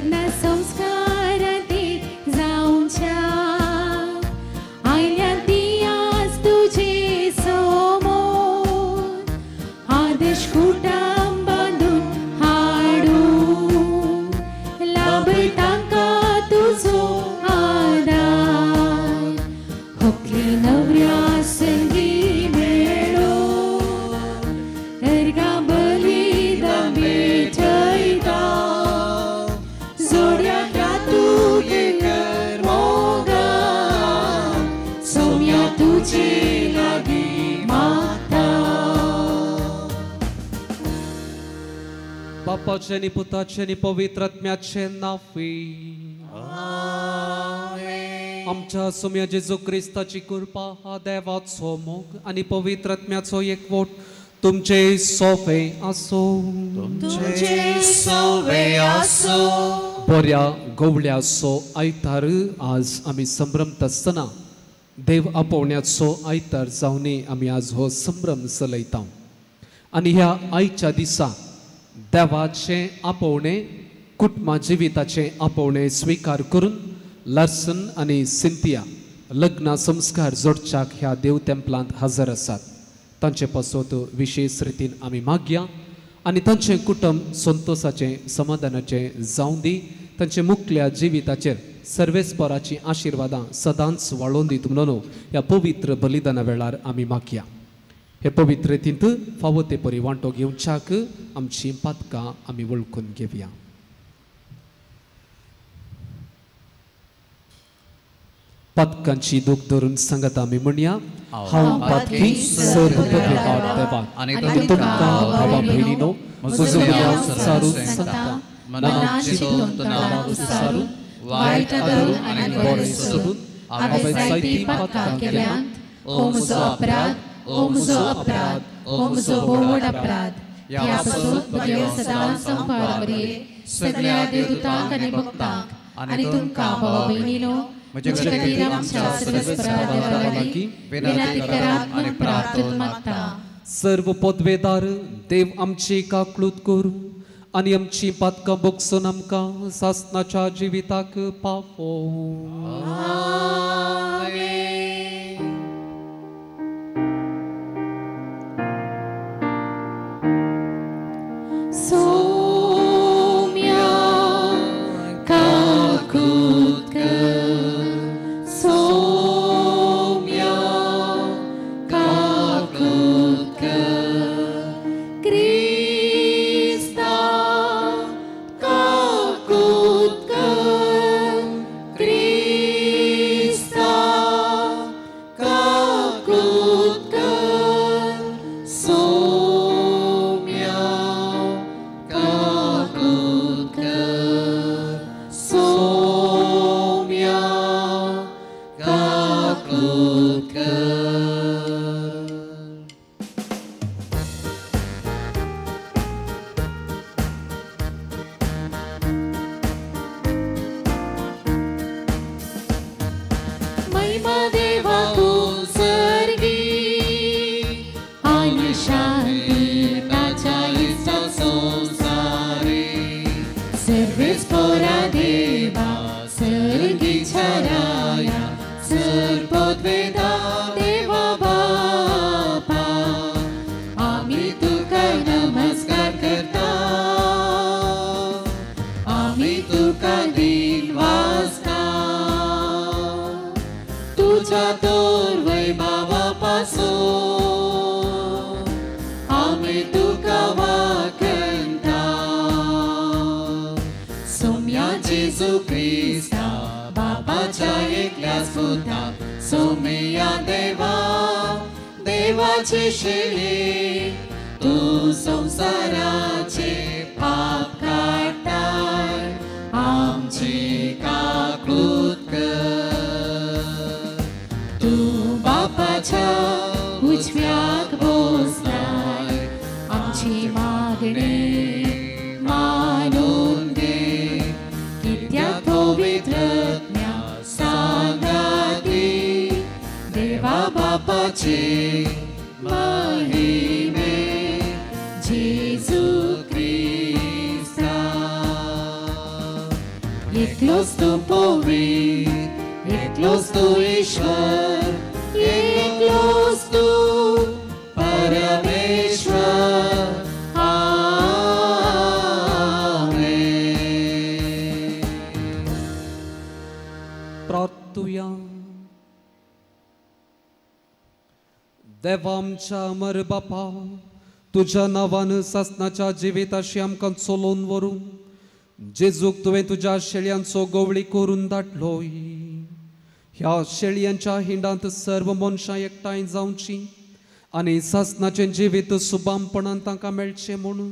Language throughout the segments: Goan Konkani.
लग्न संस्कारांत जावच्या आयल्या ती आज तुजे समोर आदर्श कुटुंब बांदून हाडून लाभय तांकां तुजो आदार होकली नवऱ्या संगी मेळो अर्घा बलिदान भेटयता जोड्या तुगे कर मोगान सोम्या तुजे लागीं मागता. बापाचें आनी पुताचें आनी पवित्र आत्म्याचें नांवी आमच्या सोम्या जेजू क्रिस्ताची कृपा, देवाचो मोग आनी पवित्र आत्म्याचो एकवट तुमचे सोवे आसूं. तुमचे सोवे आसूं. बऱ्या गवळ्याचो आयतार आज आमी संभ्रमता आसतना देव आपोवण्याचो आयतार जावनी आमी आज हो संभ्रम चलयता आनी ह्या आयच्या दिसा देवाचें आपोवणें कुटुंबा जिविताचें आपोवणें स्विकार करून लार्सन आनी सिंथिया लग्न संस्कार जोडच्याक ह्या देव तेंपलांत हजर आसात. तांचे पासत विशेश रितीन आमी मागया आनी तांचें कुटुंब संतोसाचें समाधानाचें जावं दी. तांचे मुखल्या जिविताचेर सर्वेस्पराचीं आशिर्वादां सदांच वाळोवन दी म्हणून ह्या पवित्र बलिदाना वेळार आमी मागया. हे पवित्र रितींत फावो ते परी वांटो घेवच्याक आमचीं पातकां आमी वळखून घेवया. पातकांची दूख धरून सांगता आमी म्हणया, हांव पातकी सर्व देवाक आनी तुमकां भावा भयणीनो म्हजो गुन्यांव सारून सांगता, मनाक चिंतून तणावाक सारून वायट धरून आनी बरें सोडून हांवें जायतीं पातकां केल्यांत. ओ म्हजो अपराध, ओ म्हजो अपराध, ओ म्हजो व्हड अपराध. ह्या पासून म्हगेर सदांच संपार मरिये सगळ्या देवदूतांक आनी भक्तांक आनी तुमकां भावा भयणीनो म्हजे खातीर आमच्या सर्वेस्परा देवा लागीं विनंती करात म्हूण प्रार्थना मागता. सर्व पदवेदार देव आमची काकळूत करूं आनी आमची पातकां भोगसून आमकां सासणाच्या जिविताक पावोवं. सोम्या काकूत कर, सोम्या काकूत कर, क्रिस्ता काकूत कर, क्रिस्ता काकूत कर, सोम्या काकूत कर, सोम्या काकूत कर. महिमा देवाकू सर्गी आनी शांती ताच्या इश्टा संवसारी. सर्वेस्परा देवा सर्गीच्या राया सर्वपदवेदा देवा बापा आमी तुका नमस्कार करता, आमी तुका दिन वाजता. तुझ्या तर वैभावा पासून आमी तुका वाखणता. सोम्या जेजू क्रिस्ता बापाच्या एकल्याच पुता सोम्या देवा देवाचे शेळे तूं संवसाराचे पाप काडटाय आमची काकूत कर. तूं बापाच्या उजव्याक बसलाय आमची मागणी मानून घे. कित्याक पवित्र आत्म्या सांगाती देवा बापाचे महिमे जेजू क्रिस्ता. एकलोच तूं पवित्र, एकलोच तूं ईश्वर, एकलोच तूं परमेश्वर. आमेन. प्रार्थुया. देवा आमच्या अमर बापा, तुज्या नांवान सासनाच्या जिविताशी आमकां चलोवन व्हरूं. जेजूक तुवें तुज्या शेळयांचो गवळी करून धाडलोय. ह्या शेळयांच्या हिंडांत सर्व मनशां एकठांय जावचीं आनी सासनाचें जिवीत सुबामपणान तांकां मेळचें म्हणून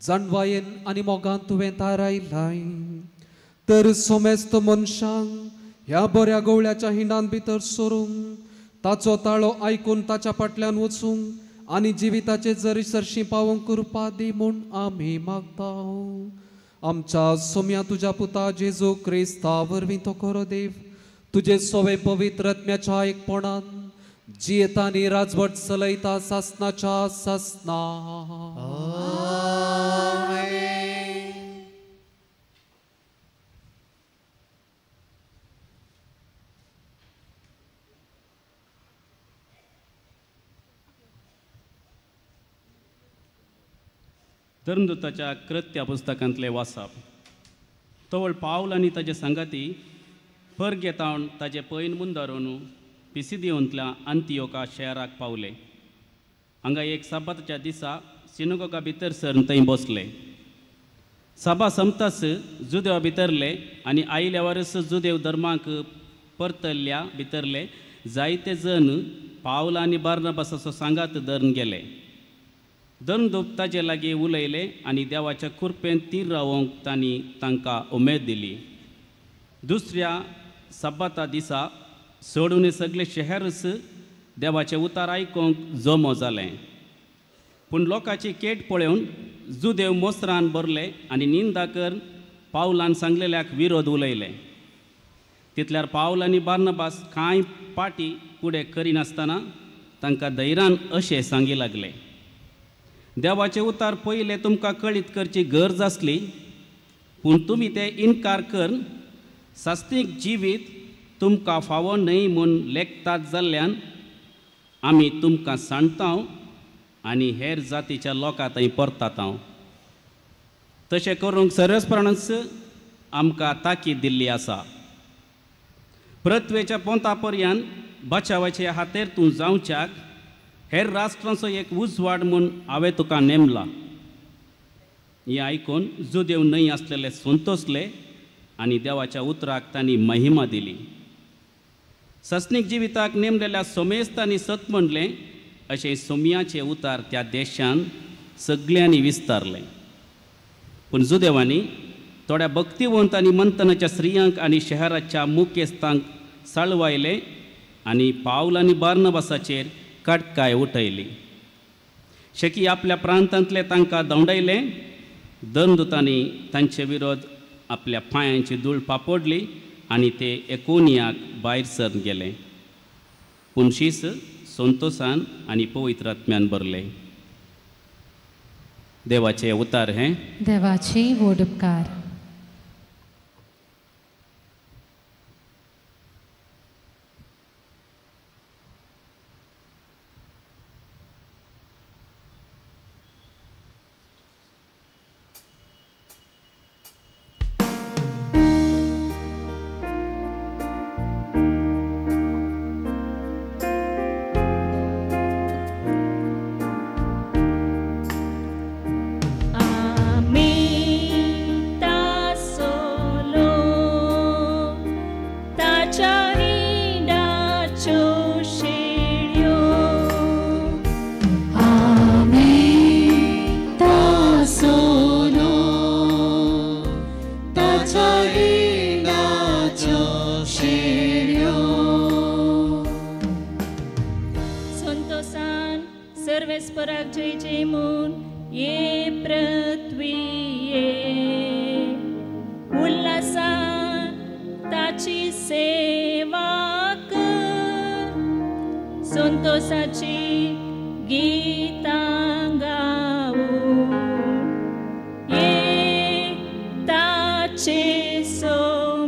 जाणवायेन आनी मोगान तुवें थारायलाय. तर सोमेस्त मनशांक ह्या बऱ्या गवळ्याच्या हिंडांत भितर सरूंक, ताचो ताळो आयकून ताच्या फाटल्यान वचूंक आनी जिविताचे जरी सरशी पावोवंक कृपा दी म्हूण आमी मागता. आमच्या सोम्या तुज्या पुता जेजू क्रिस्ता वरवीं तो खरो देव तुजे सोवे पवित्र आत्म्याच्या एकपणान जियेता आनी राजवट चलयता सासनाच्या सासना. धर्मदूताच्या कृत्या पुस्तकांतले वाचप. तवळ पावल आनी ताजे सांगाती परगेतावन ताजे पैन मुंदारून पिसिदियोंतल्या अंतियोका शहराक पावले. हांगा एक साबाताच्या दिसा सिनगोगा भितर सरून थंय बसले. सभा संपताच जुदेवा भितरले आनी आयल्या वरस जुदेव धर्माक परतल्ल्या भितरले जायते जण पावल आनी बार्नाबासाचो सांगात धरून गेले. धर्मदूत ताजे लागीं उलयले आनी देवाच्या कृपेन तीर रावोंक तांणी तांकां उमेद दिली. दुसऱ्या सब्बाता दिसा सोडून सगळे शहरच देवाचें उतार आयकूंक जमो जालें. पूण लोकांची केट पळोवन जुदेव मोसरान भरले आनी निंदा कर पावलान सांगलेल्याक विरोध उलयले. तितल्यार पावल आनी बार्नाबास कांय पाटी फुडें करिनासतना तांकां धैर्यान अशें सांगी लागले, देवाचें उतार पयलें तुमकां कळीत करची गरज आसली, पूण तुमी ते इनकार करून सास्तीक जिवीत तुमकां फावो न्हय म्हूण लेखतात जाल्ल्यान आमी तुमकां सांडता आनी हेर जातीच्या लोकां थंय परतात. तशें करूंक सरसपणाच आमकां ताकीद दिल्ली आसा. पृथ्वेच्या पोंता पर्यंत बचावाचे हातेर तूं जावच्याक हेर राष्ट्रांचो एक उजवाड म्हूण हांवें तुका नेमला. हें आयकून जुदेव न्हय आसलेले संतोसले आनी देवाच्या उतराक तांणी महिमा दिली. सस्नीक जिविताक नेमलेल्या सोमेस्त आनी सत म्हणलें अशें सोमयाचें उतार त्या देशान सगल्यांनी विस्तारलें. पूण जुदेवांनी थोड्या भक्तिवंत आनी मंथनाच्या स्त्रियांक आनी शहराच्या मुखेस्तांक साळवायले आनी पावल आनी बार्नाबासाचेर काटकाय उठयली. शेकी आपल्या प्रांतांतले तांकां धांवडायले. धर्मदूतांनी तांचे विरोध आपल्या पांयांची धूळ पापडली आनी ते एकोनियाक भायर सरून गेले. पूण शीस संतोसान आनी पवित्र आत्म्यान भरले. देवाचे उतार हें. देवाचे व्हड उपकार. ये ताचे सोम्या.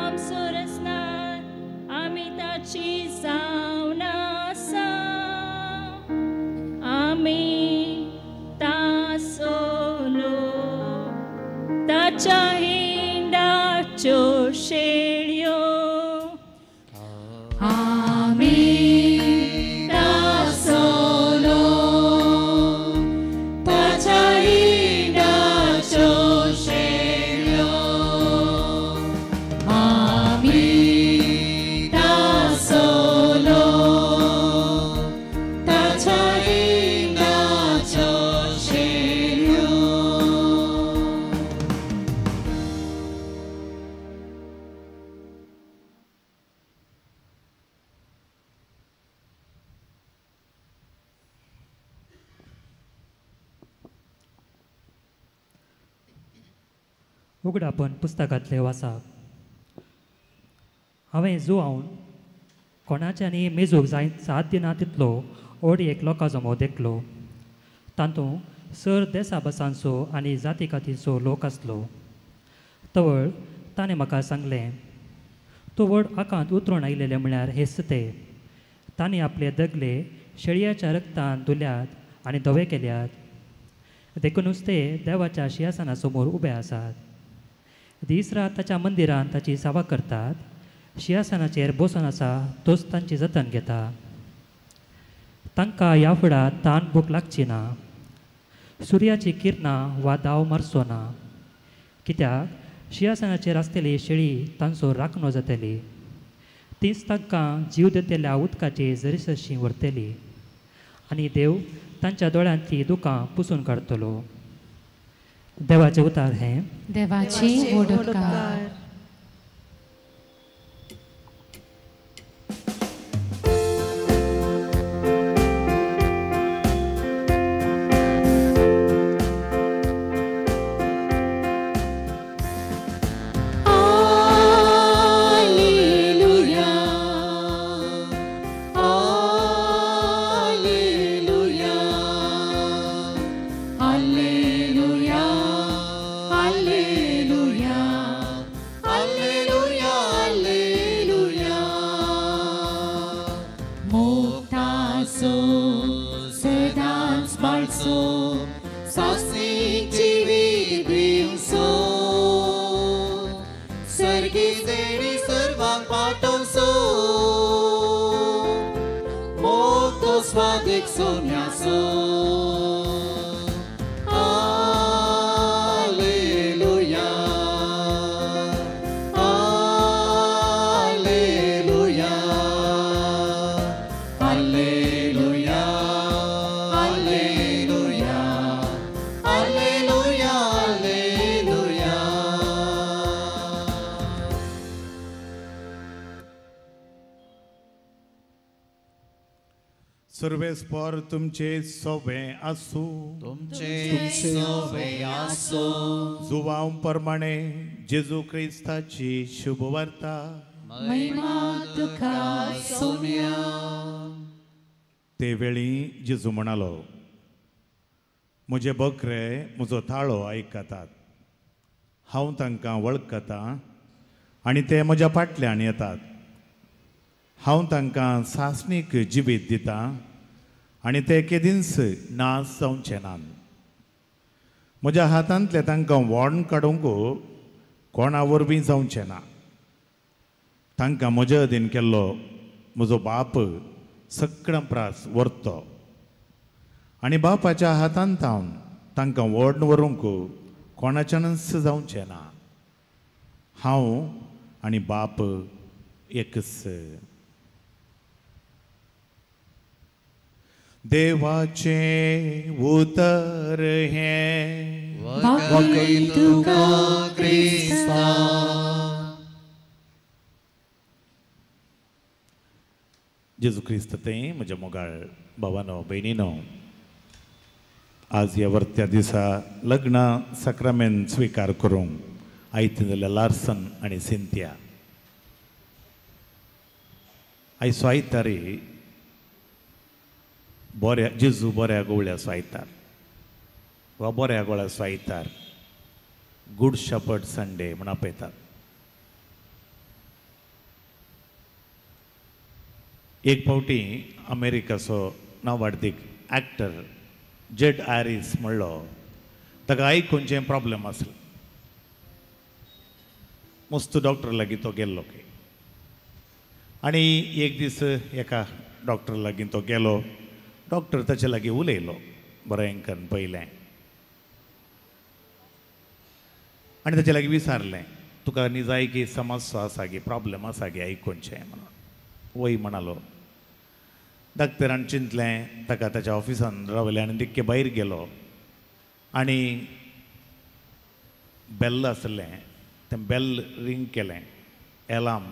आमचो रचणार आमी ताची जावन आसा आमी तासोलो ताच्या हिंडाच्यो शेळयो आमी तासोलो ताच्या हिंडाच्यो शेळयो आमी तासोलो ताच्या हिंडाच्यो शेळयो. उगडापण पुस्तकांतलें वाचप. हांवें जुवावन कोणाच्यानी मेजूंक जाय सात दिना तितलो ओड एक लोकां जमो देखलो. तातूंत सर देसा बसांचो आनी जाती कातीचो लोक आसलो. तवळ ताणें म्हाका सांगलें, तो व्हड आकांत उतरून आयिल्ले म्हळ्यार हेच ते. तांणी आपले दगले शेळयाच्या रक्तान धुल्यात आनी धवे केल्यात, देखुनूच ते देवाच्या शिंयासना समोर उबे आसात. दीस रात ताच्या मंदिरांत ताची सेवा करतात. शिंयासनाचेर बसून आसा तोच तांची जतन घेता. तांकां ह्या फुडार तान भूक लागची ना, सुर्याची किरणां वा दाव मारचो ना, कित्याक शिंयासनाचेर आसतली शेळी तांचो राखणो जातली. तीच तांकां जीव दितल्या उदकाची जरीसरशीं व्हरतली आनी देव तांच्या दोळ्यांतलीं दुकां पुसून काडटलो. देवाचें उतार हें. देवाची व्हड उपकार. Alleluia, Alleluia, Alleluia, Alleluia, Alleluia, Alleluia. मोक्तासो सदांच बाळसो सासणीक जिवीत दिवसो सर्गी देणी सर्वांक पाटवसो मोक्तो स्वादीक सोन्यासो. Alleluia, Alleluia, Alleluia, Alleluia, Alleluia, Alleluia. सर्वेस्पर तुमचे सोवे आसूं, तुमचे सोवे आसूं. जुवांव प्रमाणे जेजू क्रिस्ताची शुभवार्ता. महिमा तुका सोम्या. ते वेळी जेजू म्हणालो, म्हजे बकरे म्हजो ताळो आयकतात, हांव तांकां वळखतां आनी ते म्हज्या फाटल्यान येतात. हांव तांकां सासणीक जिवीत दितां आनी ते केदींच नाश जावचे नात. म्हज्या हातांतले तांकां व्हण काडूंक कोणा वरवीं जावचें ना. तांकां म्हजे अधीन केल्लो म्हजो बाप सगळ्यां प्रास व्हरतो आनी बापाच्या हातांत हांव तांकां व्हड व्हरूंक कोणाच्यानच जावचें ना. हांव आनी बाप एकच. देवाचें उतर हें वाकय तुका क्रिस्ता. जेजू क्रिस्त तें म्हज्या मोगाळ भावानो भयणीनो, आज ह्या वर्त्या दिसा लग्न साक्रामेंत स्विकार करूंक आयते जाल्यार लार्सन आनी सिंथिया आयचो आयतारी बऱ्या जेजू बऱ्या गोवळ्याचो आयतार वा बऱ्या गोळ्याचो आयतार, गुड शेपर्ड संडे म्हूण आपयतात. एक फावटी अमेरिकाचो नांवाडदीक एक्टर जेड हॅरिस म्हणलो ताका आयकुचें प्रॉब्लम आसलें. मस्त डॉक्टर लागीं तो गेल्लो खंय आनी एक दीस एका डॉक्टर लागीं तो गेलो. डॉक्टर ताचे लागीं उलयलो बरें करून पळयलें आनी ताचे लागीं विचारलें तुका निजाय की समस्या आसा गी प्रॉब्लम आसा गी आयकुचें म्हणून. वय म्हणालो. डॉक्टरान चिंतलें ताका ताच्या ऑफिसान रावलें आनी दिक्के भायर गेलो आनी बेल आसलें तें बेल रिंग केलें एलार्म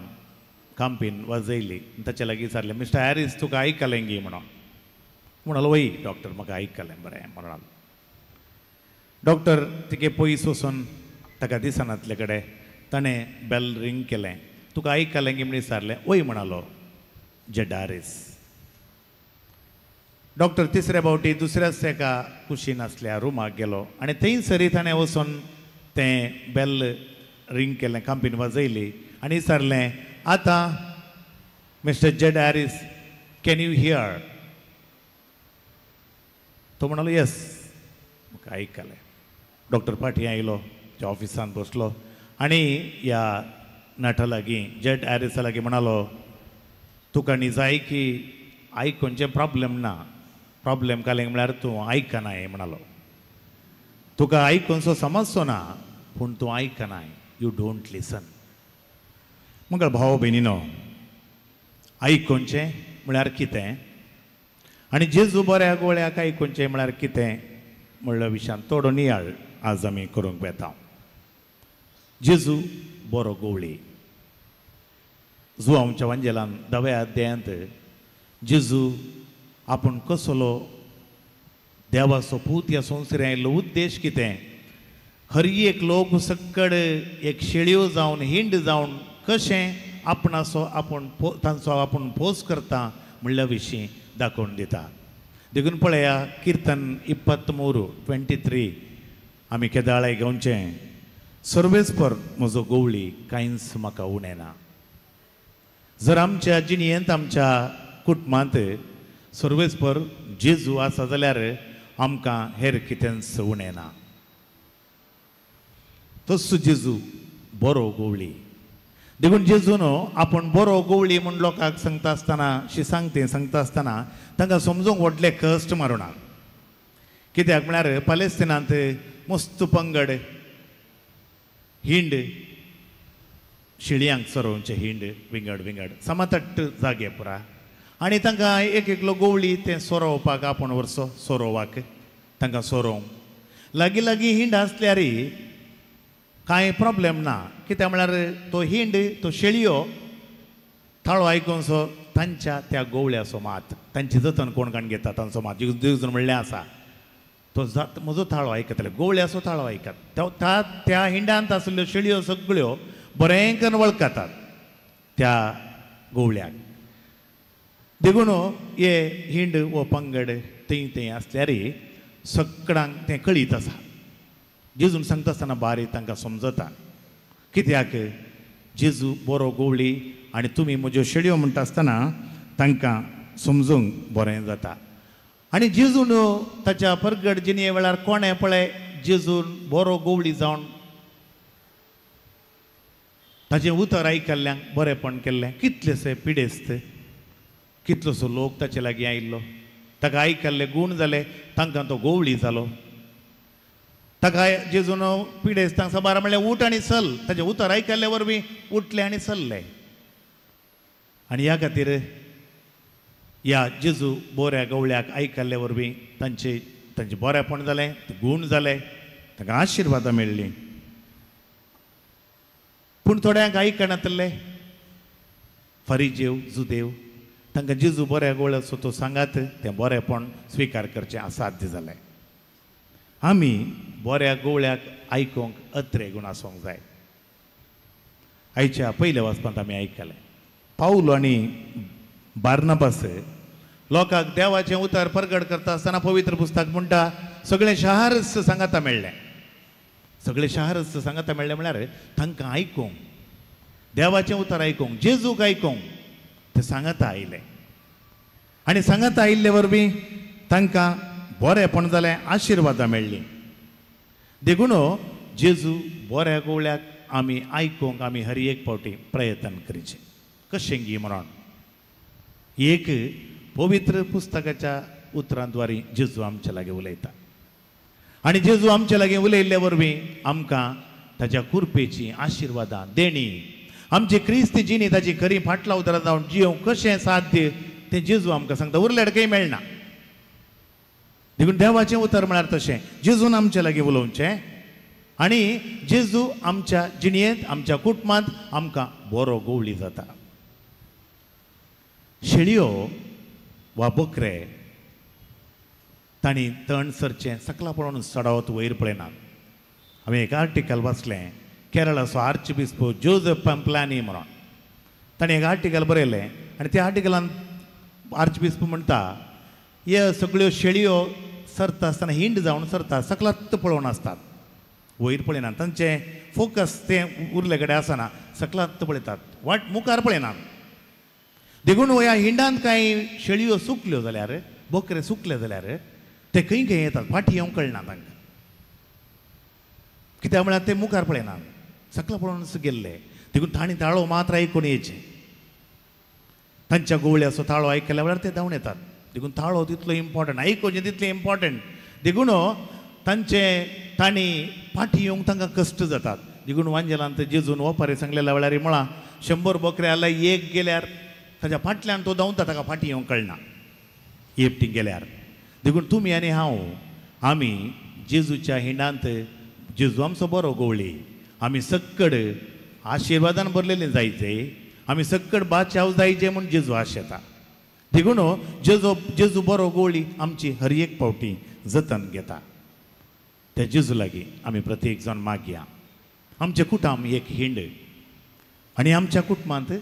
कांपीन वाजयली. ताचे लागीं विचारलें मिस्टर हॅरिस तुका आयकलें गी म्हणून. म्हणालो वय डॉक्टर म्हाका आयकलें बरें म्हणालो. डॉक्टर तिके पयस वचून ताका दिसनातले कडेन ताणें बेल रिंग केलें तुका आयकलें गी म्हण विचारलें. वय म्हणालो जेड हॅरिस. डॉक्टर तिसऱ्या फावटी दुसऱ्याच एका कुशीन आसल्या रुमाक गेलो आनी थंयसरी ताणें वचून तें बेल रिंग केलें कांपीन वाजयली आनी विचारलें आतां mister Jed Harris can you hear. तो म्हणालो येस म्हाका आयकलें. डॉक्टर फाटीं आयलो त्या ऑफिसान बसलो आनी ह्या नटा लागीं जेड हॅरिसा लागीं म्हणालो तुका निजाय की आयकुचें प्रॉब्लम ना प्रॉब्लम कालें म्हळ्यार तूं आयकनाय म्हणालो. तुका आयकुनसो समजचो ना पूण तूं आयकनाय you don't लिसन. मग भाव भयणीनो आयकुचें म्हळ्यार कितें आनी जेजू बऱ्या गोळ्याक आयकुचें म्हळ्यार कितें म्हणल्या विशयान थोडो नियाळ आज आमी करूंक वेता. जेजू बरो गोवळी. जुआंवच्या वांजेलान 10व्या अध्यायांत जेजू आपूण कसलो देवाचो पूत ह्या संवसारांत आयिल्लो उद्देश कितें हर एक लोक सक्कड एक शेळयो जावन हिंड जावन कशें आपणाचो आपूण तांचो आपूण पोस करता म्हणल्या विशीं दाखोवन दिता. देखून पळया किर्तन 23 23 आमी केदाळाय घेवचें सर्वेस्पर म्हजो गोवळी कांयच म्हाका उणें ना. जर आमच्या जिणेंत आमच्या कुटुंबांत सर्वेस्पर जेजू आसा जाल्यार आमकां हेर कितेंच उणें ना. तसो जेजू बरो गोवळी. देखून जेजून आपूण बरो गोवळी म्हूण लोकांक सांगता आसतना शी सांगते सांगता आसतना तांकां समजूंक व्हडले कश्ट मारुना. कित्याक म्हळ्यार पलेस्तिनांत मस्त पंगड हिंड शिळयांक चरोवचें हिंड विंगड विंगड समातट्ट जागे पुरा आनी तांकां एक एकलो गोवळी तें सोरोवपाक आपूण व्हरचो सोरोवाक तांकां सोरोवंक लागीं लागीं हिंड आसल्यार कांय प्रॉब्लम ना. कित्याक म्हळ्यार तो हिंड तो शेळयो थाळो आयकुनसो तांच्या त्या गोवळ्याचो मात तांची जतन कोण काण घेता तांचो मात जेजून म्हणलें आसा तो जात म्हजो थाळो आयकतले गोवळ्याचो थाळो आयकत त्या हिंडांत आसल्ल्यो शेळयो सगळ्यो बरें करून वळखतात त्या गोवळ्याक. देखून हे हिंड वो पंगड थंय थंय आसल्यार सगळ्यांक तें कळीत आसा. जेजून सांगता आसतना बारी तांकां समजता कित्याक जेजू बरो गोवळी आनी तुमी म्हज्यो शेळयो म्हणटा आसतना तांकां समजूंक बरें जाता. आनी जेजून ताच्या परगट जिणे वेळार कोणें पळय जेजून बरो गोवळी जावन ताचें उतर आयकल्ल्यांक बरेंपण केल्लें. कितलेशे पिडेस्त कितलोसो लोक ताचे लागीं आयिल्लो ताका आयकल्ले गूण जाले तांकां तो गोवळी जालो. ताका जेजून पिडेस्तांक साबार म्हणलें उठ आनी चल. ताचें उतर आयकल्ले वरवीं उठले आनी चल्ले. आनी ह्या खातीर ह्या जेजू बऱ्या गवळ्याक आयकल्ले वरवीं तांचे तांचें बरेंपण जालें गूण जाले तांकां आशिर्वादां मेळ्ळीं. पूण थोड्यांक आयकनातले फरिजेव जुदेव तांकां जेजू बऱ्या गवळ्याचो तो सांगात तें बरेंपण स्विकार करचें असाध्य जालें. आमी बऱ्या गवळ्याक आयकूंक अत्रे गूण आसूंक जाय. आयच्या पयल्या वाचपांत आमी आयकलें पावलो आनी बार्नाबास लोकांक देवाचें उतर परगट करता आसतना पवित्र पुस्तक म्हणटा सगळें शहरच सांगाता मेळ्ळें. सगळें शहरच सांगाता मेळ्ळें म्हळ्यार तांकां आयकूंक देवाचें उतर आयकूंक जेजूक आयकूंक ते सांगाता आयले. आनी सांगाता आयिल्ले वरवीं तांकां बरेंपण जालें, आशिर्वादां मेळ्ळीं. देखून जेजू बऱ्या गोवळ्याक आमी आयकूंक आमी हर एक फावटी प्रयत्न करचें. कशें गी म्हणून एक पवित्र पुस्तकाच्या उतरांद्वारी जेजू आमच्या लागीं उलयता आनी जेजू आमच्या लागीं उलयल्ले वरवीं आमकां ताच्या कृपेची आशिर्वादां देणी आमची क्रिस्त जिणी ताची खरी फाटला उतरां जावन जियोवंक कशें साध्य तें जेजू आमकां सांगता. उरल्यार काही मेळना. देखून देवाचें उतर म्हळ्यार तशें जेजून आमच्या लागीं उलोवचें आनी जेजू आमच्या जिणयेंत आमच्या कुटुंबांत आमकां बरो गोवळी जाता. शेळयो वा बकरे तांणी तण सरचें सकला पळोवन चडावत वयर पळयनात. हांवें एक आर्टिकल वाचलें, केरळाचो आर्चबिस्प जोजफ पम्पलानी म्हणून ताणें एक आर्टिकल बरयलें आनी त्या आर्टिकलान आर्चबिस्प म्हणटा हे सगळ्यो शेळयो सरता आसतना हिंड जावन सरता, सकलात पळोवन आसतात, वयर पळयनात, तांचें फोकस तें उरले कडेन आसना, सकलात पळयतात, वाट मुखार पळयनात. देखून ह्या हिंडांत कांय शेळयो सुकल्यो जाल्यार, बकरे सुकले जाल्यार ते खंय खंय येतात, फाटी येवंक कळना तांकां, कित्याक म्हळ्यार ते मुखार पळयनात, सकला पळोवन गेल्ले. देखून तांणी ताळो मात्र आयकून येयचें, तांच्या गोवळ्याचो ताळो आयकल्या वेळार ते धांवन येतात. देखून ताळो तितलो इम्पॉर्टंट, आयकुचें तितलें इम्पॉर्टंट. देखून तांचे तांणी फाटी येवंक तांकां कश्ट जातात. देखून वांजेलांत जेजून ओपारी सांगलेल्या वेळार म्हळां 100 बकरे आल्या एक गेल्यार ताच्या फाटल्यान तो धांवता, ताका फाटी येवंक कळना एकटी गेल्यार. देखून तुमी आनी हांव आमी जेजूच्या हिंडांत जेजू आमचो बरो गोवळी, आमी सक्कड आशिर्वादान भरलेले जायचे, आमी सक्कड बाचाव जायचे म्हूण जेजू आशेता. देखून जेजू जेजू बरो गोवळी आमची हर एक फावटी जतन घेता. त्या जेजू लागीं आमी प्रत्येक जाण मागया. आमचें कुटुंब एक हिंड आनी आमच्या कुटुंबांत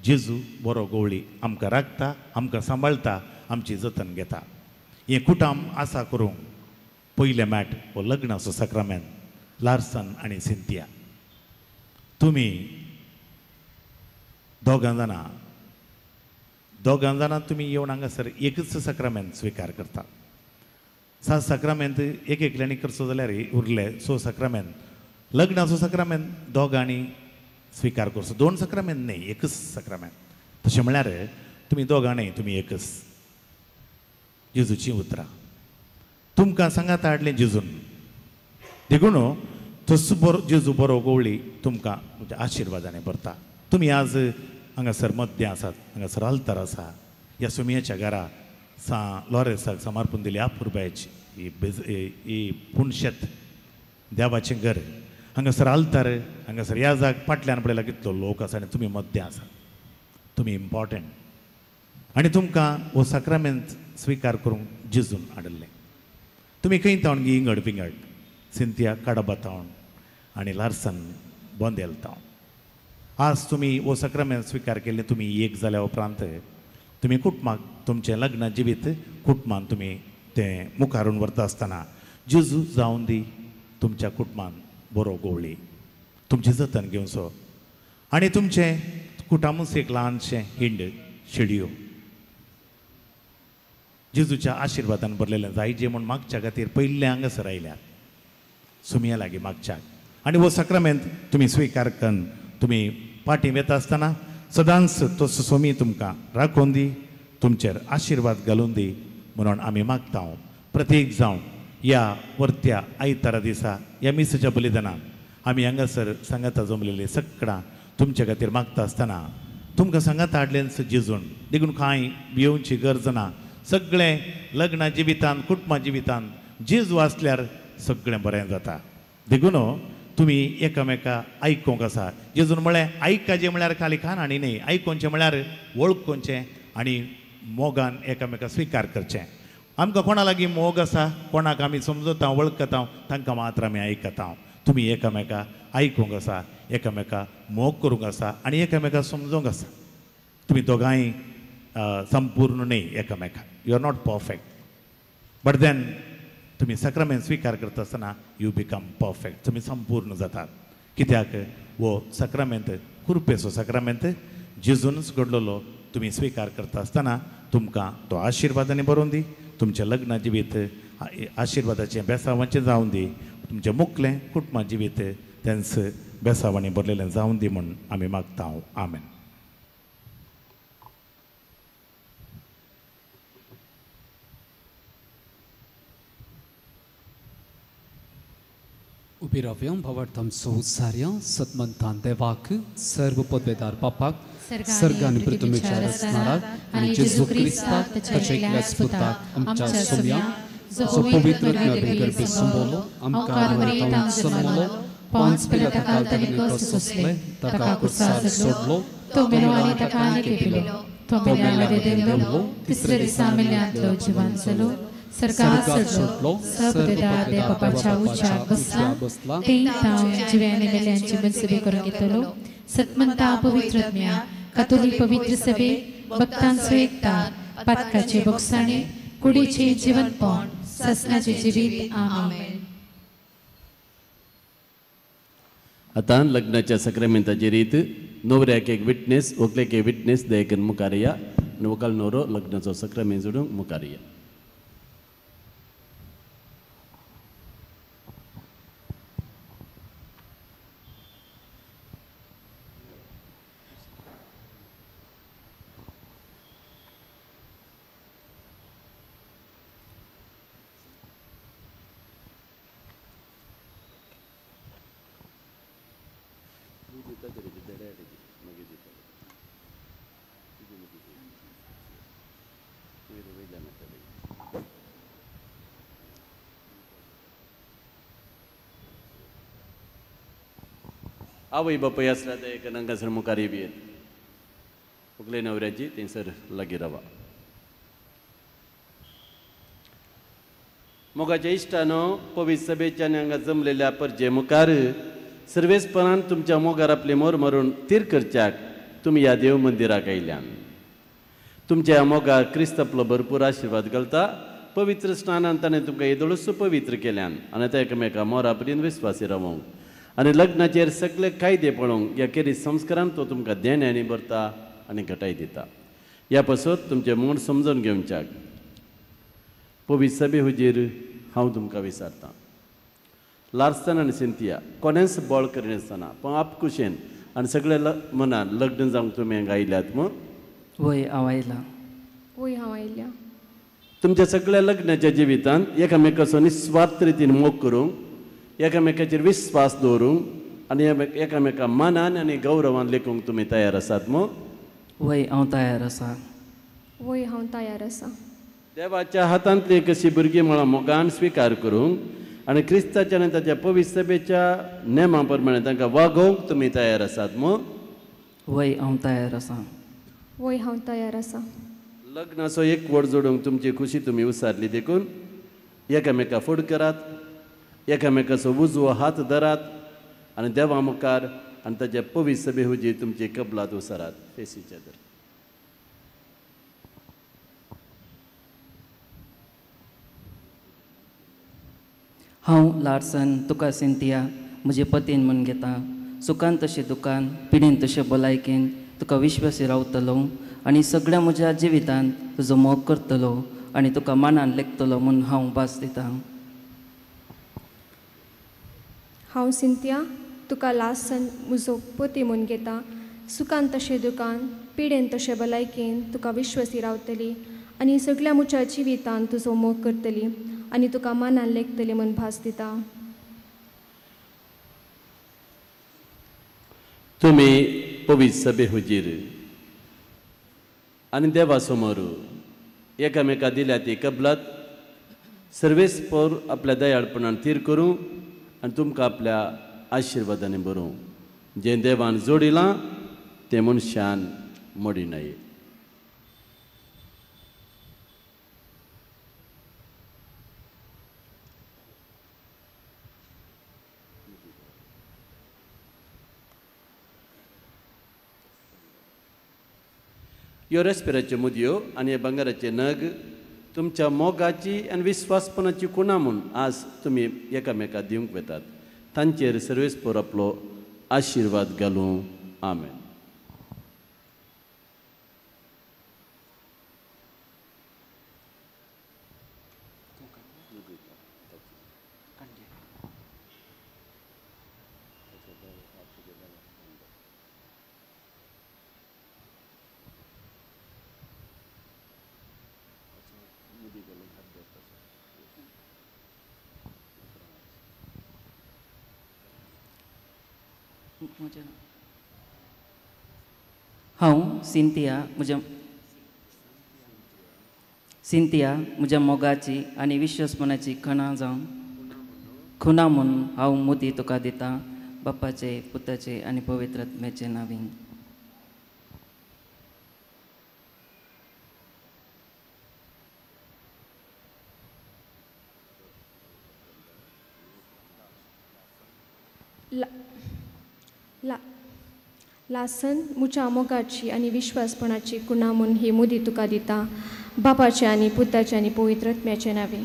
जेजू बरो गोवळी आमकां राखता, आमकां सांबाळटा, आमची जतन घेता. हें कुटुंब आसा करूंक पयलें मॅट हो लग्नाचो साक्रामेंत लार्सन आनी सिंतिया तुमी दोगां जाणां तुमी येवन हांगासर एकच साक्रामेंत स्विकार करता. 7 साक्रामेंत एक एकल्यांनी करचो जाल्यार उरले 6 साक्रामेंत. लग्नाचो साक्रामेंत दोगांनी स्विकार करचो, 2 साक्रामेंत न्हय, एकच साक्रामेंत. तशें म्हळ्यार तुमी दोगां न्हय, तुमी एकच. जेजूचीं उतरां तुमकां सांगात हाडलें जेजून. देखून तसो बरो जेजू बरो गोवळी तुमकां तुमच्या आशिर्वादांनी भरता. तुमी आज हांगासर मद्दें आसात, हांगासर आल्तार आसा, ह्या सुमयेच्या घरा सां लॉरेसाक समर्पून दिली आपुरबायची ही पुणशेत देवाचें घर. हांगासर आल्तार, हांगासर ह्या जाग फाटल्यान पळयल्यार कितलो लोक आसा आनी तुमी मद्दें आसात, तुमी इम्पॉर्टंट आनी तुमकां हो साक्रामेंत स्विकार करूंक जेजून हाडिल्लें. तुमी खंय तावन गी इंगड पिंगड, सिंतिया काडाबा तावन आनी लार्सन बोंदेल तावन आज तुमी हो साक्रामेंत स्विकार केल्लें. तुमी एक जाल्या उपरांत तुमी कुटुंबाक तुमचें लग्न जिवीत कुटुंबान तुमी तें मुखारून व्हरता आसतना जेजू जावन दी तुमच्या कुटुंबान बरो गोवळी, तुमचें जतन घेवचो आनी तुमचें कुटुंबूच एक ल्हानशें हिंड शेडयो जेजूच्या आशिर्वादान भरलेलें जायजे म्हूण मागच्या खातीर पयल्लें हांगासर आयल्यात सुमया लागीं मागच्याक. आनी हो साक्रामेंत तुमी स्विकार करून तुमी फाटीं वेता आसतना सदांच तो सोमी तुमकां राखून दी, तुमचेर आशिर्वाद घालून दी म्हणून आमी मागता. प्रत्येक जावन ह्या वरत्या आयतारा दिसा ह्या मिसाच्या बलिदानान आमी हांगासर सांगाता जमलेली सगळां तुमच्या खातीर मागता आसतना तुमकां सांगाता हाडलेंच जेजून. देखून कांय भियोवची गरज ना. सगळें लग्ना जिवितान कुटुंबा जिवितान जेजू आसल्यार सगळें बरें जाता. देखून तुमी एकामेका आयकूंक आसा. जेजून म्हळें आयकाचें म्हळ्यार खाली खाण आनी न्हय, आयकोवचें म्हळ्यार वळखोवचें आनी मोगान एकामेका स्विकार करचें. आमकां कोणा लागीं मोग आसा, कोणाक आमी समजता वळखता, तांकां मात्र आमी आयकता. तुमी एकामेका आयकूंक आसा, एकामेका मोग करूंक आसा आनी एकामेका समजूंक आसा. तुमी दोगांय संपूर्ण न्हय एकामेका, you are not perfect, but then तुमी साक्रामेंत स्विकार करता आसतना you become perfect, तुमी संपूर्ण जातात. कित्याक हो साक्रामेंत कृपेचो साक्रामेंत जेजूनच घडलेलो तुमी स्विकार करता आसतना तुमकां तो आशिर्वादांनी बरोवन दी. तुमचें लग्न जिवीत आशिर्वादाचें बेसावांचें जावन दी. तुमचें मुकलें कुटुंबा जिवीत तेंच बेसावांनी भरलेलें जावन दी म्हूण आमी मागता. आमेन. उबी रावया भावार्थ आमचो उच्चारया सतमंतान देवाक सर्व पदवेदार बापाक सर्ग आनी पृथ्वीच्या रचणाराक आनी जेजू क्रिस्ताक ताच्या एकल्याच पुताक आमच्या सोम्या जो पवित्र गर्भे संबोलो आमकां मरतावन जल्मलो पांच पिला ताका ताणें कश्ट सोंसले ताका कुर्सार सोडलो तो मेलो आनी ताका आनी पिलो तो मेल्यार देंवलो तिसऱ्या दिसा मेल्यांतलो जिवन जालो सरकार सोडलो सर्व देव बापाच्या उच्चाक बसला तें तांव जिव्यानी मेल्यांची मनसुबी करून घेतलो. सतमंता पवित्रज्ञा कातोलीक पवित्र सभे भक्तांचो एकता पातकाचे बोगसाणे कुडीचे जिवनपण सासनाचे जिवीत. आमेन. आतां लग्नाच्या सक्रामेंताची रीत. नवऱ्याक एक विटनेस, व्हंकलेक एक विटनेस दयेकन मुखार या आनी व्हंकल न्हवरो लग्नाचो सक्रामेंत जोडूंक मुखार या. आवय बापूय आसल्या ते एक हांगासर मुखार येत व्हंकले न्हवऱ्याची थंयसर लागीं रावा. मोगाच्या इश्टानो, पवित्र सभेच्या आनी हांगा जमलेल्या परजे मुखार सर्वेसपणान तुमच्या मोगार आपली मोर मारून तीर करच्याक तुमी ह्या देव मंदिराक आयल्यान. तुमच्या ह्या मोगार क्रिस्त आपलो भरपूर आशिर्वाद घालता. पवित्र स्नानान ताणें तुमकां येदोळूच पवित्र केल्यान आनी आतां एकामेका मोरा पर्यंत विस्वासी रावोंक आनी लग्नाचेर सगळे कायदे पळोवंक ह्या केरी संस्कारान तो तुमकां देण्यांनी भरता आनी घटाय दिता. ह्या पासत तुमचें म्हूण समजून घेवच्याक पवित्र सभे हुजीर हांव तुमकां विचारतां. लार्सन आनी सिंतिया कोणेंच बळ करिनासतना पूण आपकुशेन आनी सगळे मनान लग्न जावंक तुमी हांगा आयल्यात म्हूण? वय, हांव आयलां. वय, हांव आयल्या. तुमच्या सगळ्या लग्नाच्या जिवितांत एकामेकाचो निस्वार्थ रितीन मोग करूंक, एकामेकाचेर विस्वास दवरूंक आनी एकामेका मानान आनी गौरवान लेखूंक तुमी तयार आसात मू? वय, हांव तयार आसा. वय, हांव तयार आसा. देवाच्या हातांतली कशी भुरगीं म्हळ्यार मोगान स्विकार करूंक आनी क्रिस्ताच्या आनी ताच्या पवित्र सभेच्या नेमा प्रमाणे तांकां वागोवंक तुमी तयार आसात मू? वय, हांव तयार आसा. वय, हांव तयार आसा. लग्नाचो एकवट जोडूंक तुमची खुशी तुमी उसारली देखून एकामेका फुड करात, एकामेकाचो उजवो हात धरात आनी देवा मुखार आनी ताच्या पवित्र सभे हुजीर तुमची कबलात उसारात. फेसीच्या दर. हांव लार्सन तुका सिंतिया म्हजे पतीन म्हूण घेता. सुखान तशें दुकान, पिडेन तशें भलायकेन तुका विश्वासी रावतलो आनी सगळ्या म्हज्या जिवितांत तुजो मोग करतलो आनी तुका मानान लेखतलो म्हूण हांव भास दितां. हांव सिंतिया तुका लार्सन म्हजो पती म्हूण घेता. सुखान तशें दुकान, पिडेन तशें भलायकेन तुका विश्वासी रावतली आनी सगळ्या म्हज्या जिवितांत तुजो मोग करतली आनी तुका मानान लेखतली म्हूण भास दिता. तुमी पवित्र सभे हुजीर आनी देवा समोर एकामेका दिल्या ती कबलात सर्वेस्पोर आपल्या दयाळपणान थीर करूं आनी तुमकां आपल्या आशिर्वादांनी बरोवं. जें देवान जोडिलां तें मनशान मोडिनाय. ह्यो रेस्पेराच्यो मुदयो आनी हे भांगराचे नग तुमच्या मोगाची आनी विस्वासपणाची खुणा म्हूण आज तुमी एकामेका दिवंक वेतात. तांचेर सर्वेस्पोर आपलो आशिर्वाद घालूं. आमेन. हांव सिंतिया म्हज्या सिंतिया म्हज्या मोगाची आनी विश्वासपणाची खणां जावन खुना म्हूण हांव मुदी तुका दिता, बापाचे, पुताचे आनी पवित्र आत्म्याचे नांवी. लासन मुच्या मोगाची आनी विश्वासपणाची कुणा म्हूण ही मुदी तुका दिता, बापाचे आनी पुताचे आनी पवित्र आत्म्याचे नांवी.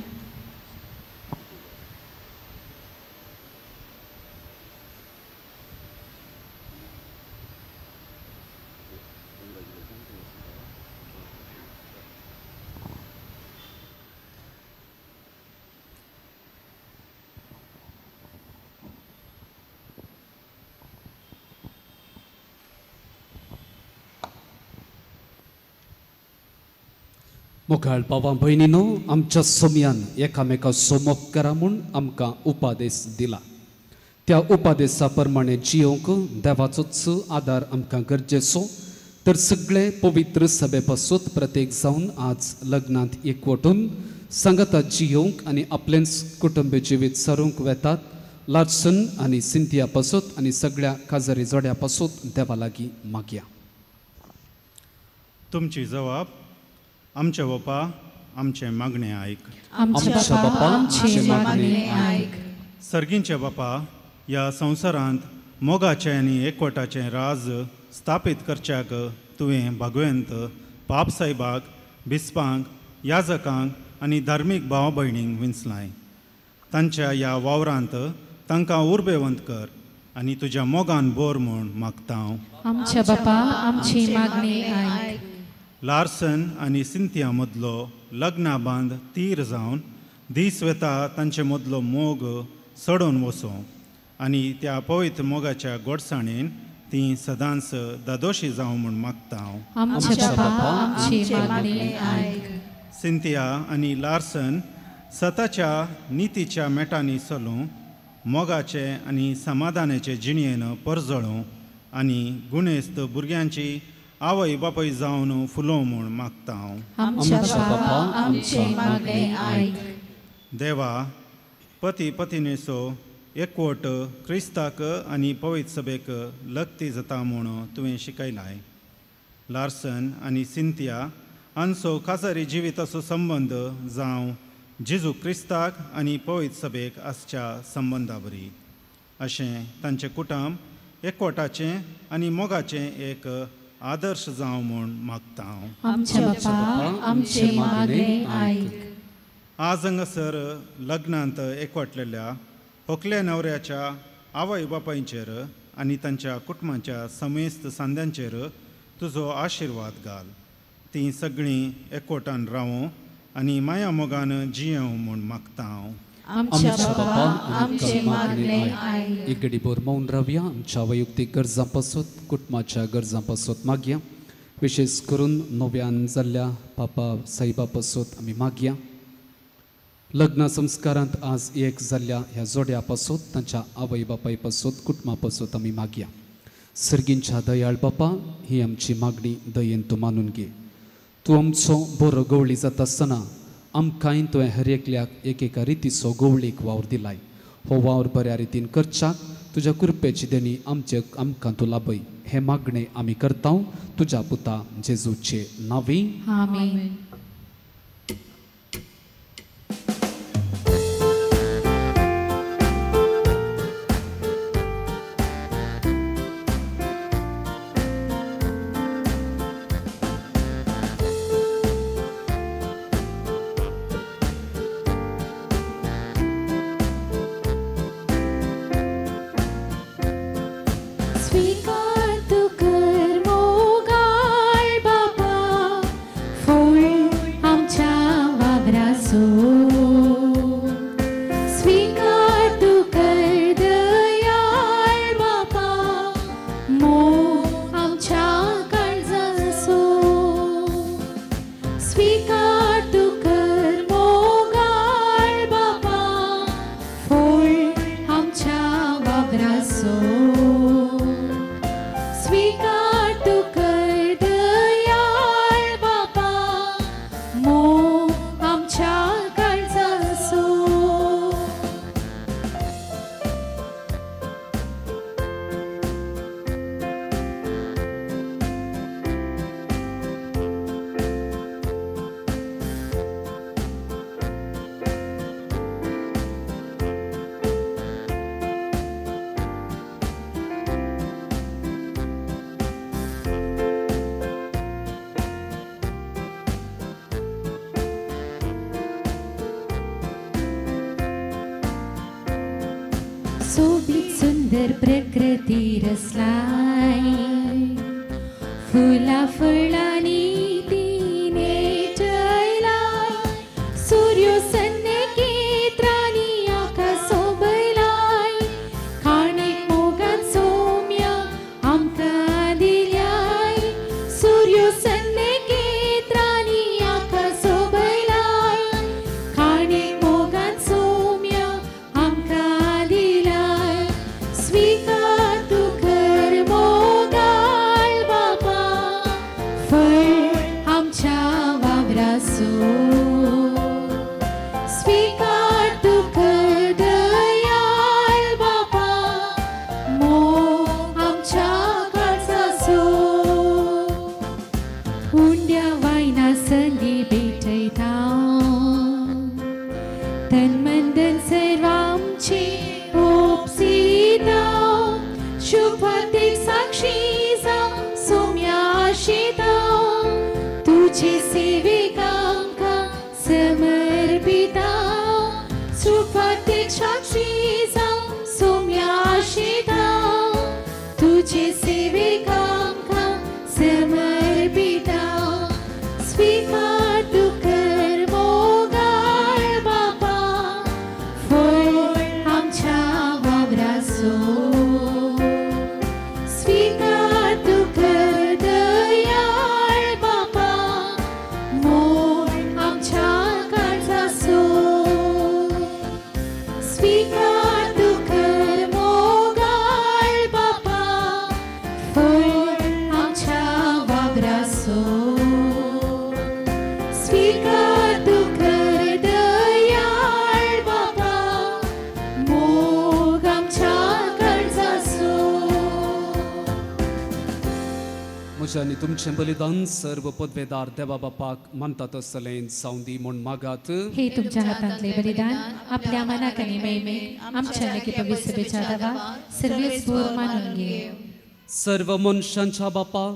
मोगाळ भावा भयणीनो, आमच्या सोमयान एकामेका सोमोग करा म्हूण आमकां उपादेश दिला. त्या उपादेशा प्रमाणे जियोंक देवाचोच आदार आमकां गरजेचो. तर सगळे पवित्र सभे पासून प्रत्येक जावन आज लग्नांत एकवटून सांगाता जियोंक आनी आपलेंच कुटुंब जिवीत सारूंक वेतात. लार्सन आनी सिंतिया पासून आनी सगळ्या काजारी जोड्या पासून देवा लागीं मागया. तुमची जबाब आमचे बापा आमचे मागणे आयक. आमच्या बापा आमचे मागणे आयक. सर्गींचे बापा, ह्या संवसारांत मोगाचें आनी एकवटाचें राज स्थापीत करच्याक तुवें भागवंत पाप साहेबाक, बिस्पांक, याजकांक आनी धार्मीक भाव भयणींक विंचलाय. तांच्या ह्या वावरांत तांकां उर्बेवंत कर आनी तुज्या मोगान बोर म्हूण मागता हांव. आमच्या बापा आमची मागणी आयक. लार्सन आनी सिंतिया मदलो लग्ना बांद तीर जावन दीस वेता तांचे मदलो मोग चडोवन वचूं आनी त्या पवित्र मोगाच्या गोडसाणेन ती सदांच दादोशी जावं म्हूण मागता हांव. आमच्या बापा आमची मागणी आयक. सिंतिया आनी लार्सन सताच्या नितीच्या मेटांनी चलूं, मोगाचे आनी समाधानाचे जिणयेन परजळूं आनी गुणेस्त भुरग्यांची आवय बापूय जावन फुलोवं म्हूण मागता हांव. आमच्या बापा आमची मागणी आयक. देवा, पती पतिनेचो एकवट क्रिस्ताक आनी पवित्र सभेक लग्ती जाता म्हूण तुवें शिकयलाय. लार्सन आनी सिंतिया हांचो काजारी जिविताचो संबंद जावं जेजू क्रिस्ताक आनी पवित्र सभेक आसच्या संबंदा बरी, अशें तांचें कुटुंब एकवटाचें आनी मोगाचें एक आदर्श जावं म्हूण मागता हांव. आमच्या बापा आमची मागणी आयक. आज हांगासर लग्नांत एकवटलेल्या होकल्या न्हवऱ्याच्या आवय बापायचेर आनी तांच्या कुटुंबाच्या समेस्त सांद्यांचेर तुजो आशिर्वाद घाल. तीं सगळीं एकवटान रावूं आनी माया मोगान जियेवं म्हूण मागता हांव. आमच्या बापा आमची मागणी आयक. एक घडीभर मौन रावया. आमच्या वैयक्तीक गरजां पासून, कुटुंबाच्या गरजां पासून मागया. विशेष करून नव्यान जाल्ल्या पापा साहेबा पासून आमी मागया. लग्न संस्कारांत आज एक जाल्ल्या ह्या जोड्या पासून, तांच्या आवय बापाय पासून, कुटुंबा पासून आमी मागया. सर्गींच्या दयाळ बापा, ही आमची मागणी दयेन तूं मानून घे. तूं आमचो बरो गवळी जाता आसतना आमकांय तुवें हर एकल्याक एकेका रितीचो गवळीक वावर दिलाय. हो वावर बऱ्या रितीन करच्याक तुज्या कृपेची देणी आमचे आमकां तूं लाभय. हें मागणें आमी करता तुज्या पुता जेजूचे नांवी. आमेन. स्वीकार तू कर मोगाळ बाबा, फुल सोबीत सुंदर प्रकृती रसलाय फुलां फळांनी ती नेटयलाय सूर्य सन्नेकेत्रांनी आकाश सोबयलाय खाणीक मोगान सोम्या आमकां दिल्याय सूर्य सन्नेकेत्रांनी आकाश सोबयलाय खाणीक मोगान सोम्या आमकां दिलाय स्वीकार तूं कर मोगाळ बाबा फळ आमच्या वावरासो स्वीकार तूं कर दयाळ बाबा मोग आमच्या काळजाचो उंड्या वायना सली भेटयता तन्मंदन सर्वांची उपसिता शुभातीक साक्षी जावं सोम्या आशिता तुझे सेवेकांका समर्पिता शुभातीक साक्षी जावं सोम्या आशिता तुझे सेवेकांका समर्पिता स्वीकार तूं कर मोगाळ बाबा फळ आमच्या वावराचो स्वीकार तूं कर दयाळ बाबा मोग आमच्या काळजाचो स्वीकार तूं कर मोगाळ बाबा फळ आमच्या वावराचो स्वीकार तूं कर दयाळ बाबा मोग आमच्या काळजाचो. म्हजें आनी तुमचें बलिदान सर्व पदवेदार देवा बापाक मानता तसलें जावं दी म्हूण मागात. हे तुमच्या हातांतले बलिदान आपल्या मनाक आनी महिमेक आमच्या लेगीत पवित्र सभेच्या देवा सर्वेस्पर मानून घे. सर्व मनशांच्या बापा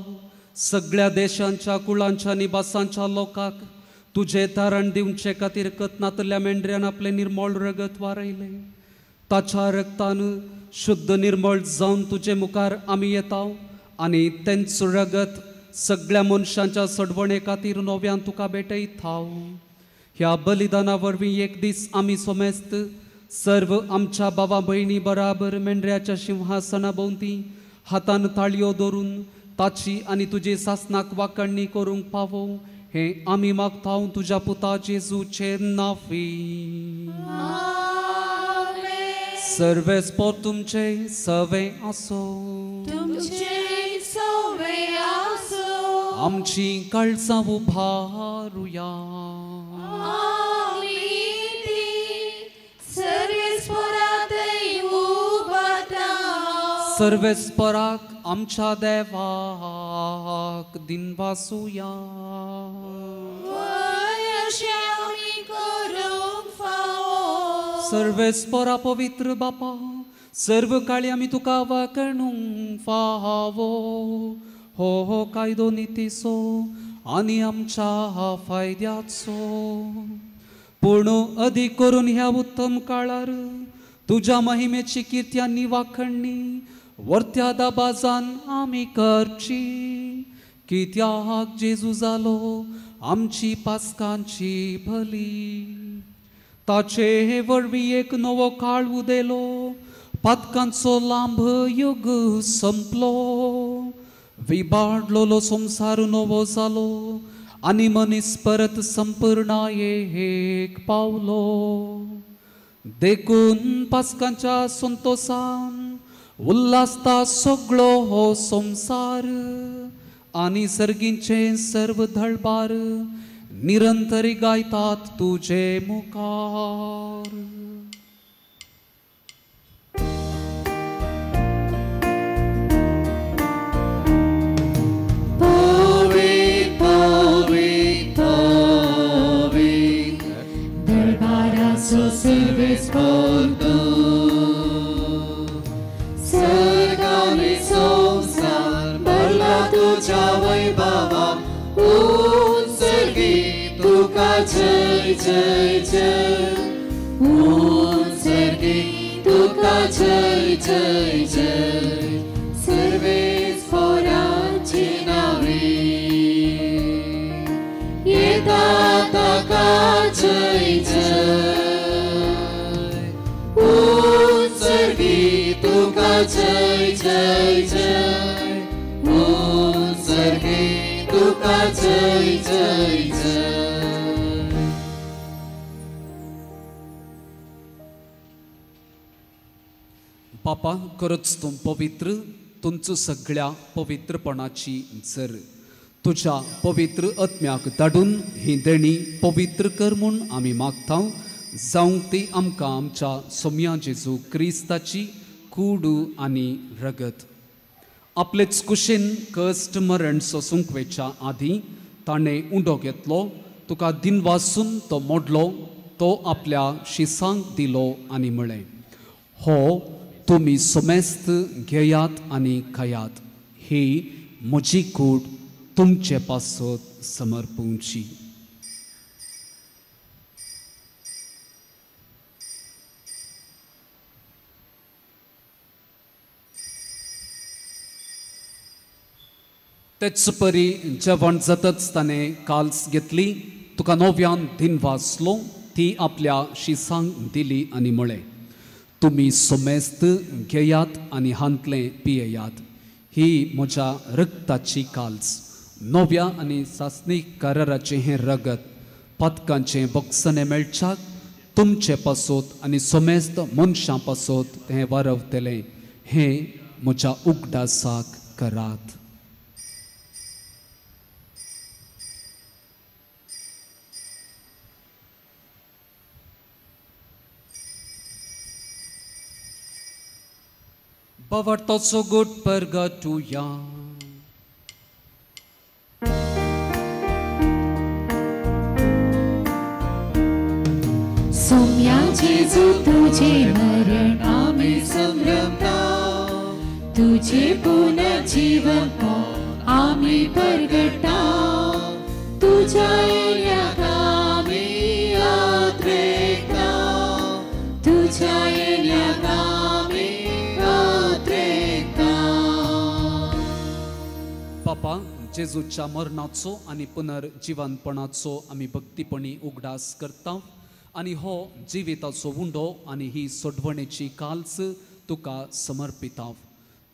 सगळ्या देशांच्या कुळांच्या आनी भासांच्या लोकांक तुजें तारण दिवचे खातीर कथनांतल्या मेंढऱ्यान आपलें निर्मळ रगत वारयलें. ताच्या रगतान शुद्ध निर्मळ जावन तुजे मुखार आमी येता आनी तेंच रगत सगळ्या मनशांच्या सडवणे खातीर नव्यान तुका भेटयता. ह्या बलिदाना वरवीं एक दीस आमी सोमेस्त सर्व आमच्या बाबा भयणी बराबर मेंढऱ्याच्या शिंहासना भोंवती हातान ताळयो धरून ताची आनी तुजी सासनाक वाकणणी करूंक पावो हें आमी मागता तुज्या पुता जेजूचे नांवी. सर्वेस्पर तुमचे सवे आसो. तुमचे सवे आसो. आमची काळजां उभारुया. आमी ती सर्वेस्परातय उबारता. सर्वेस्पराक आमच्या देवाक दिनवासुया. अशें आमी करूंक फावो. सर्वेस्परा पवित्र बापा सर्व काळी आमी तुका वाकणूंक फावो हो हो कायदो नितीचो आनी आमच्या फायद्याचो. पूण अदीक करून ह्या उत्तम काळार तुज्या महिमेची किर्ती आनी वाखणणी वर्त्या दबाजान आमी करची. कित्याक जेजू जालो आमची पास्कांची भली. ताचे वरवीं एक नवो काळ उदेलो पातकांचो लांब युग संपलो. विबाडलोलो संवसार नवो जालो आनी मनीस परत संपूर्णायेक पावलो. देखून पास्कांच्या संतोसान उल्हासता सगळो हो संवसार आनी सर्गींचे सर्व दळबार निरंतरी गायतात तुजे मुखार. पवित्र पवित्र पवित्र दरबाराचो सर्वेस्पर तूं सर्ग आनी संवसार भरला तुज्या वैभवान. उंच तुका जय जय जय. उंच तुका जय. जय जय सर्वेस पोराची नावी येता ताका जय जय उत्सर्गी तुका जय जय जय उत्सर्गी तुका जय जय जय. बापा खरंच तूं पवित्र, तुमचो सगळ्या पवित्रपणाची जर तुज्या पवित्र आत्म्याक धाडून ही देणी पवित्र कर म्हूण आमी मागता. जावंक ती आमकां आमच्या सोम्या जेजू क्रिस्ताची कूड आनी रगत. आपलेच कुशीन कश्ट मरण सोसूंक वेच्या आदीं ताणें उंडो घेतलो, तुका दिनवासून तो मोडलो, तो आपल्या शिसांक दिलो आनी म्हळें, हो तुमी समेस्त घेयात आनी खायात, ही म्हजी कूड तुमचे पासत समर्पूंची. तेच परी जेवण जातच ताणें काल्स घेतली, तुका नव्यान दिनवासलो, ती आपल्या शिसांक दिली आनी म्हळें, तुमी समेस्त घेयात आनी हांतलें पियेयात, ही म्हज्या रक्ताची काल्स, नव्या आनी सासणीक कराराचें हें रगत पातकांचें बक्षणें मेळच्याक तुमचे पासत आनी समेस्त मनशां पासत तें वारवतलें, हें म्हज्या उगडासाक करात. बावडतोचो गोट परगटुया. सोम्या जेजू तुझे मरण आमी संभ्रमता, तुझे पुनर्जीवन आमी परगटा, तुझ्या येण्याक आमी आत्रेता, तुझ्या येण्याक आमी आत्रेता. बापा, जेजूच्या मरणाचो आनी पुनर्जिवनपणाचो आमी भक्तीपणी उगडास करता आनी हो जिविताचो उंडो आनी ही सोडवणेची काल्स तुका समर्पिता.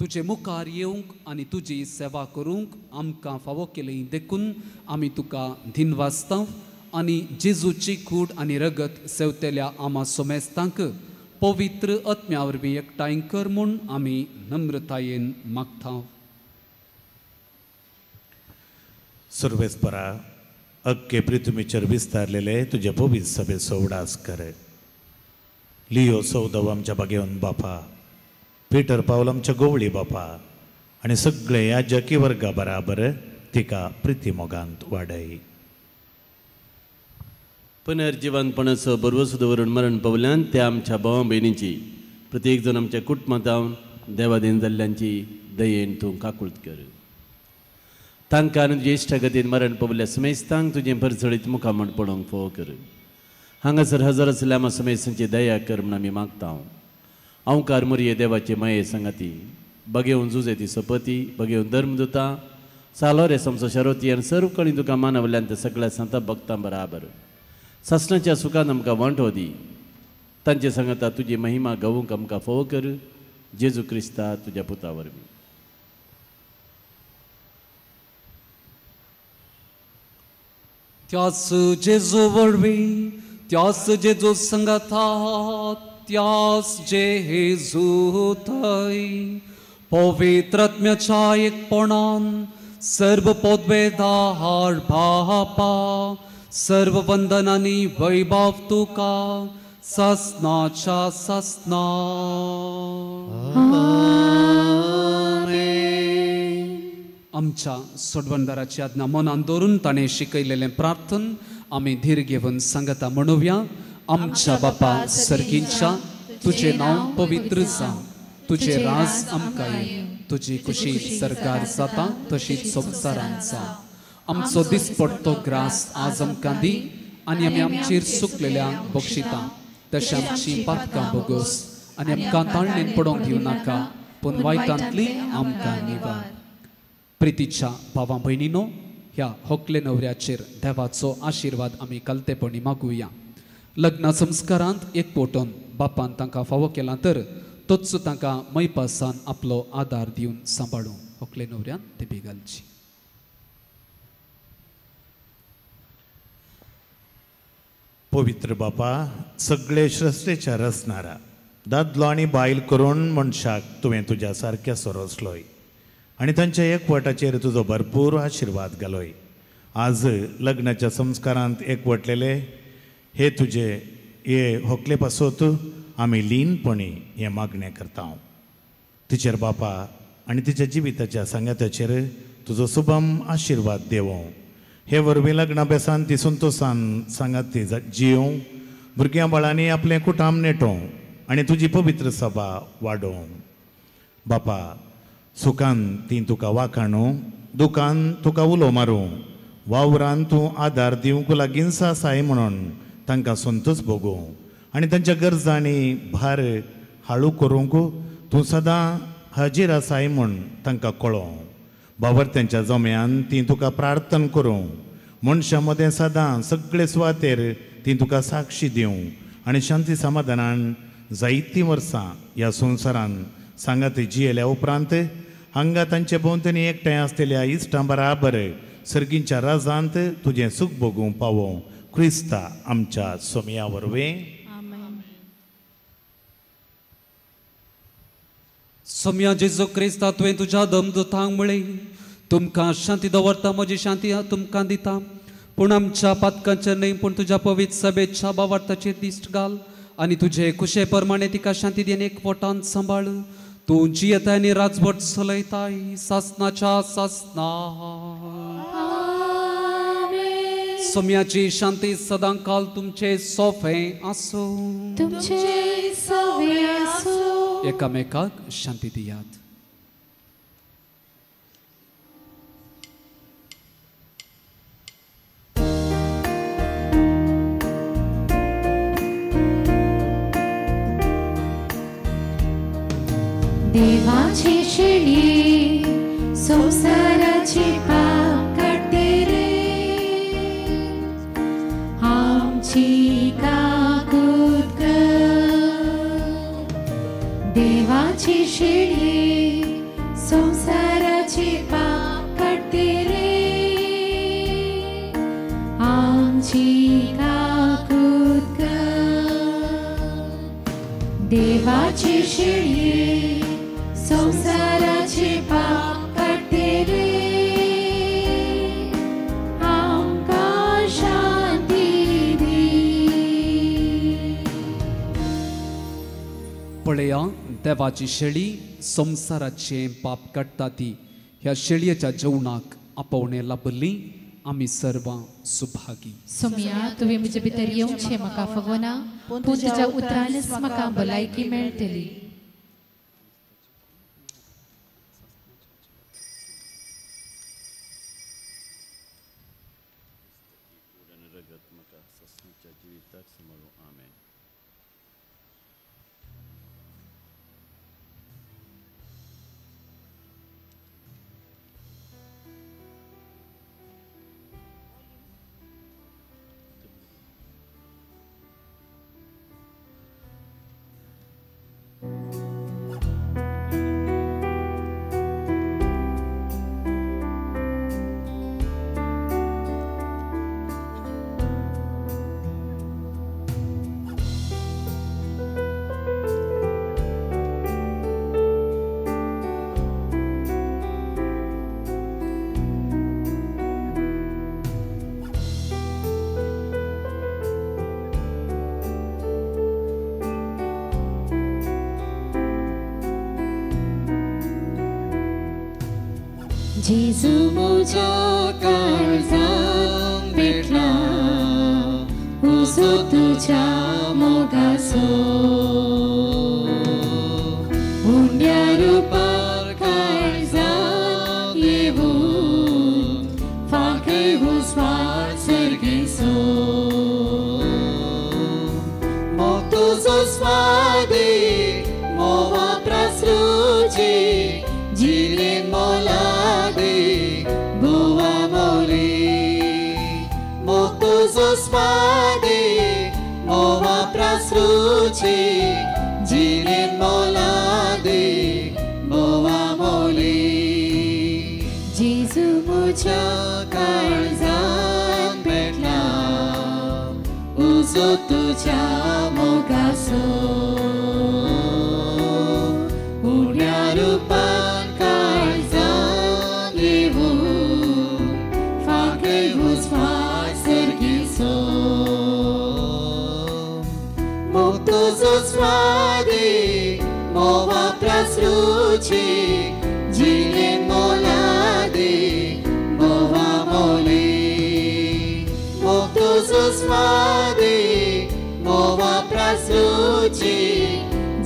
तुजे मुखार येवंक आनी तुजी सेवा करूंक आमकां फावो केली देखून आमी तुका दिनवासता आनी जेजूची कूड आनी रगत सेवतेल्या आमा सोमेस्तांक पवित्र आत्म्या वरवीं एकठांय कर म्हूण आमी नम्रतायेन मागता. सुर्वेस्परा अक्के पृथ्वीचेर विस्तारलेले तुजे पवित्र सभेचो उडास कर. लियो सौदव आमच्या बागेवन बापा, पीटर पावल आमच्या गोवळी बापा आनी सगळे ह्या जकी वर्गा बराबर तिका प्रिती मोगांत वाडय. पुनर्जिवनपणाचो भरवसो दवरून मरण पावल्यान त्या आमच्या भावा भयणींची प्रत्येक जण आमच्या कुटुंबांत देवाधीन जाल्ल्यांची दयेन तूं काकूळत कर. तांकां आनी तुजे इश्टागतीन मरण पावल्या समेस्तांक तुजें परजळीत मुखामण पळोवंक फावो कर. हांगासर हजर आसल्या आमा समेस्तांची दया कर म्हूण आमी मागता. अंवकार मोरये देवाचे माये सांगाती बगेवन जुजे ती सपती बगेवन धर्म दुता सालोरे समसो शरोती आनी सर्व कडेन तुका मानवल्यान ते सगळ्या सांता भक्तां बराबर सासणाच्या सुखान आमकां वांटो दी. तांचे सांगाता तुजी महिमा गावूंक आमकां फावो कर. जेजू क्रिस्ता तुज्या पुता वरवीं. त्यास जेजू वरवीं, त्यास जेजू संगाता, त्यास जेजू थंय पवित्र आत्म्याच्या एकपणान सर्व पदवेदार बापा सर्व वंदनांनी वैभव तुका सासनाच्या सासना. आमच्या सोडवणदाराची आज्ञा मनान दवरून ताणें शिकयलेलें प्रार्थन आमी धीर घेवन सांगता म्हणुया. आमच्या बापा सर्गींच्या, तुजें नांव पवित्र जावं, तुजें राज आमकां येवं, तुजी खुशी सरकार जाता तशीच संवसारांत जावं. आमचो दिसपडतो ग्रास आज आमकां दी आनी आमी आमचेर सुकलेल्यांक बक्षिता तशें आमची पातकां बोगोस आनी आमकां ताळणेन पडोवंक दिवं नाका, पूण वायटांतली आमकां निवार. प्रितीच्या भावा भयणीनो, ह्या होकले न्हवऱ्याचेर देवाचो आशिर्वाद आमी कलतेपणी मागुया. लग्न संस्कारांत एकवटून बापान तांकां फावो केला तर तोच तांकां मैपासान आपलो आदार दिवन सांबाळूं. होकले न्हवऱ्यान तेबी घालची. पवित्र बापा, सगळे श्रस्तेच्या रचणारा दादलो आनी बायल करून मनशाक तुवें तुज्या सारक्या सोरसलोय आनी तांच्या एकवटाचेर तुजो भरपूर आशिर्वाद घालोय. आज लग्नाच्या संस्कारांत एकवटलेले हे तुजे हे होकले पासत आमी लीनपणी हें मागणें करता. तिचेर बापा आनी तिच्या जिविताच्या सांगाताचेर तुजो शुभम आशिर्वाद देवो. हे वरवीं लग्ना बेसान ती संतोसान सांगात ती जियों, भुरग्यां बाळांनी आपलें कुटाम नेटोवं आनी तुजी पवित्र सभा वाडोवं. बापा, सुखान ती तुका वाखाणू, दुखान तुका उलो मारूं, वावरान तूं आदार दिवंक लागींच आसाय म्हणून तांकां संतोष भोगूं आनी तांच्या गरजांनी भार हाळू करूंक तूं सदां हाजीर आसाय म्हूण तांकां कळोवं. बाबर तांच्या जम्यान ती तुका प्रार्थना करूं, मनशां मदें सदां सगळे सुवातेर ती तुका साक्षी दिवं आनी शांती समाधानान जायतीं वर्सां ह्या संवसारान सांगात जियेल्या उपरांत हांगा तांचे भोंवतणी एकठांय आसलेल्या इश्टां बराबर सर्गींच्या राजांत तुजें सूख भोगूंक पावोवं. क्रिस्ता आमच्या सोमया वरवीं. सोमया जेजू क्रिस्ता, तुवें तुज्या दमदूतांक म्हळें, तुमकां शांती दवरता, म्हजी शांती तुमकां दिता. पूण आमच्या पातकांचेर न्हय, पूण तुज्या पवित्र सभेच्या भावार्थाचेर दिश्ट घाल आनी तुजे कुशे प्रमाणे तिका शांती दी आनी एकवटान सांबाळ. तूं जियेताय आनी राजवट चलयताय सासनाच्या सासना. सोम्याची शांती सदां काल तुमचे सोफे आसूं. तुमचे सोफे आसूं. एकामेकाक शांती दियात. देवाची शेळी संवसाराची पाप काडटे रे, आमची काकूत कर. देवाची शेळी संवसाराची पाप काडटे रे, आमची काकूत कर. देवाची शेळी संवसाराचे पाप काडटे रे, आमकां शांती दी. पळया देवाची शेळी संवसाराचे पाप काडटा ती. ह्या शेळयेच्या जेवणाक आपोवणें लाभल्ली आमी सर्वां सुभागी. सोमया, तुवें म्हजे भितर येवचें म्हाका फगोना, पूण तुज्या उतरानच म्हाका भलायकी मेळटली. जेजू म्हज्या काळजांत पेटला उजो तुज्या मोगाचो, उंड्या रुपार काळजांत येवन फांकय उजवाड सर्गेचो. मोग तुजो स्वादीक प्रासरुची जिणेन मोलादीक बोवा मोली मोग तुजो स्वादीक मोवा प्रासरुची जिणेन मोलादीक बोवा मोली जेजू म्हज्या काळजान पेटला उजो तुज्या मोगाचो उण्या रुपान काळजान येवून फांकय उजवाड सर्गीचो मोग तुजो स्वादीक मोवा प्रासरुची जिणेन मोलादीक बोवा मोली मोग तुजो स्वादीक मोवा प्रासरुची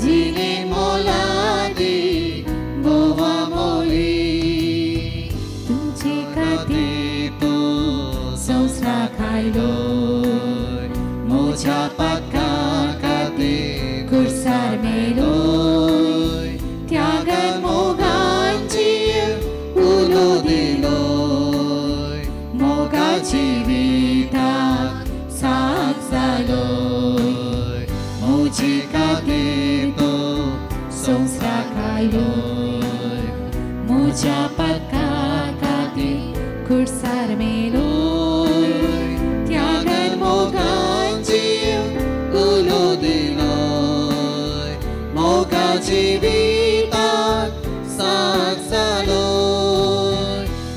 जिणेन मोलादीक बोवा मोली तुमचे खातीर तूं संवसाराक आयलो म्हज्या पातकां खातीर खुर्सार मेलो त्यागान मोगान जीव उलो दिलो मोगा जिविताक साथ जालो म्हजे खातीर तूं संवसाराक आयलो म्हज्या पातकां खातीर खुर्सार मेलो त्यागान मोगान जीव उलो दिलो मोगा जिविताक साथ जालो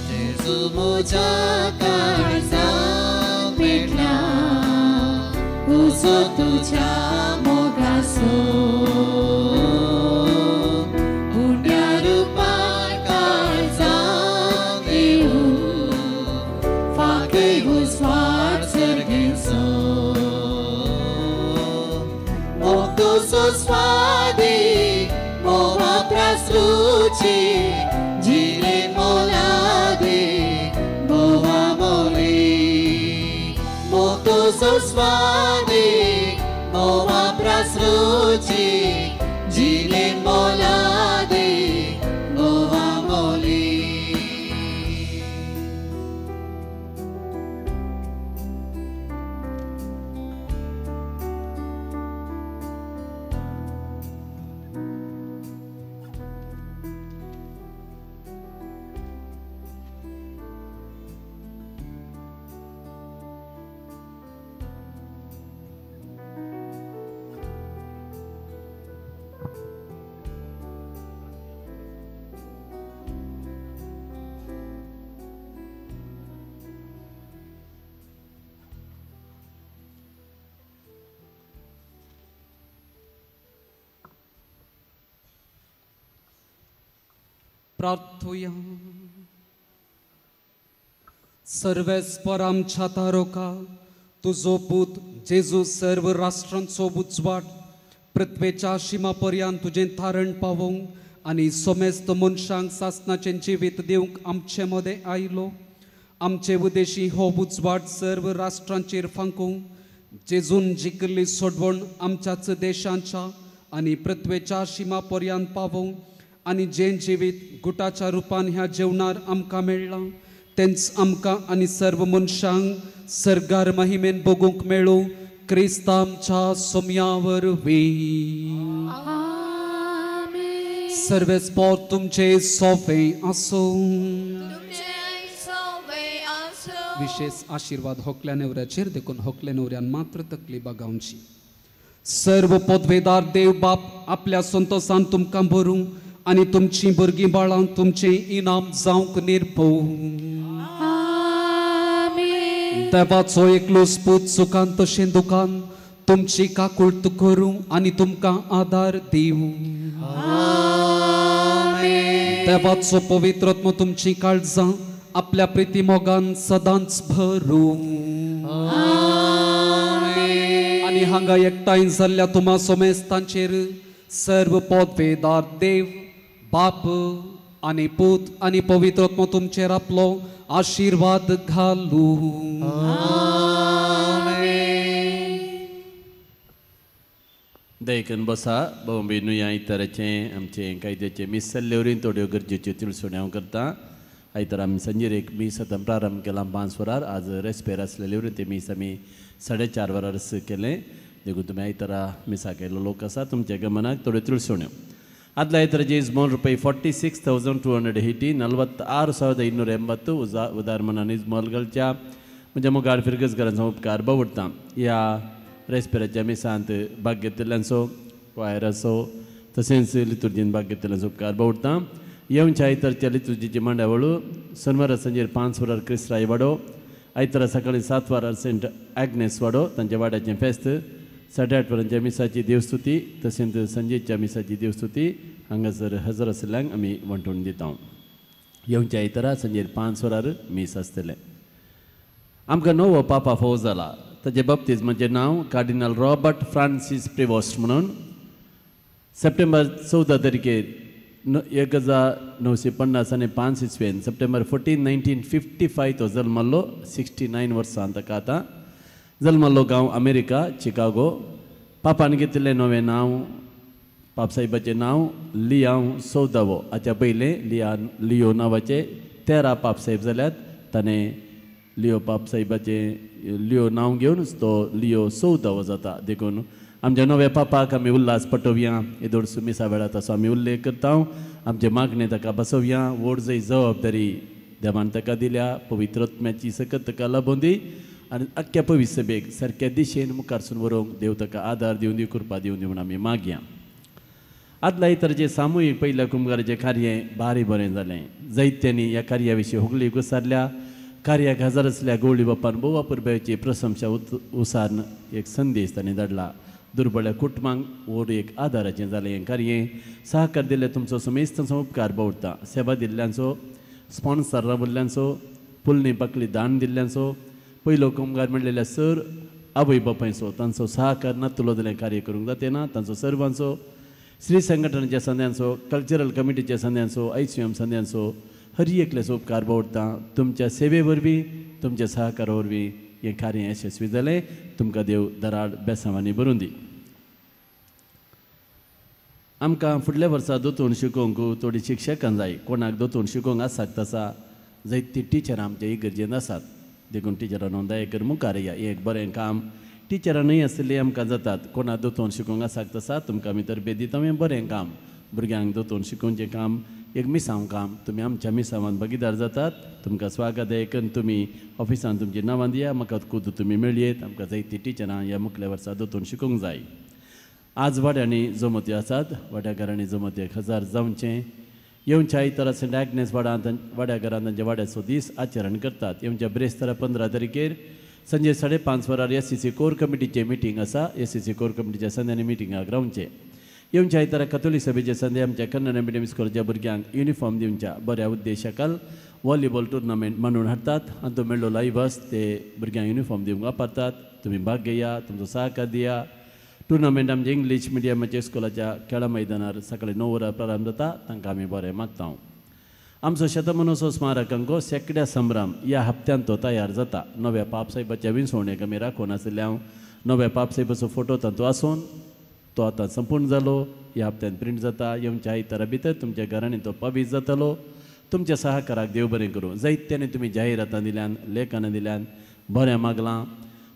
जेजू म्हज्या काळजान पेटला उजो तुज्या मोगाचो उण्या रुपान काळजान येवून फांकय उजवाड सर्गीचो मोग तुजो स्वादीक मोवा प्रासरुची जिणेन मोलादीक बोवा मोली मोग तुजो स्वादीक मोवा प्रासरुची जिणेन मोलादीक बोवा मोली. प्रार्थुया. सर्वेस्पर आमच्या तारोका तुजो पूत जेजू सर्व राष्ट्रांचो उजवाड पृथ्वेच्या शिमा पर्यंत तुजें थारण पावोवंक आनी समेस्त मनशांक सासणाचें जिवीत दिवंक आमचे मदें आयलो. आमचे उदेशी हो उजवाड सर्व राष्ट्रांचेर फांकूंक जेजून जिखिल्ली सोडवण आमच्याच देशांच्या आनी पृथ्वेच्या शिमा पर्यंत पावोवंक आनी जें जिवीत गुटाच्या रुपान ह्या जेवणार आमकां मेळ्ळां तेंच आमकां आनी सर्व मनशांक सर्गार महिमेन भोगूंक मेळूं क्रिस्त आमच्या सोम्या वरवीं. सर्वेस्पर तुमचे सोफे आसूं. विशेष आशिर्वाद होकल्या नेवऱ्याचेर देखून होकल्या नेवऱ्यान मात्र तकली बागावची. सर्व पदवेदार देव बाप आपल्या संतोसान तुमकां भरूं आनी तुमचीं भुरगीं बाळां तुमचें इनाम जावंक निर्पोवं. देवाचो एकलोच पूत सुखान तशें दुखान तुमची काकुळट करूं आनी तुमकां आदार दिवं. देवाचो पवित्र आत्मो तुमचीं काळजां आपल्या प्रिती मोगान सदांच भरूं. आनी हांगा एकठांय जाल्ल्या तुमा सोमेस्तांचेर सर्व पदवेदार देव बाप आनी पूत आनी पवित्र आत्मो तुमचेर आपलो आशिर्वाद घालूं. दयकन बसा बॉम्बे नुया आयताराचें आमचें कायद्याचें मीस जाल्ले वरीं थोड्यो गरजेच्यो तिळसुण्यो हांव करता. आयतार आमी सांजेर एक मीस आतां प्रारंभ केलां 5 वरार. आज रेस्पेर आसलेले वरीं तें मीस आमी 4:30 वरार केलें. देखून तुमी आयतारा मिसाक आयिल्लो लोक आसा तुमच्या गमनाक थोड्यो तिळसुण्यो. आदल्या आयताराचे इजमोल रुपये 46,280 46,280 उदार मनान इजमोल घालच्या म्हज्या मुखार फिरगजकारांचो उपकार बावडटा. ह्या रेस्पेराच्या मिसांत भाग घेतिल्ल्यांचो क्वायराचो तशेंच लितुर्जीन भाग घेतिल्ल्यांचो उपकार बावडटा. येवच्या आयतारच्या लितुर्जीची मांडावळ शनवारा सांजेर 5 वरार क्रिस्त्राय वाडो, आयतारा सकाळी 7 वरार सेंट आग्नेस वाडो तांच्या वाड्याचें फेस्त, 8:30 वरांच्या मिसाची देवस्तुती तशेंच सांजेच्या मिसाची देवस्तुती हांगासर हजर आशिल्ल्यांक आमी वांटून दिता. येवच्या आयतारा सांजेर 5 वरार मीस आसतलें. आमकां नवो पापा फोव जाला. ताजे बाप्तिज्माचें नांव कार्डिनल रॉबर्ट फ्रांसीस प्रिवॉस्ट म्हणून. सप्टेंबर 14 तारखेर 1955 इस्वेन सप्टेंबर 14 1955 तो जल्मल्लो. 69 वर्सां ताका आतां. जल्मल्लो गांव अमेरिका चिकागो. पापान घेतिल्लें नवें नांव पापसाहेबाचें नांव लियांव 14वो. हाच्या पयलें लियो नांवाचे 13 पापसाहेब जाल्यात. ताणें लियो पापसाहेबाचें लियो नांव घेवनच तो लियो 14वो जाता. देखून आमच्या नव्या पापाक आमी उल्हास पटोवया. येदोळसो मिसा वेळार तसो आमी उल्लेख करता. आमचे मागणें ताका बसोवया. व्हड जंय जबाबदारी देवान ताका दिल्या पवित्रत्म्याची सकत ताका लाबोवन दी आनी आख्ख्या पवित्र सभेक सारक्या दिशेन मुखारसून व्हरूंक देव ताका आदार दिवन दी, कृपा दिवन दी म्हूण आमी मागया. आदल्या आयताराचें सामुहीक पयल्या कुमगाराचें कार्य भारी बरें जालें. जैत्यांनी ह्या कार्या विशीं होगली घुसारल्या. कार्याक हजर आसल्या गवळी बापान भोव अपुरबायेची प्रशंसा उसारून एक संदेश ताणें धाडला. दुर्बळ्या कुटुंबांक व्हड एक आदाराचें जालें हें कार्य. सहकार दिल्ले तुमचो समेस्तांचो उपकार बावडटा. सेवा दिल्ल्यांचो, स्पॉन्सर रावल्ल्यांचो, पुलणी पाकली दान दिल्ल्यांचो, पयलो कुमगार म्हणलेल्या सर आवय बापायचो तांचो सहकार नातलो जाल्यार कार्य करूंक जाते ना. तांचो सर्वांचो, श्री संघटनेच्या संद्यांचो, कल्चरल कमिटीच्या संद्यांचो, ICM संद्यांचो हर एकल्याचो उपकार बावडटा. तुमच्या सेवे वरवीं, तुमच्या सहकारा वरवीं हें कार्य यशस्वी जालें. तुमकां देव दराड बेसांवांनी भरून दी. आमकां फुडल्या वर्सा दोतोन शिकोवंक थोडी शिक्षकां जाय. कोणाक दोतोन शिकोवंक आसात तसा जायतीं टिचरां आमच्या इगर्जेंत आसात. देखून टिचरां नोंदाय कर मुखार या. एक बरें काम टिचरां न्हय आसलें आमकां जातात. कोणाक दोतोन शिकोवंक आसात तसा तुमकां आमी तरबेज दिता. हें बरें काम भुरग्यांक दोतोन शिकोवचें काम एक मिसांव काम. तुमी आमच्या मिसांवान भागीदार जातात. तुमकां स्वागत आहे. तुमी ऑफिसान तुमची नांवां दिया. म्हाका खुद तुमी मेळयेत. आमकां जायतीं टिचरां ह्या मुखल्या वर्सा दोतोन शिकोवंक जाय. आज वाड्यांनी जमती आसात. वाड्याघरांनी जमती 1000 जावचें. येवच्या आयतारा सेंट आग्नेस वाड्यांत वाड्याघरांत तांच्या वाड्याचो दीस आचरण करतात. येवच्या ब्रेस्तारा 15 तारखेर सांजे 5:30 वरार SCC core कमिटीचें मिटींग आसा. SCC core कमिटीच्या संध्यानी मिटिंगाक रावचें. येवच्या आयतारा कथोलीक सभेचे संदे आमच्या कन्नड मिडियम स्कुलाच्या भुरग्यांक युनिफॉर्म दिवच्या बऱ्या उद्देशाकाल व्हॉलीबॉल टुर्नामेंट मांडून हाडटात आनी तो मेळ्ळो लायव्ह ते भुरग्यांक युनिफॉर्म दिवंक वापरतात. तुमी भाग घेया, तुमचो सहकार दिया. टुर्नामेंट आमच्या इंग्लीश मिडियमाच्या स्कुलाच्या खेळा मैदानार सकाळी 9 वरां प्रारंभ जाता. तांकां आमी बरें मागता. आमचो शतमानोत्सव स्मारक अंको शेंकड्या संभ्रम ह्या हप्त्यांत तो तयार जाता. नव्या पापसाहेबाच्या विंचवणेक आमी राखून आशिल्ले. हांव नव्या पापसाहेबाचो फोटो तातूंत आसून तो आतां संपूर्ण जालो. ह्या हप्त्यांत प्रिंट जाता. येवच्या आयतारा भितर तुमच्या घरांनी तो पवीस जातलो. तुमच्या सहकाराक देव बरें करूं. जायत्यांनी तुमी जाहिरातां दिल्यान, लेखनां दिल्यान, बरें मागलां.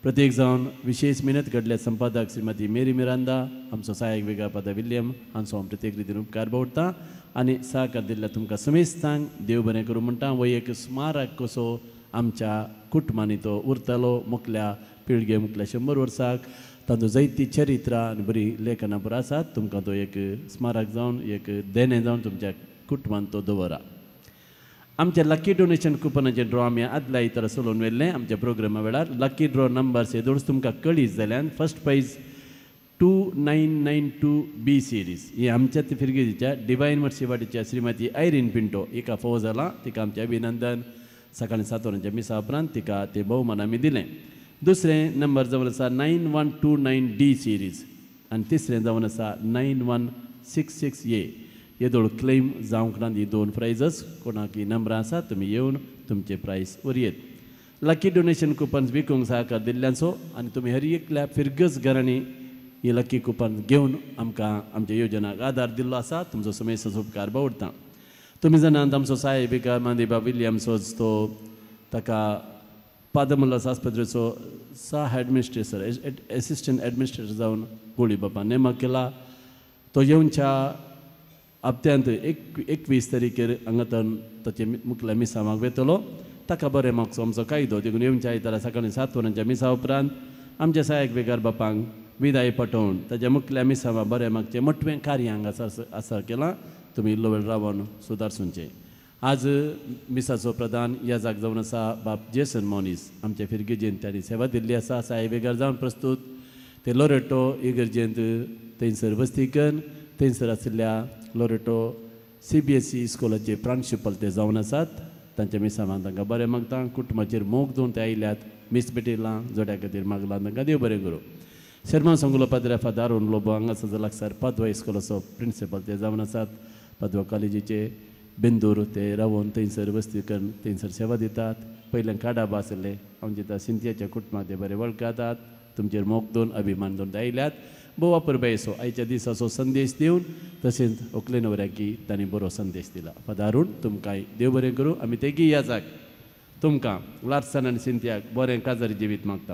प्रत्येक जावन विशेष मेहनत घडल्या संपादक श्रीमती मेरी मिरांदा, आमचो सहायक वेगापादा विल्यम हांचो हांव प्रत्येक रितीन उपकार बावडटा आनी सहकार दिल्ल्या तुमकां समेस्तांक देव बरें करूं म्हणटा. हो एक स्मारक कसो आमच्या कुटुंबांनी तो उरतलो मुखल्या पिळगे मुखल्या 100 वर्साक. तांचो जायती चरित्रां आनी बरी लेखनां पुरो आसात. तुमकां तो एक स्मारक जावन एक देणें जावन तुमच्या कुटुंबान तो दवरा. आमच्या लकी डोनेशन कुपनाचें ड्रॉ आमी आदल्या आयतारा चलोवन व्हेल्लें. आमच्या प्रोग्रामा वेळार लकी ड्रॉ नंबर्स येदोळच तुमकां कळीत जाल्यान फर्स्ट प्रायज 2992B series ही आमच्या फिरगेजीच्या डिवायन मर्सी वाडीच्या श्रीमती आयरीन पिंटो हिका फोव जाला. तिका आमचें अभिनंदन. सकाळी 7 वरांच्या मिसा उपरांत तिका ते भोवमान आमी दिलें. दुसरें नंबर जावन आसा 9129D series आनी तिसरें जावन आसा 9166A. येदोळ क्लेम जावंक ना. ही 2 प्रायजस कोणाक ही नंबरां आसा तुमी येवन तुमचे प्रायज व्हरयेत. लकी डोनेशन कुपन्स विकूंक सहकार दिल्ल्यांचो आनी तुमी हर एकल्या फिरगज घरांनी ही लकी कुपन घेवन आमकां आमच्या योजनाक आदार दिल्लो आसा. तुमचो समेस्त उपकार बावडटा. तुमी जाणात आमचो साहेब विकार मांदिबा विल्यम्सोच तो ताका पादमल्लास आस्पत्रेचो सह एडमिनिस्ट्रेटर एसिस्टंट एडमिनिस्ट्रेटर जावन गोळी बापा नेमक केला. तो येवच्या हप्त्यांत 21 तारीखेर हांगातन ताचे मुखल्या मिसांवाक वेतलो. ताका बरें मागचो आमचो कायदो देखून येवच्या आयतारा सकाळीं 7 वरांच्या मिसा उपरांत आमच्या सहायक बेगार बापांक विदाय पटोवन ताच्या मुखल्या मिसांवा बरें मागचें मोटवें कार्य हांगासर आसा केलां. तुमी इल्लो वेळ रावन सुदारसुंचें. आज मिसाचो प्रधान याजाक जावन आसा बाप जेसन मोनीस. आमच्या फिरगेजेंत तांणी सेवा दिल्ली आसा. साहेब बेगार जावन प्रस्तूत ते लोरेटो इगर्जेंत थंयसर वस्ती करून थंयसर आशिल्ल्या लोरेटो CBSE इस्कोलाचे प्रांशुपाल ते जावन आसात. तांच्या मिसावान तांकां बरें मागता. कुटुंबाचेर मोग दिवन ते आयल्यात. मीस भेटयलां जोड्या खातीर मागलां. तांकां देव बरें करूं. शर्मा संगुलो पाद्रे फादर अरुण लोबो हांगासर लागसार पादवा इस्कोलाचो प्रिंसिपल ते जावन आसात. पादवा कॉलेजीचे बेंदूर ते रावन थंयसर वस्ती करून थंयसर सेवा दितात. पयल्यान काडाबा आशिल्ले आमच्या त्या सिंतियाच्या कुटुंबाक ते बरे वळखतात. तुमचेर मोग दिवन अभिमान दिवन ते आयल्यात. भोव अपुरबायेचो आयच्या दिसाचो संदेश दिवन तशेंच व्हंकले न्हवऱ्याकी तांणी बरो संदेश दिला. फादर अरुण तुमकांय देव बरें करूं. आमी तेगी याजाक तुमकां लार्सन आनी सिंतियाक बरें काजारी जिवीत मागता.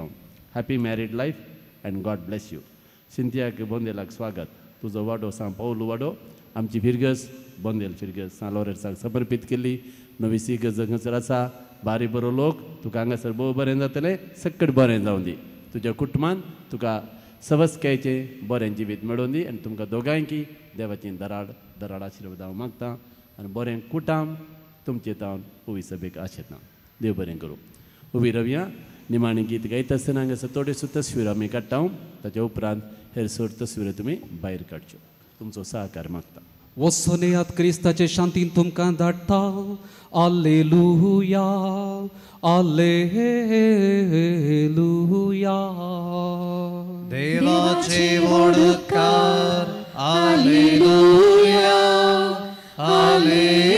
Happy married life and God bless you. सिंतियाक बोंदेलाक स्वागत. तुजो वाडो सांग पावलू वाडो आमची फिरगज बोंदेल फिरगज सांग लॉरेन्साक समर्पीत केल्ली नवी इगर्ज हांगासर आसा. बारी बरो लोक तुका हांगासर भोव बरें जातलें. सक्कट बरें जावं दी. तुज्या कुटुंबान तुका सवस्कायचें बरें जिवीत मेळोवन दी आनी तुमकां दोगांयकी देवाची दराड दराड आशिर्वाद हांव मागता आनी बरें कुटाम तुमचे तावन उबी सभेक आशेता. देव बरें करूं. उबी रवया. निमाणी गीत गायता आसतना हांगासर थोड्योश्यो तस्वीर आमी काडटा. ताच्या उपरांत हेर सोड तस्वीर तुमी भायर काडच्यो. तुमचो सहकार मागता. वसोनेयात क्रिस्ताचे शांतीन तुमकां धाडटा. आलेलुया आलेलुया. देवाचे वडकार आलेलुया आलेलुया.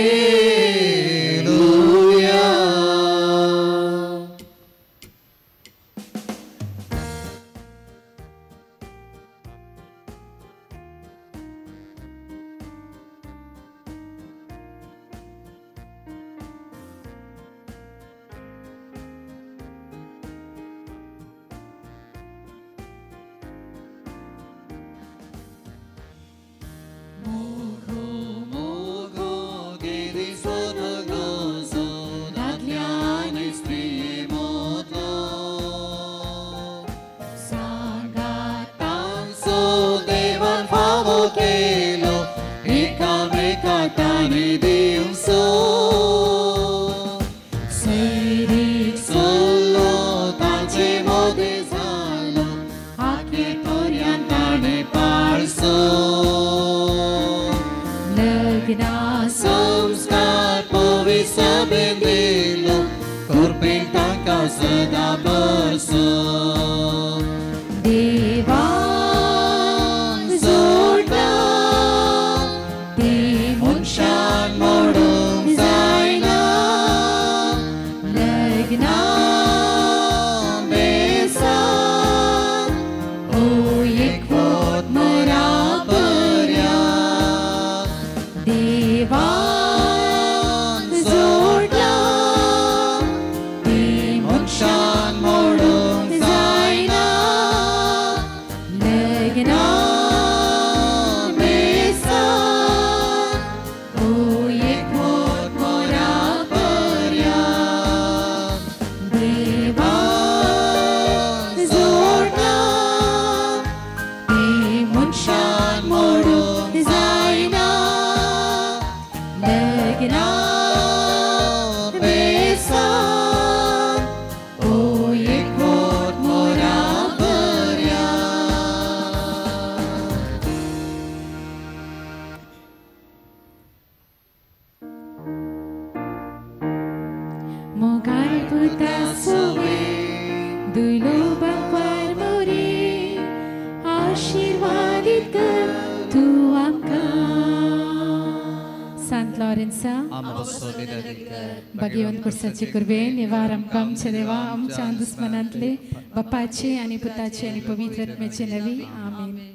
भाग्यवंत कुर्साचे कुर्बे निवार आमकां आमच्या देवा आमच्या दुस्मनांतले बापाचे आनी पुताचे आनी पवित्र आत्म्याचे नवी. आमेन.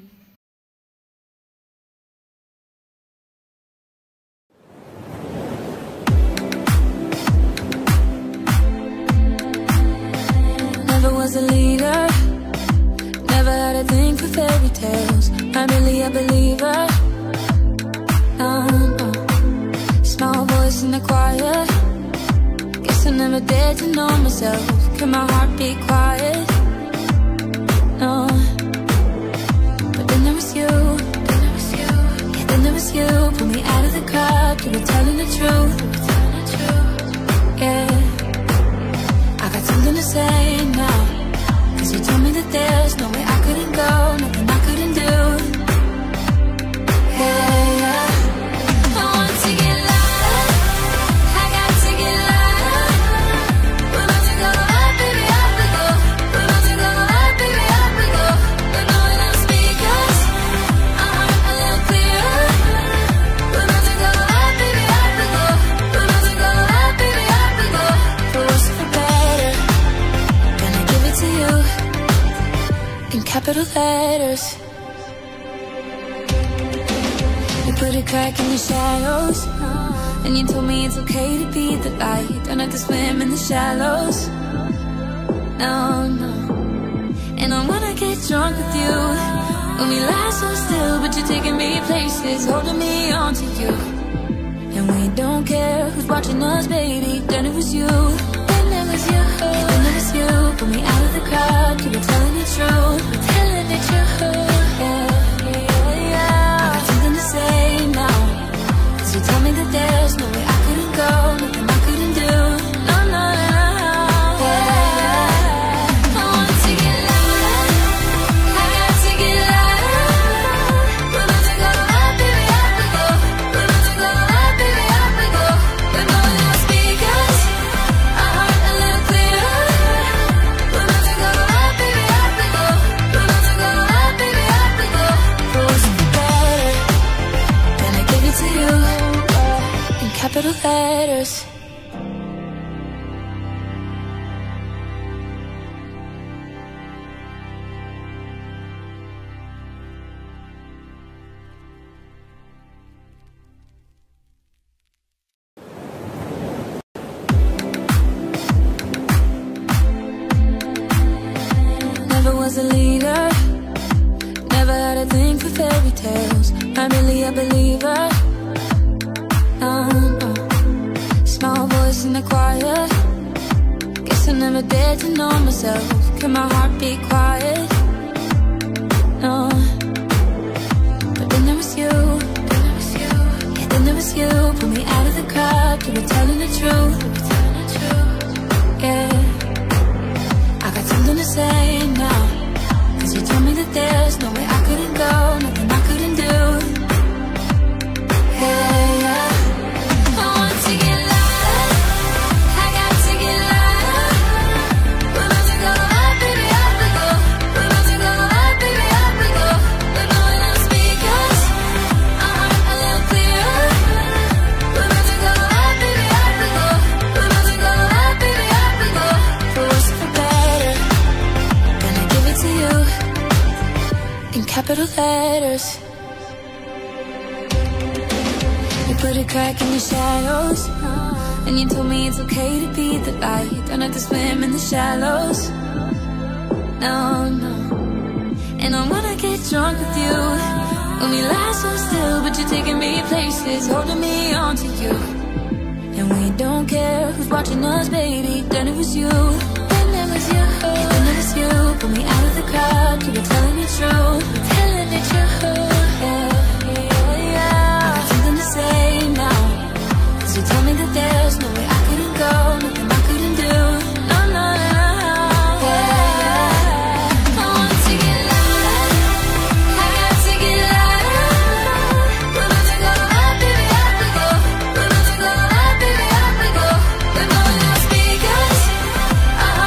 was a leader, never had a thing for fairy tales. I'm really a believer. No, no. Small voice in the choir. Guess I never dared to know myself. Can my heart be quiet? No. But then there was you. Then there was you. Yeah, then there was you. Pull me out of the crowd. You were telling the truth. You were telling the truth. Yeah. I got something to say now. 'Cause you told me that there's no way I couldn't go, nothing I couldn't do. Yeah, yeah. I want to get louder. I got to get louder. We're about to go up, baby, up we go. We're about to go up, baby, up we go. We're blowing up speakers. Our heart a little clearer. We're about to go up, baby, up we go. We're about to go up, baby, up we go. For worse or for better, gonna give it to you in capital letters. You put a crack in the shadows, and you told me it's okay to be the light. Don't have to swim in the shallows. No, no. And I wanna get drunk with you when we lie so still, but you're taking me places, holding me onto you. And we don't care who's watching us, baby. Then it was you. Then it was you. Yeah, then it was you. Pull me out of the crowd. You were telling the truth. You were telling the truth. Yeah, yeah, yeah. I got something to say now. 'Cause you told me that there's no way I couldn't go, nothing I couldn't do. No, no, no, no. Yeah. I want to get louder. I got to get louder. We're about to go up, baby, up we go. We're about to go up, baby, up we go. We're blowing up speakers. Our heart a little clearer. We're about to go up, baby, up we go. We're about to go up, baby, up we go. For worse or for better, gonna give it to you in capital letters. Never was a leader, never had a thing for fairy tales. I'm really a believer. No, no. Small voice in the choir. Guess I never dared to know myself. Can my heart be quiet? No. But then there was you. Then there was you. Yeah, then there was you. Pull me out of the crowd. You were telling the truth. You were telling the truth. Yeah. I got something to say now. 'Cause you told me that there's no way I couldn't go, nothing I couldn't do. Yeah, yeah. I want to get louder. I got to get louder. We're about to go up, baby, up we go. We're about to go up, baby, up we go. We're blowing up speakers. Our heart a little clearer. We're about to go up, baby, up we go. We're about to go up, baby, up we go. For worse or for better, gonna give it to you in capital letters. You put a crack in the shadows, and you told me it's okay to be the light. Don't have to swim in the shallows. No, no. And I wanna get drunk with you when we lie so still, but you're taking me places, holding me onto you. And we don't care who's watching us, baby. Then it was you. Then it was you. Yeah, then it was you. Pull me out of the crowd. You were telling the truth. You were telling the truth. Yeah, yeah, yeah. I got something to say now. 'Cause you told me that there's no way I couldn't go, nothing I couldn't do. No, no, no, no. Yeah. I want to get louder. I got to get louder. We're about to go up, baby, up we go. We're about to go up, baby, up we go. We're blowing up speakers. Our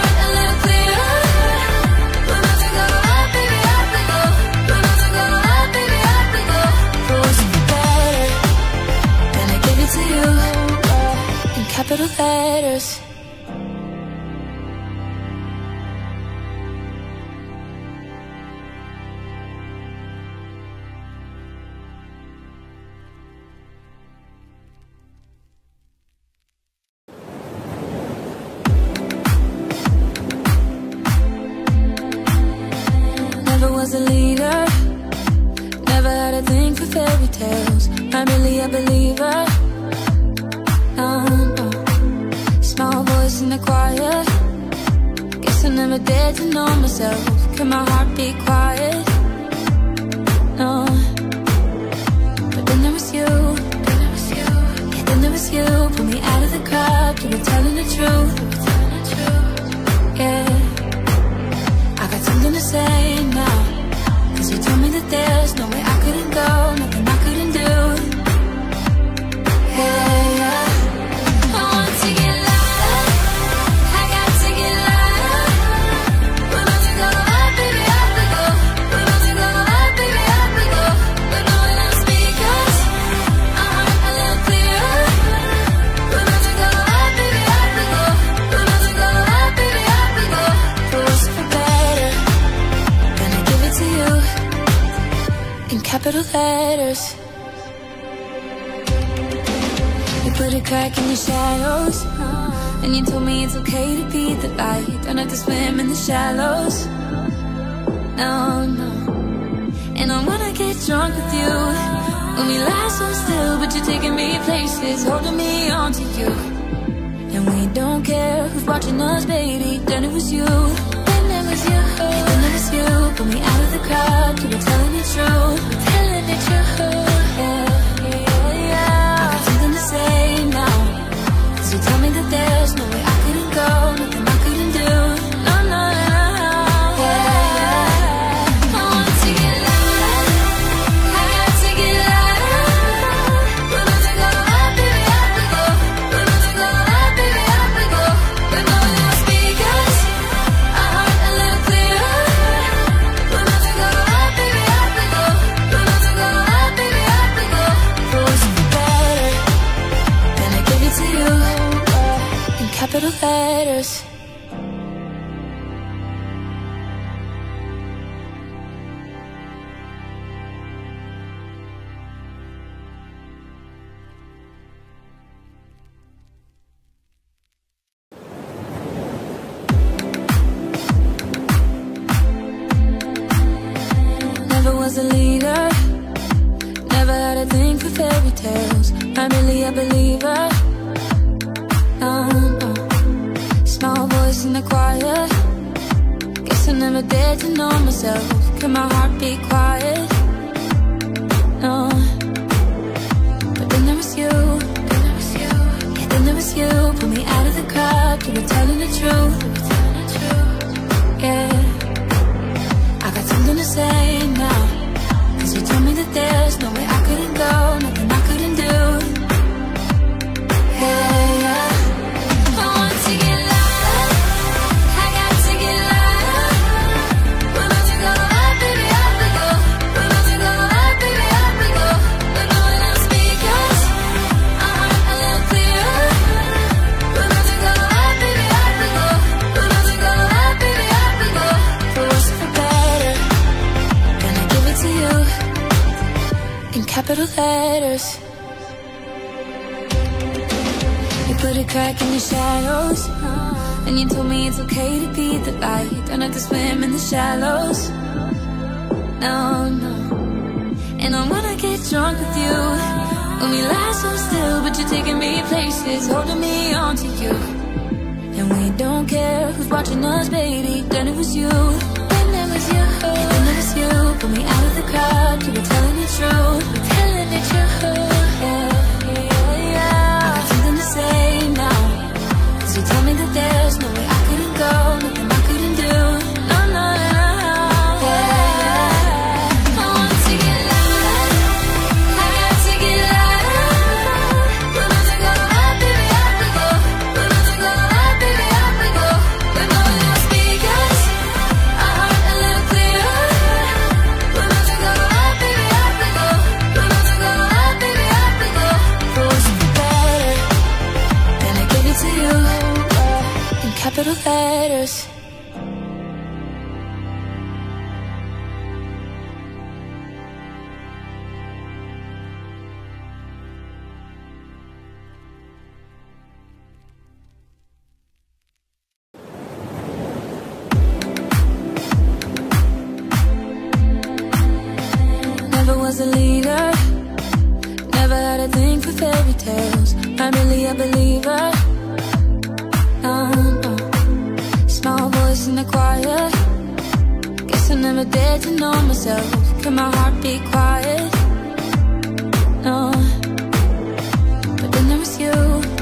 was a leader, never had a thing for fairy tales. I'm really a believer. No, no. Small voice in the choir. Guess I never dared to know myself. Can my heart be quiet? No. But then there was you. Then there was you. Yeah, then there was you. Pull me out of the crowd. You were telling the truth. You were telling the truth. Yeah. I got something to say now. 'Cause you told me that there's no way I couldn't go, nothing I couldn't do. Yeah, yeah. I want to get louder. I got to get louder. We're about to go up, baby, up we go. We're about to go up, baby, up we go. We're blowing up speakers. I want a little clearer. We're about to go up, baby, up we go. We're about to go up, baby, up we go. For worse or for better, gonna give it to you in capital letters. You put a crack in the shadows, and you told me it's okay to be the light. Don't have to swim in the shallows. No, no. And I wanna get drunk with you when we lie so still, but you're taking me places, holding me onto you. And we don't care who's watching us, baby. Then it was you. Then it was you. Then it was you. Pull me out of the crowd. You were telling the truth. You were telling the truth. Yeah, yeah, yeah. I got something to say now. 'Cause you tell me that there's no way I couldn't go, nothing I couldn't do. No, no, no, no. Yeah, yeah. I want to get louder. I got to get louder. We're about to go up, baby, up we go. We're about to go up, baby, up we go. We're blowing up speakers. I heart a little clearer. We're about to go up, baby, up we go. We're about to go up, baby, up we go. For worse or for better, gonna give it to you in capital letters. Never was a leader, never had a thing for fairy tales. I'm really a believer. No, no. Small voice in the choir. Guess I never dared to know myself. Can my heart be quiet? No. But then there was you. Then there was you. Yeah, then there was you. Pull me out of the crowd. You were telling the truth. You were telling the truth. Yeah. I got something to say now. 'Cause you told me that there's no way I couldn't go, nothing I couldn't do. Yeah, yeah. I want to get louder. I got to get louder. We're about to go up, baby, up we go. We're about to go up, baby, up we go. We're blowing up speakers. I heart a little clearer. We're about to go up, baby, up we go. We're about to go up, baby, up we go. For worse or for better, gonna give it to you in capital letters. You put a crack in the shadows, and you told me it's okay to be the light. Don't have to swim in the shallows. No, no. And I wanna get drunk with you when we lie so still, but you're taking me places, holding me onto you. And we don't care who's watching us, baby. Then it was you. Then it was you. Yeah, then it was you. Pull me out of the crowd. You were telling the truth. You were telling the truth. Yeah, yeah, yeah. I got something to say now. 'Cause you told me that there's no way I couldn't go, nothing I couldn't do. No, no, no, no. Yeah, yeah. I want to get louder. I got to get louder. We're about to go up, baby, up we go. We're about to go up, baby, up we go. We're blowing up speakers. I heart a little clearer. We're about to go up, baby, up we go. We're about to go up, baby, voice in the choir. Guess I never dared to know myself. Can my heart be quiet? No. But then there was you.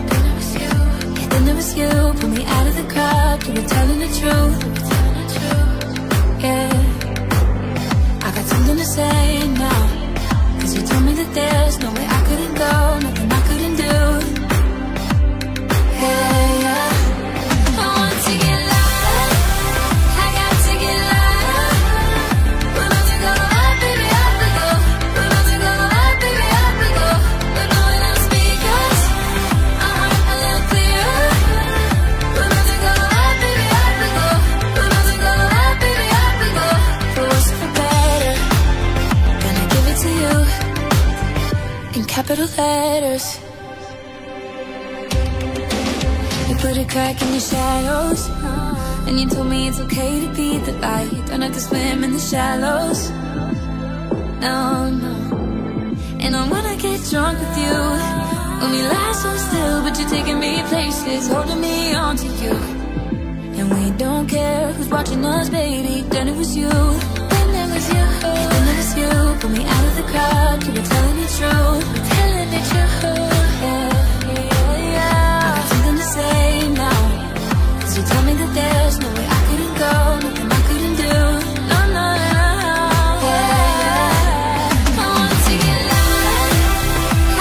Then there was you. Yeah, then there was you. Pull me out of the crowd. You were telling the truth. Yeah. I got something to say now. 'Cause you told me that there's no way I couldn't go, nothing I couldn't do. Yeah, yeah. I want to get louder. I got to get louder. We're about to go up, baby, up we go. We're about to go up, baby, up we go. We're blowing up speakers, our heart a little clearer. We're about to go up, baby, up we go. We're about to go up, baby, up we go. For worse or for better, gonna give it to you in capital letters. You put a crack in your shadows, and you told me it's okay to be the light. Don't have to swim in the shallows. No, no. And I wanna get drunk with you. When we lie so still, but you're taking me places, holding me onto you. And we don't care who's watching us, baby. Then it was you. Then it was you. Then it was you. Pull me out of the crowd. You were telling the truth. You were telling the truth. Yeah, yeah, yeah. I got something to say now. 'Cause you told me that there's no way I couldn't go, nothing I couldn't do. No, no, no. Yeah. I want to get louder.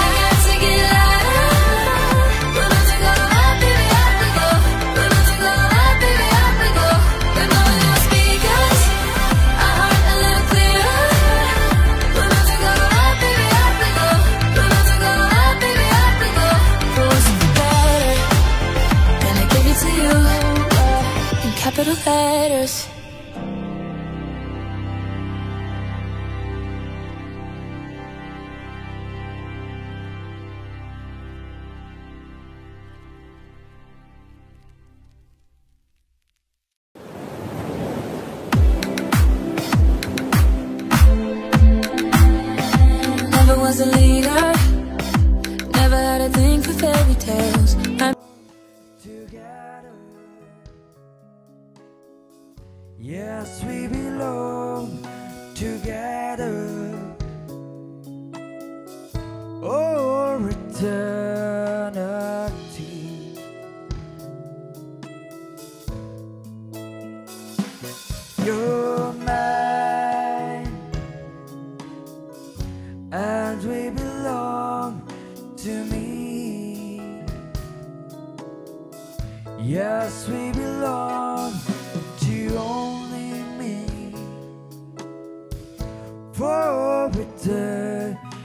I got to get louder. We're about to go up, baby, up we go. We're about to go up, baby, up we go. We're blowing up speakers, our heart a little clearer. We're about to go up, baby, up we go. We're about to go up, baby, up we go. For worse or for better, gonna give it to you in capital letters. Never was a leader, never had a thing for fairy tales. I'm Together. Yes, we belong together. Oh, eternity. You're mine, and we belong to me. Yes, we belong to only me for eternity.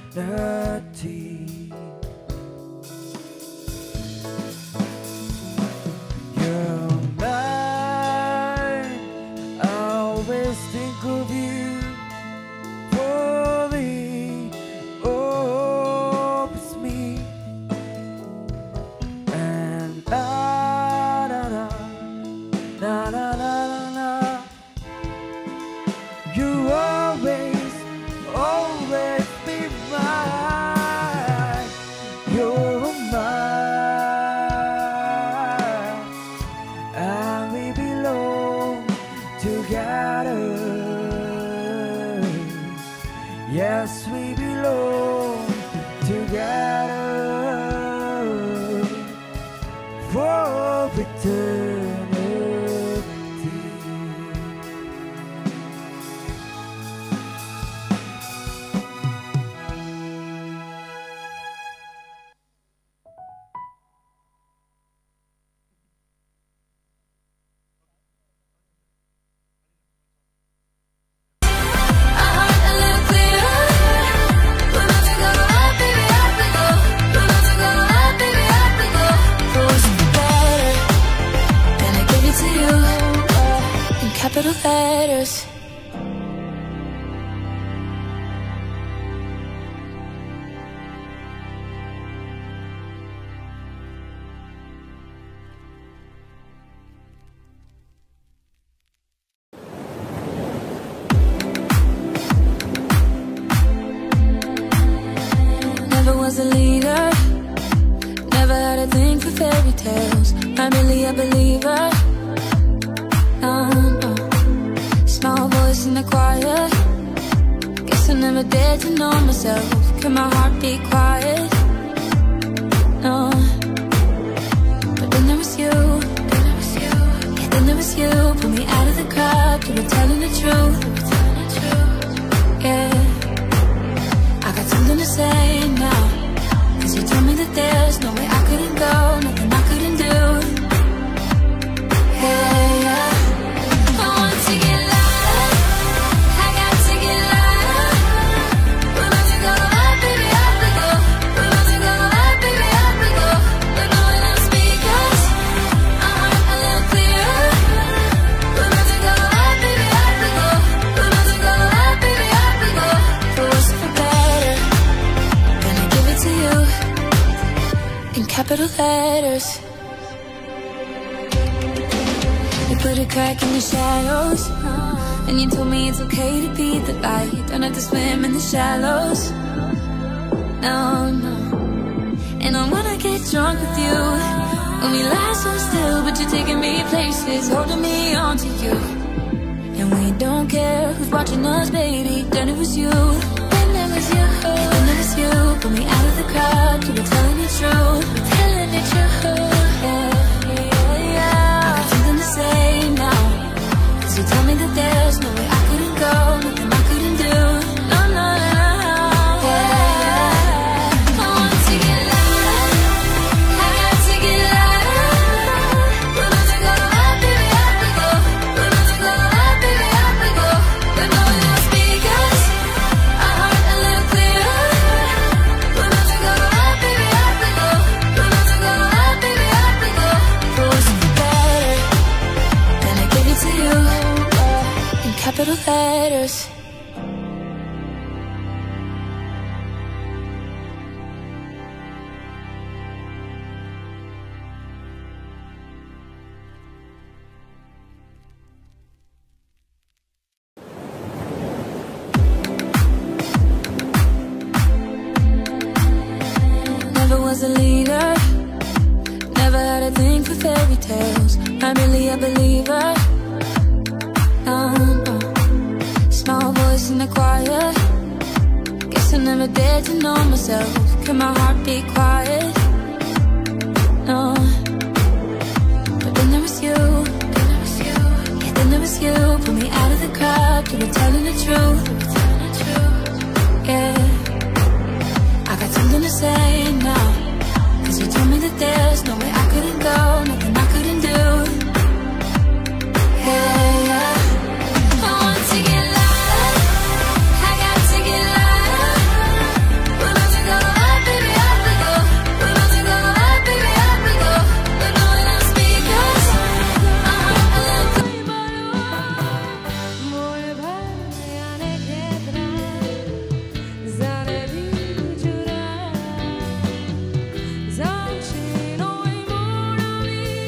You're mine, I always think of you fully. Oh, it's me. And I, na, na, na, na, na, na. You always, always be mine. You're mine, and we belong together. Yes, we belong together for eternity. Our heart a little clearer. We're about to go up, baby, up we go. We're about to go up, baby, up we go. For worse or for better, gonna give it to you in capital letters. Never was a leader, never had a thing for fairy tales. I'm really a believer. never dared to know myself. Can my heart be quiet? No. But then there was you. Then there was you. Yeah, then there was you. Pull me out of the crowd. You were telling the truth. You were telling the truth. Yeah. I got something to say now. 'Cause you told me that there's no way I couldn't go, nothing I couldn't do. Yeah, yeah. I want to get louder. I got to get louder. We're about to go up, baby, up we go. We're about to go up, baby, up we go. We're going on speakers. I want a little clearer. We're about to go up, baby, up we go. We're about to go up, baby, up we go. For worse or for better, gonna give it to you in capital letters. You put a crack in the shadows, and you told me it's okay to be the light. Don't have to swim in the shallows. No, no. And I wanna get drunk with you when we lie so still, but you're taking me places, holding me onto you. And we don't care who's watching us, baby. Then it was you. Then it was you. Then it was you. Pull me out of the crowd. You were telling the truth. You were telling the truth. Yeah, yeah, yeah. I got something to say now. 'Cause you told me that there's no way I couldn't go, nothing I couldn't do. No, no, no, no. Yeah. I want to get louder. I got to get louder. We're about to go up, baby, up we go. We're about to go up, baby, up we go. We're going on speakers. Our heart a little clearer. We're about to go up, baby, up we go. We're about to go up, baby, up we go. For worse or for better, gonna give it to you in capital letters. Never was a leader, never had a thing for fairy tales. I'm really a believer. No, no. Small voice in the choir. Guess I never dared to know myself. Can my heart be quiet? No. But then there was you. Then there was you. Yeah, then there was you. Pull me out of the crowd. You were telling the truth. You were telling the truth. Yeah. I got something to say now. 'Cause you told me that there's no way I couldn't go, nothing I couldn't do. Yeah, yeah. I want to get louder. I got to get louder. We're about to go up, baby, up we go. We're about to go up, baby, up we go. We're going on speakers. I want a little. Zamčinoj morali.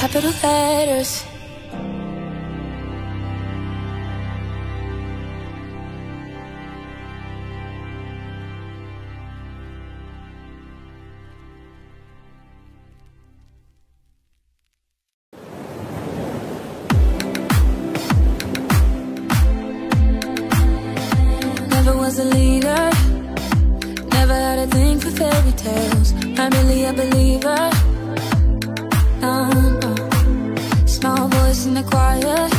capital letters. Never was a leader, never had a thing for fairy tales. I'm really a believer. No, no. Small voice in the choir.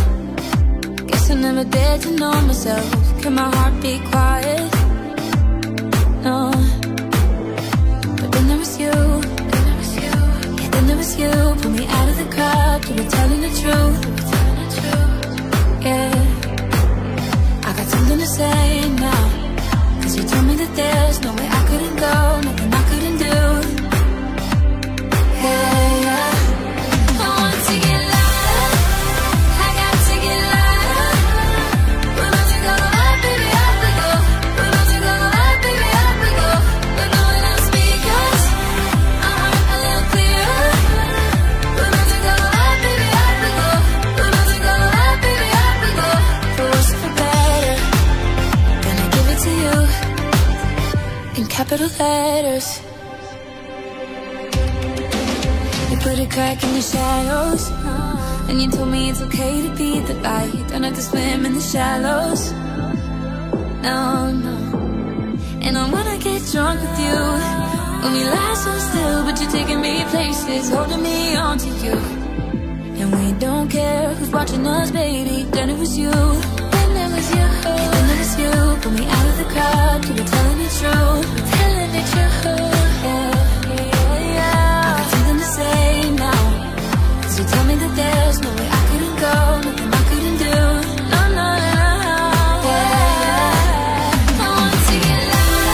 Guess I never dared to know myself. Can my heart be quiet? No. But then there was you. Then there was you. Yeah, then there was you. Pull me out of the crowd. You were telling the truth. You were telling the truth. Yeah. I got something to say now. 'Cause you told me that there's no way I couldn't go, nothing I couldn't do. Yeah, yeah. I want to get louder, I got to get louder. We're about to go up, baby, up we go. We're about to go up, baby, up we go. We're going on speakers, our heart a little clearer. We're about to go up, baby, up we go. We're about to go up, baby, up we go. For worse or for better, gonna give it to you in capital letters. You put a crack in the shadows, and you told me it's okay to be the light. Don't have to swim in the shallows. No, no. And I wanna get drunk with you when we lie so still, but you're taking me places, holding me onto you. And we don't care who's watching us, baby. Then it was you. Then it was you. Yeah, then it was you. Pull me out of the crowd. You were telling the truth. You were telling the truth. Yeah, yeah, yeah. I got something to say now. 'Cause you told me that there's no way I couldn't go, nothing I couldn't do. No, no, no. Yeah. I want to get louder,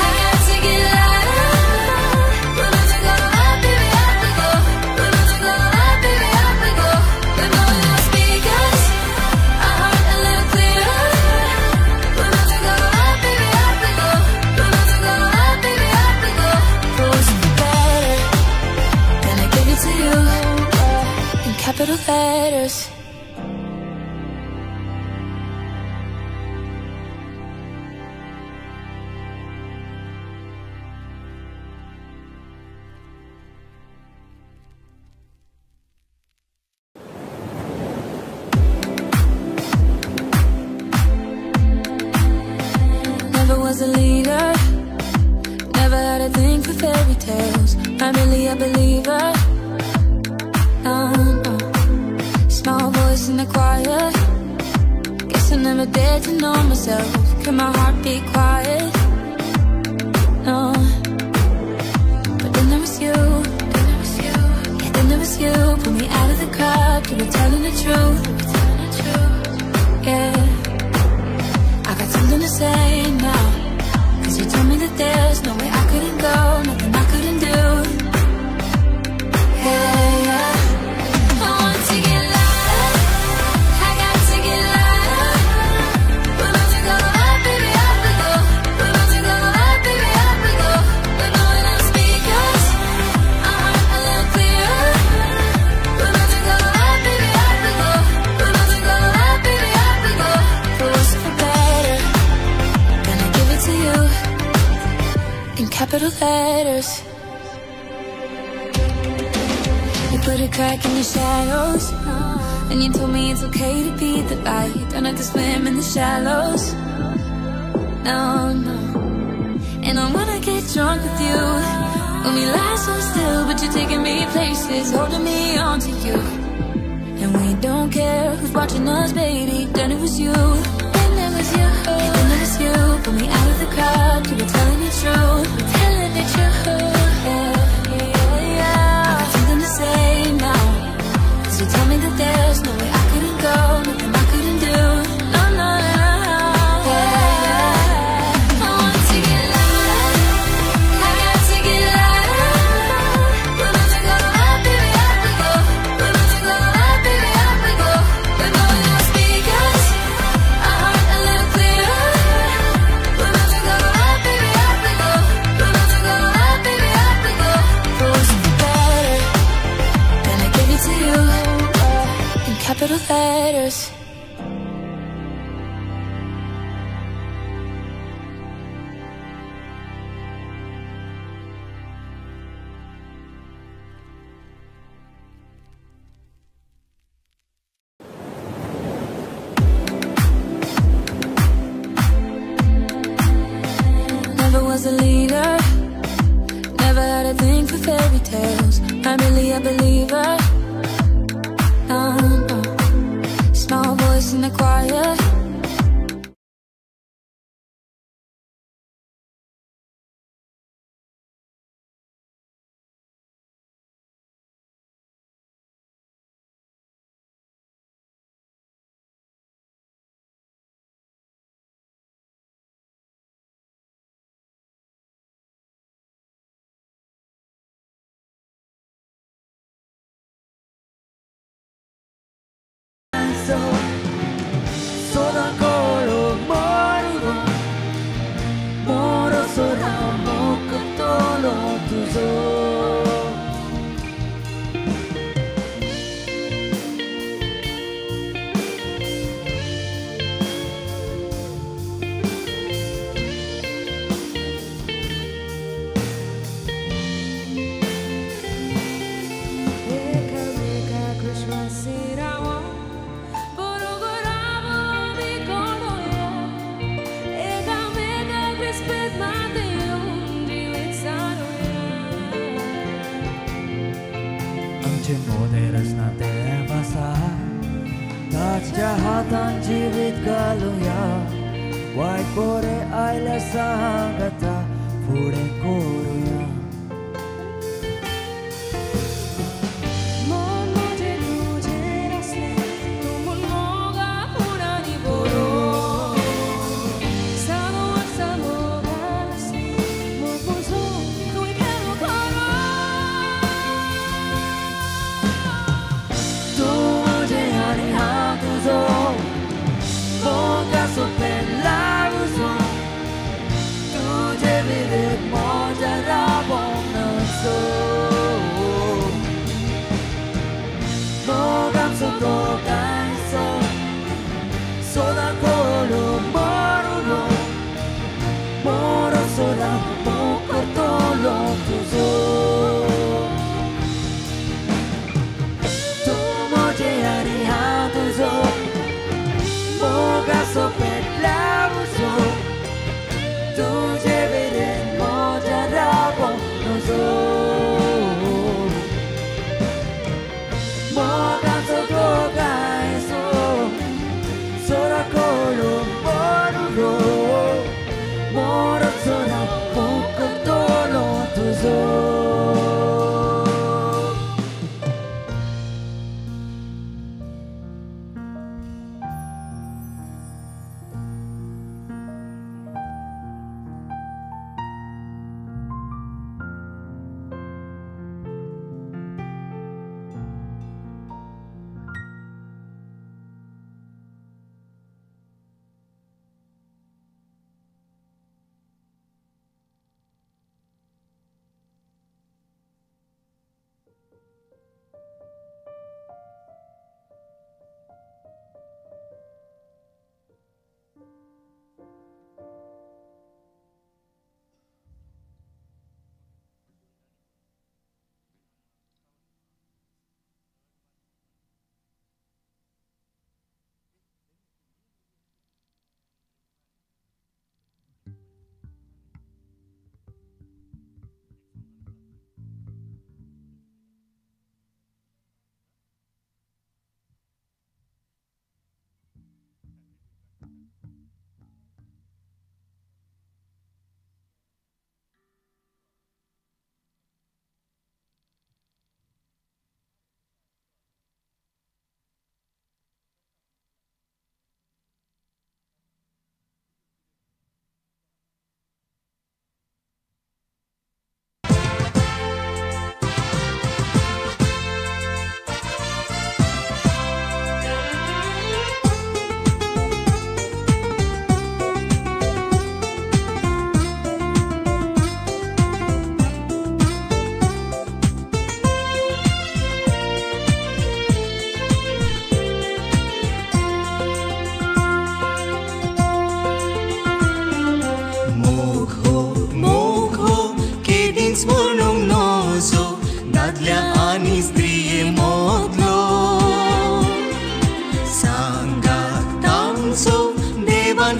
I got to get louder. We're about to go up, baby, up we go. We're about to go up, baby, up we go. We're going on speakers, our heart a little clearer. We're about to go up, baby, up we go. We're about to go up, baby, up we go. For worse or for better, gonna give it to you in capital letters. Never was a leader, never had a thing for fairy tales. I'm really a believer. No, no. Small voice in the choir. Guess I never dared to know myself. Can my heart be quiet? No. But then there was you. Then there was you. Yeah, then there was you. Pull me out of the crowd. You were telling the truth. You were telling the truth. Yeah. I got something to say now. 'Cause you told me that there's no way I couldn't go, nothing I couldn't do. Yeah, yeah. I want to get louder, I got to get louder. We're about to go up, baby, up we go. We're about to go up, baby, up we go. We're going on speakers, our heart a little clearer. We're about to go up, baby, up we go. We're about to go up, baby, up we go. For worse or for better, gonna give it to you in capital letters. You put a crack in the shadows, and you told me it's okay to be the light. Don't have to swim in the shallows. No, no. And I wanna get drunk with you when we lie so still, but you're taking me places, holding me onto you. And we don't care who's watching us, baby. Then it was you. Then it was you. Yeah, then it was you. Pull me out of the crowd. You were telling the truth. You were telling the truth. Yeah, yeah, yeah. I got something to say now. 'Cause you told me that there's no way I couldn't go, nothing I couldn't do. No, no, no. Yeah. I want to get louder, I got to get louder. We're about to go up, baby, up we go. We're about to go up, baby, up we go. We're going on speakers, our heart a little clearer. We're about to go up, baby, up we go. We're about to go up, baby, thing for fairy tales. I'm really a believer. Small voice in the choir. जीवित घालुया वायट बरें आयल्यार सांगता फुडें करुया. मन म्हजें तुजेर आसलें तूं म्हूण मोगा उणानी बरो सानो वर्सां मोगान आसलें मोग म्हजो तुवें केलो खरो. तूं म्हजें आनी हांव तुजो मोगाचो पेडला उजो तुजे विवेक म्हज्या रावोंक नजो मोगाचो दोगांयचो सदां कोलो मरुलो मोरो सदां मोग करतलो तुजो. तूं म्हजें आनी हांव तुजो मोगाचो पेटला उजो तुजे विरेन म्हज्या रावोंक नजो मोगाचो दोगांयचो सदां कोलो मरुलो मोरो सदां मोग करतलो तुजो.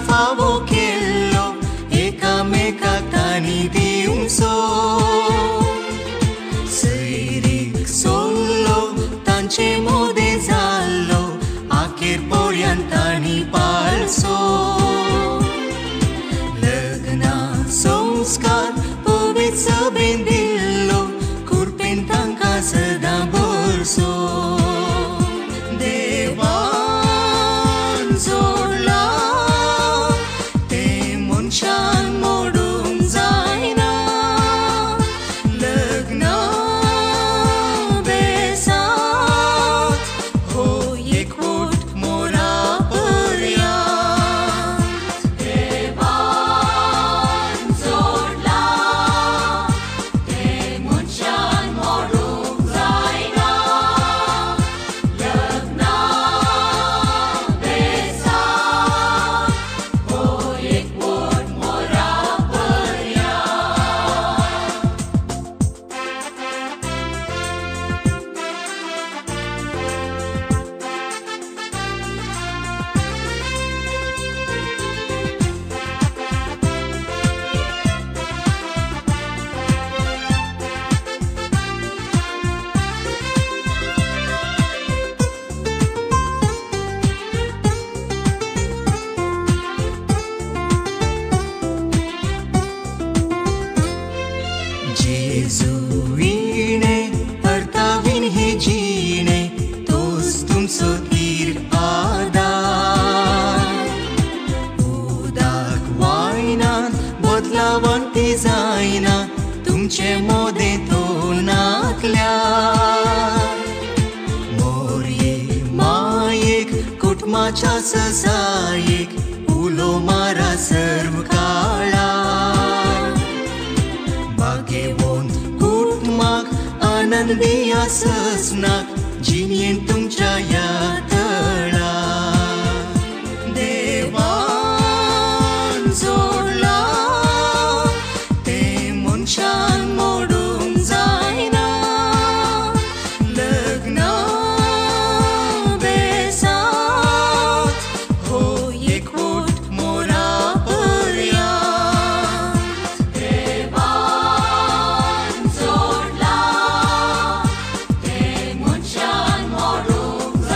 फावो केल्लो एकामेकाक तांणी दिवंचो. जेजुईणे अर्तावीन हे जिणे तोच तुमचो तीर आदार. उदक वायनान बदलावन ती जायना तुमचे मोदें तो नाकल्यार. मोरये मायेक कुटुंबाच्या ससायेक उलो मारा सर्व काळार. बागेवंत कुटुंबाक आनंदी आसनाक जिणेन तुमच्या ह्या तळार. देवान जोडला तें मनशान मोडूंक जायना. लग्ना बेसात हो एकवट मोरा पर्यांत. देवान जोडला तें मनशान मोडूंक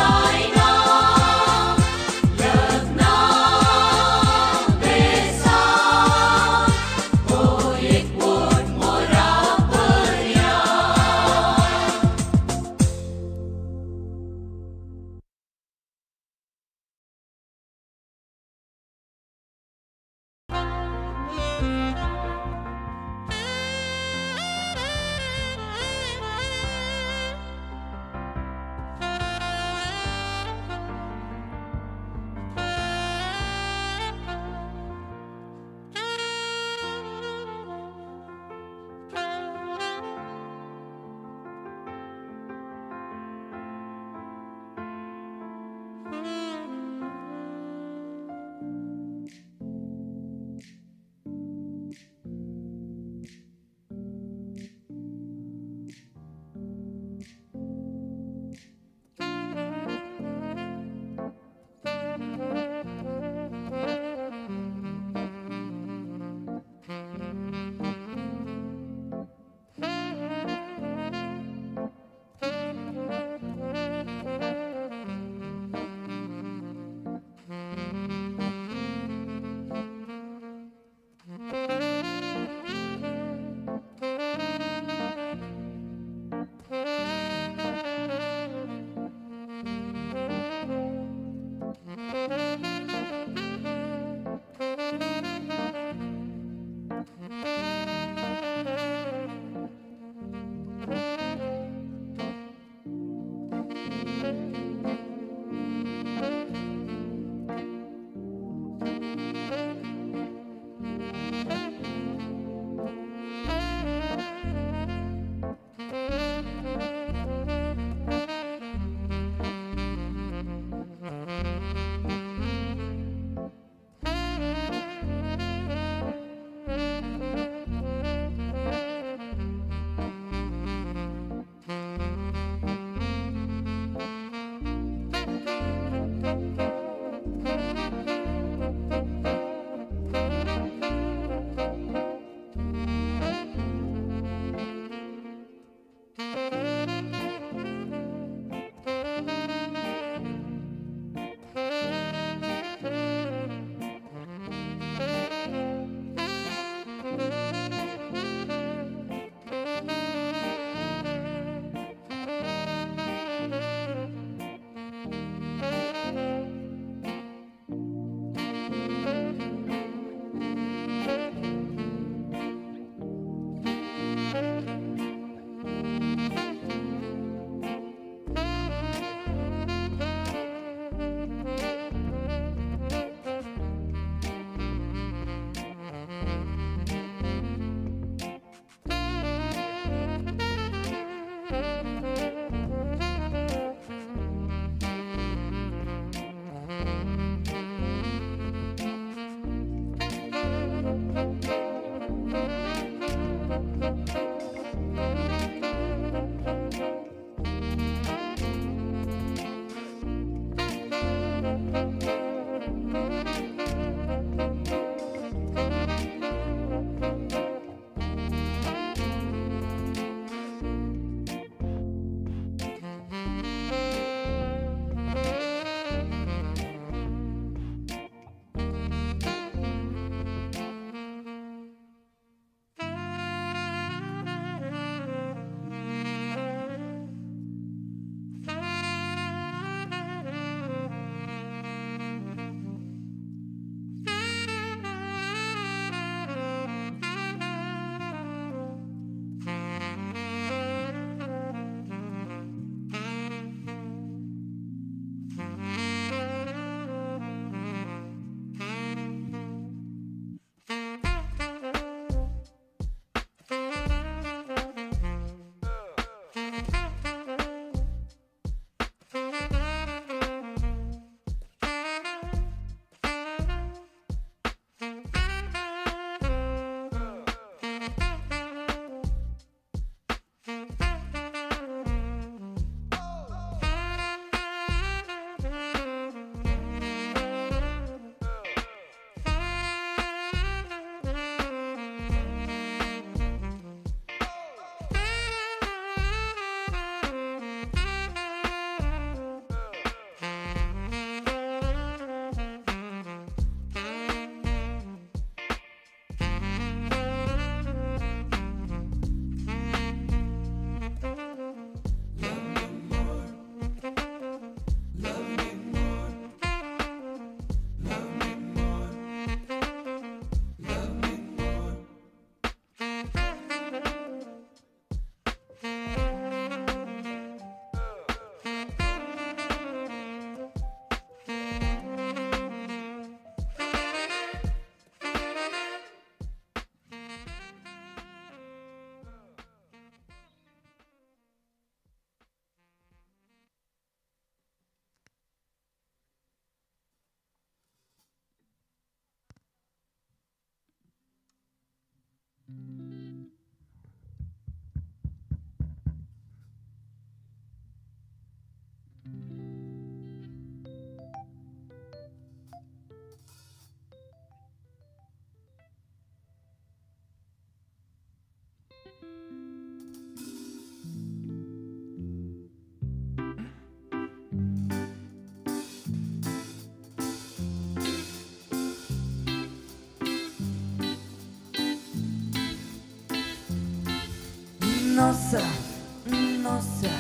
Nossa,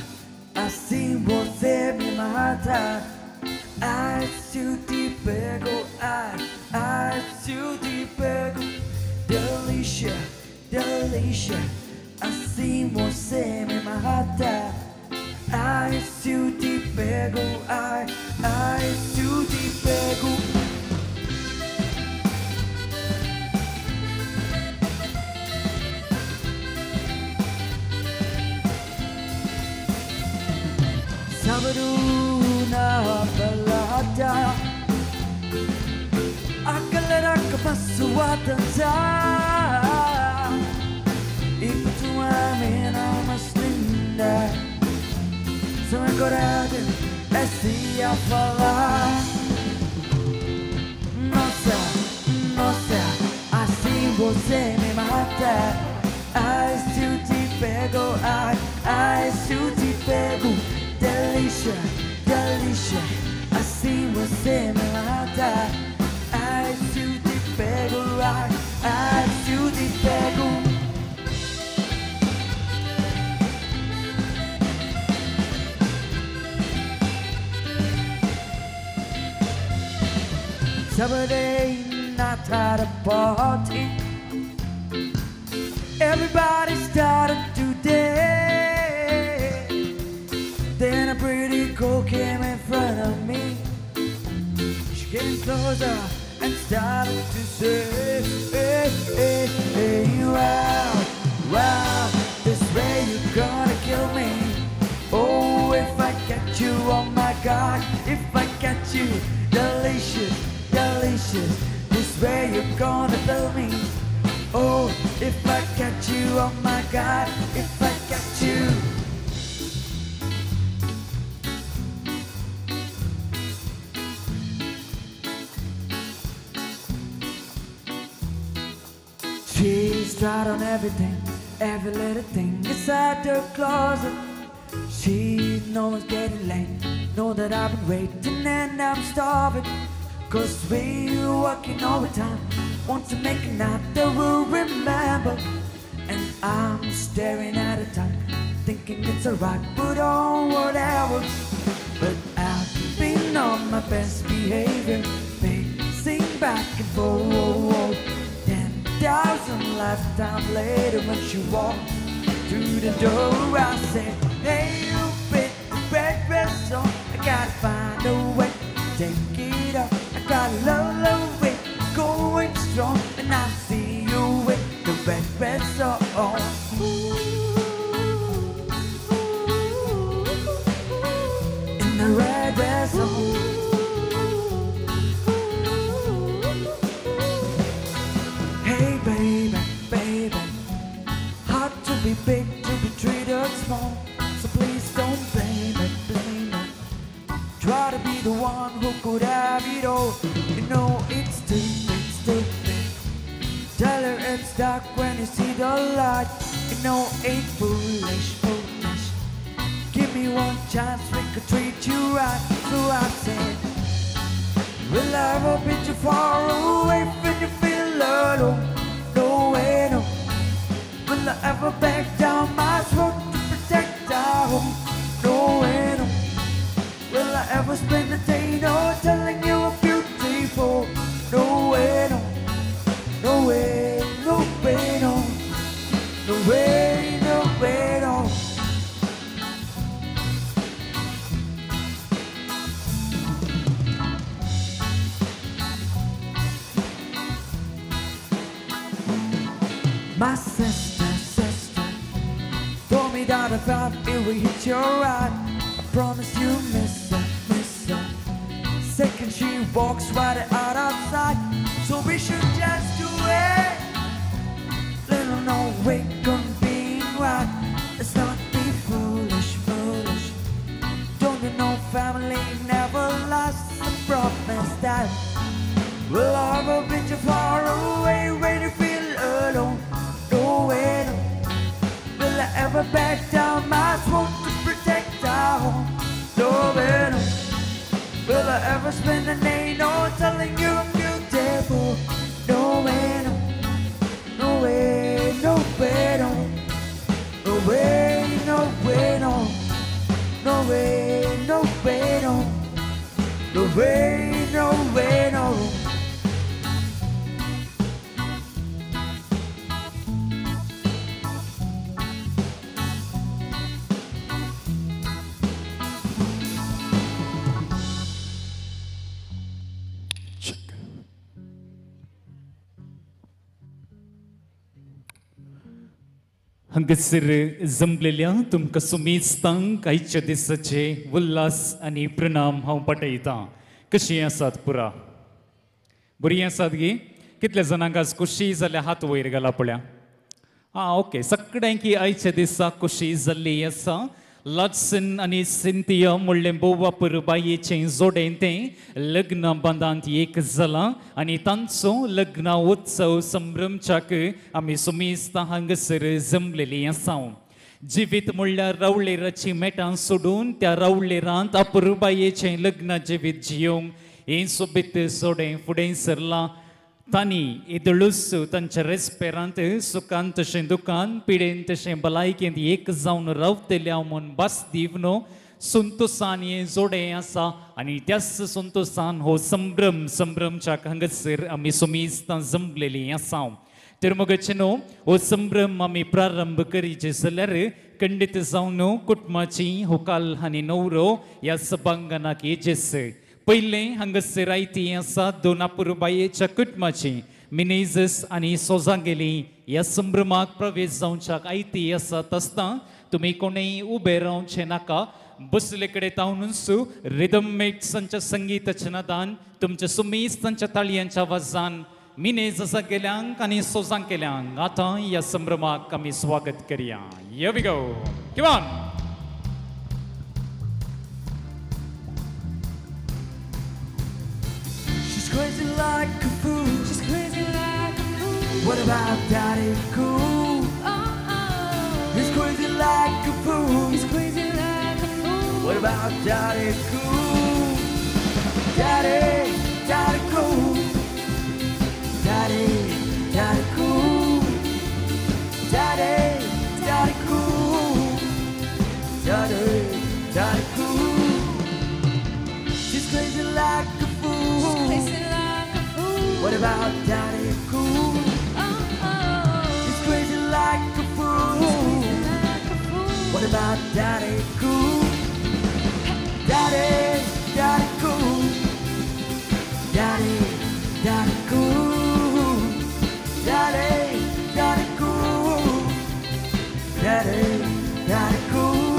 assim você me mata. Ai, se eu te pego, ai, ai, se eu te pego. Delícia, delícia, assim você me mata. Ai, se eu te pego, ai, ai, se eu te pego. Sábado na balada, a galera começou a dançar e botou a mina mais linda. Só agora esse a falar. Nossa, nossa, assim você me mata. Ai, se eu te pego, ai, ai, se eu te pego. Delícia, delícia, assim você me mata. Ai, se eu te pego, ai, ai, se eu te pego. Saturday night at a party, everybody started to dance. Then a pretty girl came in front of me. She came closer and started to say, hey, hey, hey, wow, wow, this way you're gonna kill me. Oh, if I get you, oh my God, if I get you, delicious, delicious, this way you're gonna fill me. Oh, if I catch you, oh my God, if I catch you. She's tried on everything, every little thing inside the closet. She knows it's getting late, know that I've been waiting and I'm starving. 'Cause we're working overtime, want to make a night that we'll remember. And I'm staring at the time, thinking it's alright, put on whatever. But I've been on my best behavior, pacing back and forth. 10,000 lifetimes later, when she walked through the door, I said, hey, you bit the red dress on, I gotta find a way to take it off. I got love, love it, going strong, and I see you with the red dress on. In the red dress on. Hey baby, baby, hard to be big, to be treated small, so please don't blame it, blame it. Try to be the one who could have it all. You know it's stupid, stupid. Tell her it's dark when you see the light. You know it's foolish, foolish. Give me one chance, we could treat you right. So I said, will I ever be too far away when you feel alone? No way, no. Will I ever back down my throat to protect our home? No way, no. Will I ever spend a day no telling you I'm beautiful? No way, no. No way, no way, no. No way, no way, no. My sister, sister, throw me down the path, it will hit your eye. I promise you, miss her, miss her. Second she walks right out outside, so we should just do it. Little no way gonna be right. Let's not be foolish, foolish. Don't you know family never lasts? I promise that we'll ever be too far away when you feel alone. No way, no. Will I ever back down my throat to protect our home? No way, no. Will I ever spend a day no telling you I'm beautiful? No way, no. No way, no way, no. No way, no way, no. way, no way, no. हांगासर जमलेल्या तुमकां सुमेस्तांक आयच्या दिसाचे उल्हास आनी प्रणाम हांव पाठयतां. कशीं आसात पुरा? बरीं आसात गी? कितल्या जाणांक आज खोशी जाल्या हात वयर घाला पळया. आं ओके, सगळ्यांकी आयच्या दिसा खोशी जाल्ली आसा. लाटसन आनी सिंथिया म्हणलें भोव पुरबायेचें जोडें तें लग्न बांदांत एक जालां आनी तांचो लग्न उत्सव संभ्रमच्याक आमी सुमेस्तां हांगासर जमलेलीं आसा. जिवीत म्हणल्यार रावळेराचीं मेटां सोडून त्या रावळेरांत अपुरबायेचें लग्न जिवीत जियोवंक हें सोबीत जोडें फुडें सरलां. तांणी येदोळूच तांच्या रेस्पेरांत सुखान तशें दुखान पिडेन तशें भलायकेंत एक जावन रावतले म्हूण भास दिवन संतोसान हें जोडें आसा आनी त्याच संतोसान हो संभ्रम संभ्रमच्याक हांगासर आमी सुमेस्तां जमलेलीं आसा. तर मगचे न्हू हो संभ्रम आमी प्रारंभ करीचे जाल्यार खंडीत जावन कुटुंबाची होकाल आनी नवरो ह्या सभांगणाक येचेस. पयलें हांगासर आयती आसा दोन अपुरबायेच्या कुटुंबाची मिनेजस आनी सोजांगेली ह्या संभ्रमाक प्रवेश जावच्याक आयती आसा. आसतना तुमी कोणेय उबें रावचें नाका, बसले कडेन तावनूच रिदम मेट्सांच्या संगीताच्या नादान तुमच्या सुमेस्तांच्या ताळयांच्या आवाजान मिनेजसा गेल्यांक आनी सोजांक गेल्यांक आतां ह्या संभ्रमाक आमी स्वागत करया. Here we go. Come on. Crazy like a fool. She's crazy like a fool. What about Daddy Cool? Oh, oh. He's crazy like a fool. He's crazy like a fool. What about Daddy Cool? Daddy, Daddy Cool. Daddy, Daddy Cool. Daddy, Daddy Cool. Daddy, Daddy Cool. She's crazy like a fool. She's crazy like a fool. What about Daddy Cool? Oh, oh. He's crazy like a fool. He's crazy like a fool. What about Daddy Cool? Daddy, Daddy Cool. Daddy, Daddy Cool. Daddy, Daddy Cool. Daddy, Daddy Cool.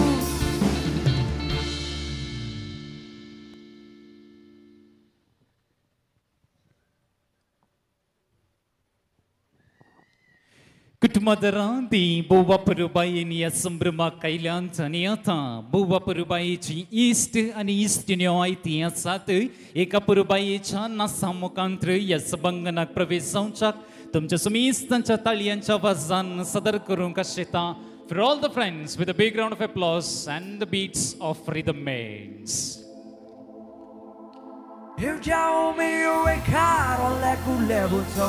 कुटुंबादरां ती भोव अपुरबायेन ह्या संभ्रमाक आयल्यांत आनी आतां भोव अपुरबायेची इश्ट आनी इश्टिण्यो आयती आसात. एका अपुरबायेच्या नासा मुखांत ह्या सभांगणाक प्रवेश जावच्याक तुमच्या सुमेस्तांच्या ताळयांच्या आवाजान सदर करूंक आशेता. For all the friends with a big round of applause and the beats of rhythm mates. Eu já o meu é caro, leco levo só.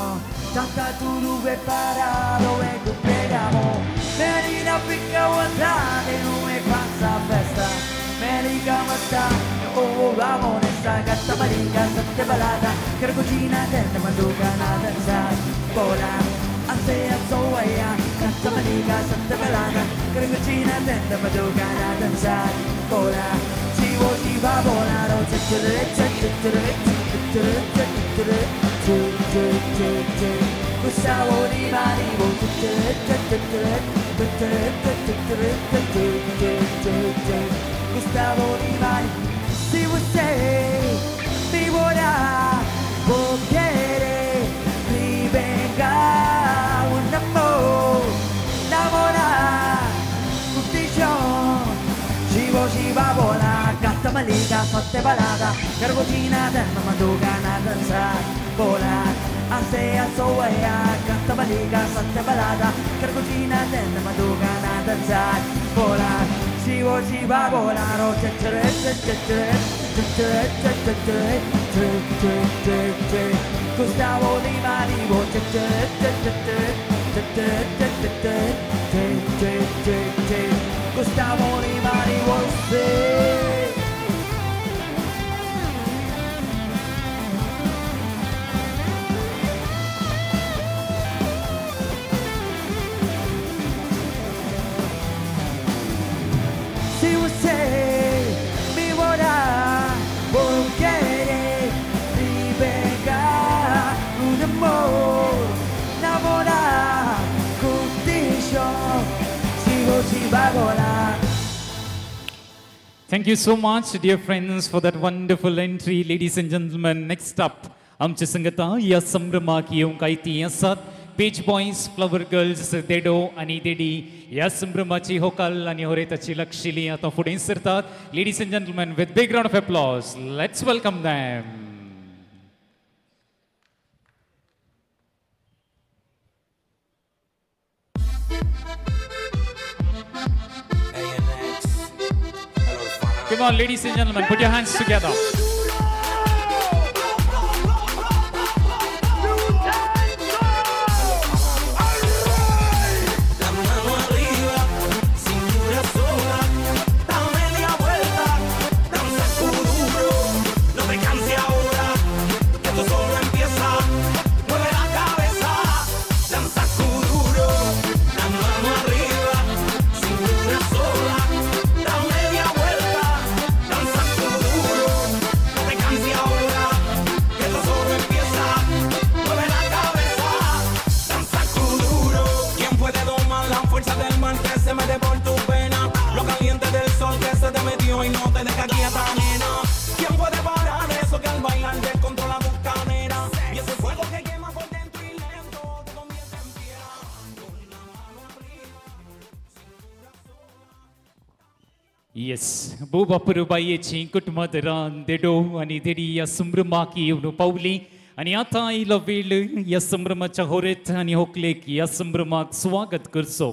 Tata tudo preparado, é que pegamos. Menina fica guardada, não é passa festa. Melica mata, oh vamos nessa gata marica, sette balada. Quero cucina, tenta manduca, na dança. Bola, a soia, gata marica, sette balada. Quero cucina, tenta manduca, na dança. Bola. Si va volare, Gustavo di Marivo, Gustavo di Marivo. Se você mi vorrà, può chiedere, rivenga un amore, lavorare, tutti i giorni, ci va a volare. Malika, sette balada, carbotina, terra manduca, na danza, vola, a soia, canta malika, sette balada, carbotina, terra manduca, na danza, vola, si va a volare, Gustavo di Marivo, Gustavo di Marivo, sì. Si você me morar, vou querer me pegar un amor, namorar contigo. Si você vai volar. Thank you so much, dear friends, for that wonderful entry. Ladies and gentlemen, next up, आमचे संगता या संभ्रमाक येवंक आयती आसात पेज बॉयज, फ्लॉवर गर्ल्स, देडो आनी देडी ह्या संभ्रमाची होकाल आनी होरेताची लक्षिली आतां फुडें सरतात. Ladies and gentlemen, with big round of applause, let's welcome them. Come on, ladies and gentlemen, put your hands together. Y no te deja quieta, nena. ¿Quién puede parar eso que al bailar descontrola tu cadera? Y ese fuego que quema por dentro y lento te convierte en piedra. Con la mano arriba, cintura sola. Yes, बोबापुरुबायेची कुटुंबादरान देडो आनी देडी ह्या संभ्रमाक येवन पावली आनी आतां आयलो वेळ ह्या संभ्रमाच्या होरेत आनी होकलेक ह्या संभ्रमाक स्वागत करचो.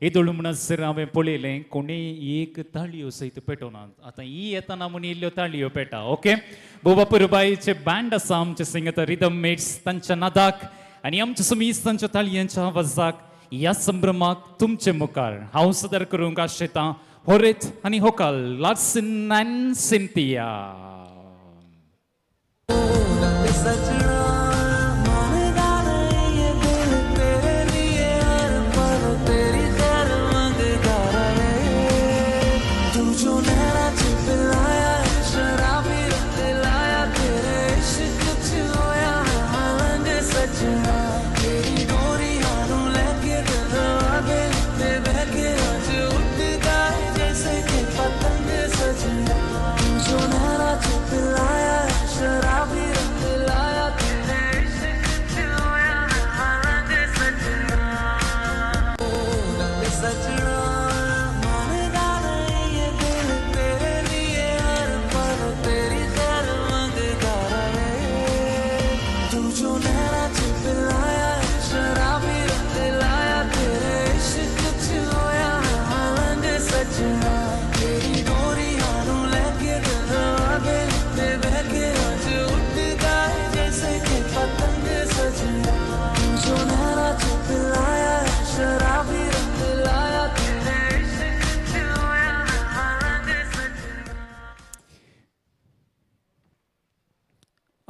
येदोळ म्हणसर हांवें पळयलें कोणें एक ताळयो सयत पेटोवना. आतां ही येताना म्हूण इल्ल्यो ताळयो पेटा. ओके, बोबापुरुबायेचें बँड आसा आमचे संगता रिदम मेट्स तांच्या नादाक आनी आमच्या सुमीस तांच्या ताळयांच्या आवाजाक ह्या संभ्रमाक तुमचे मुखार हांव सदर करूंक आशेतां होरेत आनी होकाल लार्सन आनी सिंथिया.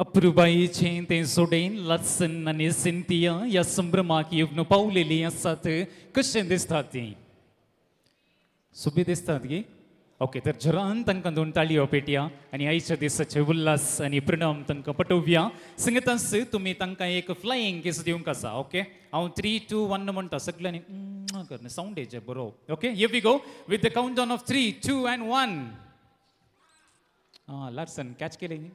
अप्रुबायेचें तें सोडेन लार्सन आनी सिंथिया ह्या संभ्रमाक येवन पावलेलीं आसात. कशें दिसतात तीं? सोबीत दिसतात गी? ओके, तर जरान तांकां दोन ताळयो पेटया आनी आयच्या दिसाचे उल्हास आनी परिणाम तांकां पटोवया. संगतांस तुमी तांकां एक फ्लायींग किस दिवंक आसा. ओके, हांव 3 2 1 म्हणटा, सगळ्यांनी कर सावंड येचे बरो. Okay, here we go with the count down of 3 2 and 1. आं, लार्सन कॅच केलें न्ही?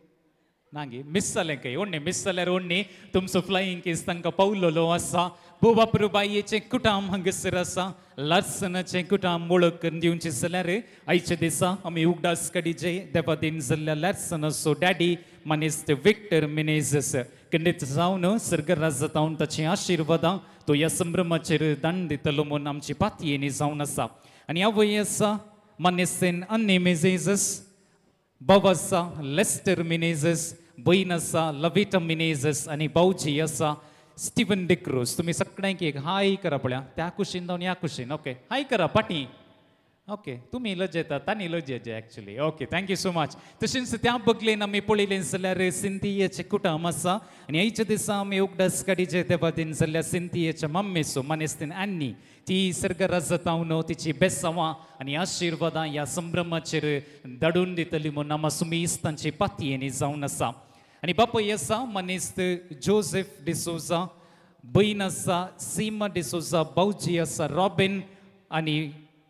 ना गे, मिस जालें काय? ओडणे मिस जाल्यार ओडणे तुमचो फ्लायींग किस तांकां पावलेलो आसा. बोबापुरुबायेचें कुटाम हांगासर आसा, लार्सनाचें कुटाम वळख करून दिवचें जाल्यार आयच्या दिसा आमी उगडास काडीचे देवादीन जाल्ल्या लार्सनाचो डॅडी मानेस्त विक्टर मिनेझस खंडीत जावन सर्गराज जावन ताचीं आशिर्वादां तो ह्या संभ्रमाचेर दान दितलो म्हूण आमची पातयेनी जावन आसा. आनी आवय आसा मानेस्तेन अन्नी मिनेझस, भाव आसा लेस्टर मिनेझस, भयण आसा लवेटा मिनेझस आनी भावजी आसा स्टीवन डिक्रोज. तुमी सगळ्यांक एक हाय करा पळया, त्या कुशीन जावन ह्या कुशीन. ओके, हाय करा पाटी. ओके तुमी लजेता तांणी लजेचे actually. Okay thank you so much. तशेंच त्या बगलेन आमी पळयलें जाल्यार सिंथियेचें कुटुंब आसा आनी आयच्या दिसा आमी उगडास काडीचे देवादीन जाल्यार सिंथियेच्या मम्मीचो मानेस्तीन आनी ती सर्गराज जातावन तिची बेसांवां आनी आशिर्वादां ह्या संभ्रमाचेर धाडून दितली म्हूण आमा सुमीस तांची पातयेनी जावन आसा. आनी बापूय आसा मानेस्त जोसेफ डिसोजा, बयन आसा सीमा डिसोजा, भावजी आसा रॉबिन आनी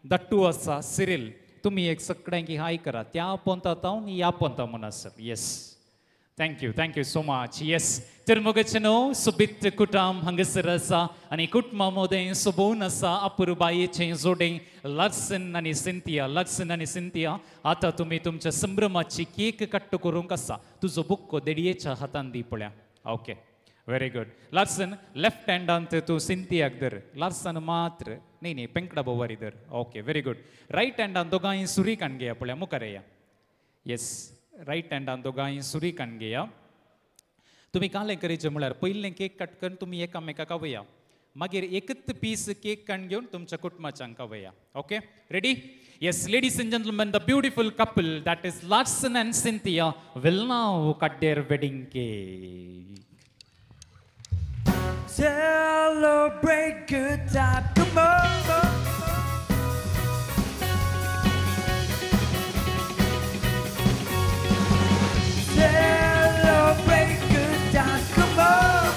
दट्टू आसा सिरील. तुमी एक सगळ्यांकी हाय करा त्या पोंता तावन ह्या पोंता म्हूण आसर. Yes thank you thank you so much. Yes तर मगचे न्हू सोबीत कुटाम हांगासर आसा आनी कुटुंबा मदें सोबोवन आसा अपुरबायेचें जोडें लार्सन आनी सिंथिया. लार्सन आनी सिंथिया आतां तुमी तुमच्या संभ्रमाची केक कट्ट करूंक आसा. तुजो बुक्को देडयेच्या हातान दी पळया. Okay very good. Larson left हँडांत तूं सिंथियाक धर. लार्सन मात्र न्ही न्ही पेंकडा बोवारी धर. Okay very good. रायट हँडान दोगांय सुरी काण घेया पळया मुखार येया. येस रायट हँडान दोगांय सुरी काण घेया. तुमी कालें करीचें म्हळ्यार पयलें केक कट करून तुमी एकामेकाक खावया, मागीर एकच पीस केक काण घेवन तुमच्या कुटुंबाच्यांक खावया. Okay ready? Yes ladies and gentlemen, the beautiful couple that is Larson and Cynthia will now cut their wedding cake. Celebrate good time, come on. Celebrate good time, come on.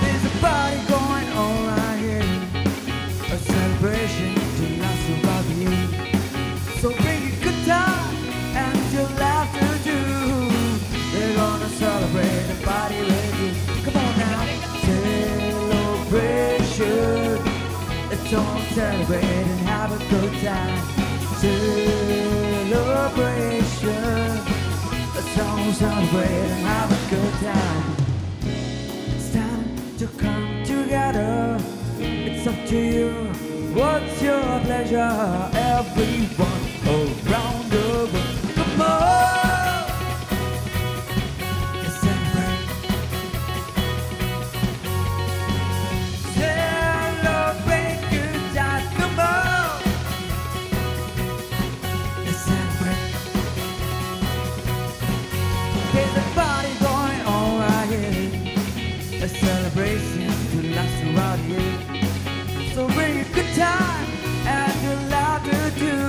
There's a party going on right here, a celebration to last throughout the year. So bring your good time and your laughter too. We're gonna celebrate the party with you. Come on now, celebration. Let's all celebrate and have a good time. Celebration. Let's all celebrate and have a good time. It's time to come together. It's up to you. What's your pleasure? Everyone around the world, come on. Let's celebrate. Celebrate good times, come on. Let's celebrate. There's a party going on right here, a celebration to last throughout the year. So bring a good time and your laughter too.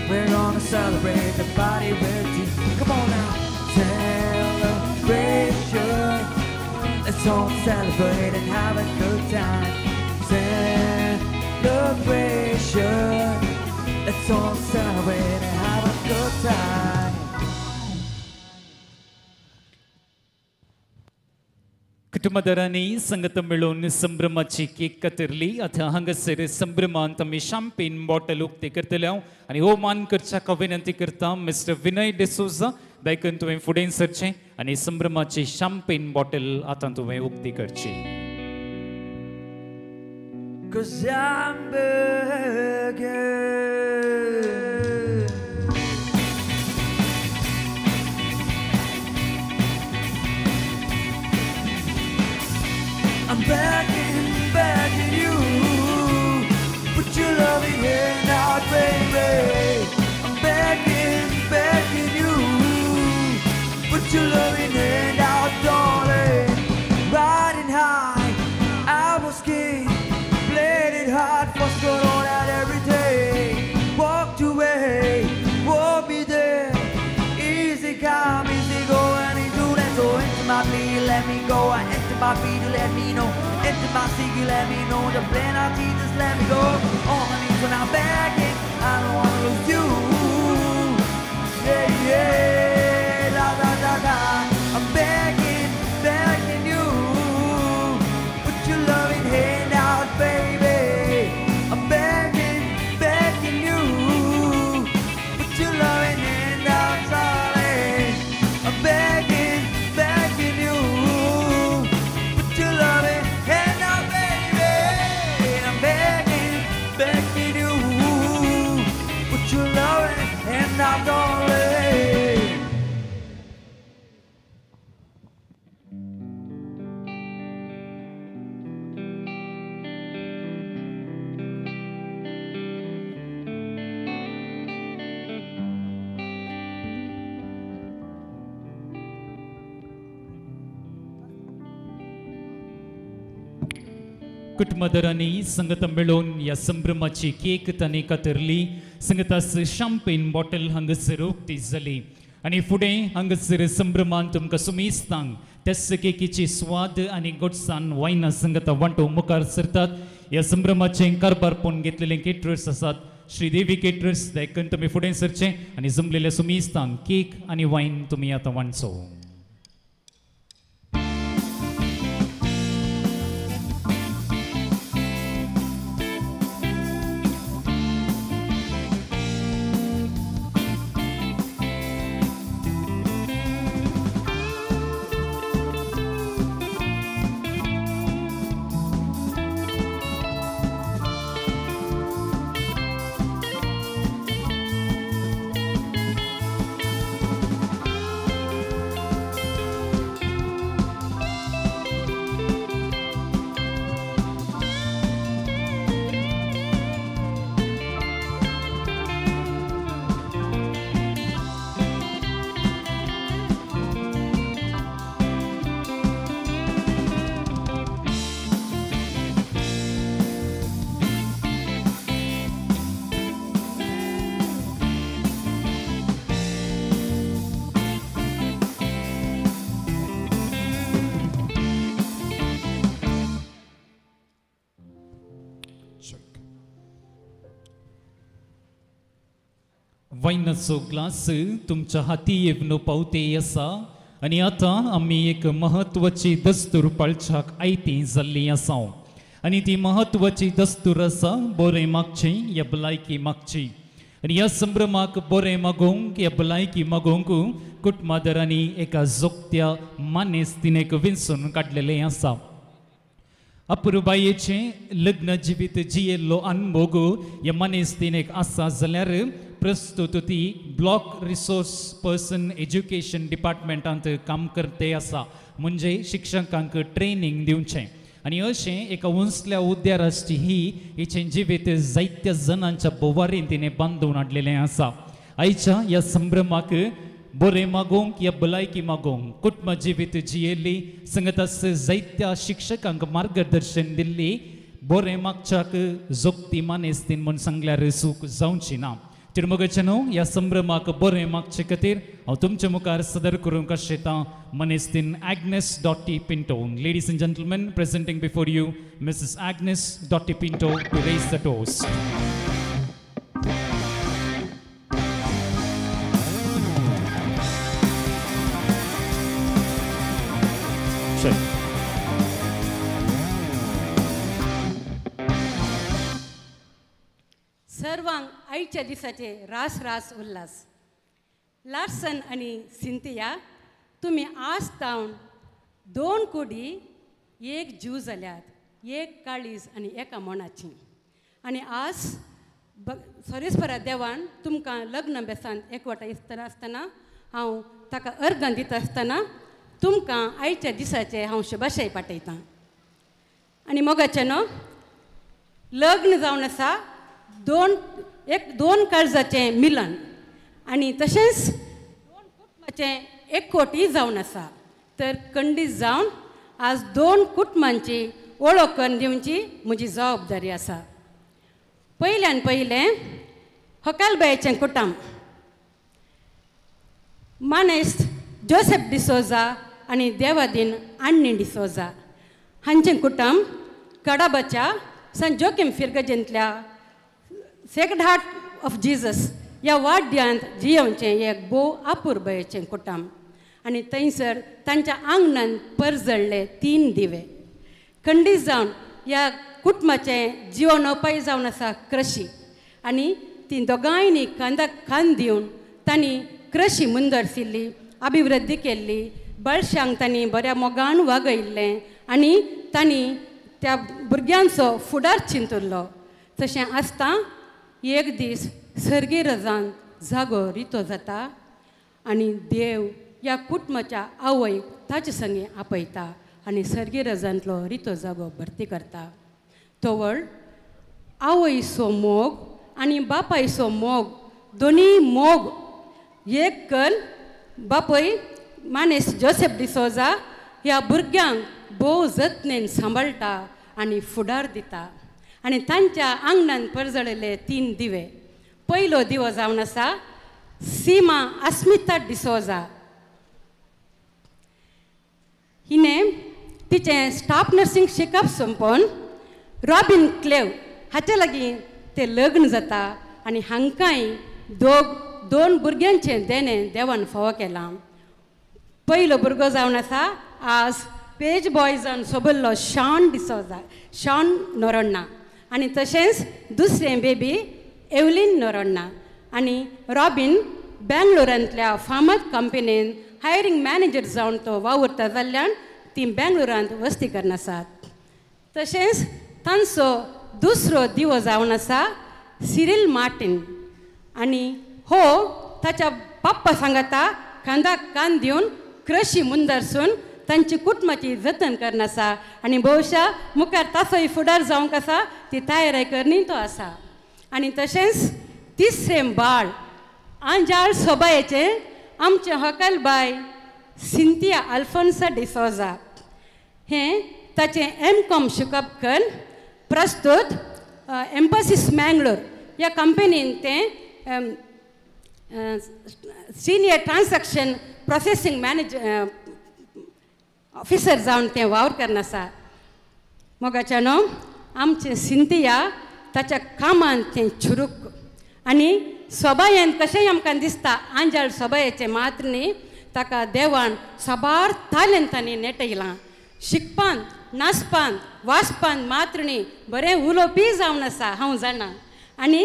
We're gonna celebrate the party with you. Come on now, celebration. Let's all celebrate and have a good time. Celebration. Let's all celebrate and have a good time. कुटुंबदारांनी संगत मेळोवन संभ्रमाची केक कातरली. आतां हांगासर संभ्रमान आमी शाम्पेन बॉटल उक्ती करतले हांव आनी हो मान करच्याक हांव विनंती करता मिस्टर विनय डिसोजा दायकून तुवें फुडें सरचें आनी संभ्रमाची शाम्पेन बॉटल आतां तुवें उक्ती करची. 'Cause I'm begging. I'm begging, begging you, put your loving hand out, baby. I'm begging, begging you, put your loving hand out, darling. Riding high, I was king, played it hard, for good on out every day. Walked away, won't be there. Easy come, easy go, and into that so into my plea, let me go. I enter my feet, you let me know. Enter my seat, you let me know. The plan out, just let me go. On my knees when I'm begging, I don't wanna lose you. Yeah, yeah, la da da da. I'm begging, begging you. Put your loving hand out, baby. I'm begging, begging you. Put your loving hand out, darling. I'm begging, begging you. Put your loving hand out, baby. I'm begging, begging you. Put your loving कुटुंबदारांनी संगता मेळोवन ह्या संभ्रमाची केक तांणी कातरली. संगतास शाम्पेन बॉटल हांगासर उक्ती जाली आनी फुडें हांगासर संभ्रमान तुमकां सुमेस्तांक त्याच केकीची स्वाद आनी गोडसान वायना संगता वांटो मुखार सरतात. ह्या संभ्रमाचें कारभार पळोवन घेतलेले केटरर्स आसात श्रीदेवी केटरर्स, देखून तुमी फुडें सरचें आनी जमलेल्या सुमेस्तांक केक आनी वायन तुमी आतां वांटचो. वायनाचो ग्लास तुमच्या हाती येवन पावते आसा आनी आतां आमी एक म्हत्वाची दस्तूर पाळच्याक आयती जाल्ली आसा आनी ती म्हत्वाची दस्तूर आसा बरें मागचें या भलायकी मागची. आनी ह्या संभ्रमाक बरें मागोवंक या भलायकी मागोवंक कुटुंबादारांनी एका जोगत्या मानेस्तिनेक विंचून काडलेलें आसा. अपुरबायेचें लग्न जिवीत जियेल्लो अनभोग ह्या मानेस्तिनेक आसा जाल्यार प्रस्तुत ती ब्लॉक रिसोर्स पर्सन एज्युकेशन डिपार्टमेंटांत काम करते आसा, म्हणजे शिक्षकांक ट्रेनींग दिवचें. आनी अशें एका उंचल्या उद्याराची ही हिचें जिवीत जायत्या जणांच्या बोवारीन तिणें बांदून हाडलेलें आसा. आयच्या ह्या संभ्रमाक बरें मागोवंक या भलायकी मागोवंक कुटुंब जिवीत जियेल्ली संगतास जायत्या शिक्षकांक मार्गदर्शन दिल्ली बरें मागच्याक जोगती मानेस्तीन म्हूण सांगल्यार चूक जावची ना. तिरमोगाचें ह्या संभ्रमाक बरें मागचे खातीर हांव तुमचे मुखार सदर करूंक आशेतां मनेस्तीन Agnes Dotty Pinto. Ladies and gentlemen, presenting before you Mrs Agnes Dotty Pinto to raise the toast. सर्वांक आयच्या दिसाचे रास रास उल्हास. लार्सन आनी सिंतिया, तुमी आज तावन 2 कोडी एक जीव जाल्यात, एक काळीज आनी एका मनाची. आनी आज सरेस्वरा देवान तुमकां लग्न बेसांत एकवटा दिसतना आसतना हांव ताका अर्गां दिता आसतना तुमकां आयच्या दिसाचे हांव शुभाशय पाठयतां. आनी मोगाचें न्हू लग्न जावन आसा दोन काळजाचें मिलन आनी तशेंच 2 कुटुंबाचें एकवटी जावन आसा. तर कंडीत जावन आज 2 कुटुंबांची वळख करून दिवची म्हजी जबाबदारी आसा. पयल्यान पयलें हकालबायचें कुटुंब, मानेस्त जोसेफ डिसोजा आनी देवादीन आण्णी डिसोजा हांचें कुटुंब कडाबाच्या संत जोकीम फिर्गजेंतल्या सेक्रेड हार्ट ऑफ जीजस ह्या वाड्यांत जियोवचें एक भोव आपुरबायेचें कुटुंब. आनी थंयसर तांच्या आंगणान परजळ्ळे 3 दिवे. खंडीत जावन ह्या कुटुंबाचें जिवनोपाय जावन आसा कृशी. आनी ती दोगांयनी कांदाक खांद दिवन तांणी कृशी मुंदरसिल्ली, अभिवृद्धी केल्ली, बाळशांक तांणी बऱ्या मोगान वागयल्लें आनी तांणी त्या भुरग्यांचो फुडार चिंतुल्लो. तशें आसता एक दीस सर्गी रजान जागो रितो जाता आनी देव ह्या कुटुंबाच्या आवयक ताचे संगी आपयता आनी सर्गी रजांतलो रितो जागो भरती करता. तवळ आवयचो मोग आनी बापायचो मोग दोनी मोग एक कल बापय मानेस जोसेफ डिसोजा ह्या भुरग्यांक भोव जतनेन सांबाळटा आनी फुडार दिता. आनी तांच्या आंगणान परजळिल्ले 3 दिवे. पयलो दिवो जावन आसा सीमा अस्मिता डिसोजा. हिणें तिचें स्टाफ नर्सिंग शिकप सोंपोवन रॉबीन क्लेव हाचे लागीं तें लग्न जाता आनी हांकांय 2 भुरग्यांचें देणें देवान फावो केलां. पयलो भुरगो जावन आसा आज पेज बॉयजान सोबल्लो शॉन डिसोजा, शॉन नोरोण्णा, आनी तशेंच दुसरें बेबी एवलीन नोरोण्णा. आनी रॉबीन बेंगलोरांतल्या फामाद कंपनीन हायरींग मॅनेजर जावन तो वावुरता जाल्ल्यान ती बेंगलोरांत वस्ती करून आसात. तशेंच तांचो दुसरो दिवो जावन आसा सिरील मार्टीन आनी हो ताच्या पप्पा सांगाता खांदाक कान दिवन कृशी मुंदरसून तांची कुटुंबाची जतन करून आसा आनी भोवशा मुखार ताचोय फुडार जावंक आसा ती तयारी करणी तो आसा. आनी तशेंच तिसरें बाळ आंजाळ सोबायेचें आमचें हकल बाय सिंतिया अल्फोन्सा डिसोजा हें ताचें एम कॉम शिकप करून प्रस्तुत एम्पसिस मँगलोर ह्या कंपनीन तें senior transaction processing manager officer जावन तें वावर करून आसा. मोगाच्यानो आमचें सिंतिया ताच्या कामान तें चुरूक आनी सोबायेन कशेंय आमकां दिसता आंजाळ सोबायेचें मात्र न्ही, ताका देवान साबार तालेंतांनी नेटयलां. शिकपान, नाचपान, वाचपान मात्र न्ही, बरें उलोवपी जावन आसा हांव जाणा. आनी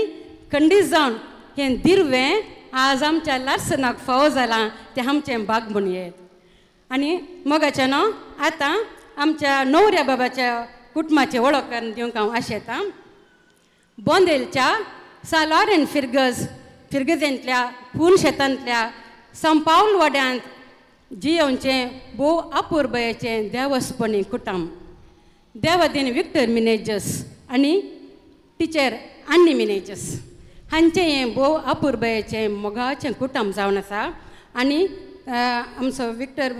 खंडीत जावन हें दिरवें आज आमच्या लार्सनाक फावो जालां तें आमचें भाग म्हणयेत. आनी मोगाचें न्हू आतां आमच्या न्हवऱ्या बाबाच्या कुटुंबाची वळख करून दिवंक हांव आशेतां. बोंदेलच्या सा लॉरेन फिर्गज फिर्गजेंतल्या पूर्ण शेतांतल्या संपावल वाड्यांत जियोवचें भोव अपुरबायेचें देवस्पणी कुटुंब. देवादीन विक्टर मिनेजस आनी टिचर आन्नी मिनेजस हांचें हें भोव अपुरबायेचें मोगाचें कुटुंब जावन आसा. आनी आमचो विक्टर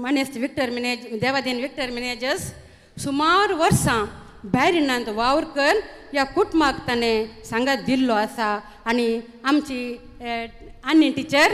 मानेस्त विक्टर मिनेज देवादीन विक्टर मिनेजस सुमार वर्सां बॅरिनांत वावर कर ह्या कुटुंबाक ताणें सांगात दिल्लो आसा. आनी आमची आनी टिचर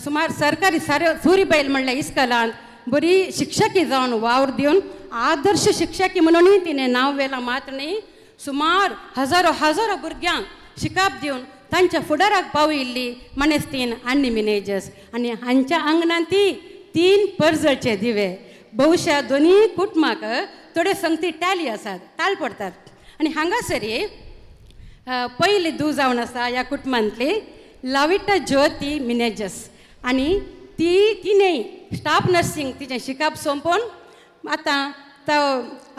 सुमार सरकारी सुरीबैल म्हणल्यार इस्कॉलांत बरी शिक्षकी जावन वावर दिवन आदर्श शिक्षकी म्हणूनय तिणें नांव व्हेलां मात्र न्ही, सुमार हजारो हजारो भुरग्यांक शिकाप दिवन तांच्या फुडाराक पावयिल्ली मानेस्तीन आनी मिनेजस. आनी हांच्या आंगणांत ती 3 परजळचे दिवे. बहुशा दोनूय कुटुंबाक थोडे संगती टॅली आसात, ताल पडतात. आनी हांगासरी पयली धूव जावन आसा ह्या कुटुंबांतली लाविटा ज्योती मिनेजस आनी ती तिणें स्टाफ नर्सिंग तिचें शिकप सोंपोवन आतां तो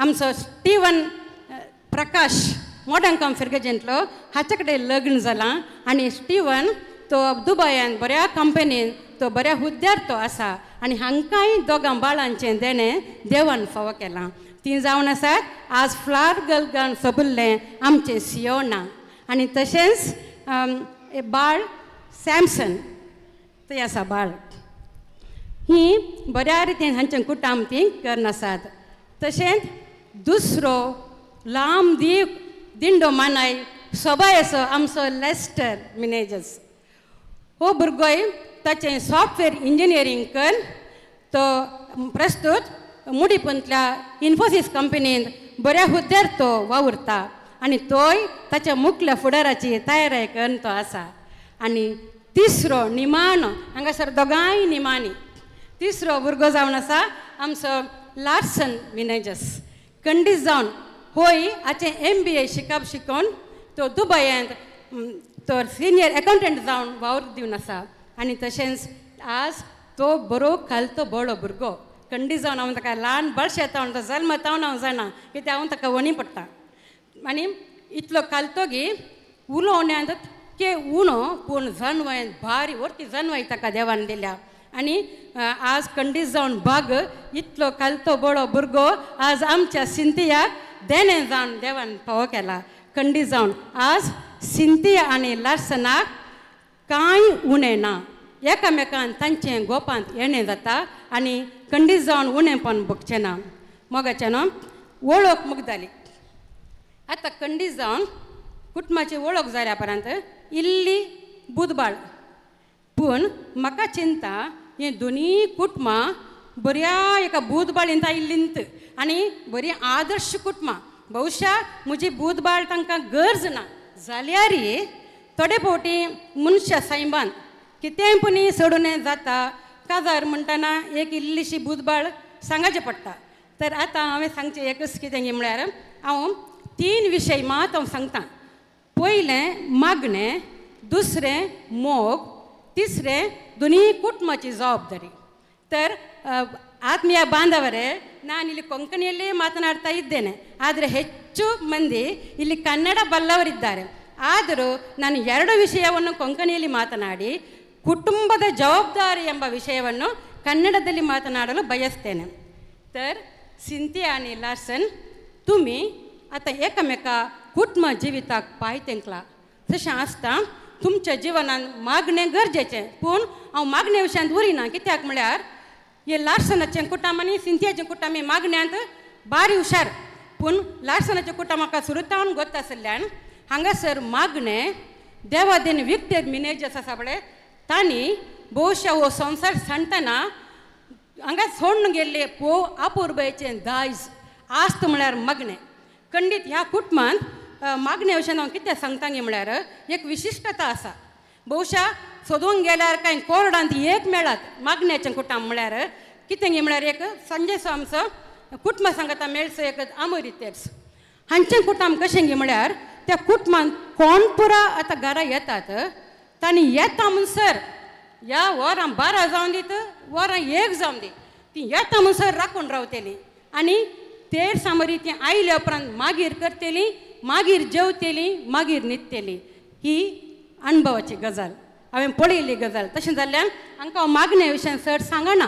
आमचो स्टिवन प्रकाश मोडंकम फिर्गजेंतलो हाचे कडेन लग्न जालां. आनी स्टिवन तो दुबयान बऱ्या कंपनीन तो बऱ्या हुद्द्यार तो आसा आनी हांकांय दोगां बाळांचें देणें देवान फावो केलां. तीं जावन आसात आज फ्लावर गर्ल सोबल्लें आमचें सियोना आनी तशेंच बाळ सॅमसन थंय आसा बाळ. ही बऱ्या रितीन हांचें कुटुंब तीं करून आसात. तशेंच दुसरो लांब दीव दिंडो मानाय सोबाय असो आमचो लेस्टर मिनेजस हो भुरगोय ताचें सॉफ्टवेअर इंजिनियरींग करून तो प्रस्तुत मुडीपंतल्या इन्फोसीस कंपनींत बऱ्या हुद्द्यार तो वावुरता आनी तोय ताच्या मुखल्या फुडाराची तयारी करून तो आसा. आनी तिसरो निमाणो हांगासर दोगांय निमाणी तिसरो भुरगो जावन आसा आमचो लार्सन मिनेजस कंडीस जावन होय हाचें MBA शिकप शिकोवन तो दुबयांत तो सिनियर एकावंटंट जावन वावर दिवन आसा. आनी तशेंच आज तो बरो खालतो बरो भुरगो कंडी जावन हांव ताका ल्हान बळशें हांव तो जल्मता हांव जाणा कित्याक हांव ताका वणी पडटा. आनी इतलो खालतो की उलोवण्यांत के उणो पूण जनवय भारी वरती जनवय ताका देवान दिल्या. आनी आज कंडीस जावन बाग इतलो खालतो बरो भुरगो आज आमच्या सिंतियाक देणें जावन देवान फावो केला. कंडी जावन आज सिंतिया आनी लार्सनाक कांय उणें ना, एकामेकान तांचें गोपांत येणें जाता आनी कंडीस जावन उणेंपण भोगचें ना. मोगाचें न्हू वळख मुगदाली. आतां खंडीत जावन कुटुंबाची वळख जाल्या उपरांत इल्ली बुदबाळ, पूण म्हाका चिंता हे दोनूय कुटुंबां बऱ्या एका बुदबाळींत आयिल्लींत आनी बरी आदर्श कुटुंबां. बहुशा म्हजी बुदबाळ तांकां गरज ना जाल्यार थोडे फावटी मनशा सैमान कितेंय पुणी सोडून जाता. काजार म्हणटना एक इल्लीशी बुदबाळ सांगाचें पडटा. तर आतां हांवें सांगचें एकच कितें म्हळ्यार हांव 3 विशय मात हांव सांगता. पयलें मागणें, दुसरें मोग, तिसरें दोनूय कुटुंबाची जबाबदारी. तर ಆತ್ಮೀಯ ಬಾಂಧವರೇ, ನಾನಿಲ್ಲಿ ಕೊಂಕಣಿಯಲ್ಲೇ ಮಾತನಾಡ್ತಾ ಇದ್ದೇನೆ, ಆದರೆ ಹೆಚ್ಚು ಮಂದಿ ಇಲ್ಲಿ ಕನ್ನಡ ಬಲ್ಲವರಿದ್ದಾರೆ. ಆದರೂ ನಾನು 2 ವಿಷಯವನ್ನು ಕೊಂಕಣಿಯಲ್ಲಿ ಮಾತನಾಡಿ ಕುಟುಂಬದ ಜವಾಬ್ದಾರಿ ಎಂಬ ವಿಷಯವನ್ನು ಕನ್ನಡದಲ್ಲಿ ಮಾತನಾಡಲು ಬಯಸ್ತೇನೆ. तर सिंथिया आनी लार्सन, तुमी आतां एकामेका कुटुंब जिविताक पांय तेंकला. तशें आसता तुमच्या जिवनान मागणें गरजेचें, पूण हांव मागणे विशयांत उरिना. कित्याक म्हळ्यार हे लार्सनाचें कुटुंब आनी सिंथियाचें कुटुंब हे मागण्यांत बारी हुशार, पूण लार्सनाचें कुटुंब म्हाका सुरतावन गोत आशिल्ल्यान हांगासर मागणें देवादेन विक्टेर मिनेजर्स आसा पळय, तांणी बहुशा हो संवसार सांडटना हांगा सोडून गेल्ले पो अपुरबायेचें दायज आस्त म्हळ्यार मागणें. खंडीत ह्या कुटुंबांत मागण्या विशयान हांव कितें सांगता म्हळ्यार एक विशिश्टता आसा. बहुशा सोदूंक गेल्यार कांय कोरडांत एक मेळत मागण्याचें कुटुंब म्हळ्यार कितें म्हळ्यार एक संजय स्वामचो कुटुंब सांगता मेळचो एक आमोरी तेर्स हांचें कुटुंब कशें म्हळ्यार त्या कुटुंबांत कोण पुरा आतां घरा येतात तांणी येता म्हणसर ह्या वरां 12 जावन दीत वरां 1 जावन दी ती येता म्हणसर राखून रावतली आनी तेर सामरी ती आयल्या उपरांत मागीर करतली, मागीर जेवतली, मागीर न्हिदतली. ही अणभवाची गजाल, हांवें पळयल्ली गजाल. तशें जाल्ल्यान हांकां हांव मागणे विशयान चड सांगना,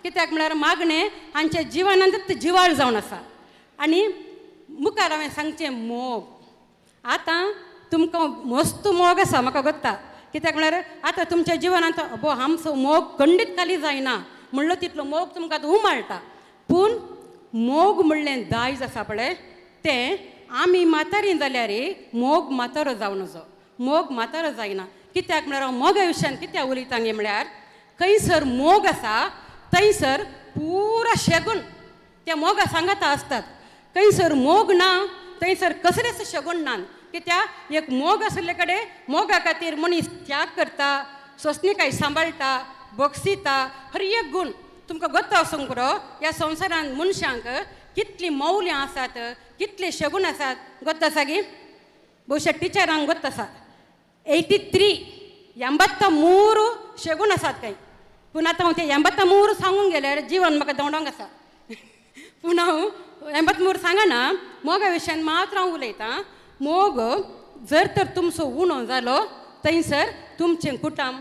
कित्याक म्हळ्यार मागणें हांच्या जिवनांत जिवाळ जावन आसा. आनी मुखार हांवें सांगचें मोग. आतां तुमकां मस्त मोग आसा म्हाका गोत्ता, कित्याक म्हळ्यार आतां तुमच्या जिवनांत अबो आमचो मोग खंडीत खाली जायना म्हणलो तितलो मोग तुमकां आतां उमाळटा. पूण मोग म्हणलें दायज आसा पळय तें आमी म्हातारी जाल्यार मोग म्हातारो जावं नजो, मोग म्हातारो जायना. कित्याक म्हळ्यार हांव मोगा विशयान कित्याक उलयता म्हळ्यार खंयसर मोग आसा थंयसर पुरा शेगून त्या मोगा सांगाता आसतात. खंयसर मोग ना थंयसर कसलेच शेगून ना. कित्याक एक मोग आशिल्ले कडेन मोगा खातीर मनीस त्याग करता, सोंसणीकाय सांबाळटा, बक्षिता, हर एक गूण तुमकां गोत्ता आसूंक पुरो. ह्या संवसारांत मनशांक कितलीं मौल्यां आसात, कितले शगून आसात गोत्ता आसा गी? बहुशा टिचरांक गोत्ता आसा 83 83 शगून आसात कांय. पूण आतां हांव ते 83 सांगूंक गेल्यार जिवन म्हाका दवडोंक आसा, पूण हांव 83 सांगना. मोगा विशयान मात्र हांव उलयतां. मोग जर तर तुमचो उणो जालो थंयसर तुमचें कुटुंब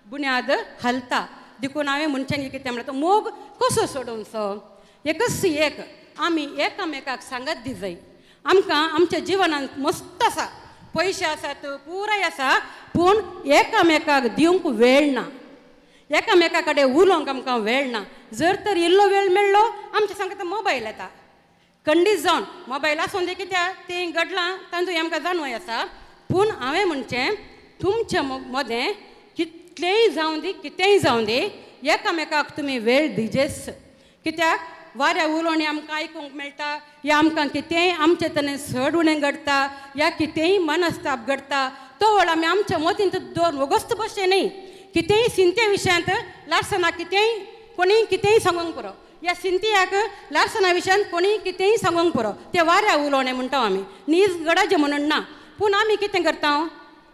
बुन्याद हालता. देखून हांवें मनशांक कितें म्हळ्यार मोग कसो सोडोवचो, एकच एक आमी एकामेकाक सांगत दिजाय. आमकां आमच्या जिवनांत मस्त आसा, पयशे आसात, पुराय आसा, पूण एकामेकाक दिवंक वेळ ना, एकामेका कडेन उलोवंक आमकां वेळ ना. जर तर इल्लो वेळ मेळ्ळो आमच्या सांगता मोबायल येता. खंडीत जावन मोबायल आसून तें कित्याक तें घडलां तांचो आमकां जाणवय आसा. पूण हांवें म्हणचें तुमच्या मदें कितलेंय जावं दी, कितेंय जावं दी, एकामेकाक तुमी वेळ दिजेस. कित्याक वाऱ्या उलोवणें आमकां आयकूंक मेळटा, या आमकां कितेंय आमचे तरेन चड उणें घडटा, या कितेंय मनस्ताप घडटा, तो वेळ आमी आमच्या मतींत दवरून वगस्त बसचें न्ही. कितेंय सिंते विशयांत लार्सना कितेंय कोणीय कितेंय सांगूंक पुरो, या सिंतियाक लार्सना विशयांत कोणीय कितेंय सांगूंक पुरो, तें वाऱ्या उलोवणें म्हणटा आमी, नीज गडाचें म्हणून ना. पूण आमी कितें करता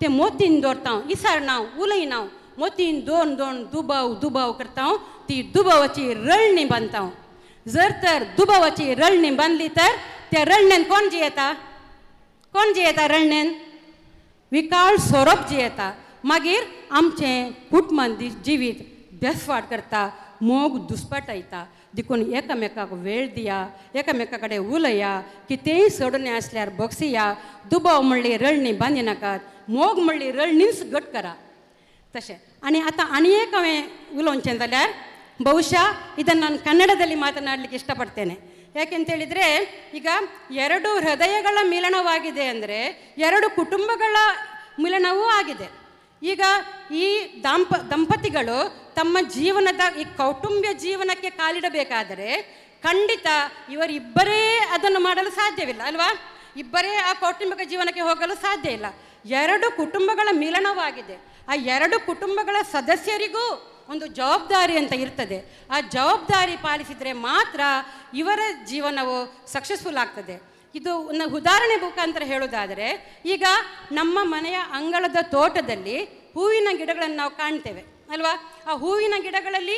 तें मोतीन दवरता, इसारना, उलयना, मोतीन दोन दोन दुबाव दुबाव करता, ती दुबावाची रळणी बांदता. जर तर दुबावाची रळणी बांदली तर त्या रळण्यान कोण जियेता, कोण जियेता रळण्यान? विकाळ सोरोप जियेता. मागीर आमचें कुटुंबान जिवीत बेसवाट करता, मोग दुस्पाटायता. देखून एकामेकाक वेळ दिया, एकामेका कडेन उलया, कितेंय सोडून आसल्यार बक्षिया. दुबाव म्हणली रळणी बांदिनाकात, मोग म्हणली रळणीच घट करा. तशें आनी आतां आनी एक हांवें उलोवचें जाल्यार ಬಹುಶಃ ಇದನ್ನು ನಾನು ಕನ್ನಡದಲ್ಲಿ ಮಾತನಾಡಲಿಕ್ಕೆ ಇಷ್ಟಪಡ್ತೇನೆ. ಯಾಕೆಂತೇಳಿದರೆ ಈಗ ಎರಡು ಹೃದಯಗಳ ಮಿಲನವಾಗಿದೆ ಅಂದರೆ ಎರಡು ಕುಟುಂಬಗಳ ಮಿಲನವೂ ಆಗಿದೆ. ಈಗ ಈ ದಂಪತಿಗಳು ತಮ್ಮ ಜೀವನದ ಈ ಕೌಟುಂಬ್ಯ ಜೀವನಕ್ಕೆ ಕಾಲಿಡಬೇಕಾದರೆ ಖಂಡಿತ ಇವರಿಬ್ಬರೇ ಅದನ್ನು ಮಾಡಲು ಸಾಧ್ಯವಿಲ್ಲ ಅಲ್ವಾ? ಇಬ್ಬರೇ ಆ ಕೌಟುಂಬಿಕ ಜೀವನಕ್ಕೆ ಹೋಗಲು ಸಾಧ್ಯ ಇಲ್ಲ. ಎರಡು ಕುಟುಂಬಗಳ ಮಿಲನವಾಗಿದೆ. ಆ ಎರಡು ಕುಟುಂಬಗಳ ಸದಸ್ಯರಿಗೂ ಒಂದು ಜವಾಬ್ದಾರಿ ಅಂತ ಇರ್ತದೆ. ಆ ಜವಾಬ್ದಾರಿ ಪಾಲಿಸಿದರೆ ಮಾತ್ರ ಇವರ ಜೀವನವು ಸಕ್ಸಸ್ಫುಲ್ ಆಗ್ತದೆ. ಇದು ಒಂದು ಉದಾಹರಣೆ ಮುಖಾಂತರ ಹೇಳೋದಾದರೆ, ಈಗ ನಮ್ಮ ಮನೆಯ ಅಂಗಳದ ತೋಟದಲ್ಲಿ ಹೂವಿನ ಗಿಡಗಳನ್ನು ನಾವು ಕಾಣ್ತೇವೆ ಅಲ್ವಾ? ಆ ಹೂವಿನ ಗಿಡಗಳಲ್ಲಿ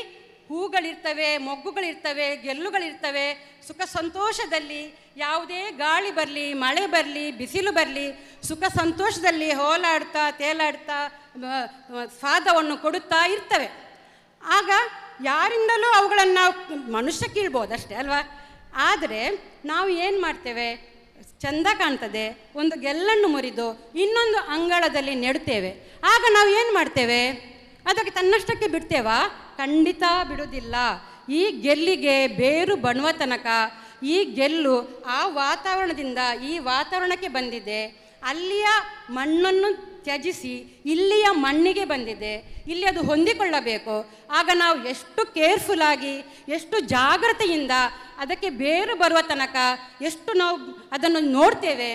ಹೂಗಳಿರ್ತವೆ, ಮೊಗ್ಗುಗಳಿರ್ತವೆ, ಗೆಲ್ಲುಗಳಿರ್ತವೆ. ಸುಖ ಸಂತೋಷದಲ್ಲಿ ಯಾವುದೇ ಗಾಳಿ ಬರಲಿ, ಮಳೆ ಬರಲಿ, ಬಿಸಿಲು ಬರಲಿ, ಸುಖ ಸಂತೋಷದಲ್ಲಿ ಹೋಲಾಡ್ತಾ ತೇಲಾಡ್ತಾ ಸ್ವಾದವನ್ನು ಕೊಡುತ್ತಾ ಇರ್ತವೆ. ಆಗ ಯಾರಿಂದಲೂ ಅವುಗಳನ್ನು ನಾವು ಮನುಷ್ಯ ಕೀಳ್ಬೋದಷ್ಟೇ ಅಲ್ವಾ? ಆದರೆ ನಾವು ಏನು ಮಾಡ್ತೇವೆ, ಚೆಂದ ಕಾಣ್ತದೆ ಒಂದು ಗೆಲ್ಲನ್ನು ಮುರಿದು ಇನ್ನೊಂದು ಅಂಗಳದಲ್ಲಿ ನೆಡುತ್ತೇವೆ. ಆಗ ನಾವು ಏನು ಮಾಡ್ತೇವೆ, ಅದಕ್ಕೆ ತನ್ನಷ್ಟಕ್ಕೆ ಬಿಡ್ತೇವಾ? ಖಂಡಿತ ಬಿಡುವುದಿಲ್ಲ. ಈ ಗೆಲ್ಲಿಗೆ ಬೇರು ಬಣುವ ತನಕ ಈ ಗೆಲ್ಲು ಆ ವಾತಾವರಣದಿಂದ ಈ ವಾತಾವರಣಕ್ಕೆ ಬಂದಿದೆ, ಅಲ್ಲಿಯ ಮಣ್ಣನ್ನು ತ್ಯಜಿಸಿ ಇಲ್ಲಿಯ ಮಣ್ಣಿಗೆ ಬಂದಿದೆ, ಇಲ್ಲಿ ಅದು ಹೊಂದಿಕೊಳ್ಳಬೇಕು. ಆಗ ನಾವು ಎಷ್ಟು ಕೇರ್ಫುಲ್ಲಾಗಿ, ಎಷ್ಟು ಜಾಗ್ರತೆಯಿಂದ ಅದಕ್ಕೆ ಬೇರು ಬರುವ ತನಕ ಎಷ್ಟು ನಾವು ಅದನ್ನು ನೋಡ್ತೇವೆ,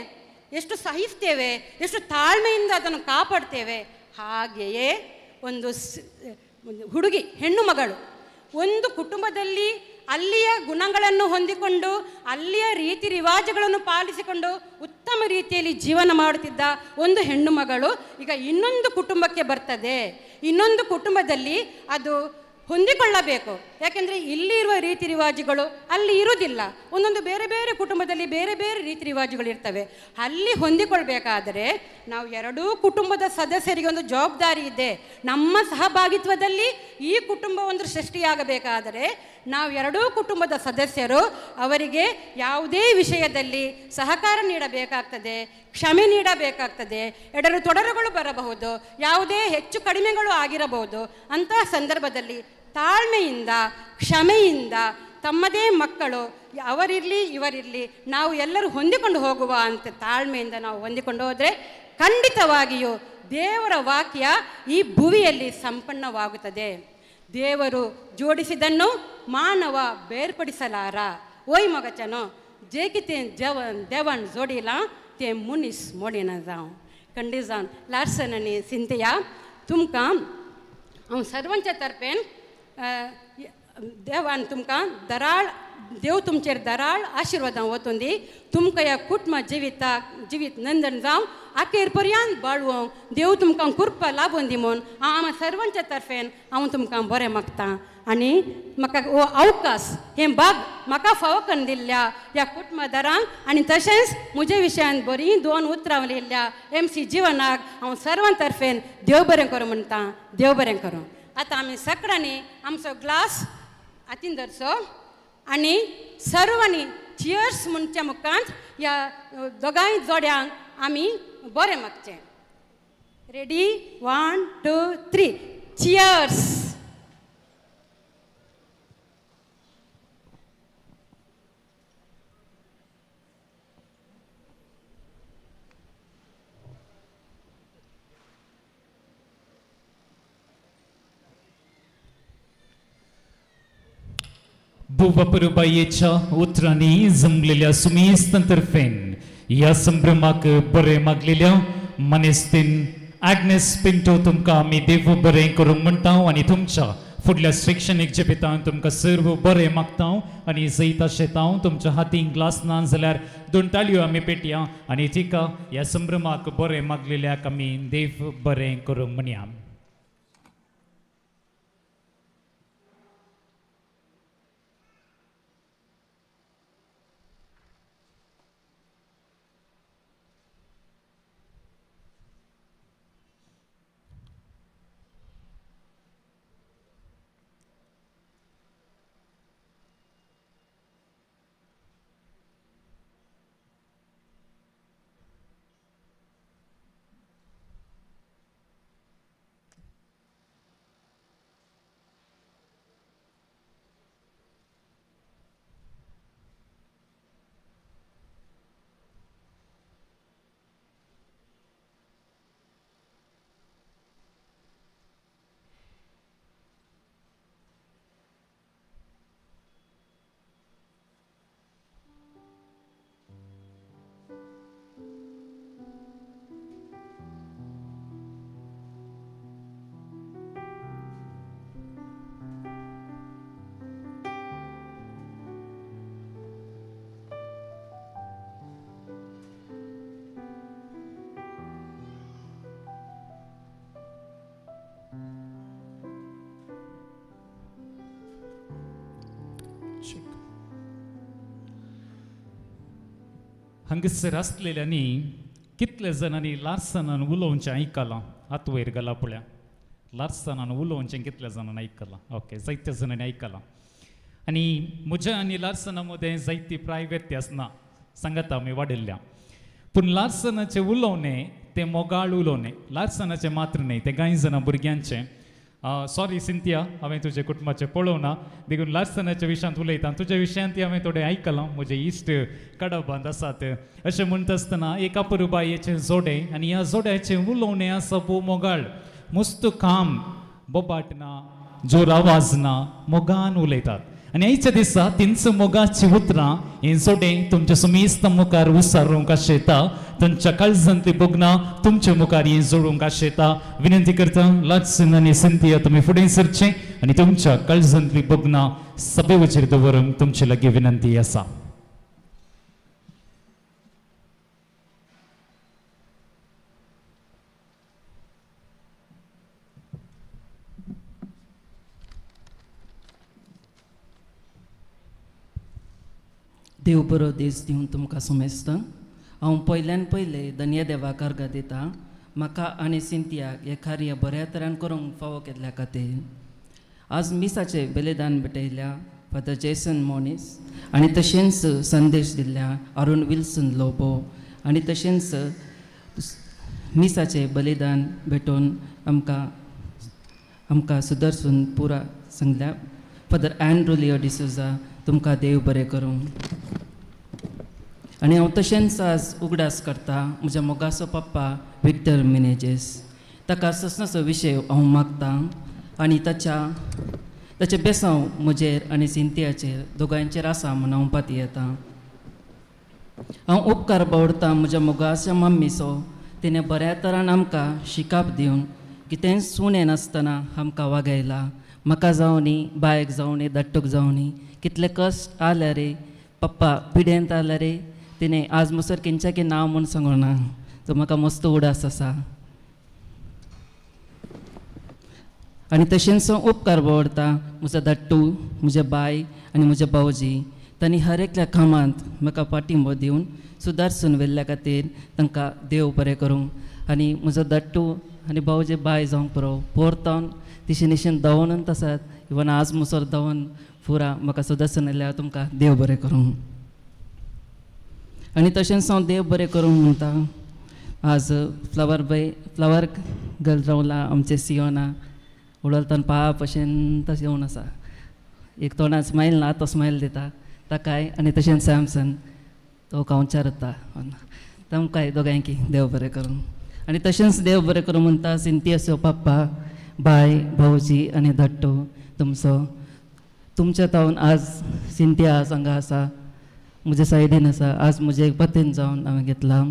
ಎಷ್ಟು ಸಹಿಸ್ತೇವೆ, ಎಷ್ಟು ತಾಳ್ಮೆಯಿಂದ ಅದನ್ನು ಕಾಪಾಡ್ತೇವೆ. ಹಾಗೆಯೇ ಒಂದು ಹುಡುಗಿ, ಹೆಣ್ಣು ಮಗಳು ಒಂದು ಕುಟುಂಬದಲ್ಲಿ ಅಲ್ಲಿಯ ಗುಣಗಳನ್ನು ಹೊಂದಿಕೊಂಡು ಅಲ್ಲಿಯ ರೀತಿ ರಿವಾಜುಗಳನ್ನು ಪಾಲಿಸಿಕೊಂಡು ಉತ್ತಮ ರೀತಿಯಲ್ಲಿ ಜೀವನ ಮಾಡುತ್ತಿದ್ದ ಒಂದು ಹೆಣ್ಣು ಮಗಳು ಈಗ ಇನ್ನೊಂದು ಕುಟುಂಬಕ್ಕೆ ಬರ್ತದೆ. ಇನ್ನೊಂದು ಕುಟುಂಬದಲ್ಲಿ ಅದು ಹೊಂದಿಕೊಳ್ಳಬೇಕು. ಯಾಕೆಂದರೆ ಇಲ್ಲಿರುವ ರೀತಿ ರಿವಾಜುಗಳು ಅಲ್ಲಿ ಇರುವುದಿಲ್ಲ. ಒಂದೊಂದು ಬೇರೆ ಬೇರೆ ಕುಟುಂಬದಲ್ಲಿ ಬೇರೆ ಬೇರೆ ರೀತಿ ರಿವಾಜುಗಳು ಇರ್ತವೆ. ಅಲ್ಲಿ ಹೊಂದಿಕೊಳ್ಬೇಕಾದರೆ ನಾವು ಎರಡೂ ಕುಟುಂಬದ ಸದಸ್ಯರಿಗೆ ಒಂದು ಜವಾಬ್ದಾರಿ ಇದೆ. ನಮ್ಮ ಸಹಭಾಗಿತ್ವದಲ್ಲಿ ಈ ಕುಟುಂಬ ಒಂದು ಸೃಷ್ಟಿಯಾಗಬೇಕಾದರೆ ನಾವು ಎರಡೂ ಕುಟುಂಬದ ಸದಸ್ಯರು ಅವರಿಗೆ ಯಾವುದೇ ವಿಷಯದಲ್ಲಿ ಸಹಕಾರ ನೀಡಬೇಕಾಗ್ತದೆ, ಕ್ಷಮೆ ನೀಡಬೇಕಾಗ್ತದೆ. ಎಡರು ತೊಡರುಗಳು ಬರಬಹುದು, ಯಾವುದೇ ಹೆಚ್ಚು ಕಡಿಮೆಗಳು ಆಗಿರಬಹುದು. ಅಂತಹ ಸಂದರ್ಭದಲ್ಲಿ ತಾಳ್ಮೆಯಿಂದ, ಕ್ಷಮೆಯಿಂದ ತಮ್ಮದೇ ಮಕ್ಕಳು ಅವರಿರಲಿ ಇವರಿರಲಿ ನಾವು ಎಲ್ಲರೂ ಹೊಂದಿಕೊಂಡು ಹೋಗುವ ಅಂತ ತಾಳ್ಮೆಯಿಂದ ನಾವು ಹೊಂದಿಕೊಂಡು ಹೋದರೆ ಖಂಡಿತವಾಗಿಯೂ ದೇವರ ವಾಕ್ಯ ಈ ಭುವಿಯಲ್ಲಿ ಸಂಪನ್ನವಾಗುತ್ತದೆ. ದೇವರು ಜೋಡಿಸಿದನ್ನು ಮಾನವ ಬೇರ್ಪಡಿಸಲಾರ. ಓಯ್ ಮಗಚನೋ ಜೇಕಿತೆ ಜವನ್ ದೇವನ್ ಜೋಡಿಲ ते मुनीस मोडिना जावं खंडीत जावन लार्सन आनी सिंतिया तुमकां हांव सर्वांच्या तर्फेन देवान तुमकां दराळ देव तुमचेर दराळ आशिर्वादां वतून दी. तुमकां ह्या कुटुंब जिविताक जिवीत नंदन जावं आखेर पर्यंत बाळवंक देव तुमकां कृपा लाभून दी म्हूण हांव आमा सर्वांच्या तर्फेन हांव तुमकां बरें मागतां. आनी म्हाका हो अवकाश हें बाग म्हाका फावो करून दिल्ल्या ह्या कुटुंबदारांक आनी तशेंच म्हजे विशयान बरीं दोन उतरां उलयल्ल्या एम सी जिवनाक हांव सर्वां तर्फेन देव बरें करूं म्हणटा. देव बरें करूं. आतां आमी सगळ्यांनी आमचो ग्लास हातीन धरचो आनी सर्वांनी चियर्स म्हणच्या मुखांत ह्या दोगांय जोड्यांक आमी बरें मागचें. Ready, 1 2 3 cheers. बुवापरुबायेच्या उतरांनी जमलेल्या सुमेस्तांतर्फेन ह्या संभ्रमाक बरें मागलेल्या मनेस्तीन आग्नेस पिंटो तुमकां आमी देव बरें करूंक म्हणटा आनी तुमच्या फुडल्या शिक्षणीक जिवितांत तुमकां सर्व बरें मागता आनी जैता शेतां तुमच्या हातीन ग्लास ना जाल्यार दोन ताळयो आमी पेटया आनी तिका ह्या संभ्रमाक बरें मागलेल्याक आमी देव बरें करूंक म्हणया. हांगासर आसलेल्यांनी कितले जाणांनी लार्सनान उलोवचें आयकलां? हात वयर घाला पळया. लार्सनान उलोवचें कितल्या जाणांनी आयकलां? ओके, जायत्या जाणांनी आयकलां. आनी म्हज्या आनी लार्सना मदें जायती प्राय व्यत्यास ना, सांगाता आमी वाडिल्ल्या. पूण लार्सनाचें उलोवणें तें मोगाळ उलोवणें, लार्सनाचें मात्र न्हय, तें कांय जाणां भुरग्यांचें. सॉरी सिंथिया, हांवें तुजें कुटुंबाचें पळोवना देखून लार्सनाच्या विशयांत उलयता. तुज्या विशयांत हांवें थोडें आयकलां, म्हजे इश्ट कडबांत आसात. अशें म्हणटा आसतना एक अपुरबायेचें जोडें आनी ह्या जोड्याचें उलोवणें आसा भोव मोगाळ, मस्त काम, बोबाट ना, जोर आवाज ना, मोगान उलयतात. आनी आयच्या दिसा तिंच मोगाची उतरां हें जोडें तुमच्या सुमेस्त मुखार उसारूंक आशेता, तुमच्या काळजांतली भोगना तुमच्या मुखार हें जोडूंक आशेता. विनंती करता लार्सन आनी सिंथिया तुमी फुडें सरचें आनी तुमच्या काळजांतली भोगना सभेवचेर दवरूंक तुमचे लागीं विनंती आसा. देव बरो दीस दिवन तुमकां सुमेस्त. हांव पयल्यान पयले धन्य देवाक अर्घ दिता म्हाका आनी सिंथियाक हें कार्य बऱ्या तरान करूंक फावो केल्ल्या खातीर. आज मिसाचें बलिदान भेटयल्या फादर जेसन मोनीस आनी तशेंच संदेश दिल्ल्या अरुण विल्सन लोबो आनी तशेंच मिसाचें बलिदान भेटोवन आमकां आमकां सुदर्सून पुरा सांगल्या फादर एन्ड्रू लियो डिसोजा, तुमकां देव बरें करूं. आनी हांव तशेंच आज उगडास करता म्हज्या मोगाचो पप्पा विक्टर मिनेजेस, ताका ससनाचो विशय हांव मागता आनी ताच्या ताचें बेसांव म्हजेर आनी सिंथियाचेर दोगांयचेर आसा म्हूण हांव पातयेता. हांव उपकार बावडटा म्हज्या मोगाच्या मम्मीचो, तिणें बऱ्या तरान आमकां शिकाप दिवन कितेंच उणें नासतना आमकां वागयला. म्हाका जावनी, बायक जावनी, धाडटूक जावनी, कितले कश्ट आल्या रे पप्पा पिडेंत आल्या रे, तिणें आज मुसर किंच्याकी नांव म्हूण सांगना, तो म्हाका मस्त उडास आसा. आनी तशेंच हांव उपकार बावडटा म्हजो धाडटू, म्हज्या बाय आनी म्हज्या भावजी, तांणी हर एकल्या कामांत म्हाका पाठिंबो दिवन सुदारसून व्हेल्ल्या खातीर तांकां देव बरें करूं. आनी म्हजो धाडटू आनी भावजी बाय जावंक पुरो पोरतावन तिशेन निशेन दवरून आसात, इवन आज मुसर दवन पुरा म्हाका सुदारसून येयल्या, तुमकां देव बरें करूं. आनी तशेंच हांव देव बरें करूं म्हणटा आज फ्लावर बाय फ्लावर गर्ल रावला आमचें सियोना उडलतान पा भशेन तशें येवन आसा, एक तोंडान स्मायल ना तो स्मायल दिता ताकाय. आनी तशेंच सॅमसन तो कावंचार येता तांकांय दोगांयकी देव बरें करूं. आनी तशेंच देव बरें करूं म्हणटा सिंथियाचो पप्पा, बाय, भावजी आनी धाडटो तुमचो तुमच्या तावन आज सिंथिया आज हांगा आसा, म्हज्या सायडीन आसा. आज म्हजें एक पतीन जावन हांवें घेतलां,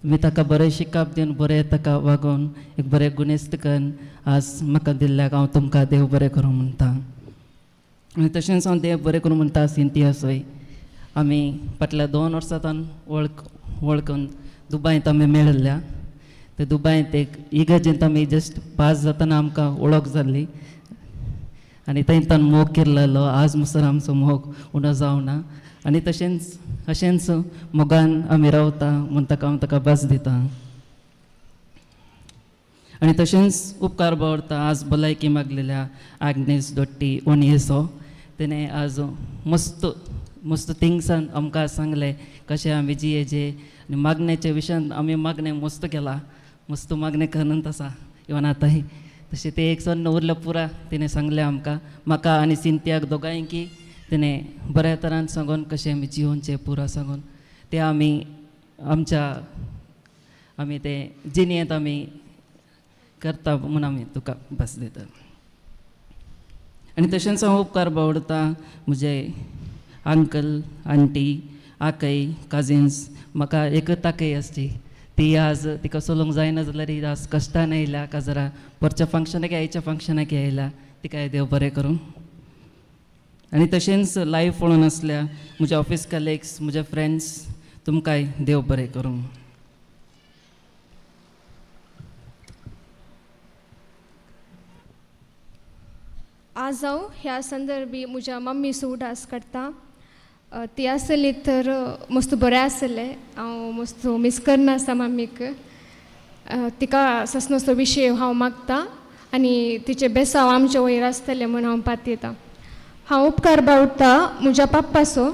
तुमी ताका बरें शिकाप दिवन बरें ताका वागोवन एक बरें गुणेस्त कन्न आज म्हाका दिल्ल्याक हांव तुमकां देव बरें करूं म्हणटा. आनी तशेंच हांव देव बरें करूं म्हणटा सिंथियाचोय. आमी फाटल्या 2 वर्सां वळखून दुबायंत आमी मेळिल्ल्या, ते दुबायंत एक इगर्जेंत आमी जस्ट पास जातना आमकां वळख जाल्ली आनी थंय तान मोग केल्लो, आज मुसर आमचो मोग उणो जावना. आनी तशेंच अशेंच मोगान आमी रावता म्हूण ताका हांव ताका भास दिता. आनी तशेंच उपकार बावडटा आज भलायकी मागलेल्या आग्नेस दोट्टी ओणयेचो, तेणें आज मस्त मस्त थिंग्सान आमकां सांगलें कशें आमी जियेचें आनी मागण्याच्या विशयान आमी मागणें मस्त केलां, मस्त मागणें करत आसा इवन आतांय. तशें तें एक सन्न उरलें पुरा तिणें सांगलें आमकां, म्हाका आनी सिंथियाक दोगांयकी तिणें बऱ्या तरान सांगून कशें आमी जियोवचें पुरा सांगून तें आमी आमच्या आमी तें जिणेंत आमी करता म्हूण आमी तुका भास दिता. आनी तशेंच हांव उपकार बावडटा म्हजे अंकल, आंटी, आकय, कजिन्स. म्हाका एकच आकय आसची, ती आज तिका चलोवंक जायना जाल्यार आज कश्टान येयल्या काजरा, परच्या फंक्शनाक आयच्या फंक्शनाक येयल्या, तिकाय देव बरें करूं. आनी तशेंच लायव्ह पळोवन आसल्या म्हज्या ऑफिस कलिग्स, म्हज्या फ्रेंड्स, तुमकांय देव बरें करूं. आज हांव ह्या संदर्भी म्हज्या मम्मीचो उडास काडटा. ती आसली तर मस्त बरें आसलें. हांव मस्त मीस करना आसा मम्मीक. तिका ससनसो विशय हांव मागता आनी तिचें बेसांव आमचे वयर आसतलें म्हूण हांव पातयेतां. हांव उपकार बावडटा म्हज्या पप्पाचो,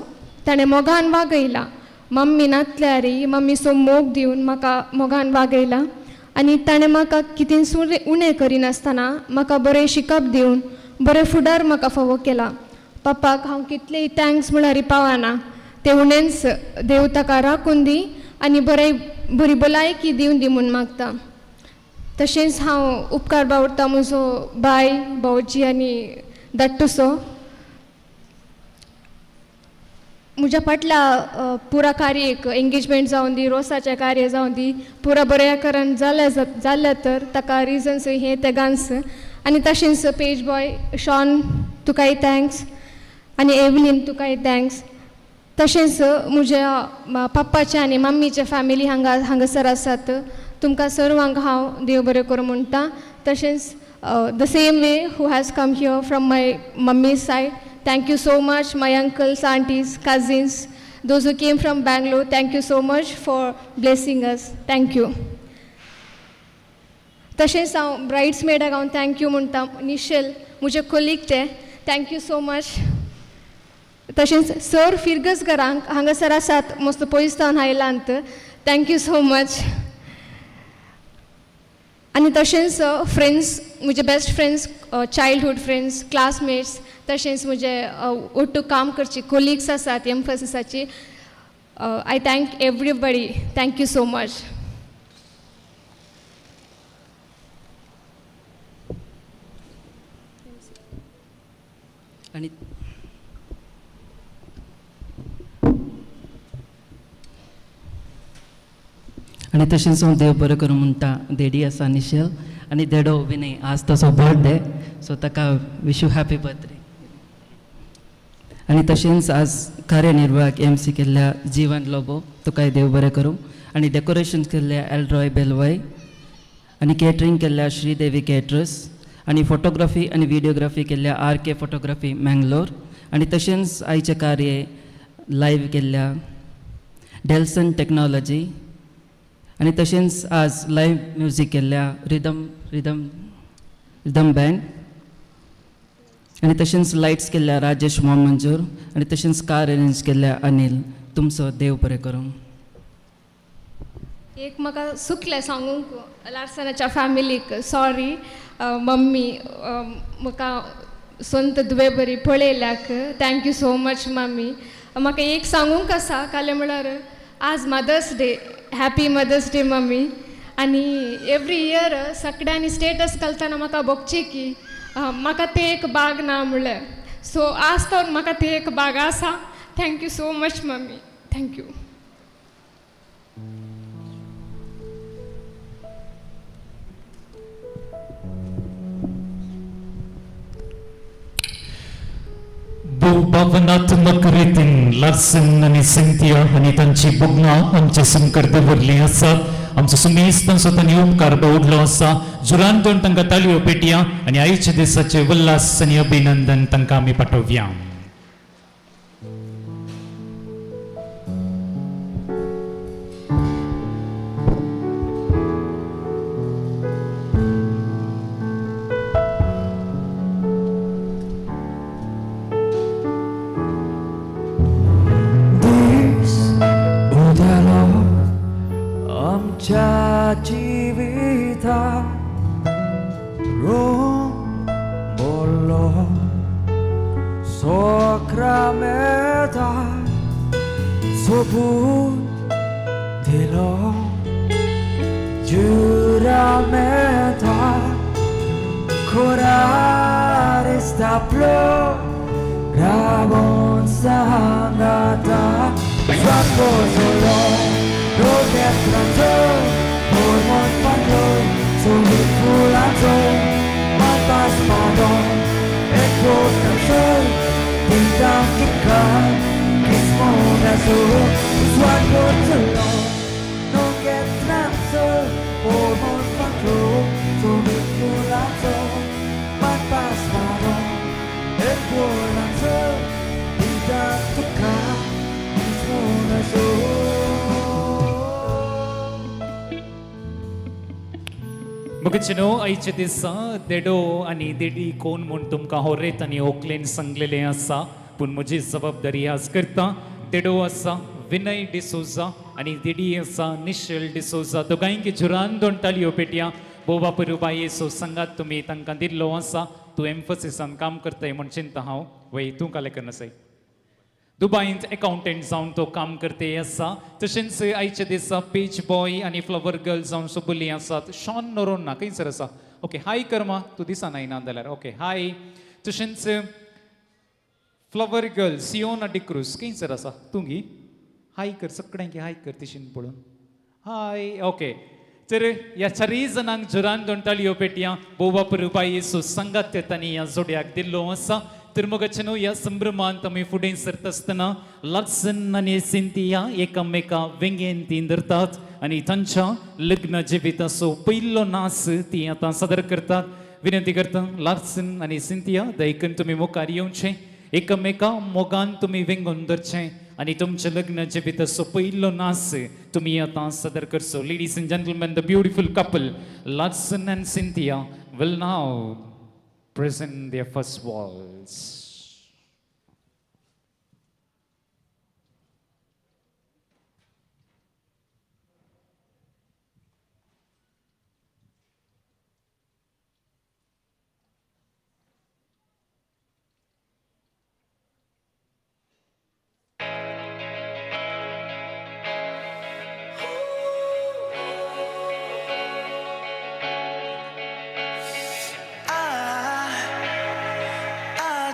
ताणें मोगान वागयला. मम्मी नातल्यारी मम्मीचो मोग दिवन म्हाका मोगान वागयला आनी ताणें म्हाका कितेंच उणें करिनासतना म्हाका बरें शिकप दिवन बरें फुडार म्हाका फावो केला. पप्पाक हांव कितलेय thanks म्हळ्यार पावना, ते उणेंच देव ताका राखून दी आनी बरें बरी भलायकी दिवन दी म्हूण मागता. तशेंच हांव उपकार बावडटा म्हजो बाय, भावजी आनी धाडटुसो. म्हज्या फाटल्या पुरा कार्य एंगेजमेंट जावन दी, रोसाचें कार्य जावन दी, पुरा बऱ्या करण जाल्या जाल्या तर ताका रिजन्स हें तेगांस. आनी तशेंच पेज बॉय शॉन तुकाय thanks आनी एवलीन तुकाय thanks. तशेंच म्हज्या पप्पाचे आनी मम्मीचे फॅमिली हांगासर आसात, तुमकां सर्वांक हांव देव बरें करूं म्हणटा. तशेंच the same way who has come here from my mummy side, thank you so much my uncles, aunties, cousins, those who came from Bangalore, thank you so much for blessing us, thank you. तशेंच हांव ब्रायड्समेडाक हांव thank you म्हणटा, निशेल म्हजे कोलीग ते, thank you so much. तशेंच सर फिरगसघरांक हांगासर आसात, मस्त पयस आयलांत, thank you so much. आनी तशेंच फ्रेंड्स, म्हजे best friends, childhood friends, classmates, तशेंच म्हजे ओट्टू काम करची कोलिग्स आसात एम्फसिसाची, I thank everybody, thank you so much. आनी तशेंच हांव देव बरें करूं म्हणटा, देडी आसा निशेल आनी देडो विनय, आज ताचो बर्थडे, सो ताका विश you happy birthday. आनी तशेंच आज कार्यनिर्वाहक एम सी केल्ल्या जीवन लोबो, तुकाय देव बरें करूं. आनी डेकोरेशन केल्ल्या एल्ड्रॉय बेलवय आनी केटरींग केल्ल्या श्रीदेवी केटरर्स आनी फोटोग्राफी आनी विडियोग्राफी केल्ल्या आर के फोटोग्राफी मँगलोर. आनी तशेंच आयचें कार्य लायव्ह केल्ल्या डेल्सन टॅक्नोलॉजी आनी तशेंच आज लायव्ह म्युजीक केल्ल्या रिदम रिदम रिदम बँड आनी तशेंच लायट्स केल्ल्या राजेश मोमंजूर आनी तशेंच कार अरेंज केल्ल्या अनिल, तुमचो देव बरें करूं. एक म्हाका सुकलें सांगूंक लार्सनाच्या फॅमिलीक, सॉरी मम्मी, म्हाका संत दुवे बरी पळयल्याक thank you so much mummy. म्हाका एक सांगूंक आसा, कालें म्हळ्यार आज mother's day, happy mother's day mummy. आनी एवरी इयर सगळ्यांनी स्टेटस घालतना म्हाका भोगचें की म्हाका तें एक बाग ना म्हणलें, सो आज तर म्हाका तें एक बाग आसा. Thank you so much mummy, thank you. भावनात्मक रितीन लार्सन आनी सिंथिया आनी तांची भोगणां आमचे संकर दवरलीं आसात. आमचो सुमेस तांचो तांणी उपकार बावडलो आसा. जुरान दोन तांकां तालयो पेटया आनी आयच्या दिसाचे उल्हास आनी अभिनंदन तांकां आमी पाठोवया. जिविता रोम बोलो सोक्रामेता सोबूत दिलो जुरामेता कोरार esta plora सांगाता स्वागत मगचनो आयच्या दिसा देडो आनी देडी कोण म्हूण तुमकां होरेत आनी ओकलेन सांगलेलें आसा, पूण म्हजी जबाबदारी आज करता. देडो आसा विनय डिसोजा आनी देडी आसा निशल डिसोजा. दोगांयकी जुरान दोन ताळयो पेटया. बोवा पुरुबायेचो सांगात तुमी तांकां दिल्लो आसा. तूं एम्फसिसान काम करताय म्हूण चिंता हांव वय तूं कालें करनासाय. दुबायंत एकाउंटंट जावन तो काम करते आसा. तशेंच आयच्या दिसा पेज बॉय आनी फ्लॉवर गर्ल जावन सोबुली आसात. शॉन नोरोन्ना खंयसर आसा? ओके हाय कर्मा, तूं दिसना येना जाल्यार ओके हाय. तशेंच फ्लॉवर गर्ल सियोना डिक्रूज खंयसर आसा? तूं गी हाय कर, सगळ्यांक हाय कर तिशीन पळोवन हाय. ओके तर ह्या चारय जाणांक जोरान दोन ताळयो पेटया. बोवा पुरुबायेचो सांगात तांणी ह्या जोड्याक दिल्लो आसा. तर मगाचें ह्या संभ्रमांत आमी फुडें सरता आसतना लाटसन आनी सिंतिया एकामेका वेंगेन ती धरतात आनी तांच्या लग्न जिविताचो पयलो नाच ती आतां सादर करतात. विनंती करता लाटसन आनी सिंतिया दयकन तुमी मुखार येवचें, एकामेका मोगान तुमी वेंगोवन धरचें आनी तुमचें लग्न जिविताचो पयलो नाच तुमी आतां सादर करचो. Ladies and gentlemen, the beautiful couple Latson and Cynthia will now present their first waltz.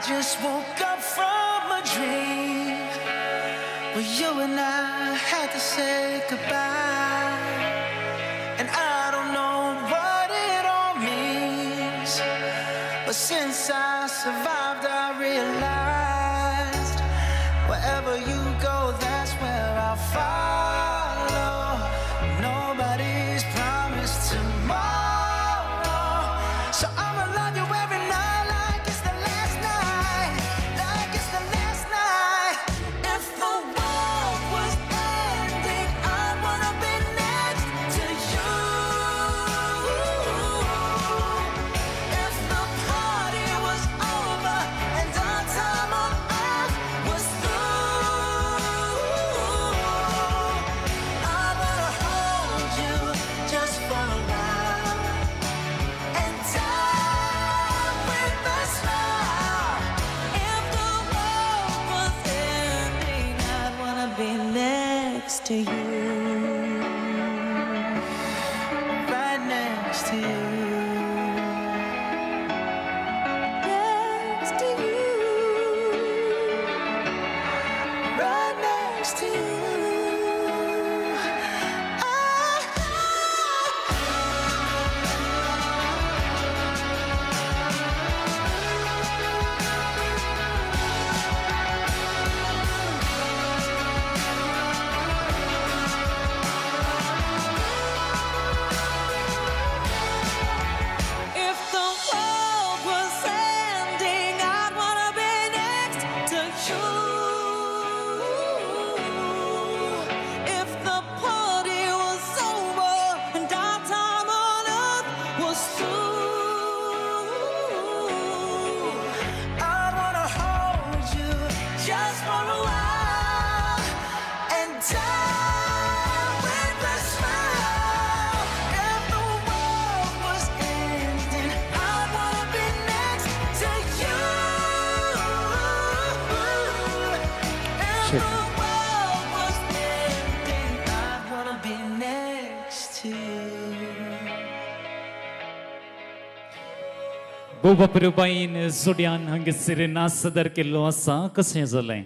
Just woke up from a dream where you and I had to say goodbye, and I don't know what it all means, but since I survived I realized wherever you go, that's where I'll follow. Nobody's promised tomorrow, so I'ma love you every night like it's the last night, like it's the last night. If the world was ending, I wanna be next to you. If the party was over and our time on earth was through, I wanna hold you just for a while and die with a smile. If the world was ending, I'd wanna be next to you, right next to you, next to you, right next to you. If the world was ending, I'd wanna be next to you. If the party was over and our time on earth was through, I'd wanna hold you just for a while and die with a smile. If the world was ending, I'd wanna be next to you. If the world was ending, I'd wanna be next to you. Boba पुरुबायेन जोड्यान हांगासर नाच सादर केल्लो आसा. कशें जालें?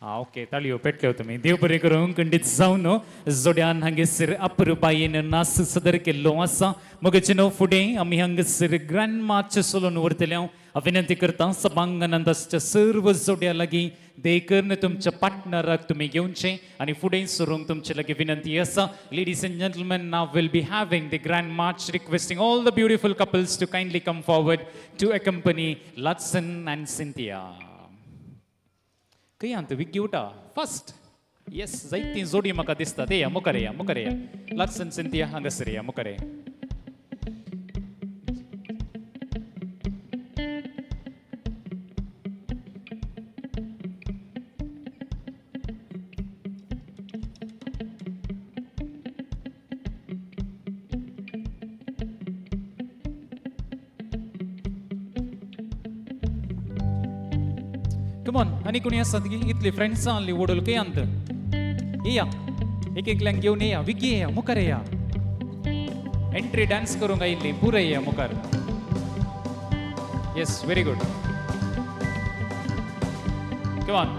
आं ओके, ताळयो पेटल्यो तुमी. देव बरें करूं. खंडीत जावन जोड्यान हांगासर अपुरबायेन नाच सादर केल्लो आसा. मगचें फुडें आमी हांगासर ग्रँड मार्च चलोवन व्हरतले. हांव विनंती करता सभांगणांत आसच्या सर्व जोड्या लागीं देखून तुमच्या पार्टनराक तुमी घेवचें आनी फुडें सरूंक तुमचे लागीं विनंती आसा. Ladies and gentlemen, now will be having the grand march, requesting all the beautiful couples to kindly come forward to accompany Latson and Cynthia. खंय आहा विकी उठा फर्स्ट. येस, जायतीं जोडी म्हाका दिसता. ते या मुखार, या मुखार या. लाटसन सिंथिया हांगासर या मुखार या. Come on, आनी कोणी आसात की इतली फ्रेंड्सां आहली वडोल खंय येया एक एकल्यांक घेवन येया विकी येया मुखार येया एंट्री डान्स करूंक आयिल्ली पुराय येया मुखार. Yes, very good. Come on.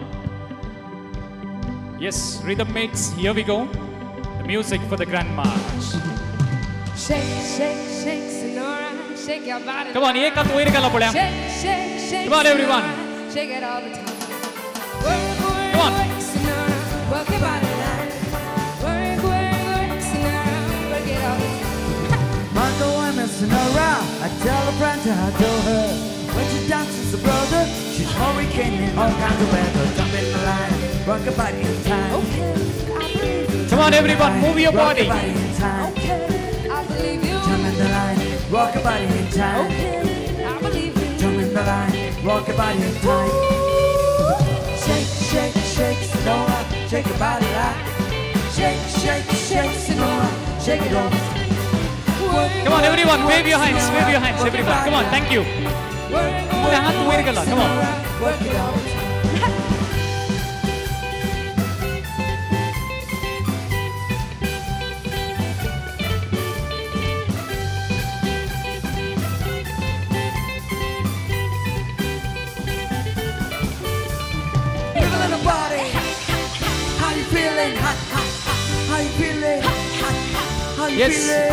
Yes, rhythm mates, here we go. The music for the grand march. Shake, shake, shake, Sonora, shake your body. Come on, एक हात वयर घाला पळया. Shake, shake, shake. Come on, everyone. Shake it all the time. Work, work, Come on. Work, Sonora, work your body line. Work, work, work, Sonora, work it all the time. Marco, I'm a Sonora. I tell a friend to adore her. When she dances a brother, she's hurricane in all kinds of weather. Jump in the line, rock your body in time. Okay, I believe you. Come on, everyone, move your rock body. Your body in time. Okay, I believe you. Jump in the line, rock your body in time. Okay, I believe you. Jump in the line, rock your body in time. Shake, shake, shake, Sonora, shake your body like. Shake, shake, shake, Sonora, shake it all. Come on, everyone, wave your hands, wave your hands, everyone. Come on, thank you. हात वयर घाला, come on. Work it out. People in the body, how you feeling? Hot, hot, hot. How you feeling? Hot, hot, hot. How you Yes. feeling?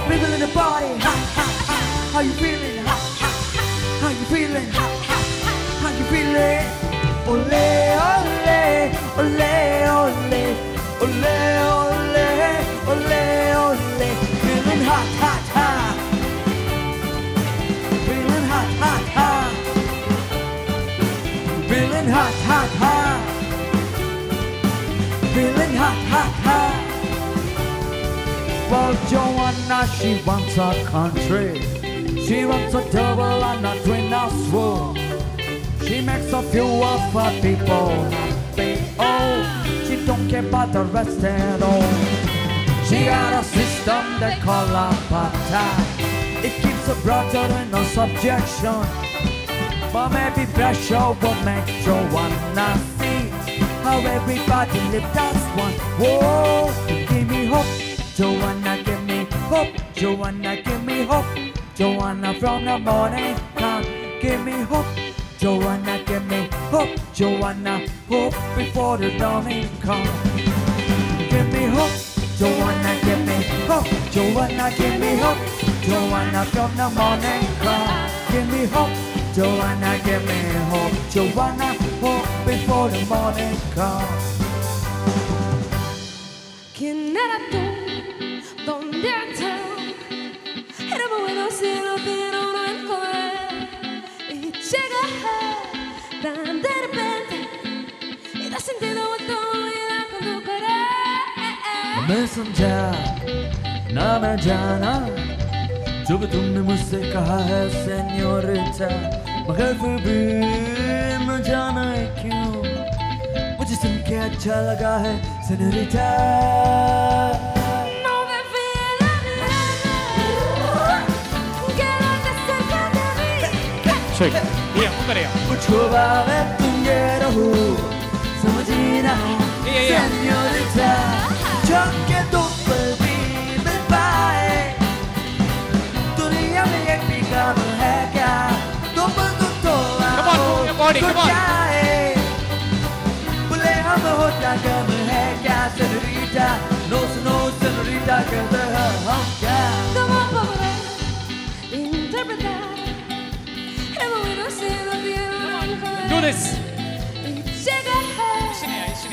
People in the body, hot, hot, hot. How you feeling? Hot, hot, hot. How you feeling? Hot, hot, hot. How you feeling? Ole, ole, ole, ole, ole, ole, ole, ole. Feeling hot, hot, hot. Feeling hot, hot, hot. Feeling hot, hot, hot. Feeling hot, hot, hot. Well, Joanna, she wants a country. She wants a double and a twin a swoop. She makes a few of her people happy. Oh, she don't care about the rest at all. She got a system they call apartheid. It keeps her brother in a subjection. But maybe pressure will make Joanna see how everybody lived as one. Whoa, give me hope, Joanna, give me hope, Joanna, give me hope, Joanna from the morning come, give me hope, Joanna, give me hope, Joanna, hope before the dawning come. Give me hope, Joanna, give me hope, Joanna, give me hope, Joanna from the morning come, give me hope, Joanna, give me hope, Joanna, hope before the morning come. ¿Quién era tú? ¿Dónde estás? Era bueno cielo, pero no encontré. Y llega tan de repente y da sentido a tu vida con tu querer. मैं समझा ना मैं जाना जो भी तुमने मुझसे कहा है सेन्योरिटा, मगर फिर भी मैं जाना है क्यों, मुझे सुन के अच्छा लगा है senorita. No me fíe la mirada, quédate cerca de mí. Shake. Yeah, मुखार येया. मुझको भावे तुम ये रहो समझी ना Yeah, yeah. सेन्योरिटा, जाके दो पल भी मिल पाए दुनिया में एक भी काम है क्या, दो पल तो थोड़ा Come on, move your body, हो come on. जाए, बोले हम होता कम है क्या सेन्योरिटा, नो सुनो सेन्योरिटा कहते हैं हम क्या. ¿Cómo podré interpretar el momento si no tiene un Do this. Y llega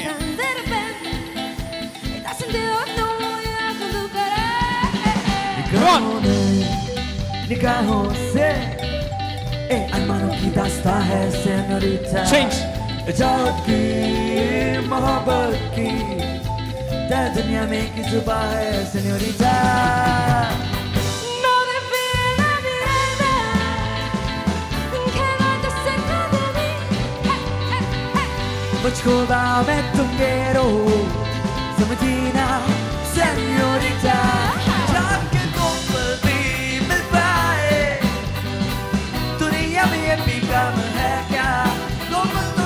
tan de repente y da sentido a tu vida con tu querer. निगाहों ने निगाहों से ए अनमानों की दास्तां है सेन्योरिटा. Change. इजाज़त की मोहब्बत की तय दुनिया में की जुबां है senorita. No desvíes la mirada, quédate cerca de mí. मुझको भावे तुम मेरो समझी ना सेन्योरिटा, जाके दो पल भी मिल पाए दुनिया में ये भी काम है क्या, दो पल तो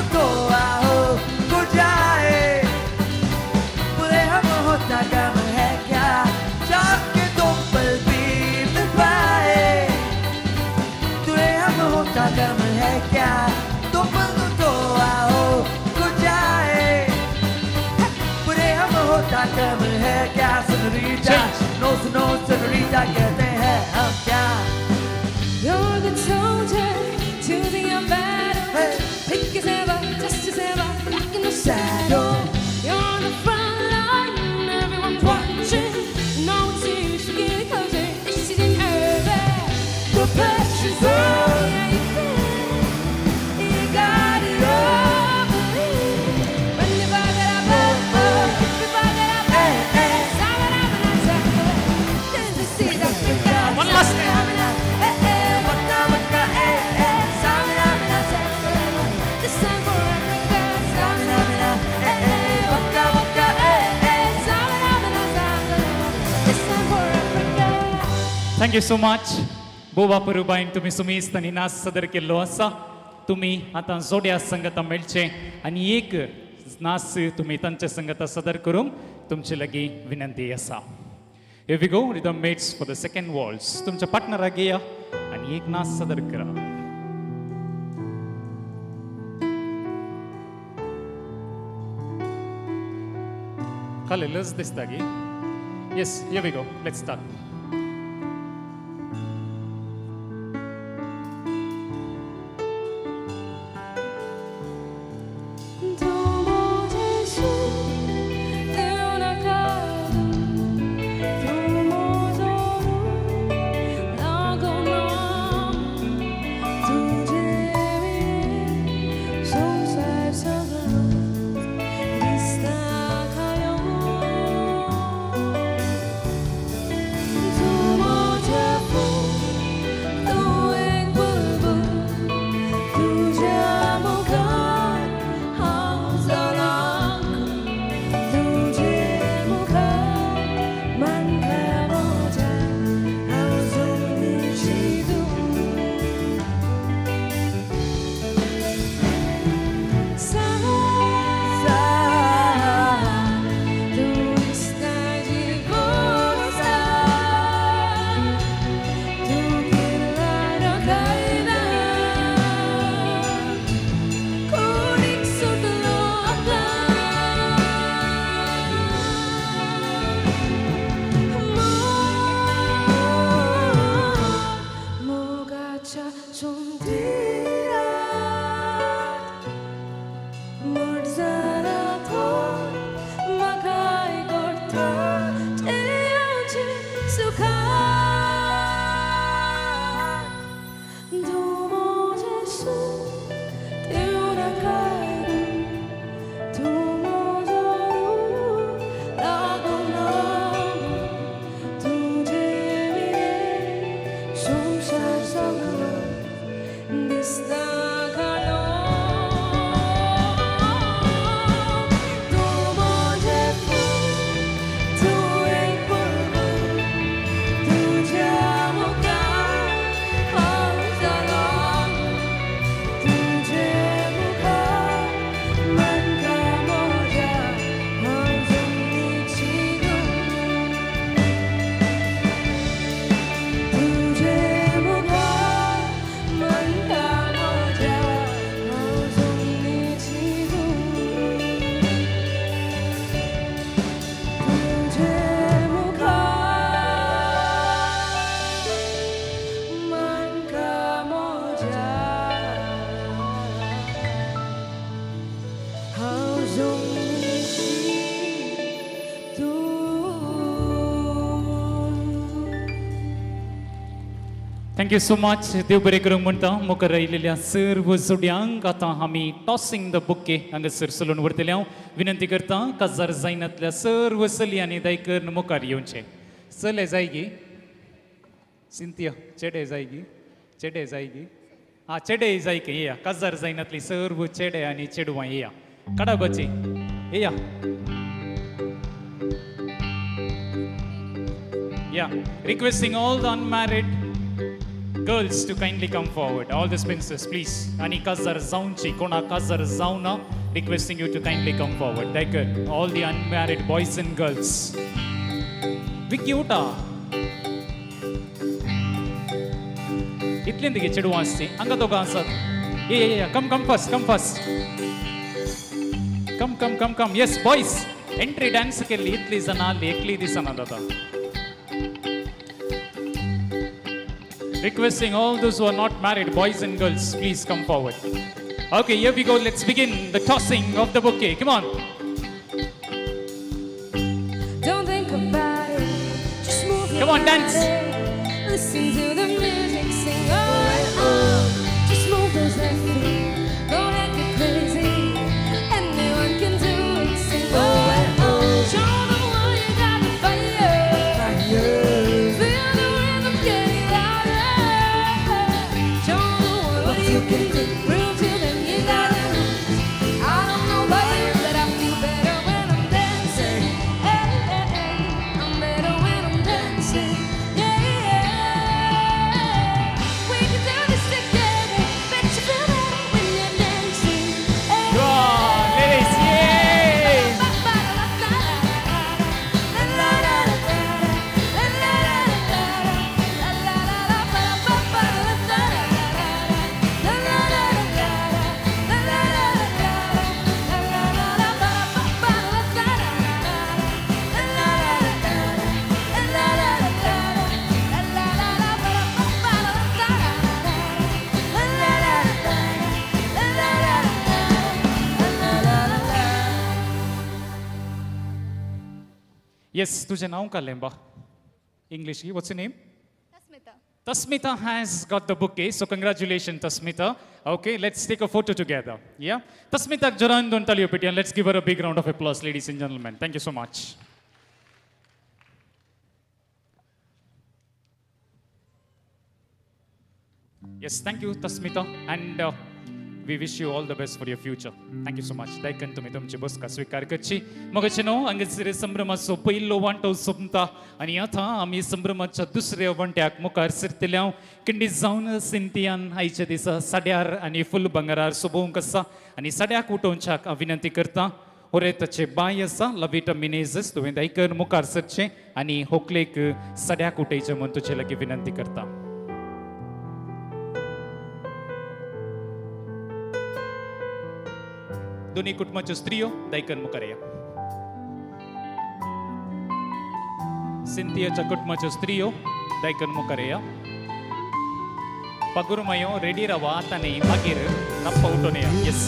Thank you so much Goa परुबायन तुमी सुमेस्त आनी नाच सादर केल्लो आसा. तुमी आतां जोड्या संगता मेळचे आनी एक नाच तुमी तांच्या संगता सादर करूंक तुमचे लागीं विनंती आसा. Here we go, rhythm mates for the second waltz. तुमच्या पार्टनराक घेया आनी एक नाच सादर करा. खाली लज दिसता की. Yes, here we go, let's start. Thank you so much. देव बरें करूंक म्हणटा मुखार आयिल्ल्या सर्व जोड्यांक आतां आमी टॉसिंग the bouquet हांगासर चलोवन व्हरतले. हांव विनंती करता काजार जायनातल्या सर्व चलयांनी दयकरून मुखार येवचें. चले जायगी सिंतिया, चेडे जायगी, चेडे जायगी, आं चेडे जायकी येया. काजार जायनातली सर्व चेडे आनी चेडवां येया. काडाबाची येया. Yeah, requesting all the unmarried girls to kindly come forward. All the spinsters, please. Ani kazar zaunchi, kona kazar zauna, requesting you to kindly come forward. Daikar, all the unmarried boys and girls. Vicky uta. Itlendige chedu asti. Anga doga asat. Yeah, yeah, yeah. Come, come first, come first. Come, come, come, come. Yes, boys. Entry dance kelli itli jana alli ekli disana data. Requesting all those who are not married, boys and girls, please come forward. Okay, here we go. Let's begin the tossing of the bouquet. Come on. Don't think about it. Just move your Come on, dance. body. Listen to the music, sing oh, oh. Just move those left feet. Go ahead, get crazy. Anyone can do it. Sing oh, oh. Show them why you got the fire. Feel the rhythm getting louder. Show the world what you can do. Prove to them you got it. I don't know about you, but I feel better when I'm dancing. Hey, hey, hey. I'm better when I'm dancing. Yeah, yeah. येस, तुजें नांव काडलें बा English. What's your name? Tasmita. Tasmita has got the bouquet, so congratulations, Tasmita. Okay, let's take a photo together. Yeah? Tasmita joran don taliyo piti, and let's give her a big round of applause, ladies and gentlemen. Thank you so much. Yes, thank you, Tasmita. And we wish you all the best for your future. Thank you so much. दायकन तुमी तुमची बसका स्वीकार करची. मगाचे न्हू हांगासर संभ्रमाचो पयलो वांटो सोंपता आनी आतां आमी संभ्रमाच्या दुसऱ्या वांट्याक मुखार सरतले. हांव किंडी जावन सिंतियान आयच्या दिसा साड्यार आनी फुल भांगरार सोबोवंक आसा आनी साड्याक उठोवच्याक हांव विनंती करता. होरे ताचे बाय आसा लविटा मिनेजस, तुवें दायकन मुखार सरचें आनी होकलेक साड्याक उठयचें म्हूण तुजे लागीं विनंती करता. दोन्ही कुटुंबाच्यो स्त्रियो दायकन मुखार या. सिंथियाच्या कुटुंबाच्यो स्त्रियो दायकन मुखार या. पगुरमयो रेडी रावा आतां न्ही मागीर नप्पा उठोवन या. येस.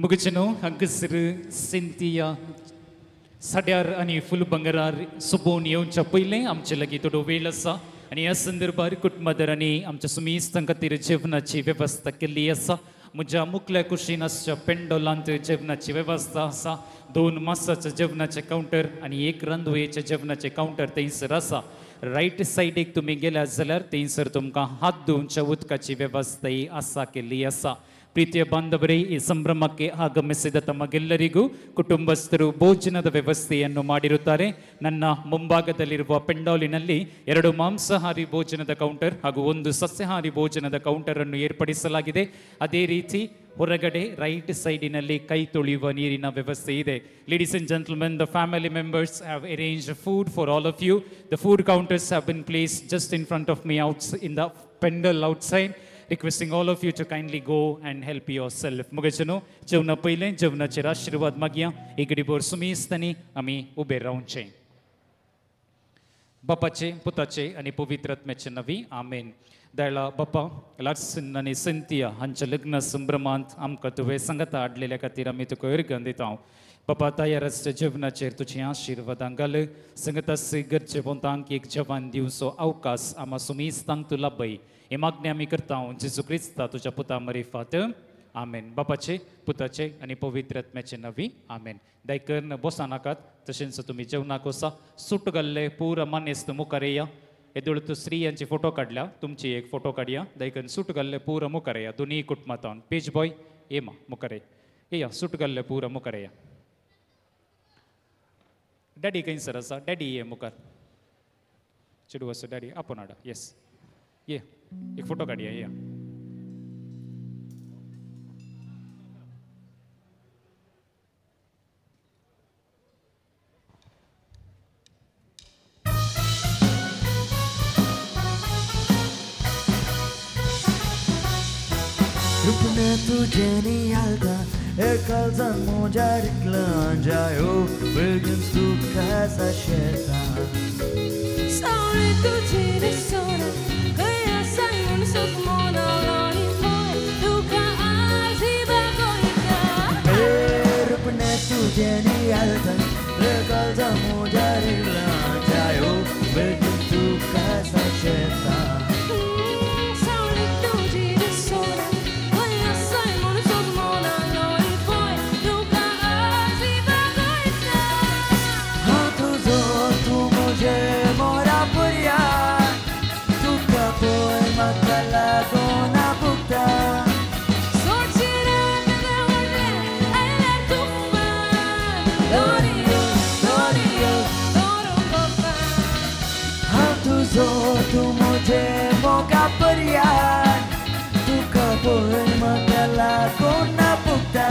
मुगचनो हांगासर सिंथिया साड्यार आनी फुल भांगरार सोबोवन येवच्या पयलें आमचे लागीं थोडो वेळ आसा आनी ह्या संदर्भार कुटुंबादारांनी आमच्या सुमेस्तां खातीर जेवणाची वेवस्था केल्ली आसा. म्हज्या मुखल्या कुशीन आसच्या पेंडोलांत जेवणाची वेवस्था आसा. 2 मासाच्या जेवणाचें कावंटर आनी 1 रांदवयेच्या जेवणाचें कावंटर थंयसर आसा. रायट सायडीक तुमी गेल्यात जाल्यार थंयसर तुमकां हात धुवच्या उदकाची वेवस्थाय आसा केल्ली आसा. ಪ್ರೀತಿಯ ಬಾಂಧವರೇ, ಈ ಸಂಭ್ರಮಕ್ಕೆ ಆಗಮಿಸಿದ ತಮಗೆಲ್ಲರಿಗೂ ಕುಟುಂಬಸ್ಥರು ಭೋಜನದ ವ್ಯವಸ್ಥೆಯನ್ನು ಮಾಡಿರುತ್ತಾರೆ. ನನ್ನ ಮುಂಭಾಗದಲ್ಲಿರುವ ಪೆಂಡಾಲಿನಲ್ಲಿ 2 ಮಾಂಸಾಹಾರಿ ಭೋಜನದ ಕೌಂಟರ್ ಹಾಗೂ 1 ಸಸ್ಯಾಹಾರಿ ಭೋಜನದ ಕೌಂಟರ್ ಅನ್ನು ಏರ್ಪಡಿಸಲಾಗಿದೆ. ಅದೇ ರೀತಿ ಹೊರಗಡೆ ರೈಟ್ ಸೈಡಿನಲ್ಲಿ ಕೈ ತೊಳೆಯುವ ನೀರಿನ ವ್ಯವಸ್ಥೆ ಇದೆ. Ladies and gentlemen, the family members have arranged food for all of you. The food counters have been placed just in front of me out in the pandal outside. Requesting all of you to kindly go and help yourself. मुगेचनो जेवणा पयलें जेवणाचेर आशिर्वाद मागया. एकडीभर सुमेस्तांनी आमी उबे रावचे. बापाचे, पुताचे आनी पवित्र आत्म्याचे नवी आमेन. दयाळा बापा, लार्सन आनी सिंथिया हांच्या लग्न संभ्रमांत आमकां तुवें सांगाता हाडलेल्या खातीर आमी तुका अर्घ दिता. बापा तयार आसच्या जेवणाचेर तुजी आशिर्वादां घाल संगतास गरजे पोंतांक एक जेवण दिवचो अवकाश आमा सुमीस्तांक तूं लाभय हे मागणी आमी करता जेजू क्रिस्ता तुज्या पुता मरिफात आमेन. बापाचे पुताचे आनी पवित्र आत्म्याचे नवी आमेन. दायकन बसा नाकात तशेंच तुमी जेवणाक वसा सूट घाल्ले पुरा मानेस्त मुखार येया. येदोळ तूं स्त्रियांची फोटो काडल्या तुमची एक फोटो काडया. दायकन सूट घाल्ले पुरा मुखार येया दोनूय कुटुंबांत. पेज बॉय ये मा मुखार येया सूट घाल्ले पुरा मुखार येया. डॅडी खंयसर आसा? डॅडी ये मुखार चेडू आसा डॅडी आपोवन हाडा. येस ये एक फोटो काडया येया. रुपने तुझे निहालता एकालजान म्हज्या रिकलान जायो बेगीन तुका शेता सावळी तुजी दिसना खंय आसा म्हूण सुखमोना लोणी पळय तुका आजी बागोयता. रुपने तुझे निहालता एकालजान म्हज्या रिकलान जायो बेगीन तुका शेता. तूं म्हजें मोगा पर्यान तुका पळय म्हाका लागून ना पुगता.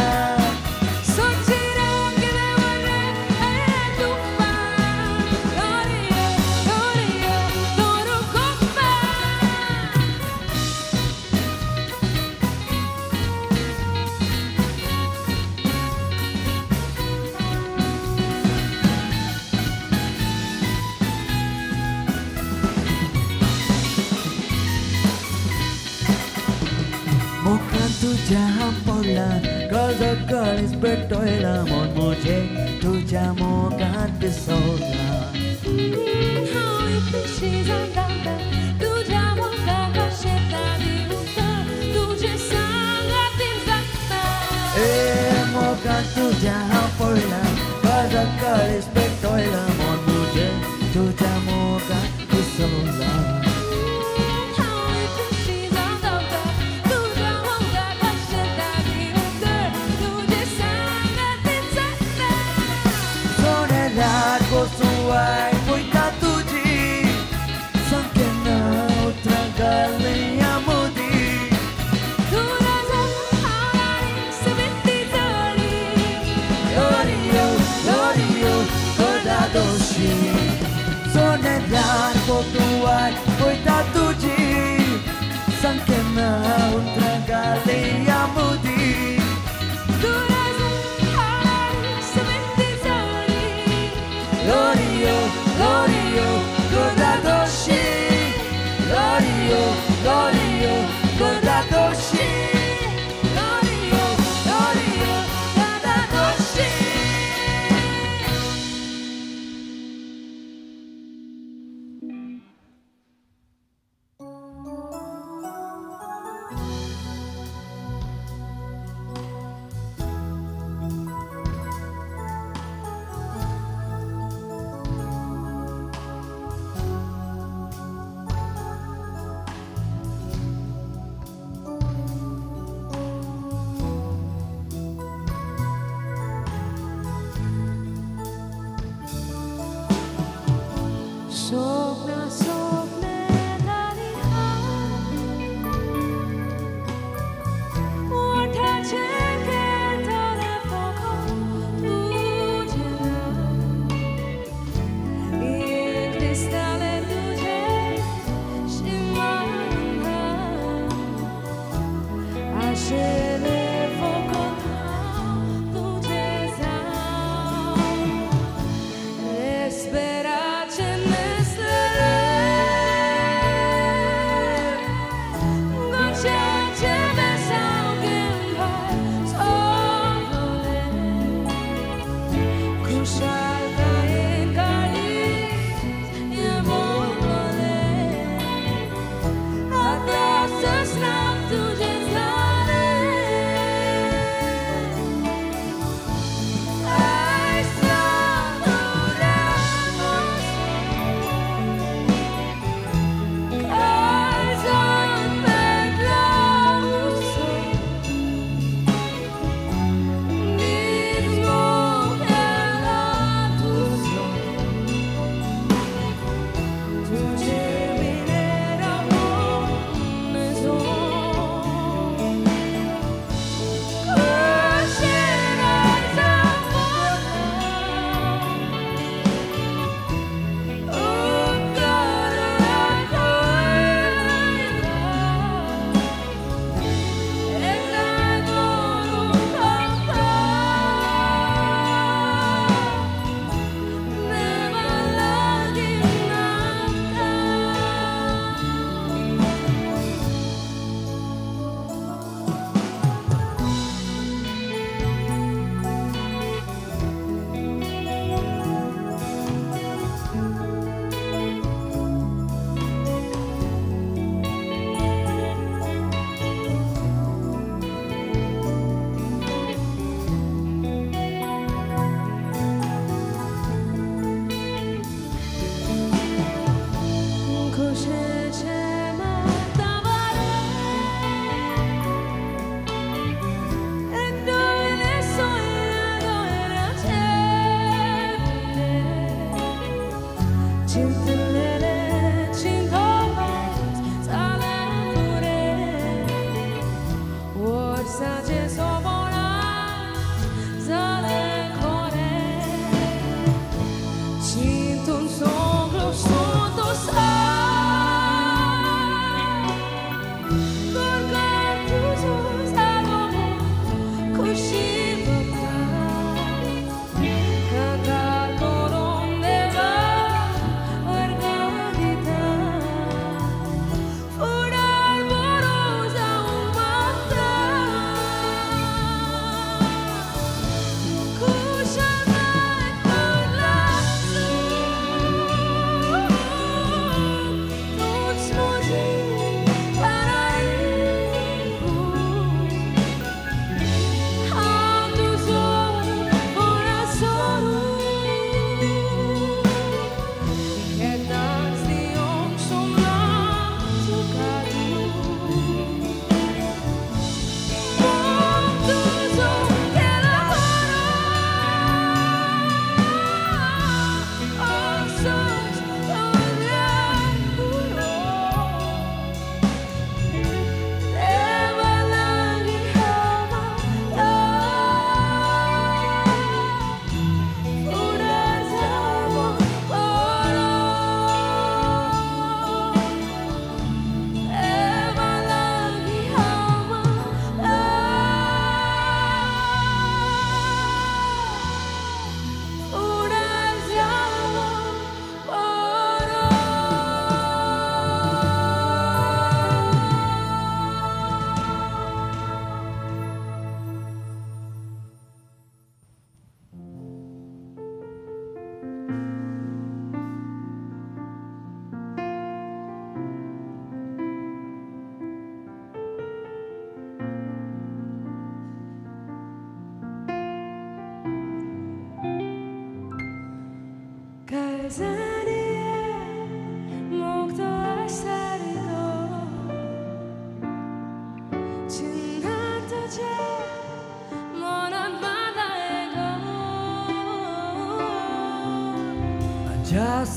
तुझ्या पडला कळीस पेटयला मन म्हजें तुज्या मोगांत दिसोला. हांव खुशी जावन तुज्या मोगाक शेता दिवता तुजे सांगातीन जगता. ए मोगांत तुझ्या पडला कळीस पेटयला मन म्हजें तुज्या मोगांत दिसोला. Suai puita tuji, sangkena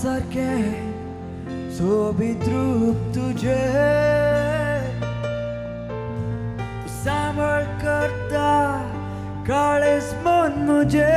सारखे सोबीत रूप तुझे सांबाळ करता काळेस मन मुझे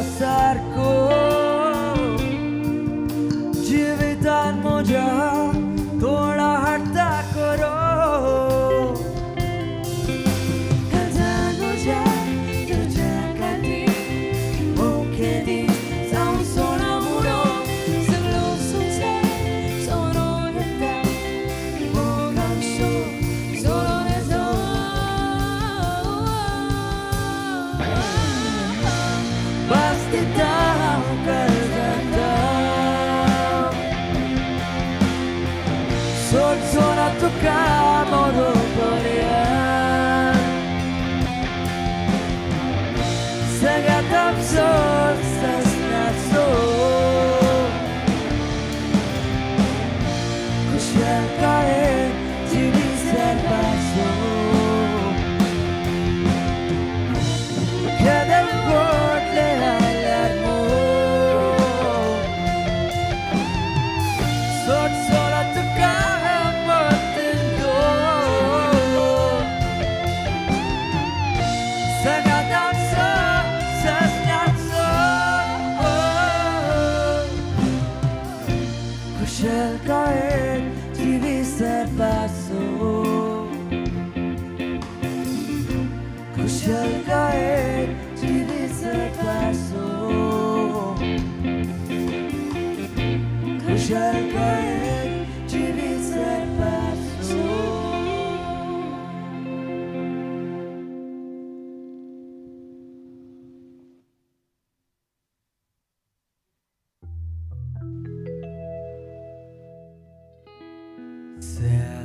सारको जिवितान म्हज्या तोंडा हाडटा करो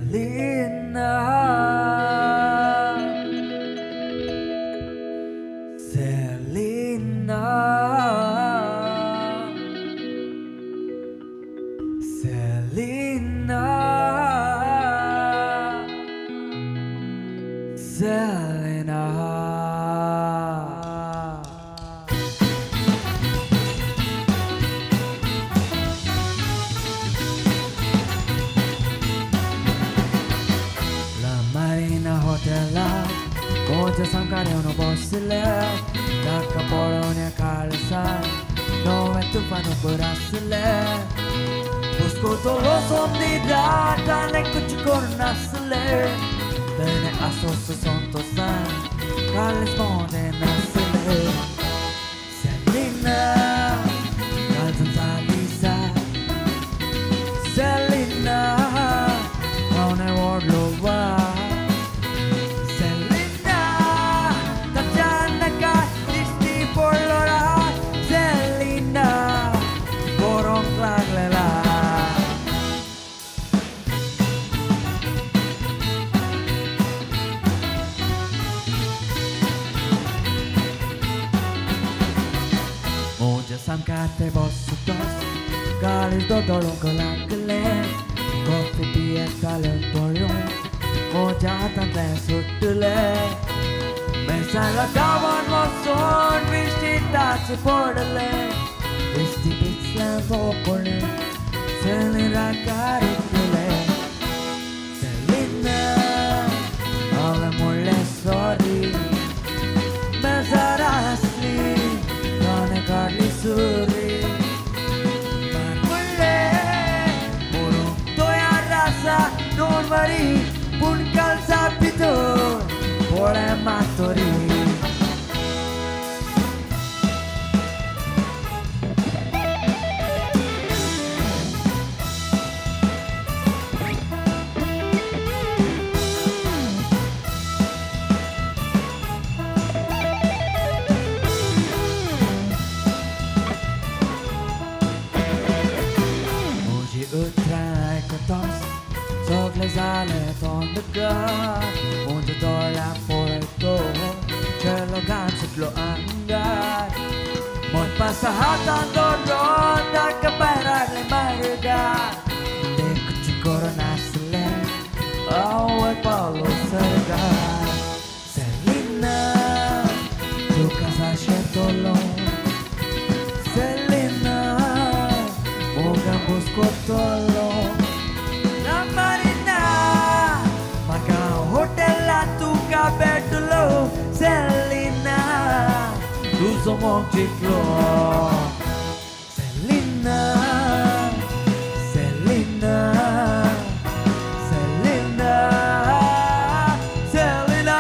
Selena, Selena, Selena, Selena. सामकारेवनो बसले ताका पळोवण्या काळसान नवें तुफान उबर आसले हुस्को सोमदी ताणें कुछ करूं नासले तेणें आसोसो संतोसान काळीज मोदें नासले सेलिना काळजान जालिसा सेलिना हांवें व्हडलो वा सामकार बसतोस काळीज दोदोळूंक लागलें कॉफी पियेतालें पळोवन म्हज्या हातांतलें सुटलें बेसाला गांवान वचोन विश्टी पडले विश्टी पिसल्या भोपण सेलिना कारितले सेलिना हांवें म्हणलें सॉरी बेजार आसली ताणें काडली सुरी म्हणलें मरूंक तयार आसा don't वरी पूण कालचा भितर पळय मातोरी. म्हजी उतरां आयकतोच सगळें जालें तोंडकार म्हज्या दोळ्यां पळयतो चेलो घाम सुटलो आंगार मनपासा हातान दवरून ताका भायर हाडलें मार्गार तें कुची करनासलें हांव पावलो सर्गार. सेलिना तुका साशेतलो सेलिना मोगान बुस्कोतलो तुका भेटलो सेलिना तुजो मोग जिखलो सेलिना सेलिना सेलिना सेलिना.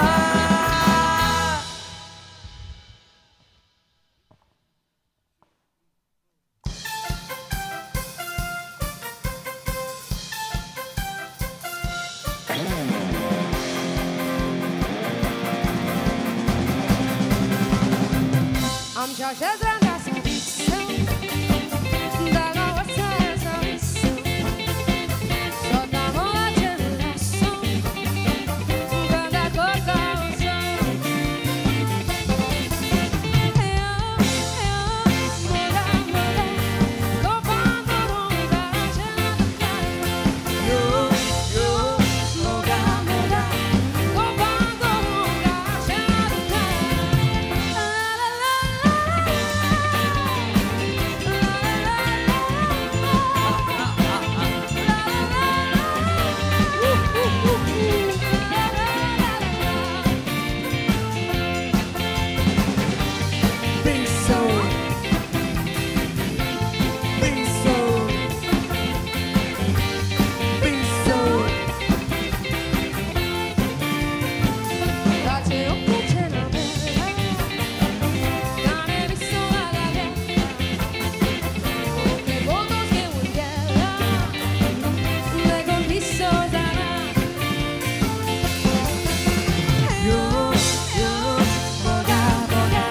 आमच्या शेजरांत आसा पिसो दागा वसाचा विसो सदां मोगाचें लासो गंदा कोरता वसो मोगा मोगा कोपान करूंक यो यो मोगा मोगा कोपान करूंक Yo, yo, moga, moga,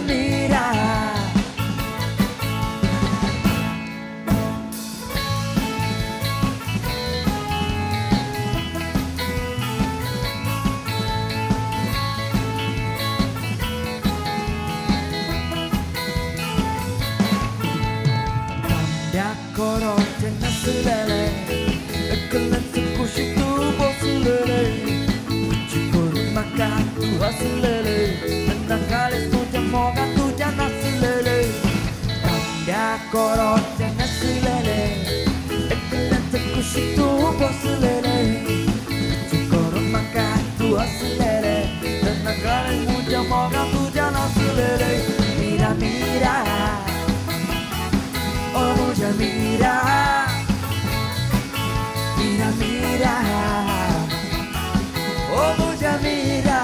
mira. Mira, mira, oh mucha mira. Mira, mira, oh mucha mira.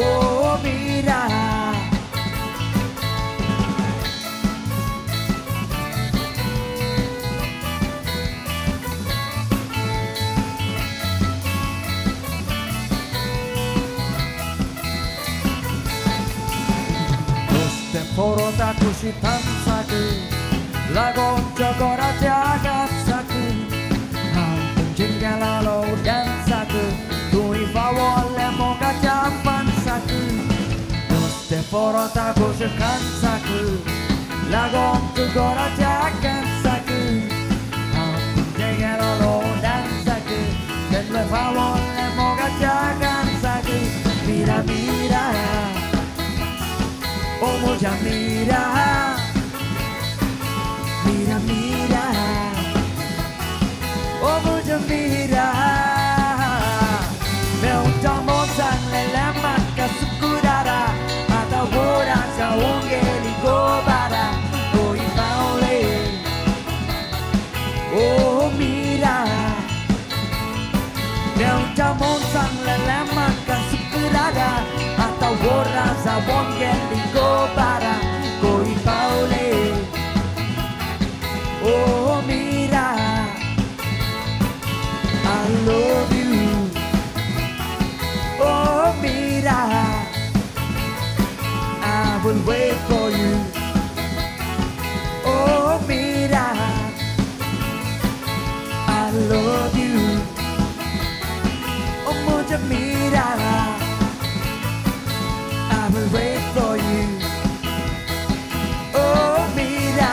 Oh mira. Porota kushi tansaku, lagon chokora jagasaku, hampun jinggalalo dansaku, tui fawole moga japansaku. Doste porota kushi kansaku, lagon chokora jagasaku, hampun jinggalalo dansaku, tui fawole moga jagansaku. Mira, mira. Oh mucha mira, mira, mira, oh mucha mira. Oh mira, oh mira, I love you. Oh mira, I will wait for you. Oh mira, I love you. Oh mucha mira, I will wait for you. Oh mira.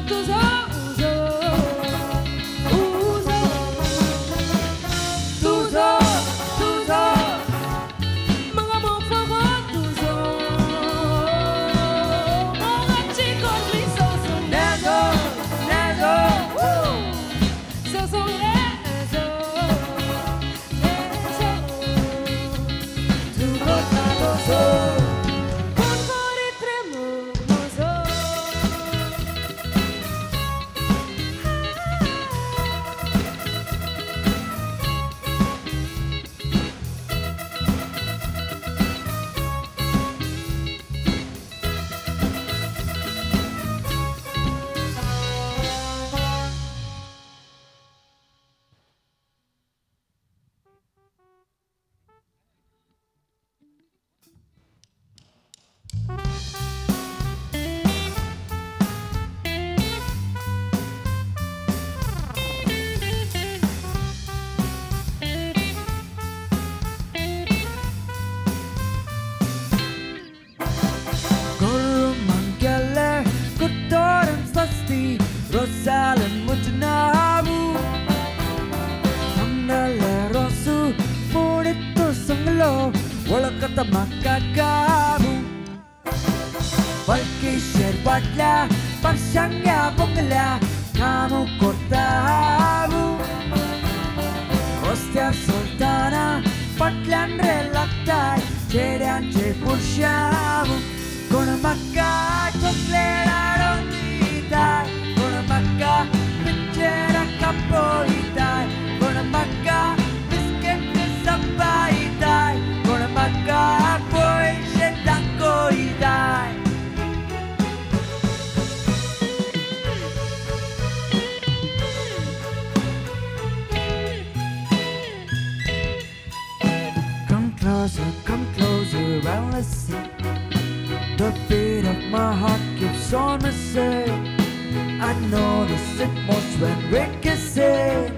तुजो उजो उजो तुजो तुजो म्हाका मोग फकत तुजो मोगाची कसली सोसूं नजो नजो सोसूं नजो नजो तुजो तुजो कोण करीत रे मोग म्हजो. Korumangkele kutoran swasti rosalen mujnabu Hamnale rosu mudittu sanglo olakata makakabu Balkishir patla parshangya bungla kamu kortabu रस्त्यार चलतना फाटल्यान रे लागताय चेड्यांचे पुरशाव कोण म्हाका चॉकलेट हाडून दिताय कोण म्हाका पिक्चरां कापयताय कोण म्हाका बिस्केट सपायताय कोण म्हाका पयशे दाखयताय. Come closer and listen. The beat of my heart keeps on missing. I notice it most when we're kissing.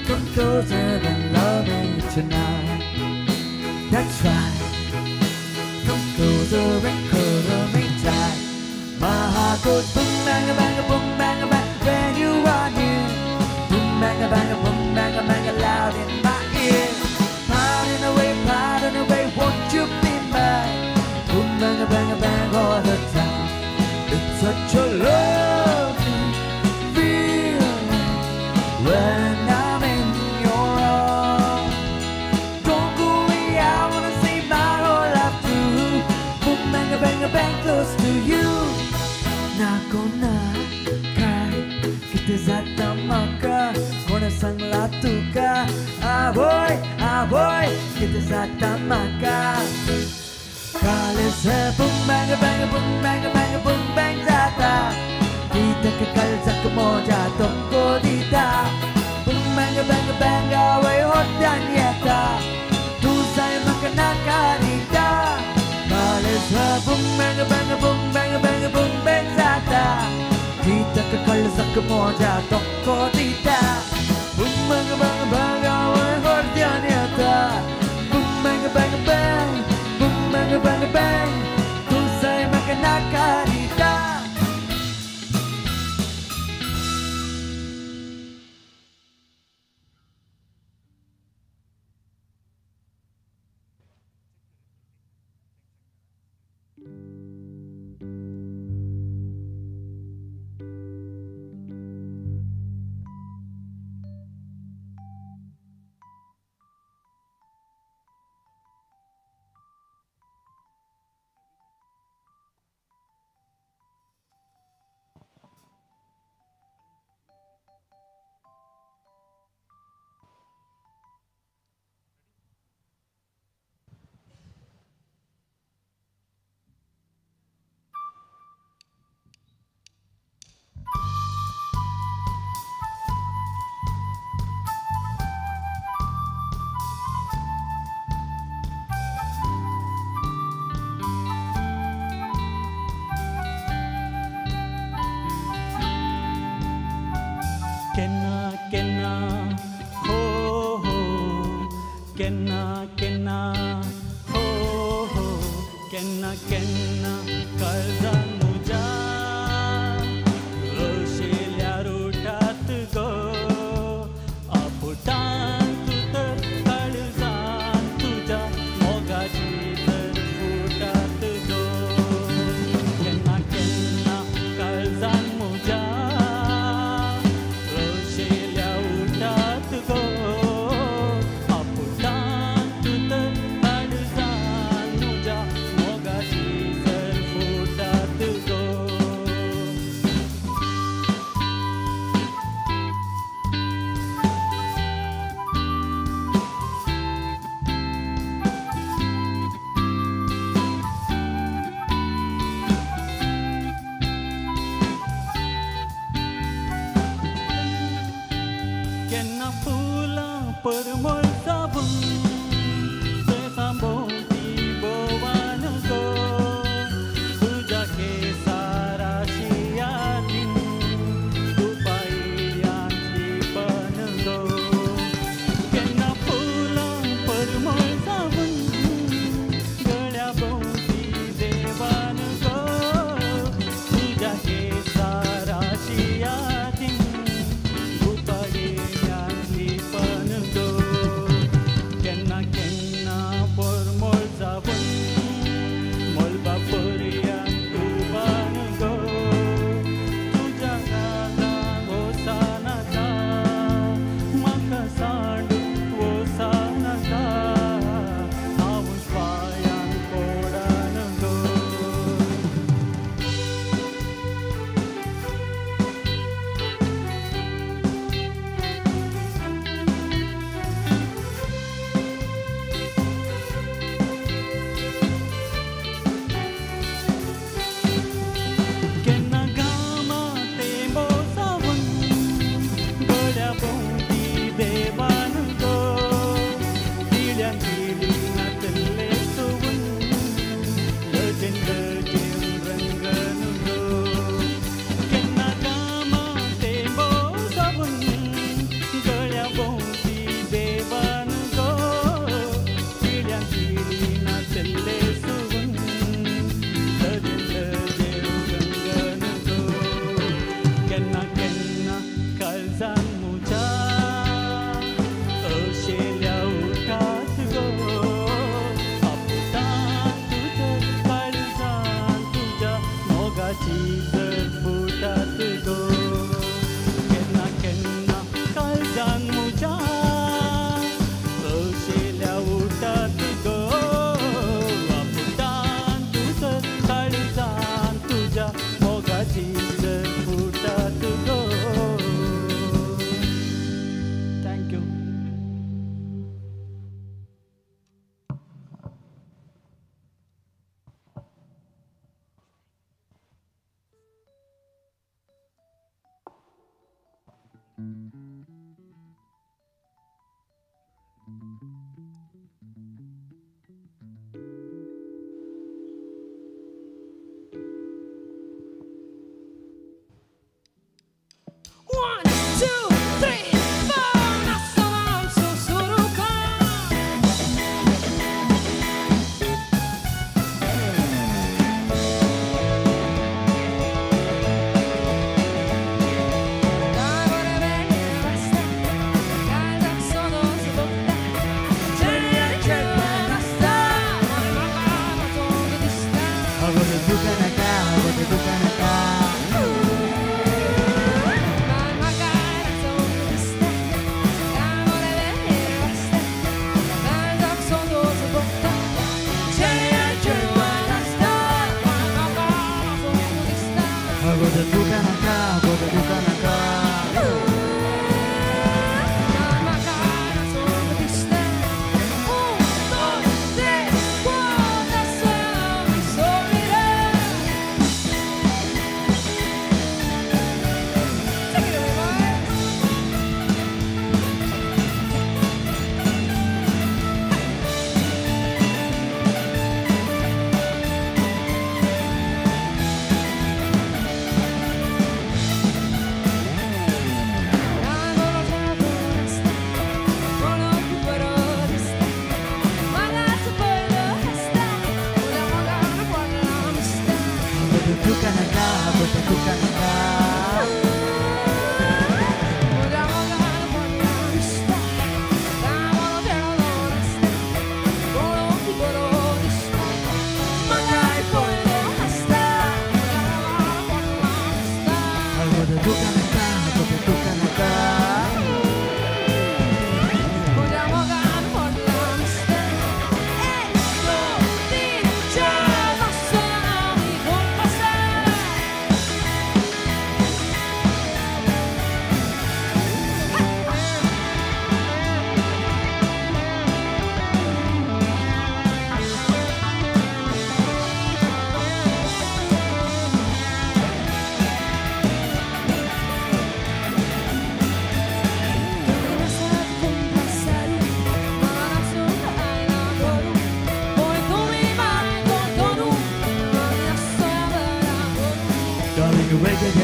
Come closer and love me tonight. That's right. Come closer and cuddle me tight. My heart goes boom bang bang boom bang bang when you are near. Boom bang bang boom bang bang loud in my ear. Pardon away, pardon away, won't you be mine? Boom bang bang bang all the time. It's such a lovely feeling when I'm in your arms. Don't go away, I wanna see my whole life through. Boom bang bang bang close to you. ना कोना काय कितें जाता म्हाका कोणें सांगलां तुका आवय आवय कितें जाता म्हाका काळीज boom bang bang boom bang bang boom bang जाता कित्याक काळजाक म्हज्या धक्को दिता बूम बँग बँग बँग आवय होड्ड्यान येता तूं जाय म्हाका नाका दिता काळीज boom bang bang boom bang bang boom bang जाता कित्याक काळजाक म्हज्या धक्को दिता बूम बँग बँग बँग आवय होड्ड्यान येता boom bang bang bang boom bang bang bang तूं जाय म्हाका नाका दिता. केन्ना केन्ना हो हो केन्ना केन्ना हो हो केन्ना केन्ना काळजान म्हज्या अशें परमळ जावन देसा भोंवती भोवान गो तुज्या केसाराशी यादीन दुबायल्यांतली पन गो केन्ना फुलां परमळ जावन गळ्या भोंवती देवान गो तुज्या केसाराशी यादीन दुबायल्यांतली पन गो केन्ना केन्ना परमळ जावन मळबा पर्यान तुबान गो तुज्या सांडून वसानाका हांव पांयान पडान गो. केन्ना गामा तेंबो जावन गळ्या भोंवती देवान गो दिल्या दिली नातल्ले सोवून लजेन लजेन रंगन गो गळ्या भोंवती देवान गो दिल्या दिली नातल्ले सोवून लजेन लजेन रंगन गो केन्ना केन्ना काळजान म्हज्या अशेल्या उठात गो आपुटान तुज्या काळजान तुज्या मोगाची जर फुटात गो केन्ना केन्ना काळजान म्हज्या अशेल्या उठात गो आपुटान तुज्या काळजान तुज्या मोगाची जर फुटात गो. Thank you. One, two, three, four. Nasalam susurukan.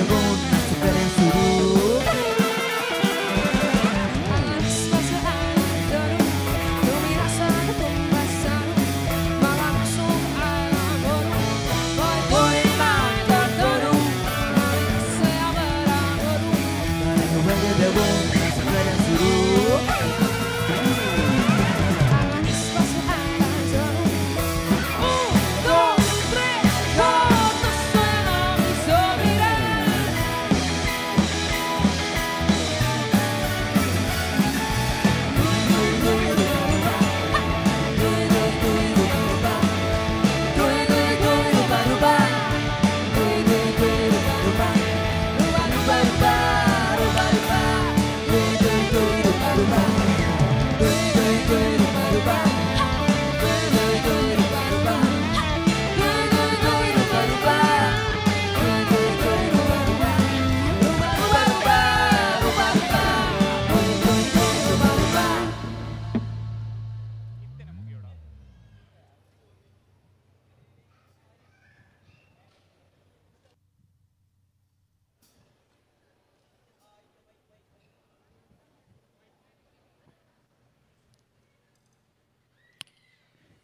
देवून नाचूंक करें सुरू.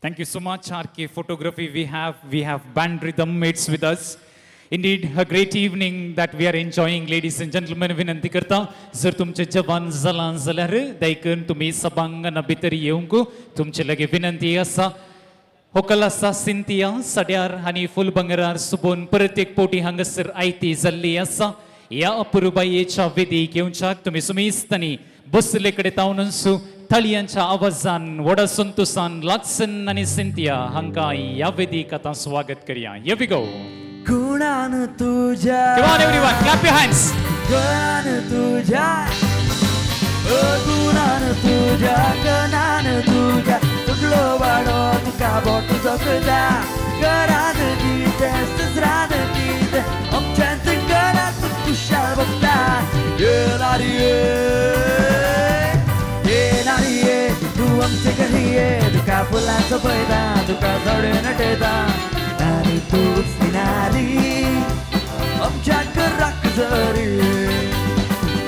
Thank you so much, RK Photography. We have band rhythm mates with us. Indeed, a great evening that we are enjoying, ladies and gentlemen. विनंती करता जर तुमचे जवान जालां जाल्यार दैकन तुमी सभांगणा भितर येवंक तुमचे लगे विनंती आसा. होकल आसा सिंतिया सड्यार आनी फुलबंगरार सुबोन परत एक पोटी हांगासर आयती जाल्ली आसा. ह्या अपुरबायेच्या वेदीक येवच्याक तुमी सुमेस्तांनी बसले कडेन तावनसू थाळयांच्या आवाजान व्हडा संतोसान लाटसन आनी सिंतिया हांकां ह्या वेदीक आतां स्वागत करया. Here we go. गुणान तुझ्या. Come on everyone, clap your hands. गुणान तुझ्या, गुणान तुझ्या, गणान तुझ्या, सगळो वाडो तुका बोट जगता. घरान दिते, ससरान दिते, आमच्यांत घरात खुशाल बघता. ये नारी ये नारी ये, तू आमचे घरी ये, तुका फुलां सोबयता, तुका जोडे नटयता. नारी तूच ती नारी, आमच्या घराक जरी.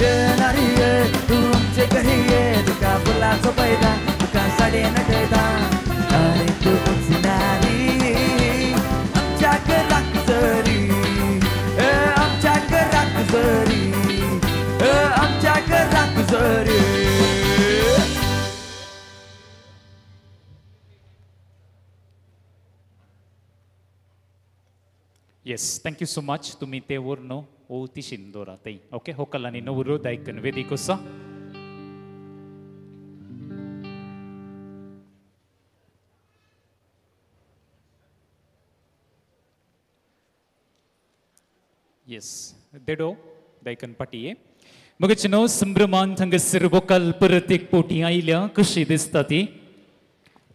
ये नारी ये, तू आमचे घरी ये, तुका फुलां सोबयता, तुका साडे नटयता. नारी तूच ती नारी, आमच्या घराक जरी. आमच्या घराक जरी, आमच्या घराक जरी. Yes, thank you so much. तुम्ही ते वरनो ओ तिशीन दोरा ते. ओके, होकल आनी नवरो दायकन वेदीक आसा. येस, देडो दायकन पाटी मगच न्हू संभ्रमान थंगसर वोकल परत एक पोटी आयल्या. कशी दिसता ती?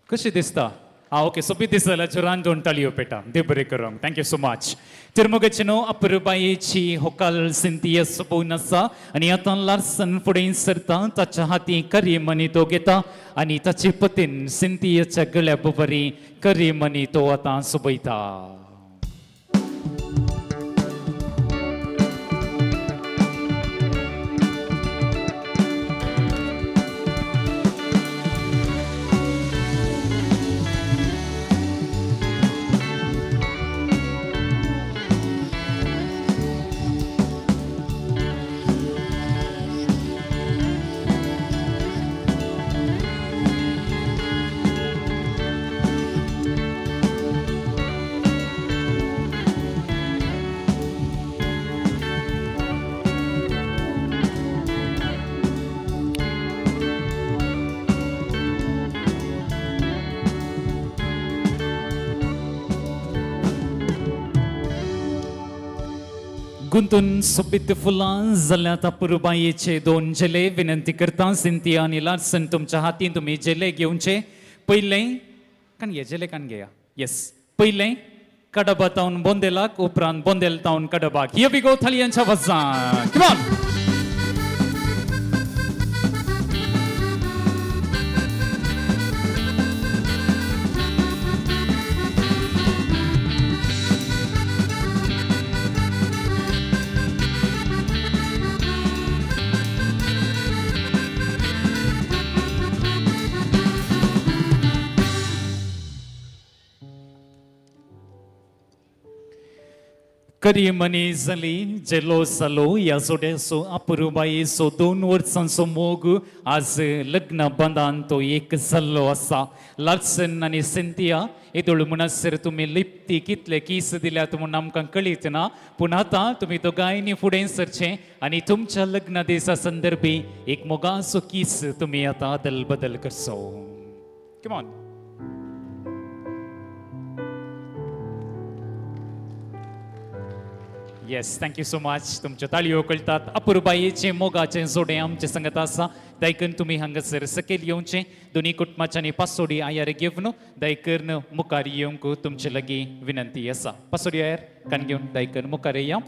कशी दिसता? हा ओके, सोबीत दिसता जाल्यार जोरान दोन ताळयो पेटा. देव बरें करूंक. Thank you so much. तर मगच न्हू अपुरबायेची होकाल सिंतिया सोबोवन आसा आनी आतां लार्सन फुडें सरता. ताच्या हाती करीमनी तो घेता आनी ताचे पतीन सिंतियाच्या गळ्या बरी करीमनी तो आतां सोबयता. गुंतून सोबीत फुलां जाल्यार अपुरबायेचे दोन झेले. विनंती करता सिंतिया आनी लार्सन तुमच्या हातीन तुमी झेले घेवचे. पयलें कान घे, झेले कान घेया. येस, पयलें कडबा तावन बोंदेलाक, उपरांत बोंदेल तावन कडबाक. Here we go, थाळयांच्या आवाजान. Come on. करी मनी जाली जेलो जालो ह्या जोड्याचो अपुरबायेचो 2 वर्सांचो मोग आज लग्न बंदान तो एक जाल्लो आसा. लार्सन आनी सिंथिया येदोळ म्हणसर तुमी लिप्ती कितले कीस दिल्यात म्हूण आमकां कळीत ना, पूण आतां तुमी दोगांयनी फुडें सरचें आनी तुमच्या लग्न दिसा संदर्भी एक मोगाचो कीस तुमी आतां अदल बदल करचो. Come on. Yes, thank you so much. तुमच्यो ताळयो कळटात. अपुरबायेचें मोगाचें जोडें आमचें संगत आसा. दयकन तुमी हांगासर सकयल येवचें. दोनी कुटुंबाच्यांनी पासोडी आयार घेवन दयकन मुखार येवंक तुमचे लागीं विनंती आसा. पासोडी आयार कान घेवन दयकन मुखार या.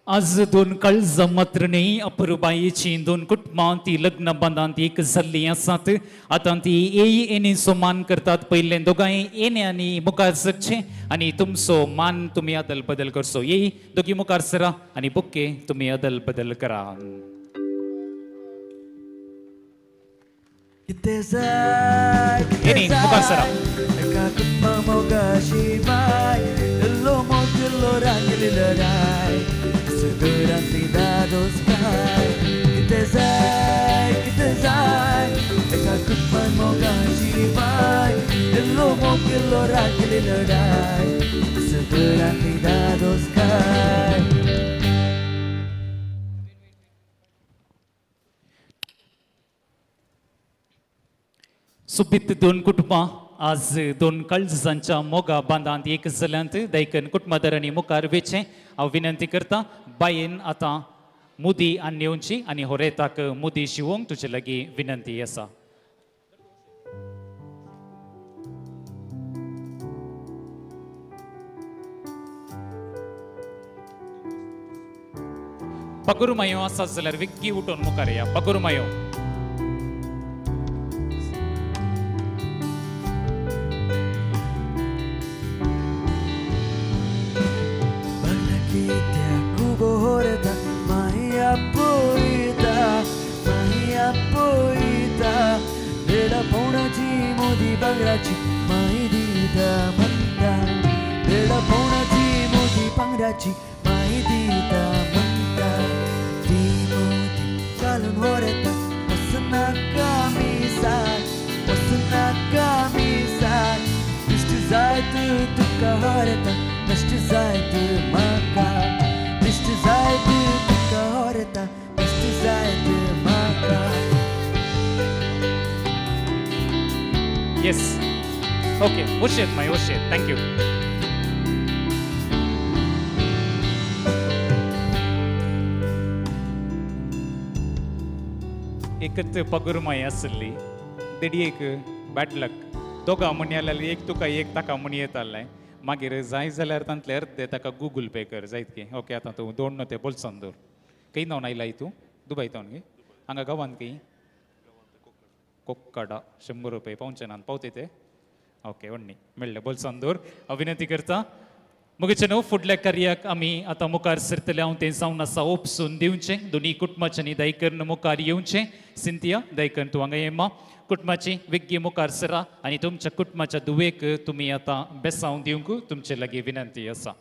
आज दोन काळजां मात्र न्ही अपुरबायेचीं दोन कुटुंबां ती लग्न बांदांत एक जाल्लीं आसात. आतां ती एनीचो मान करतात. पयलें दोगांय एने आनी मुखार सरचें आनी तुमचो मान तुमी अदल बदल करचो. येई दोगी मुखार सरा आनी बुके तुमी अदल बदल करा. एनी मुखार सरा. सुबीत दोन कुटुंबां आज दोन काळजांच्या मोगा बांदांत एक जाल्यांत. दैकन कुटुंबादारांनी मुखार वेचें हांव विनंती करता. बायेन आतां मुदी आनी येवची आनी होरेताक मुदी शिवोंक तुजे लागीं विनंती आसा. पगुरमायो आसा जाल्यार विक्की उठून मुखार या. पगुरमायो तुका येस ओके ओशेत माय ओशेत thank you. एकच पगुरमाय आसली देडी एक बॅड लक दोगा म्हणी आसलें एक तुका एक ताका म्हणी येतालें मागीर जाय जाल्यार तांतले अर्दे ताका गुगल पे कर जायत की ओके आतां तूं दोन न्हू ते बोल्सान दवर. खंय जावन आयलाय तूं? दुबय तावन गे? हांगा गांवांत खंय? कोक्काडा. 100 रुपये पावचे ना पावते ते? ओके व्हडली मेळ्ळें बोल्सान दवर. हांव विनंती करता मुगेचे न्हू फुडल्या कार्याक आमी आतां मुखार सरतले. हांव तें जावन आसा ओपसून दिवचें दोनी कुटुंबाच्यांनी दयकरून मुखार येवचें. सिंथिया दयकरून तूं हांगा येमा कुटुंबाची विग्गी मुखार सरा आनी तुमच्या कुटुंबाच्या दुवेक तुमी आतां बेसांव दिवंक तुमचे लागीं विनंती आसा.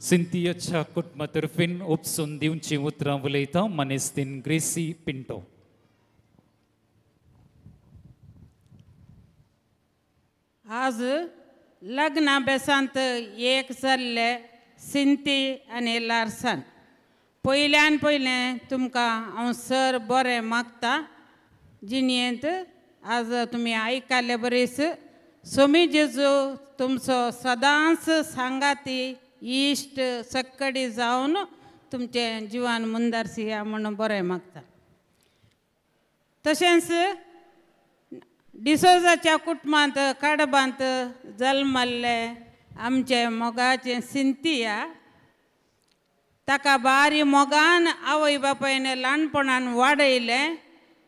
सिंथियाच्या कुटुंबातर्फेन उपसून दिवची उतरां उलयता मनेस्तीन ग्रेसी पिंटो. आज लग्ना बेसांत एक जाल्ले सिंती आनी लार्सन पयल्यान पयलें तुमकां हांव सर बरें मागता जिणेंत आज तुमी आयकल्ले बरीच सोमी जेजू तुमचो सदांच सांगाती इश्ट सक्कडी जावन तुमचें जिवन मुंदारसिया म्हूण बरें मागता. तशेंच डिसोजाच्या कुटुंबांत कडबांत जल्मल्ले आमचे मोगाचें सिंतिया ताका बारी मोगान आवय बापायन ल्हानपणान वाडयलें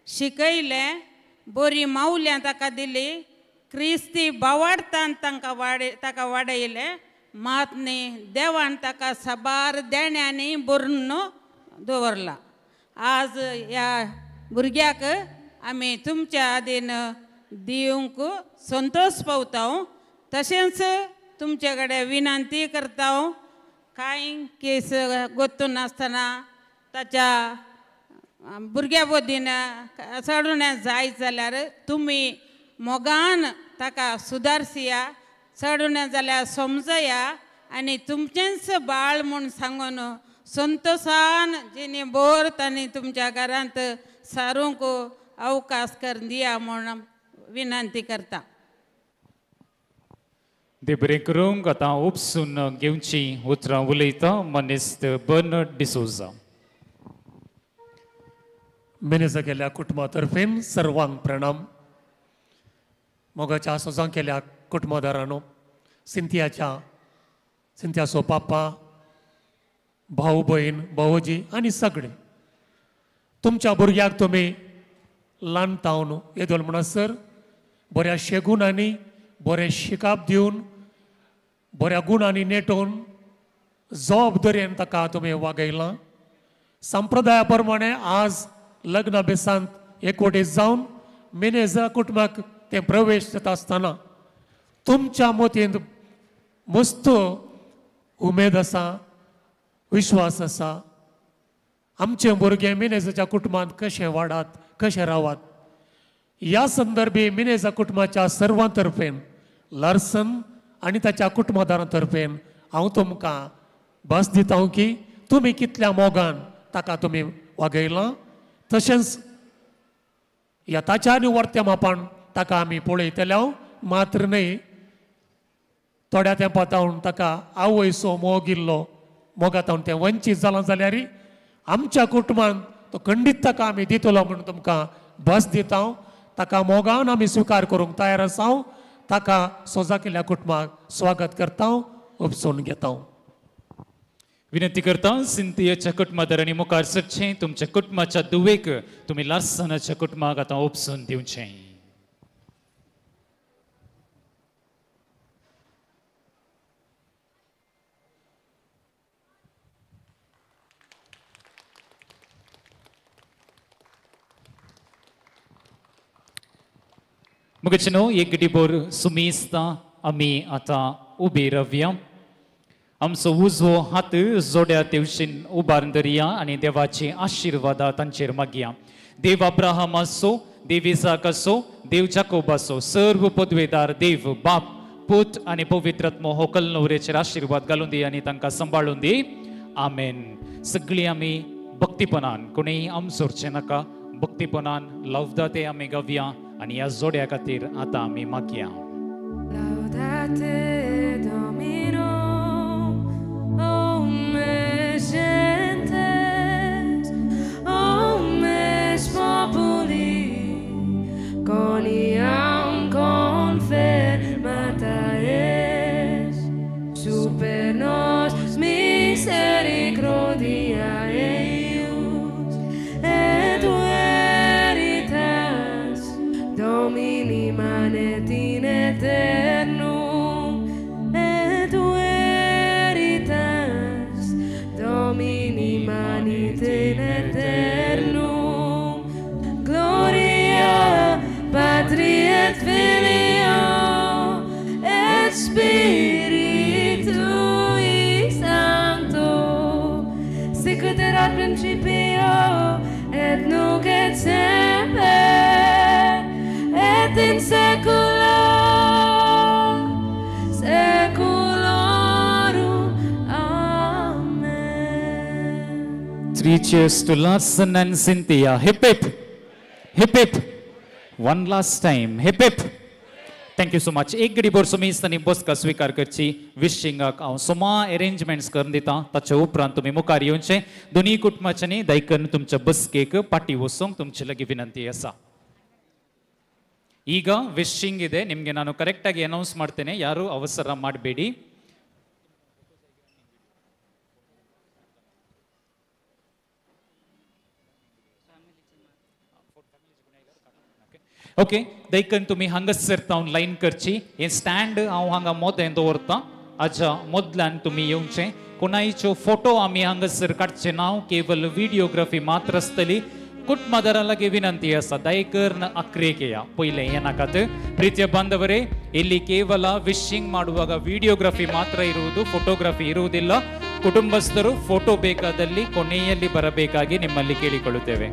शिकयलें बरी मावल्यां ताका दिली क्रिस्ती बावाडतान तांकां ताका वाडयलें मात न्ही देवान ताका साबार देण्यांनी भरून दवरला. आज ह्या भुरग्याक आमी तुमच्या आदीन दिवंक संतोश पावता. तशेंच तुमचे कडेन विनंती करता कांय केस गोत्तून नासतना ताच्या भुरग्या बदीन चडून जाय जाल्यार तुमी मोगान ताका सुदारसिया चडून जाल्यार समजया आनी तुमचेंच बाळ म्हूण सांगून संतोशान जिणे बोर तांणी तुमच्या घरांत सारूंक अवकाश करून दिया म्हूण विनंती करता. देव बरें करूंक आतां उपसून घेवची उतरां उलयता मनेस्त बर्नर्ड डिसोजा. मेनेजा केल्या कुटुंबा तर्फेन सर्वांक प्रणाम. मोगाच्या सोजां केल्या कुटुंबादारांनो सिंतियाचो पापा भाऊ भयण भावोजी आनी सगळे तुमच्या भुरग्याक तुमी ल्हान तावन येदोळ म्हणसर बऱ्या शेगुणांनी बरें शिकाप दिवन बऱ्या गुणांनी नेटोवन जबाबदारेन ताका तुमी वागयलां. संप्रदाया प्रमाणे आज लग्ना बेसांत एकवटीत जावन मेनेजा कुटुंबाक तें प्रवेश जाता आसतना तुमच्या मतींत मस्त उमेद आसा विश्वास आसा आमचे भुरगे मिनेजाच्या कुटुंबांत कशें वाडात कशें रावात. ह्या संदर्भी मिनेजा कुटुंबाच्या सर्वां तर्फेन लार्सन आनी ताच्या कुटुंबादारां तर्फेन हांव तुमकां भास दिता की तुमी कितल्या मोगान ताका तुमी वागयलां. तशेंच ह्या ताच्या आनी वर्त्या मापान ताका आमी पळयतले मात्र न्हय थोड्या तेंपा तावन ताका आवयसो मोग इल्लो मोगा तावन तें वंचीत जालां जाल्यार आमच्या कुटुंबान तो खंडीत ताका आमी दितलो म्हूण तुमकां भास दिता. ताका मोगान आमी स्विकार करूंक तयार आसा. ताका सोजा केल्ल्या कुटुंबाक स्वागत करता उपसून घेता. विनंती करता सिंतियाच्या कुटुंबादारांनी मुखार सरचें तुमच्या कुटुंबाच्या दुवेक तुमी लार्सनाच्या कुटुंबाक आतां उपसून दिवचें. मुगचनो एक डिबोर सुमिस्ता आमी आतां उबी रावया. आमचो उजवो हात जोड्या तेवशीन उबारून धरया आनी देवाची आशिर्वादा तांचेर मागया. देव अब्राहम आसो देव इसाक आसो देव जाकोब आसो सर्व पदवेदार देव बाप पूत आनी पवित्र आत्मो हो कलनवरेचेर आशिर्वाद घालून दी आनी तांकां सांबाळून दी. आमेन. सगळीं आमी भक्तीपणान कोणीय आमसोरचें नाका भक्तीपणान लवदाते आमी गावया आनी ह्या जोड्या खातीर आतां आमी मागया. Laudate Domino, omnes gentes, omnes populi, coniam confermata es, super nos misericordia eius, et veritas Domini manet in aeternum. 3 cheers to Larson and Cynthia. Hip hip, hip hip. One last time, hip hip. Thank you so much. एक गडी भर सुमेस्तांनी बसका स्वीकार करची. विशिंगाक हांव सोमा अरेंजमेंट्स करून दिता. ताचे उपरांत तुमी मुखार येवचे. दोनूय कुटुंबाच्यांनी दयकन तुमच्या बसकेक पाटी वचूंक तुमचे लागीं विनंती आसा. ಈಗ ವಿಶಿಂಗ್ ಇದೆ, ನಿಮಗೆ ನಾನು ಕರೆಕ್ಟಾಗಿ ಅನೌನ್ಸ್ ಮಾಡ್ತೇನೆ, ಯಾರೂ ಅವಸರ ಮಾಡಬೇಡಿ. ओके, दयकन तुमी हांगासर तावन लायन करची. हे स्टँड हांव हांगा मोदें दवरता, हाज्या मोदल्यान तुमी येवचें. कोणायचो फोटो आमी हांगासर काडचे ना, केवल व्हिडियोग्राफी मात्र आसतली. कुटुंबादारा लागीं विनंती आसा, ದಯಕರ್ನ ಅಕ್ರೇಕೆಯ ಪೊಯ್ಲೆ ಏನಾಗತ್ತೆ. ಪ್ರೀತಿಯ ಬಾಂಧವರೇ, ಇಲ್ಲಿ ಕೇವಲ ವಿಶಿಂಗ್ ಮಾಡುವಾಗ ವಿಡಿಯೋಗ್ರಫಿ ಮಾತ್ರ ಇರುವುದು, ಫೋಟೋಗ್ರಫಿ ಇರುವುದಿಲ್ಲ. ಕುಟುಂಬಸ್ಥರು ಫೋಟೋ ಬೇಕಾದಲ್ಲಿ ಕೊನೆಯಲ್ಲಿ ಬರಬೇಕಾಗಿ ನಿಮ್ಮಲ್ಲಿ ಕೇಳಿಕೊಳ್ಳುತ್ತೇವೆ.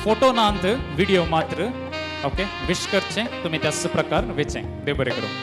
फोटो ना अंत विडियो मात्र. ओके, विश करचे तुम्ही त्याच प्रकार वेचे. देव बरें करूं.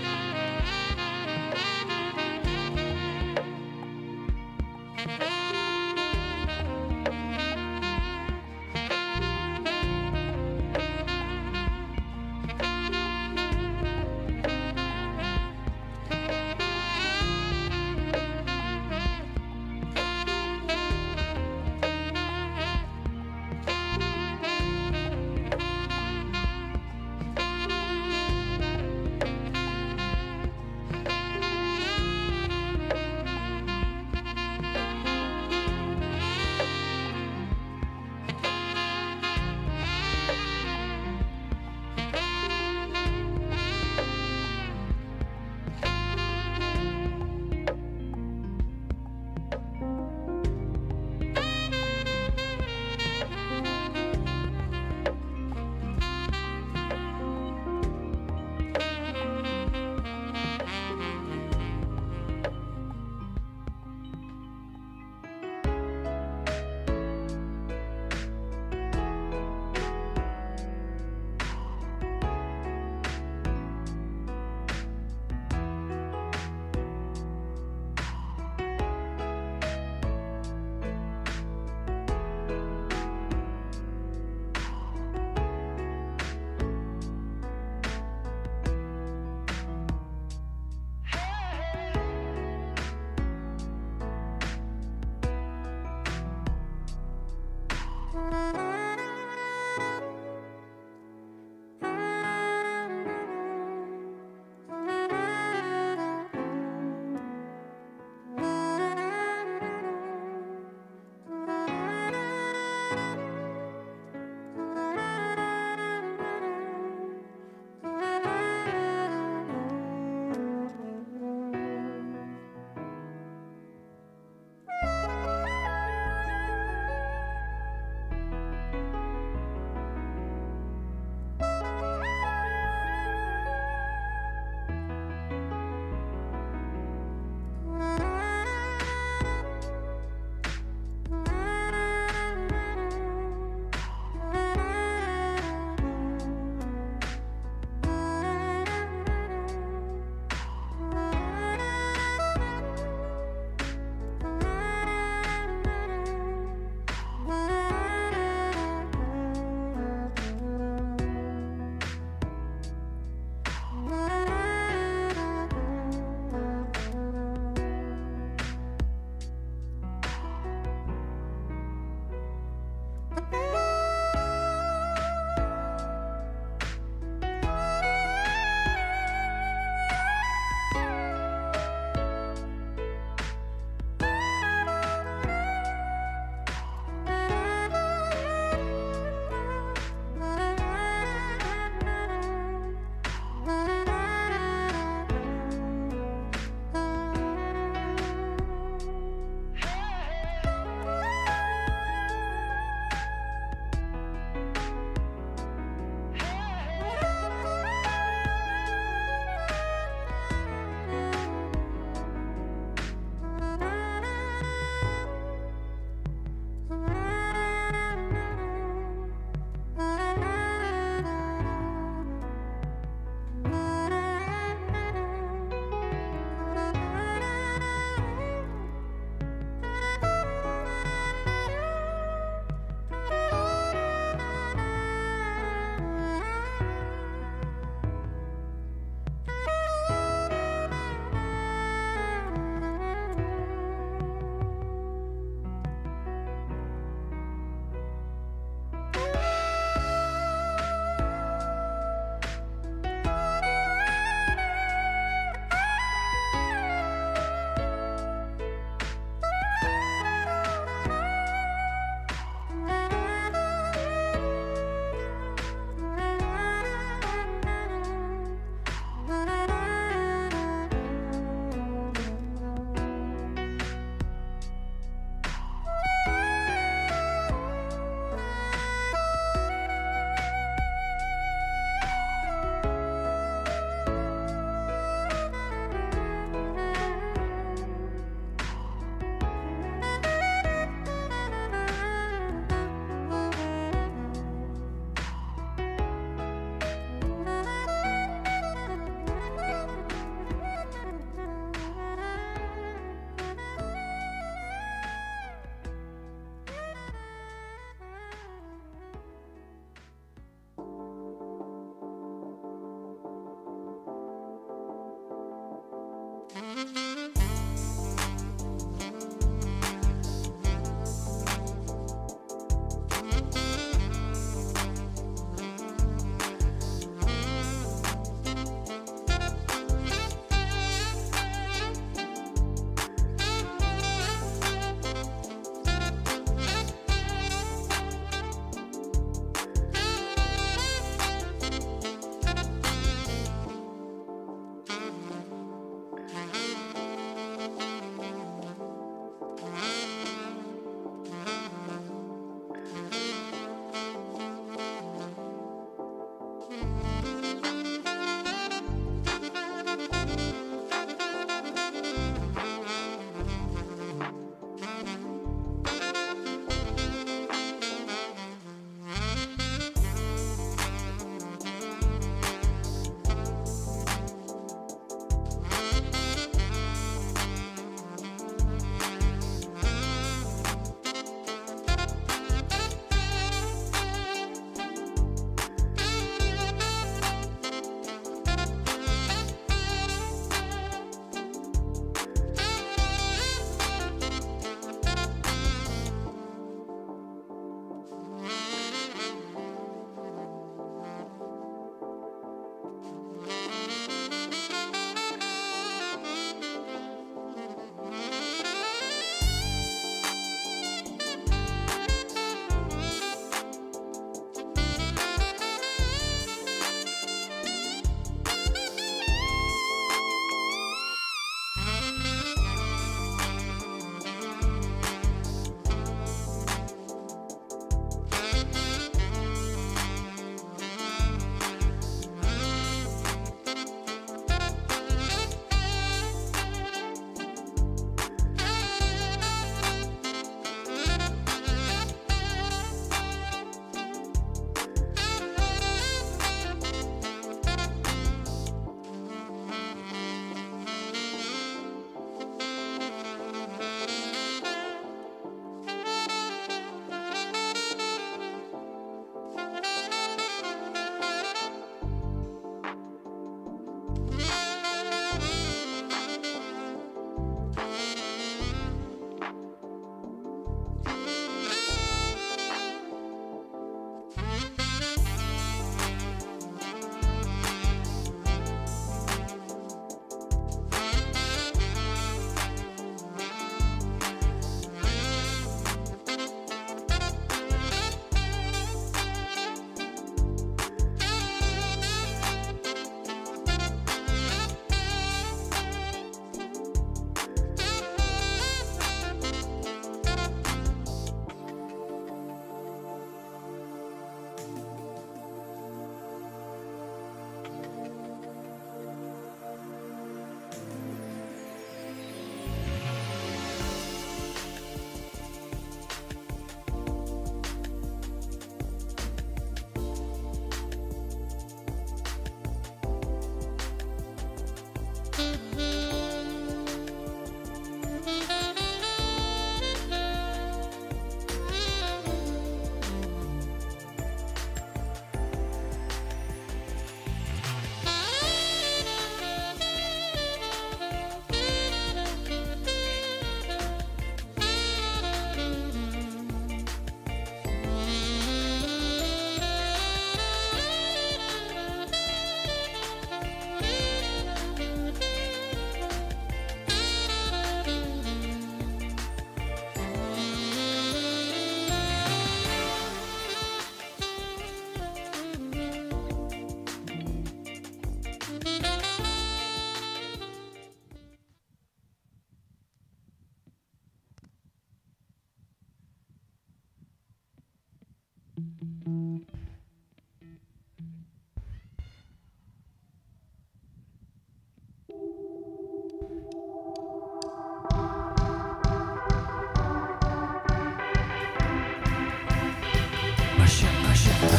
So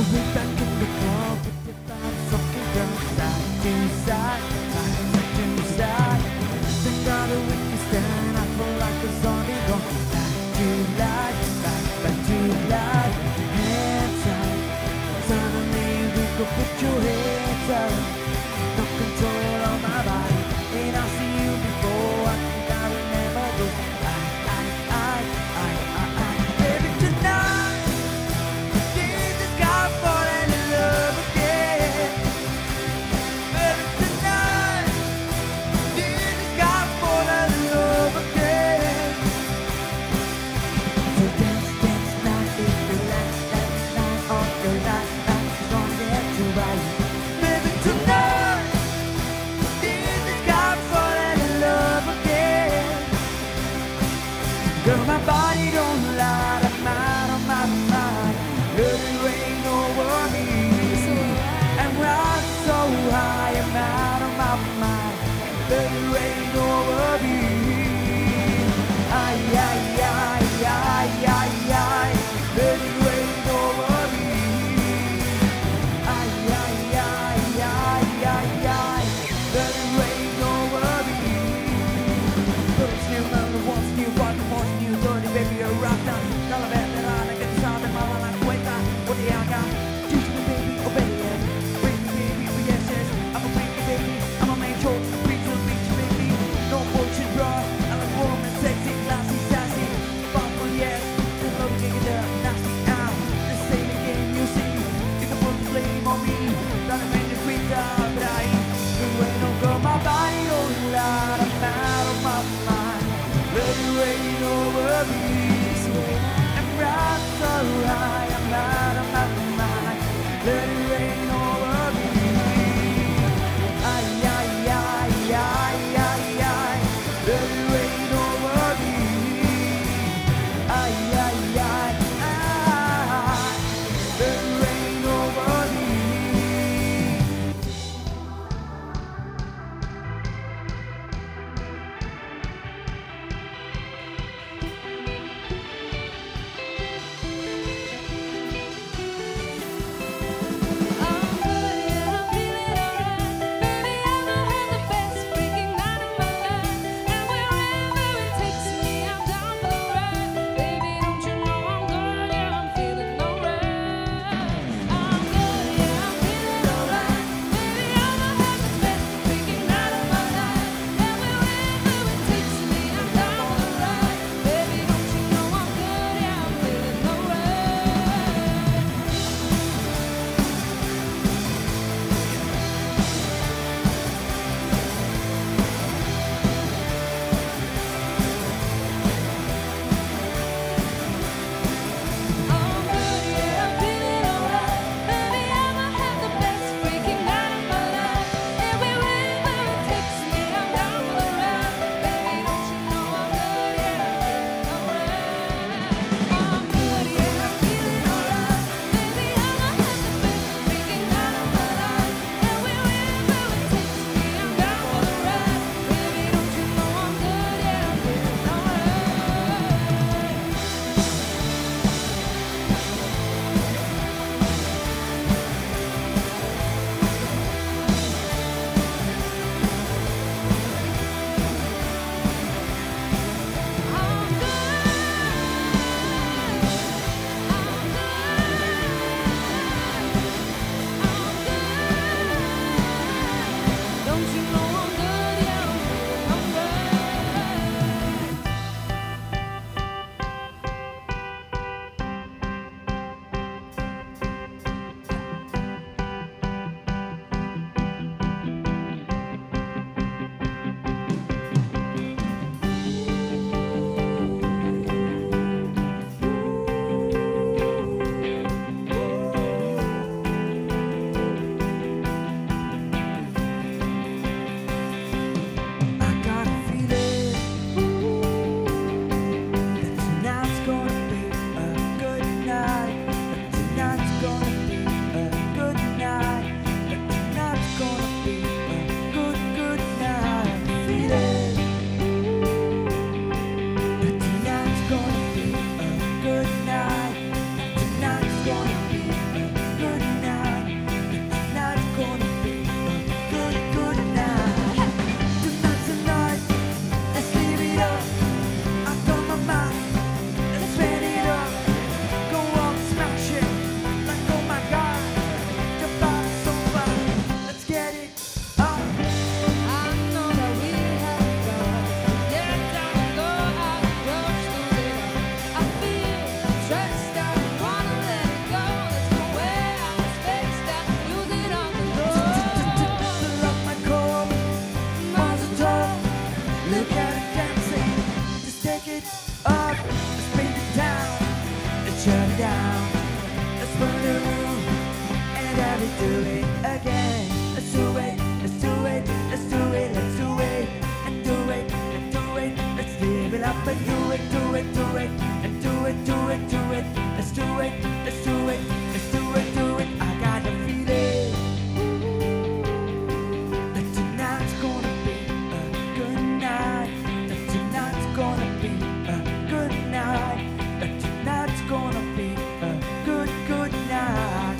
we back in the club with your body fucking girl, side to side, side to side. Then got a witness stand, I feel like a zombie gone back to life, back to life. Hands up, suddenly we could put your hands up. No control of my body, and I see you before I think I remember those. I, baby tonight. Jesus got falling in love again. Baby tonight, Jesus got falling in love again. So dance, dance now, if you like, dance night on your life, I'm gonna get you right. do it again. Let's do it, let's do it, let's do it, let's do it, and do it, and do it. Let's live it up and do it, do it, do it, and do it, do it, do it. Let's do it, let's do it, let's do it, do it. I got a feeling that tonight's gonna be a good night. That tonight's gonna be a good night. That tonight's gonna be a good, good night.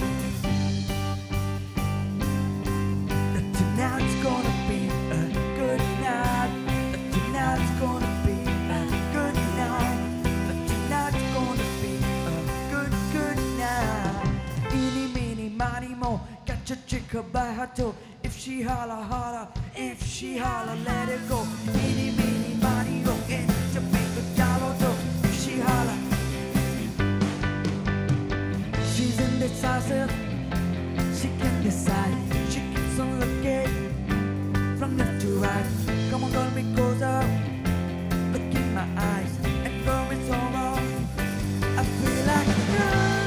That tonight's gonna be a good night. That tonight's gonna be a good night. That tonight's gonna be a good, good night. Eeny, meeny, miny, mo. Got your chick by her toe. If she holler, holler. If she holler, let it go. Eeny, meeny, miny, mo. In Jamaica, dollar dough. If she holler. She's indecisive. She can't decide. She keeps on looking from left to right. Come on, girl, be closer. Look in my eyes. And girl, it's over. I feel like girl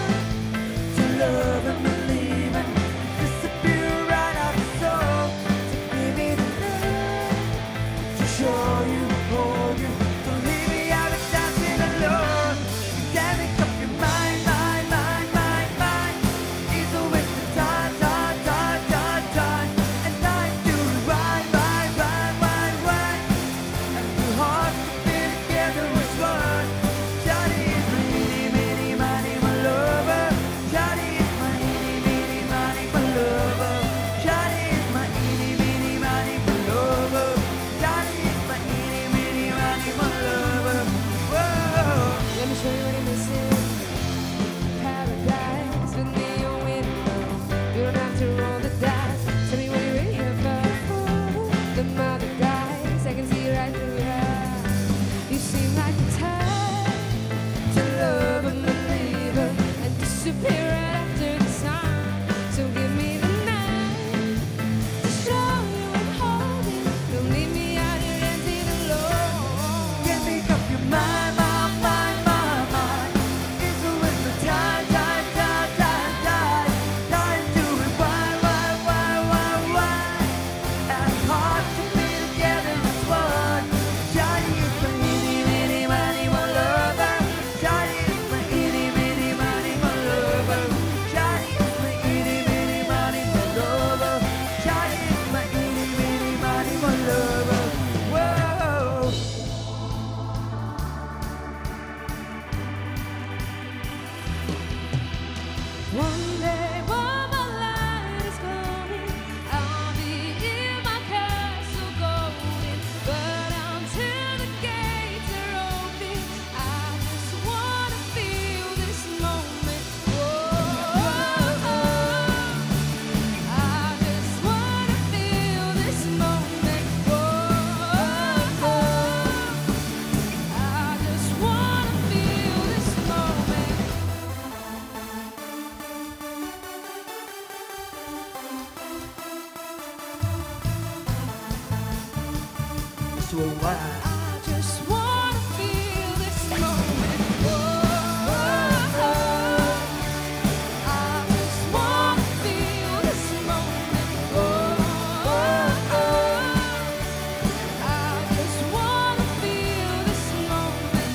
to love and believe and disappear right out the soul. So give me the love to show you, hold you. Don't leave me out of dancing alone. You can't make up your mind, mind, mind, mind, mind. It's a waste of time, time, time, time, time. And time to rewind, right, right, right, right. And two hearts to be together as one. Johnny is my eeny, meeny, miny, my lover. Johnny is my eeny, meeny, miny, my lover. Johnny is my eeny, meeny, miny, my lover. Johnny is my eeny, meeny, miny, my lover. Whoa. Let me show you what you're missing. Paradise beneath your window. You don't have to roll the dice. Tell me what you're in here for. The mother guys, I can see right through her. You seem like the type to love and believe her and disappear right after the sun. So give me the night to show you and hold you. Don't leave me out here dancing alone. Can't make up your mind, mind, mind, mind, mind. It's a waste of time, time, time, time, time. Time to rewind, wind, wind, wind, wind. And hearts to be together as one. Johnny is my eeny, meeny, miny, my lover. Johnny is my eeny, meeny, miny, my lover. Johnny is my eeny, meeny, miny, my lover. Johnny is my eeny, meeny, miny, my lover. Whoa. One day while my light is glowing, I'll be in my castle golden. But until the gates are open, I just wanna feel this moment. Whoa, I just wanna feel this moment. Whoa, I just wanna feel this moment. Let's do it wild. I just wanna feel this moment. Whoa, I just wanna feel this moment. Whoa, I just wanna feel this moment.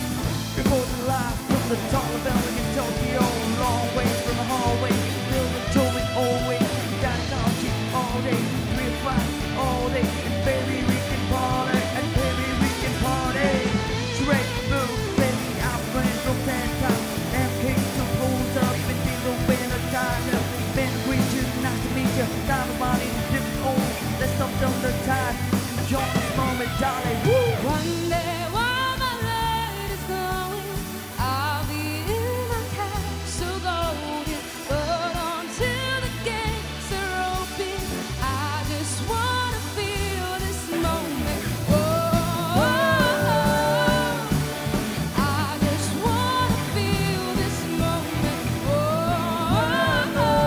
Before the light from the taller building in Tokyo, long ways from the hallway, building towing always, down country all day, 3 or 5 all day, and baby we can party, and baby we can party. Straight move, baby, I'm running from 10 times. MK2 pulls up and in the winter time. Ben, greet you, nice to meet you. Time of money, different old, let's stop down the time. Enjoy this moment, darling. Woo! One day while my light is glowing, I'll be in my castle golden. But until the gates are open, I just wanna feel this moment. Whoa, I just wanna feel this moment. Whoa,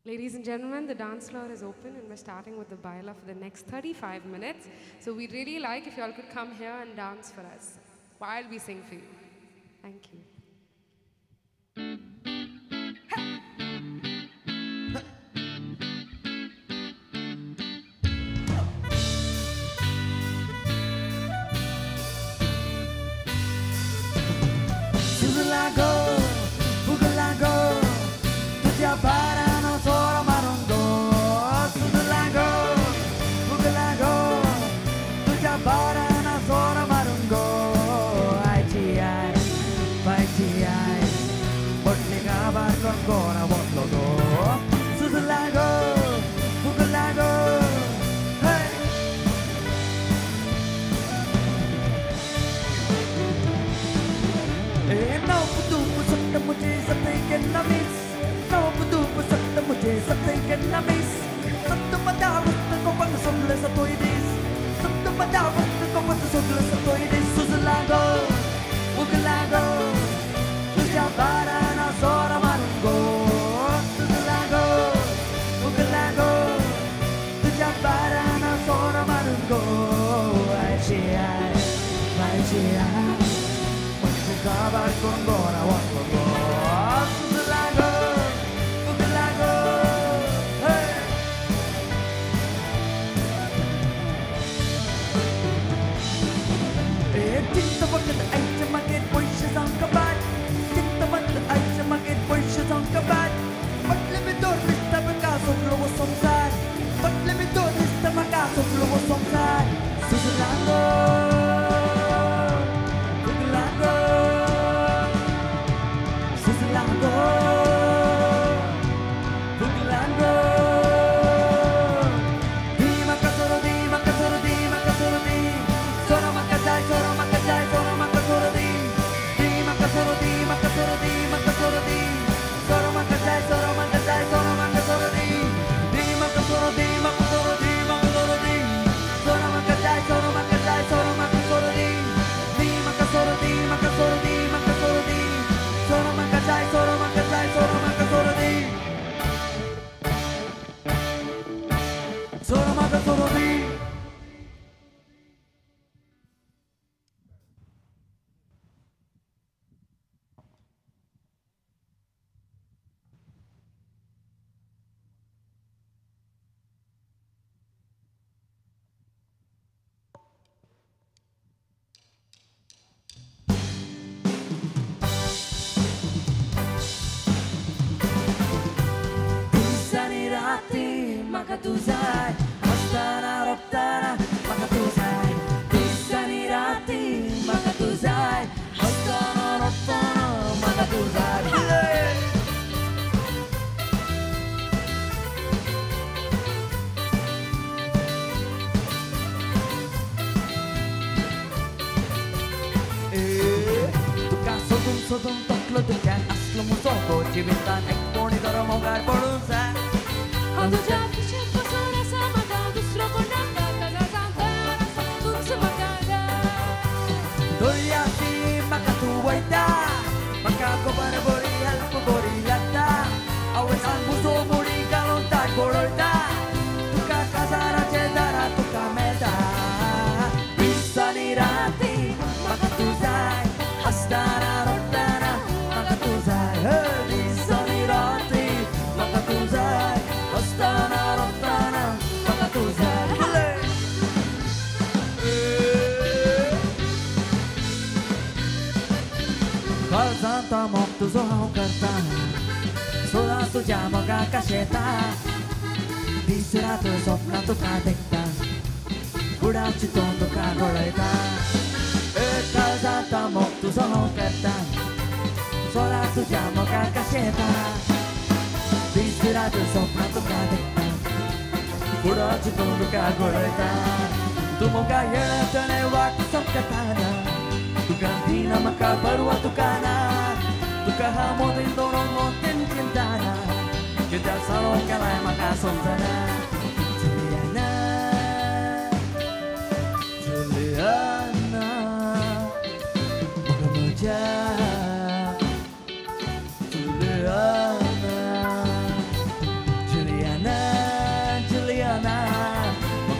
Ladies and gentlemen, the dance floor is open and we're starting with the baila for the next 35 minutes. So we'd really like if you all could come here and dance for us while we sing for you. Thank you. Suzulago, Bugalago, तुझ्या बारानो चोर मारून गो. सुजलागो, बुगलागो, तुझ्या बारानो चोर मारून गो. आयची I, पायची I, पोटली गाबार कोण कोणा वतलो गो. सुजलागो, बुगलागो, hey.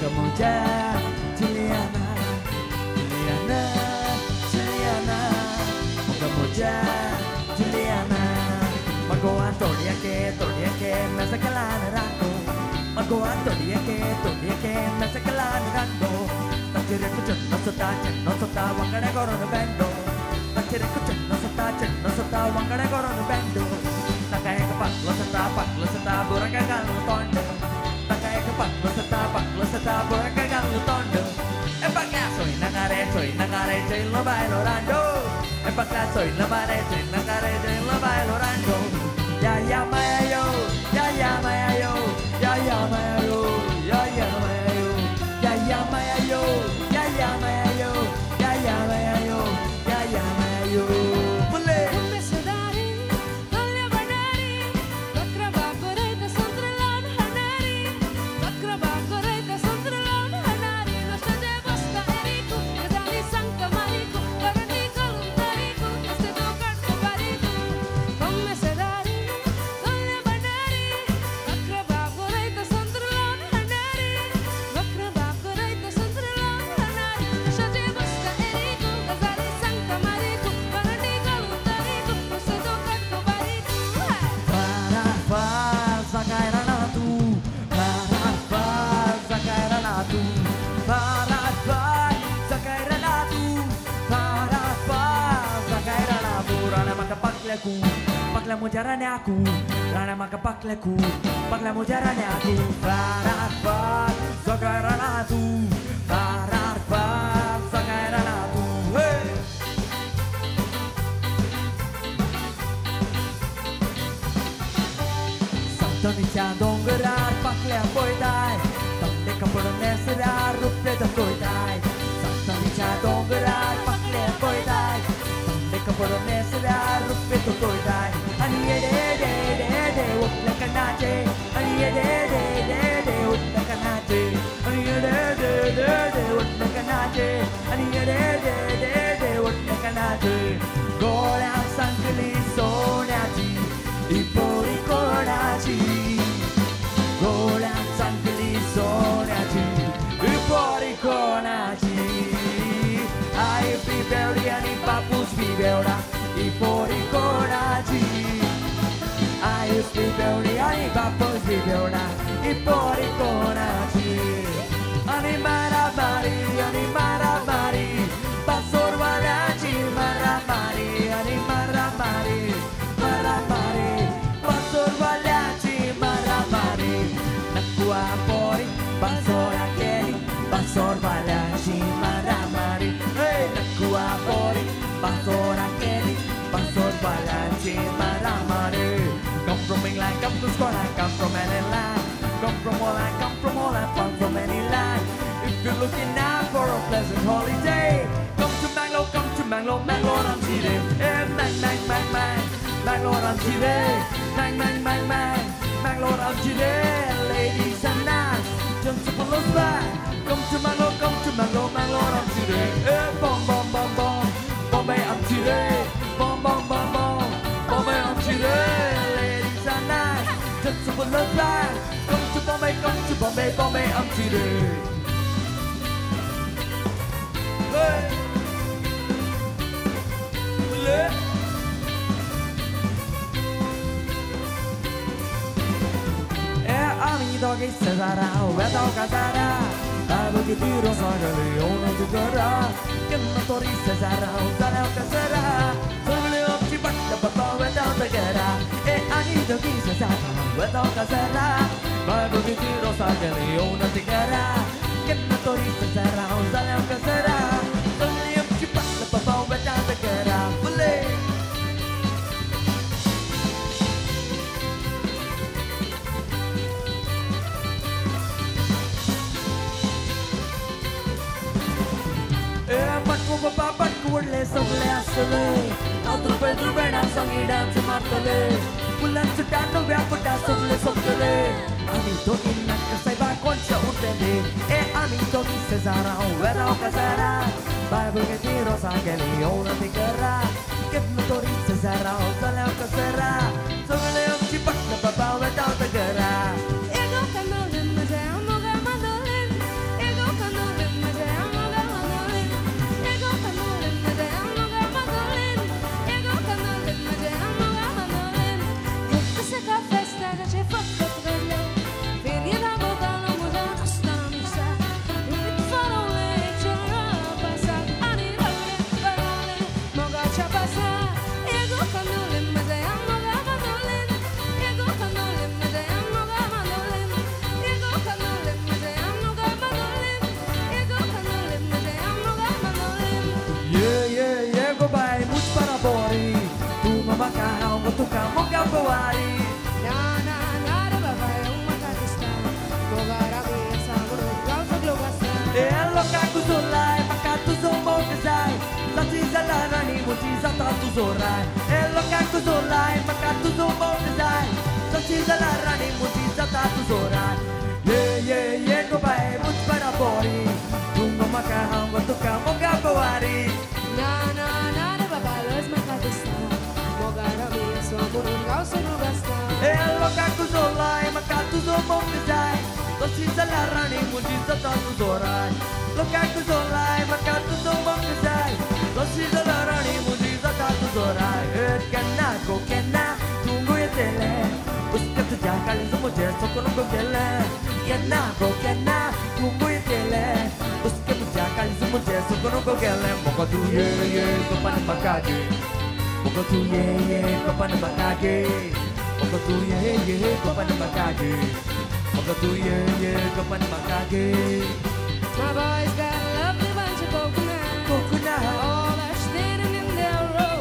Moga muja Juliana, Juliana, Juliana. Moga muja Juliana. Magoa todiake todiake mesakalana rando. Magoa todiake todiake mesakalana rando. Tachireku chenno sota wangade korono bendo. Tachireku chenno sota wangade korono bendo. Takaeka paklo sota buraka galu tondo. Takaeka paklo sota buraka galu tondo. Epakla soy nagare soy lo bailo rando. Epakla soy nagare soy lo bailo rando. Ya ya maya yo, ya ya maya yo, ya ya maya yo, ya ya maya yo, ya ya maya yo, ya ya maya yo, ya ya maya yo, ya ya maya yo. Pakla mujarane aku, rana maka paklaku, pakla mujarane aku, farafar zakarana tu, farafar zakarana tu. Hey! Santonicha dongarar pakla poitai, tamne kapad nesrar rupe dakoitai. Santonicha dongarar pakla poitai, tamne kapad nesrar rupe dakoitai. Ani de de de de utlakanache, ani de de de de utlakanache, ani de de de de utlakanache, ani de de de de utlakanache. Gola sankali sonachi, ipori konachi. Gola sankali sonachi, ipori konachi. Ai pibeuri ani papus pibeura, ipori konachi. Ai pibeuri ani papus pibeura, ipori konachi. Ani maramari, ani maramari, pasorwalachi maramari, ani maramari, maramari, pasorwalachi maramari. Nakua pori, pasora keli, pasorwalachi maramari. Hey, nakua pori, pasora keli, pasorwalachi maramari. Come from England, come from Scotland, come from any land. Come from Holland, come from Holland, come from any land. If you're looking out for a pleasant holiday, come to Mangalore, Mangalore Amchide. Eh, mang, mang, mang, mang, Mangalore Amchide. Mang, mang, mang, mang, Mangalore Amchide. Ladies and knights, gentlemen of back. Come to Mangalore, Mangalore Amchide. Eh, bomb, bomb, bomb, bomb, Bombay Amchide. Bomb, bomb, bomb, bomb, Bombay Amchide. Ladies and knights, gentlemen of back. Come to Bombay, Bombay Amchide. Hey! E amigo che se sarà, vedo casarà, vedo che tiro sagale ona dugara, che non torisse sarà, sarà casarà, sole occhi batta batta vedo tagara. E amigo che se sarà, vedo casarà, vedo che tiro sagale ona dugara, che non torisse sarà, sarà casarà, sole occhi batta batta vedo tagara. Patku सगळे आसतले, हांव दुबे दुबेणा संगी डान्स मारतले, फुलां सुटान नव्या फुटां सगळे सोंपतले. आमी दोगी नाका सायबा कोणशा उरतले, ए आमी दोगी सेजारा वेराव कासारा, बाय भुरग्याची रोसां गेली येवन ती घरा, केन्ना तरी सेजारा जाल्यार कासारा, सगळे आमची पटल्या बाबा वेता घरा. Ego canolin, म्हज्या मोगा मादोलीन, म्हाका हांव गो तुका मोगा बोवारी. ना ना ना रे बाबा म्हाका दिसता मोगार आमी आसा म्हणून गांव सगलो गाजता. ए लोकांक तुजो लाय म्हाका तुजो मोग जाय जाची जाला राणी म्हजी जाता तुजो राय. ए लोकांक तुजो लाय म्हाका तुजो मोग जाय जाची जाला राणी म्हजी जाता तुजो राय. ये ये ये गो बाय मुझ बराबरी तूं गो म्हाका हांव गो तुका मोगा बोवारी. ना ना ना रे बाबा लज म्हाका दिसता मोगार आमी आसा म्हणून गांव सगलो गाजता. ए लोकांक तुजो लाय म्हाका तुजो मोग जाय तशी जाल्यार राणी म्हजी जाता तुजो राय. लोकांक तुजो लाय म्हाका तुजो मोग जाय तशी जाल्यार राणी म्हजी जाता तुजो राय. केन्ना गो केन्ना तूं गो येतलें उस्क तुज्या काळीज म्हजें सोकून गो गेलें. केन्ना गो केन्ना तूं गो येतलें उस्क तुज्या काळीज म्हजें सोकून गो गेलें. मोगो तूं ये ये गोपान म्हाका गे मोगो तूं ये ये गोपान म्हाका गे मोगो तूं ये ये गोपान म्हाका गे मोगो तूं ये ये गोपान म्हाका गे. My boys got a lovely bunch of coconuts. Coconut. All are standing in their row.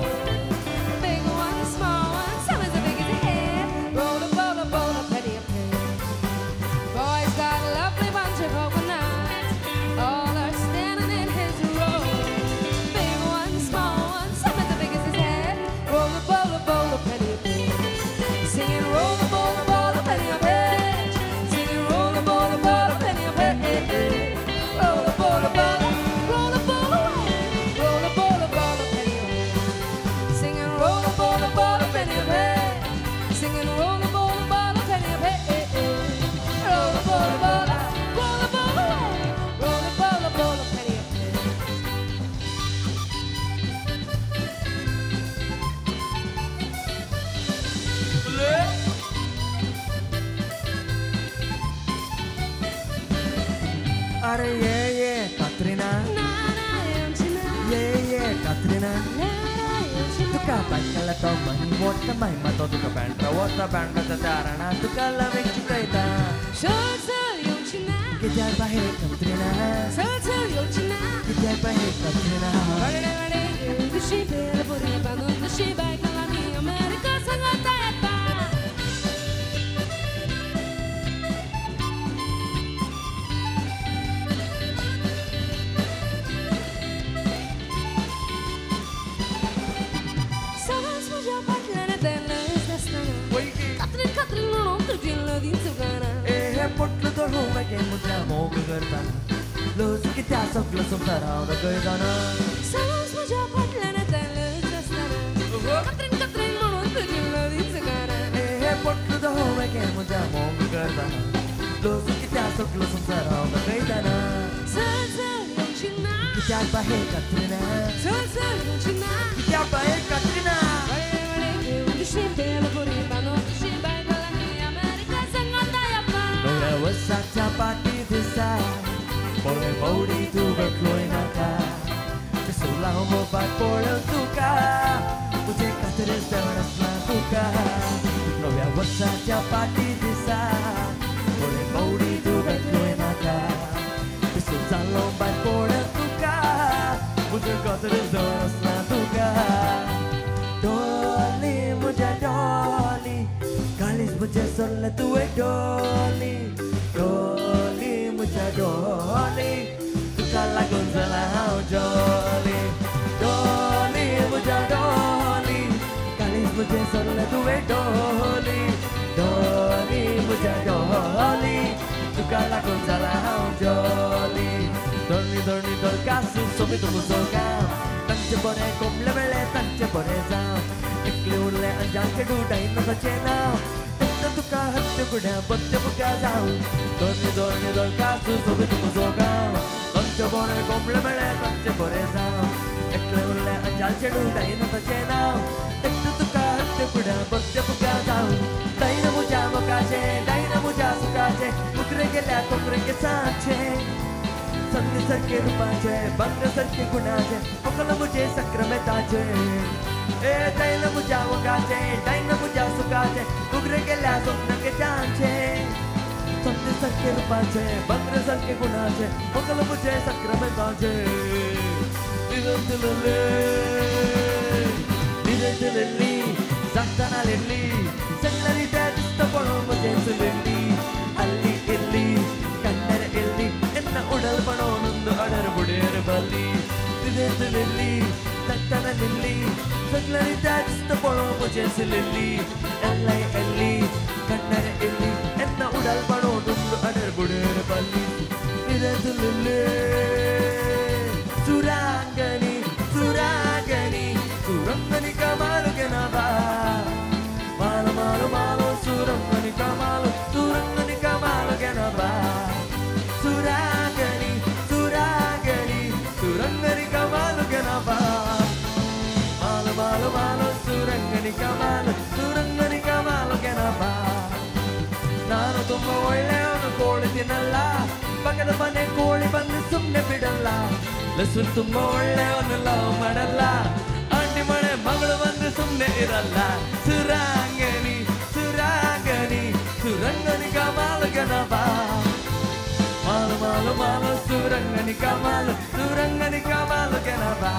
Big one, small one, some as big as a head. Roll a bowl, a bowl, a penny a penny. Boys got a lovely bunch of coconuts. All are standing in his row. Big one, small one, some as big as his head. Roll a bowl, a bowl, a penny a penny. Singing roll a bowl, a bowl, a penny a penny. Singing roll a bowl, a bowl, a penny a penny. Roll a bowl, a bowl, roll a bowl away. Roll a bowl, a bowl, a penny a penny. Singing roll a bowl, a bowl, a penny a penny. Singing roll a bowl, a bowl, a penny a penny. Roll a bowl, a bowl, roll a bowl away. Roll a bowl, a bowl, a penny a penny. अरे ये ये कात्रिना ये ये कात्रिना तुका बायकला तो मनी वोट महिमा तो तुका बँड्रा वोता बँड्राचा दाराणा तुका लवेक चुकयता. चल येवची ना कित्याक बाहेर कात्रिना चल चल येवची ना कित्याक बाहेर कात्रिना. व्हडले व्हडले दुशी बेल बरी बांदून दुशी बायकलांनी अमेरिका सांगाता येता. सदांच म्हज्या फाटल्यान येतलेंच आसतना कात्रीन कात्रीन म्हणून तुजी लदीं चुकना. ए हे पोटलो धरून मागीर म्हज्या मोग करता लज कित्याक सगलो संवसार हांव दाखयतना. सदांच म्हज्या फाटल्यान येतलेंच आसतना कात्रीन कात्रीन म्हणून तुजी लदीं चुकना. ए हे पोटलो धरून मागीर म्हज्या मोग करता लज कित्याक सगलो संवसार हांव दाखयतना. चल चल येवची ना कित्याक बाहेर कात्रिना चल चल येवची ना कित्याक बाहेर कात्रिना. व्हडले व्हडले घेवन दुशी बेल बरी बांदून दुशी बायकलांनी अमेरिका सांगाता येता. नव्या वर्साच्या पाटी दिसा पळय भोंवडी तूं भेटलोय नाका पिसोला मोबायल पळोवन तुका तुजें कातरेच देवण आसना तुका. नव्या वर्साच्या पाटी दिसा पळय भोंवडी तूं भेटलोय नाका पिसो जालो बायल पळोवन तुका तुजें कातरेच देवण आसना तुका. डोली म्हज्या डोली काळीज म्हजें सोडलें तुवें डोली डोली म्हज्या डोली तुका लागून जाला हांव जॉली. डोली म्हज्या डोली काळीज म्हजें सोडलें तुवें डोली डोली म्हज्या डोली तुका लागून जाला हांव जॉली. धरणी धरणी धरकासू सोबीत म्हजो गांव तांचे बरें कोंबले मेळ्ळे तांचे बरें जावं एकलें उरलें अंजान चेडूं डायनोसाचें नांव तेन्ना तुका हत्ते गुड्या बत्ते बुक्या जावं. धरणी धरणी धरकासू सोबीत म्हजो गांव तांचे बरें कोंबले मेळ्ळे तांचे बरें जावं एकलें उरलें अंजान चेडूं डायनोसाचें नांव तेन्ना तुका हत्ते गुड्या बत्ते बुक्या जावं. डायन म्हज्या मोगाचें डायन म्हज्या सुखाचें मुकरे गेल्या कोंकरे केसाचें संग सारखे रुपाचे भंग सारखे गुणाचे मोकल म्हजे सक्रमेताचे. ए दैल म्हज्या मोगाचे डायन म्हज्या सुखाचे उगरे गेल्या स्वप्न केटाचे संग सारखे रुपाचे भंग सारखे गुणाचे मोकल म्हजे सक्रमेताचे. दिलले दिलले लिल्ली सगळ्यांनी त्या दिसता पळोवन म्हजें चलिल्ली ಅಲ್ಲಿ ಇಲ್ಲಿ ಕಣ್ಣರ ಇಲ್ಲಿ ಎನ್ನ ಉಡಲ್ ಪಣೋನೊಂದು ಅಡರ್ ಬುಡೇರ್ ಬಲ್ಲಿ ತಿದೇತಲಿಲ್ಲಿ ತಟ್ಟನಲಿಲ್ಲಿ ಸಗ್ಲರಿ ದಾಜಿಸ್ತ ಪಣೋ ಮುಜೆಸಲಿಲ್ಲಿ ಎಲ್ಲಿ ಎಲ್ಲಿ ಕಣ್ಣರ ಇಲ್ಲಿ ಎನ್ನ ಉಡಲ್ ಪಣೋನೊಂದು ಅಡರ್ ಬುಡೇರ್ ಬಲ್ಲಿ ತಿದೇತಲಿಲ್ಲಿ ಸುರಾಂಗನಿ ಸುರಾಂಗನಿ ಸುರಂಗನಿ ಕಮಾಲು ಕೆನವಾ ಮಾಲು ಮಾಲು ಮಾಲು ಸುರಂಗನಿ ಕಮಾಲು ಸುರಂಗನಿ ಕಮಾಲು ಕೆನವಾ ಸುರಾಗನಿ ಸುರಾಗನಿ ಸುರಂಗನಿ ಕಮಾಲು ಕೆನವಾ ಮಾಲು ಮಾಲು ಮಾಲು ಸುರಂಗನಿ ಕಮಾಲು ಸುರಂಗನಿ ಕಮಾಲು ಕೆನವಾ. ನಾನು ತುಂಬ ಒಳ್ಳೆಯವನು, ಕೋಳಿ ತಿನ್ನಲ್ಲ, ಪಕ್ಕದ ಮನೆ ಕೋಳಿ ಬಂದು ಸುಮ್ಮನೆ ಬಿಡಲ್ಲ. ಲಸು ತುಂಬ ಒಳ್ಳೆಯವನು, ಲವ್ ಮಾಡಲ್ಲ, ಆಂಟಿ ಮನೆ ಮಗಳು ಬಂದು ಸುಮ್ಮನೆ ಇರಲ್ಲ. ಸುರಾಂಗನಿ ಸುರಾಂಗನಿ ಸುರಂಗನಿ ಕಮಾಲು ಗನವಾ ಮಾಲು ಮಾಲು ಮಾಲು ಸುರಂಗನಿ ಕಮಾಲು ಸುರಂಗನಿ ಕಮಾಲು ಗನವಾ.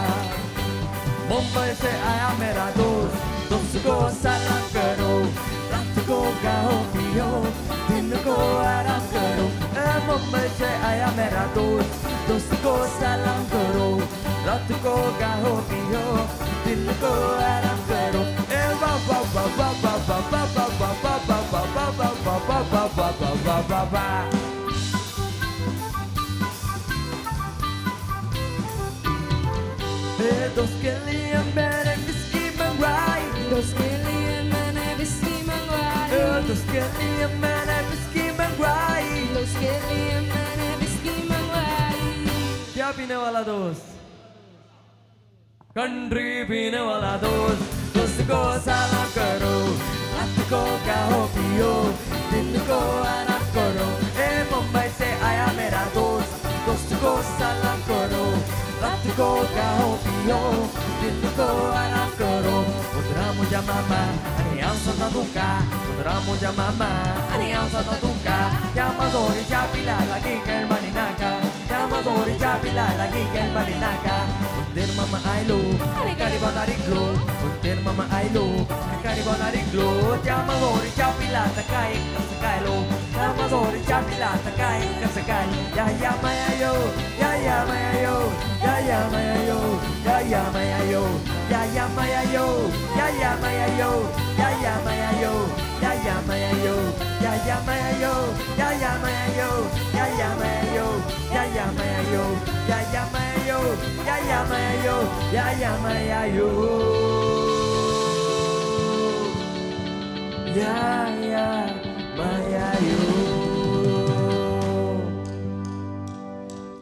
मुंबई से आया मेरा दोस्त, दोस्त को सलाम करो, रात को गाओ पियो, दिन को आराम करो। मुंबई से आया मेरा दोस्त, दोस्त को सलाम करो, रात को गाओ पियो, दिन को आराम करो। ए वाह वाह वाह वाह वाह वाह वाह वाह वाह वाह वाह वाह वाह वाह वाह वाह वाह वाह वाह। दोस्त के लिए मैंने विस्की मंगवाई, दोस्त के लिए मैंने विस्की मंगवाई, दोस्त के लिए मैंने विस्की मंगवाई, दोस्त के लिए मैंने विस्की मंगवाई। क्या पीने वाला दोस्त, कंट्री पीने वाला दोस्त, दोस्त को सलाम करो, रात को गाओ पियो, दिन को आराम करो। ए मुंबई से आया मेरा दोस्त, दोस्त को सलाम करो, रात को गाओ पियो, दिन को आराम करो। उधरा मुझा मामा अरे आंसा तुका, उधरा मुझा मामा अरे आंसा तुका, या मजोरी चा पिला लगी केळमणी नाका, या मजोरी चा पिला लगी केळमणी नाका। उंदेर मामा आयलो अरे गाडी बनारी ग्लो, उंदेर मामा आयलो गाडी बनारी ग्लो, त्या मजोरी चा पिला तका एक कसं कायलो, त्या मजोरी चा पिला तका एक कसं काय। या या माया यो, या या माया यो, या या माया यो, या या माया यो, या या माया यो, या या माया यो, या या माया यो, या या माया यो, या या माया यो, या या माया यो, या या माया यो, या या माया यो, या या माया यो, या या माया यो, या या माया यो, या या माया यो।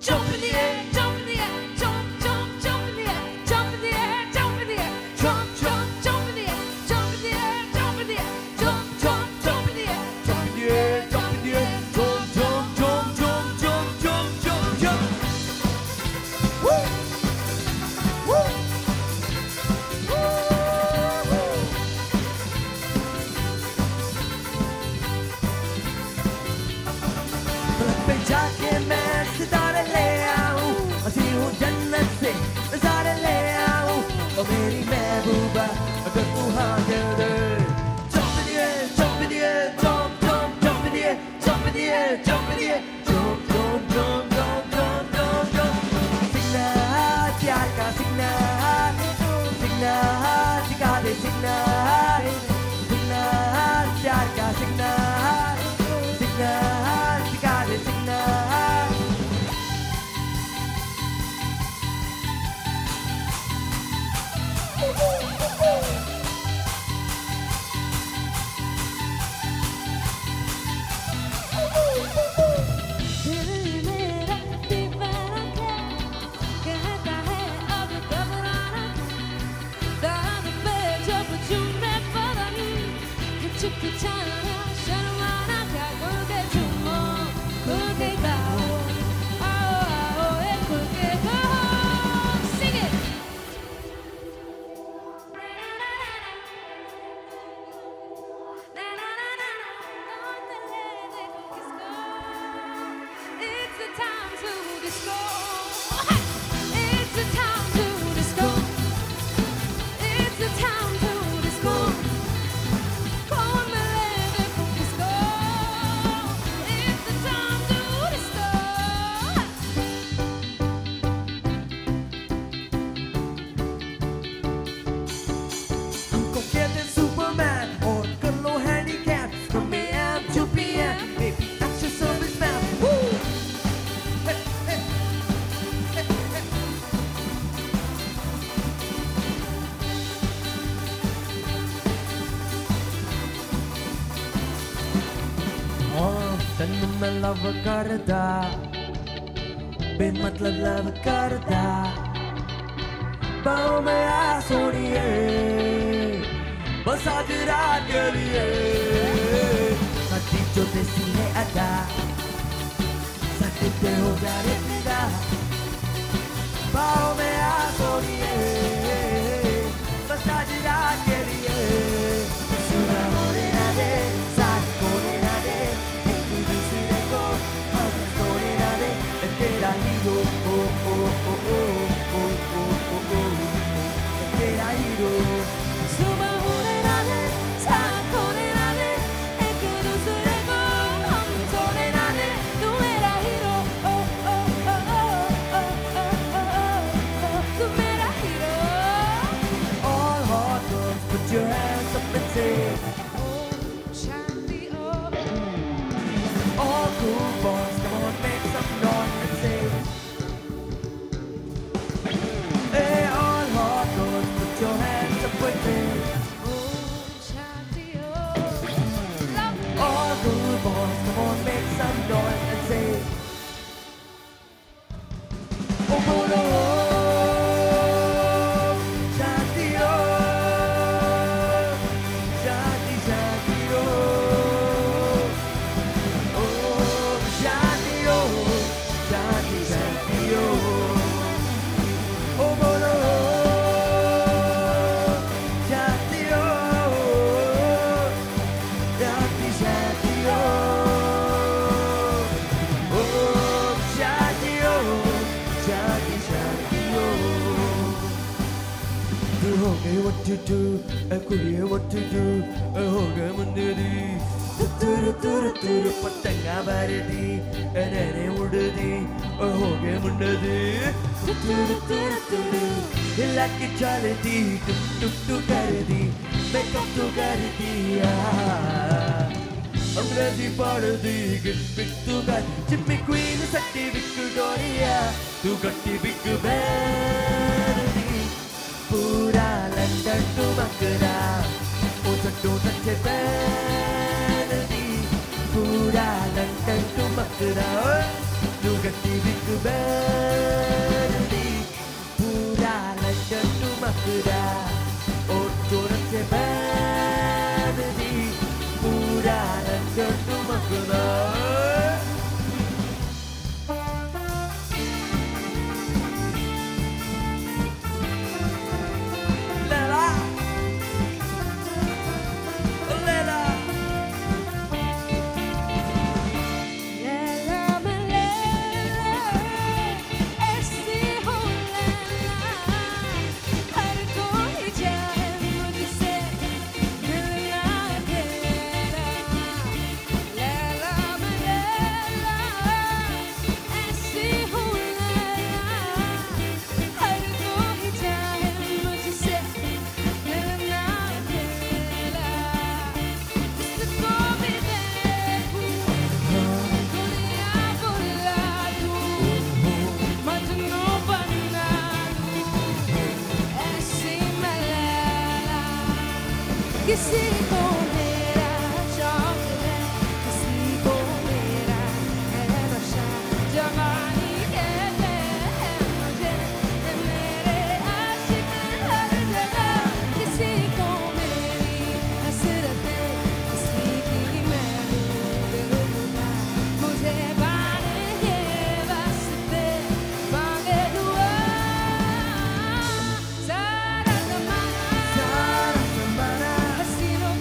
Jump in the air, jump in the air, jump, jump, jump in the air, jump in the air, jump in the air, jump, jump, jump in the air, jump in the air, jump in the air, jump, jump, jump in the air, jump in the air, jump in the air, jump, jump, jump, jump, jump, jump, jump, jump. Woo! Woo! Woo! Love करदा, बेमतलब लव करदा। बाहों में आ सोनिए, बस आज रात के लिए। साडी जो देसी है अदा, साडे ते हो जा रे फिदा। बाहों में आ सोनिए, बस आज रात के लिए। सुना होने ना दे, साथ होने ना दे, एक दूसरे को हम सोने ना दे। तेरा हीरो ओ ओ ओ ओ ओ ओ ओ ओ, तेरा हीरो। सुबह होने ना दे, साथ होने ना दे, एक दूसरे को हम सोने ना दे। तू मेरा हीरो ओ ओ ओ ओ ओ ओ ओ, तू मेरा hero. All hot girls, put your hands up and say, Shanti Om. All cool boys, come on, make some noise and say, hey, all hot girls, put your hands up with me. Shanti Om. All cool boys, come on, make some noise and say, oh, oh, oh, Shanti Om, Shanti, Shanti Om. Om Shanti Om, Shanti, Shanti Om. Oh, bolo Shanti Om, Shanti, Shanti Om. Om Shanti Om, Shanti, Shanti Om. तू हो गई what to do, A कुड़िए what to do, ए हो गए मुंडे दी। तुरु तुरु तुरु पतंगा भरदी, ए नैने उड़दी, ए हो गए मुंडे दी। तुरु तुरु तुरु हिला के चलदी, टुक टुक तू करदी, मेकअप तू करदी, अंग्रेजी पढ़दी, गिट पिट तू कर, जिम्मी क्वीन सट्टी विक्टोरिया, तू गट्टी बिग बैन दी। पूरा लंदन तू मकरा, ओ जट्टू नच्चे बैन दी। पूरा लंदन तू मकरा, तू गट्टी बिग बैन दी। पूरा लंदन तू मकरा, ओ जट्टू नच्चे बैन दी। पूरा लंदन तू मकरा। Lela, Lela. लैला मैं लैला, ऐसी हूँ लैला, हर कोई चाहे मुझसे मिलना तेरा। लैला मैं लैला, ऐसी हूँ लैला, हर कोई चाहे मुझसे मिलना तेरा। जिसको भी देखूं दुनिया बुला दूं, मजनू बना दूं, ऐसी मैं लैला। किसी को मेरा शौक है, किसी को मेरा है नशा। जवानी कहते हैं मुझे, मेरे आशिक हर जगह। किसी को मेरी हसरतें, किसी की मैं हूँ दिलरुबा। मुझे पाने के वास्ते मांगे दुआ। सारा ज़माना, सारा ज़माना हसीनों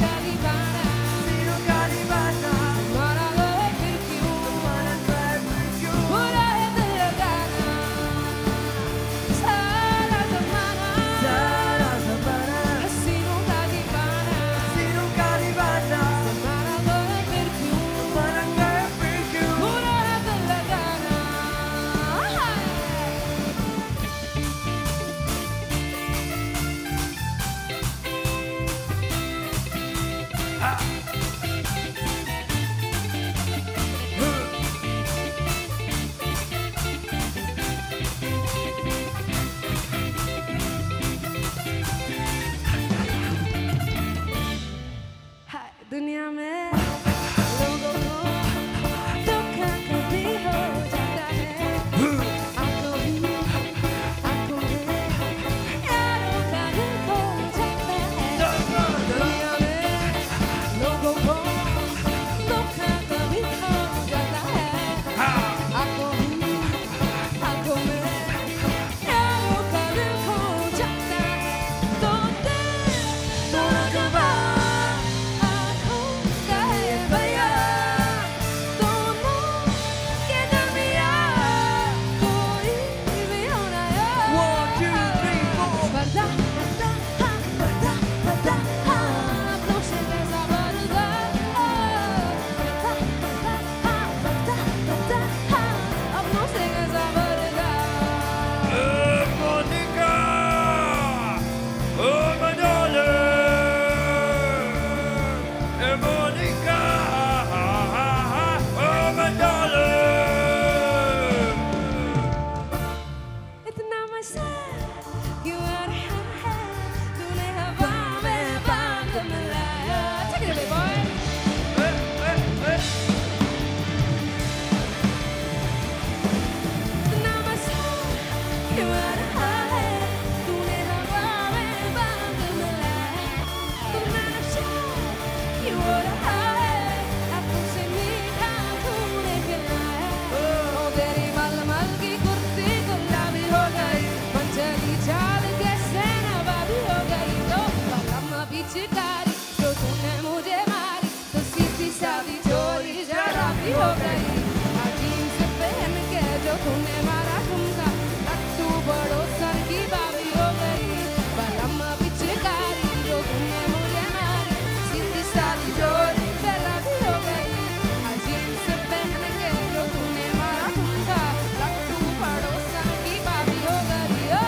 तूने मारा ठुमका, लट्टू पड़ोसन की भाभी हो गई, बलम पिचकारी जो तूने मुझे मारी, सीधी सादी जोड़ी पहला भी हो गई, जीन्स पहन के जो तूने मारा ठुमका, लट्टू पड़ोसन की भाभी हो गई। ओ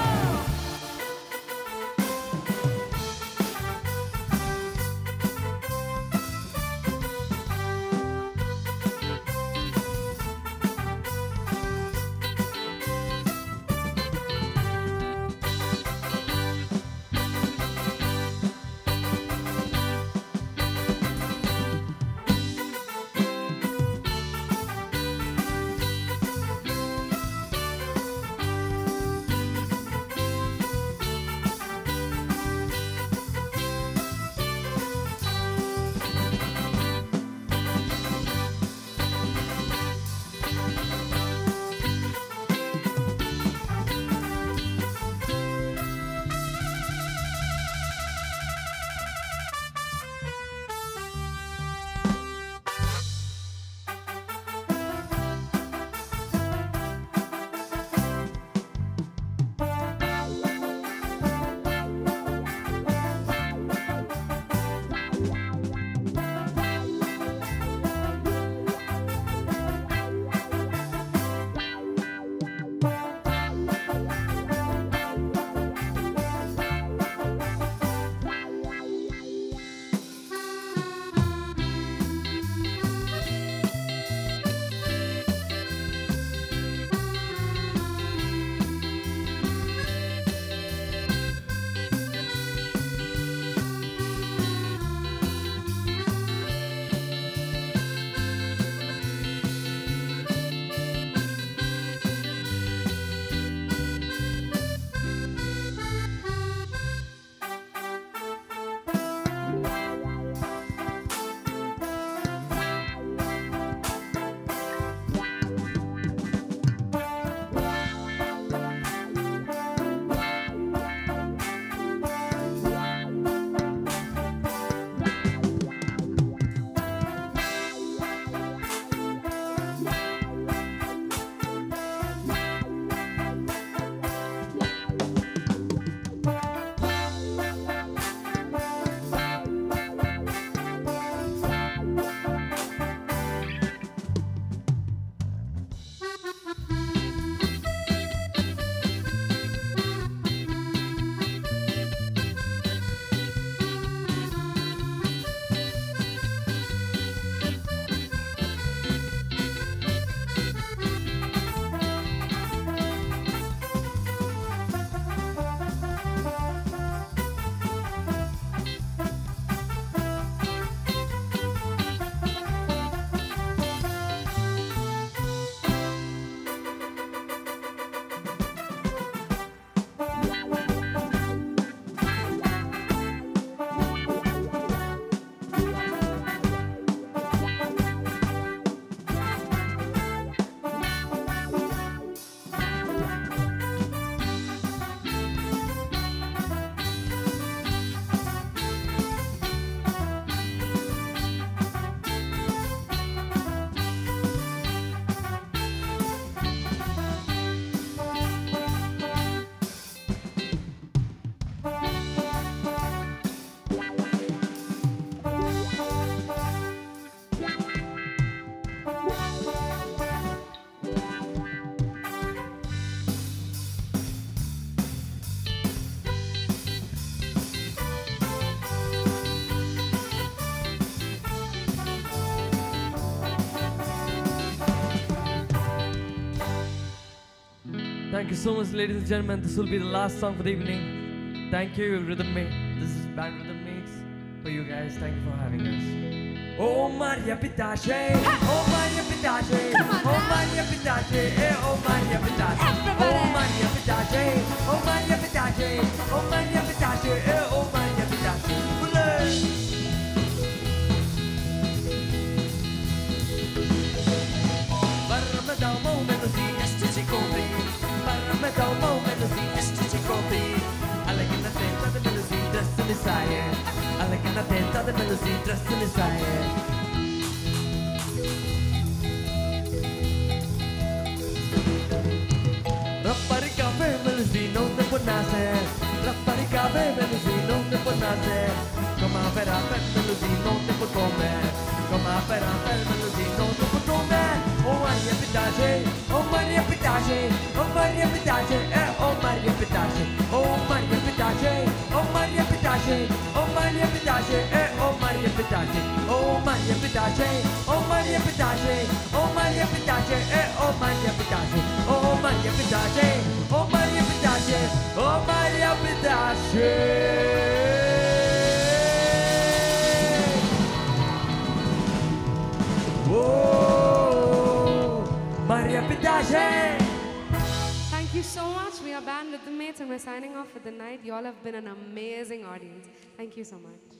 Thank you so much, ladies and gentlemen. This will be the last song for the evening. Thank you, Rhythm Mix. This is Band Rhythm Mix for you guys. Thank you for having us. Oh Maria Pitache, oh Maria Pitache, oh Maria Pitache, oh Maria Pitache, oh Maria Pitache, oh Maria Pitache, oh Maria Pitache, oh Maria Pitache. Dress in desire. nace. Comme un fer à faire mélodie, non te faut tomber. Comme un fer à faire mélodie, non te faut tomber. Oh Maria Pitache, oh Maria Pitache, oh Maria Pitache, eh oh Maria Pitache, oh Maria Pitache, oh Maria Pitache, oh Maria Pitache, eh oh Maria Pitache, oh Maria Pitache, oh Maria Pitache, oh Maria Pitache, eh oh Maria Pitache, oh Maria Pitache, oh Maria Pitache, oh Maria Pitache. Oh, Maria Pitache. Thank you so much. We are Band Rhythm Mates and we're signing off for the night. You all have been an amazing audience. Thank you so much.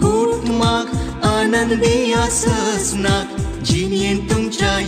Kutumak आनंदी आसनाक जिणेंत तुमच्या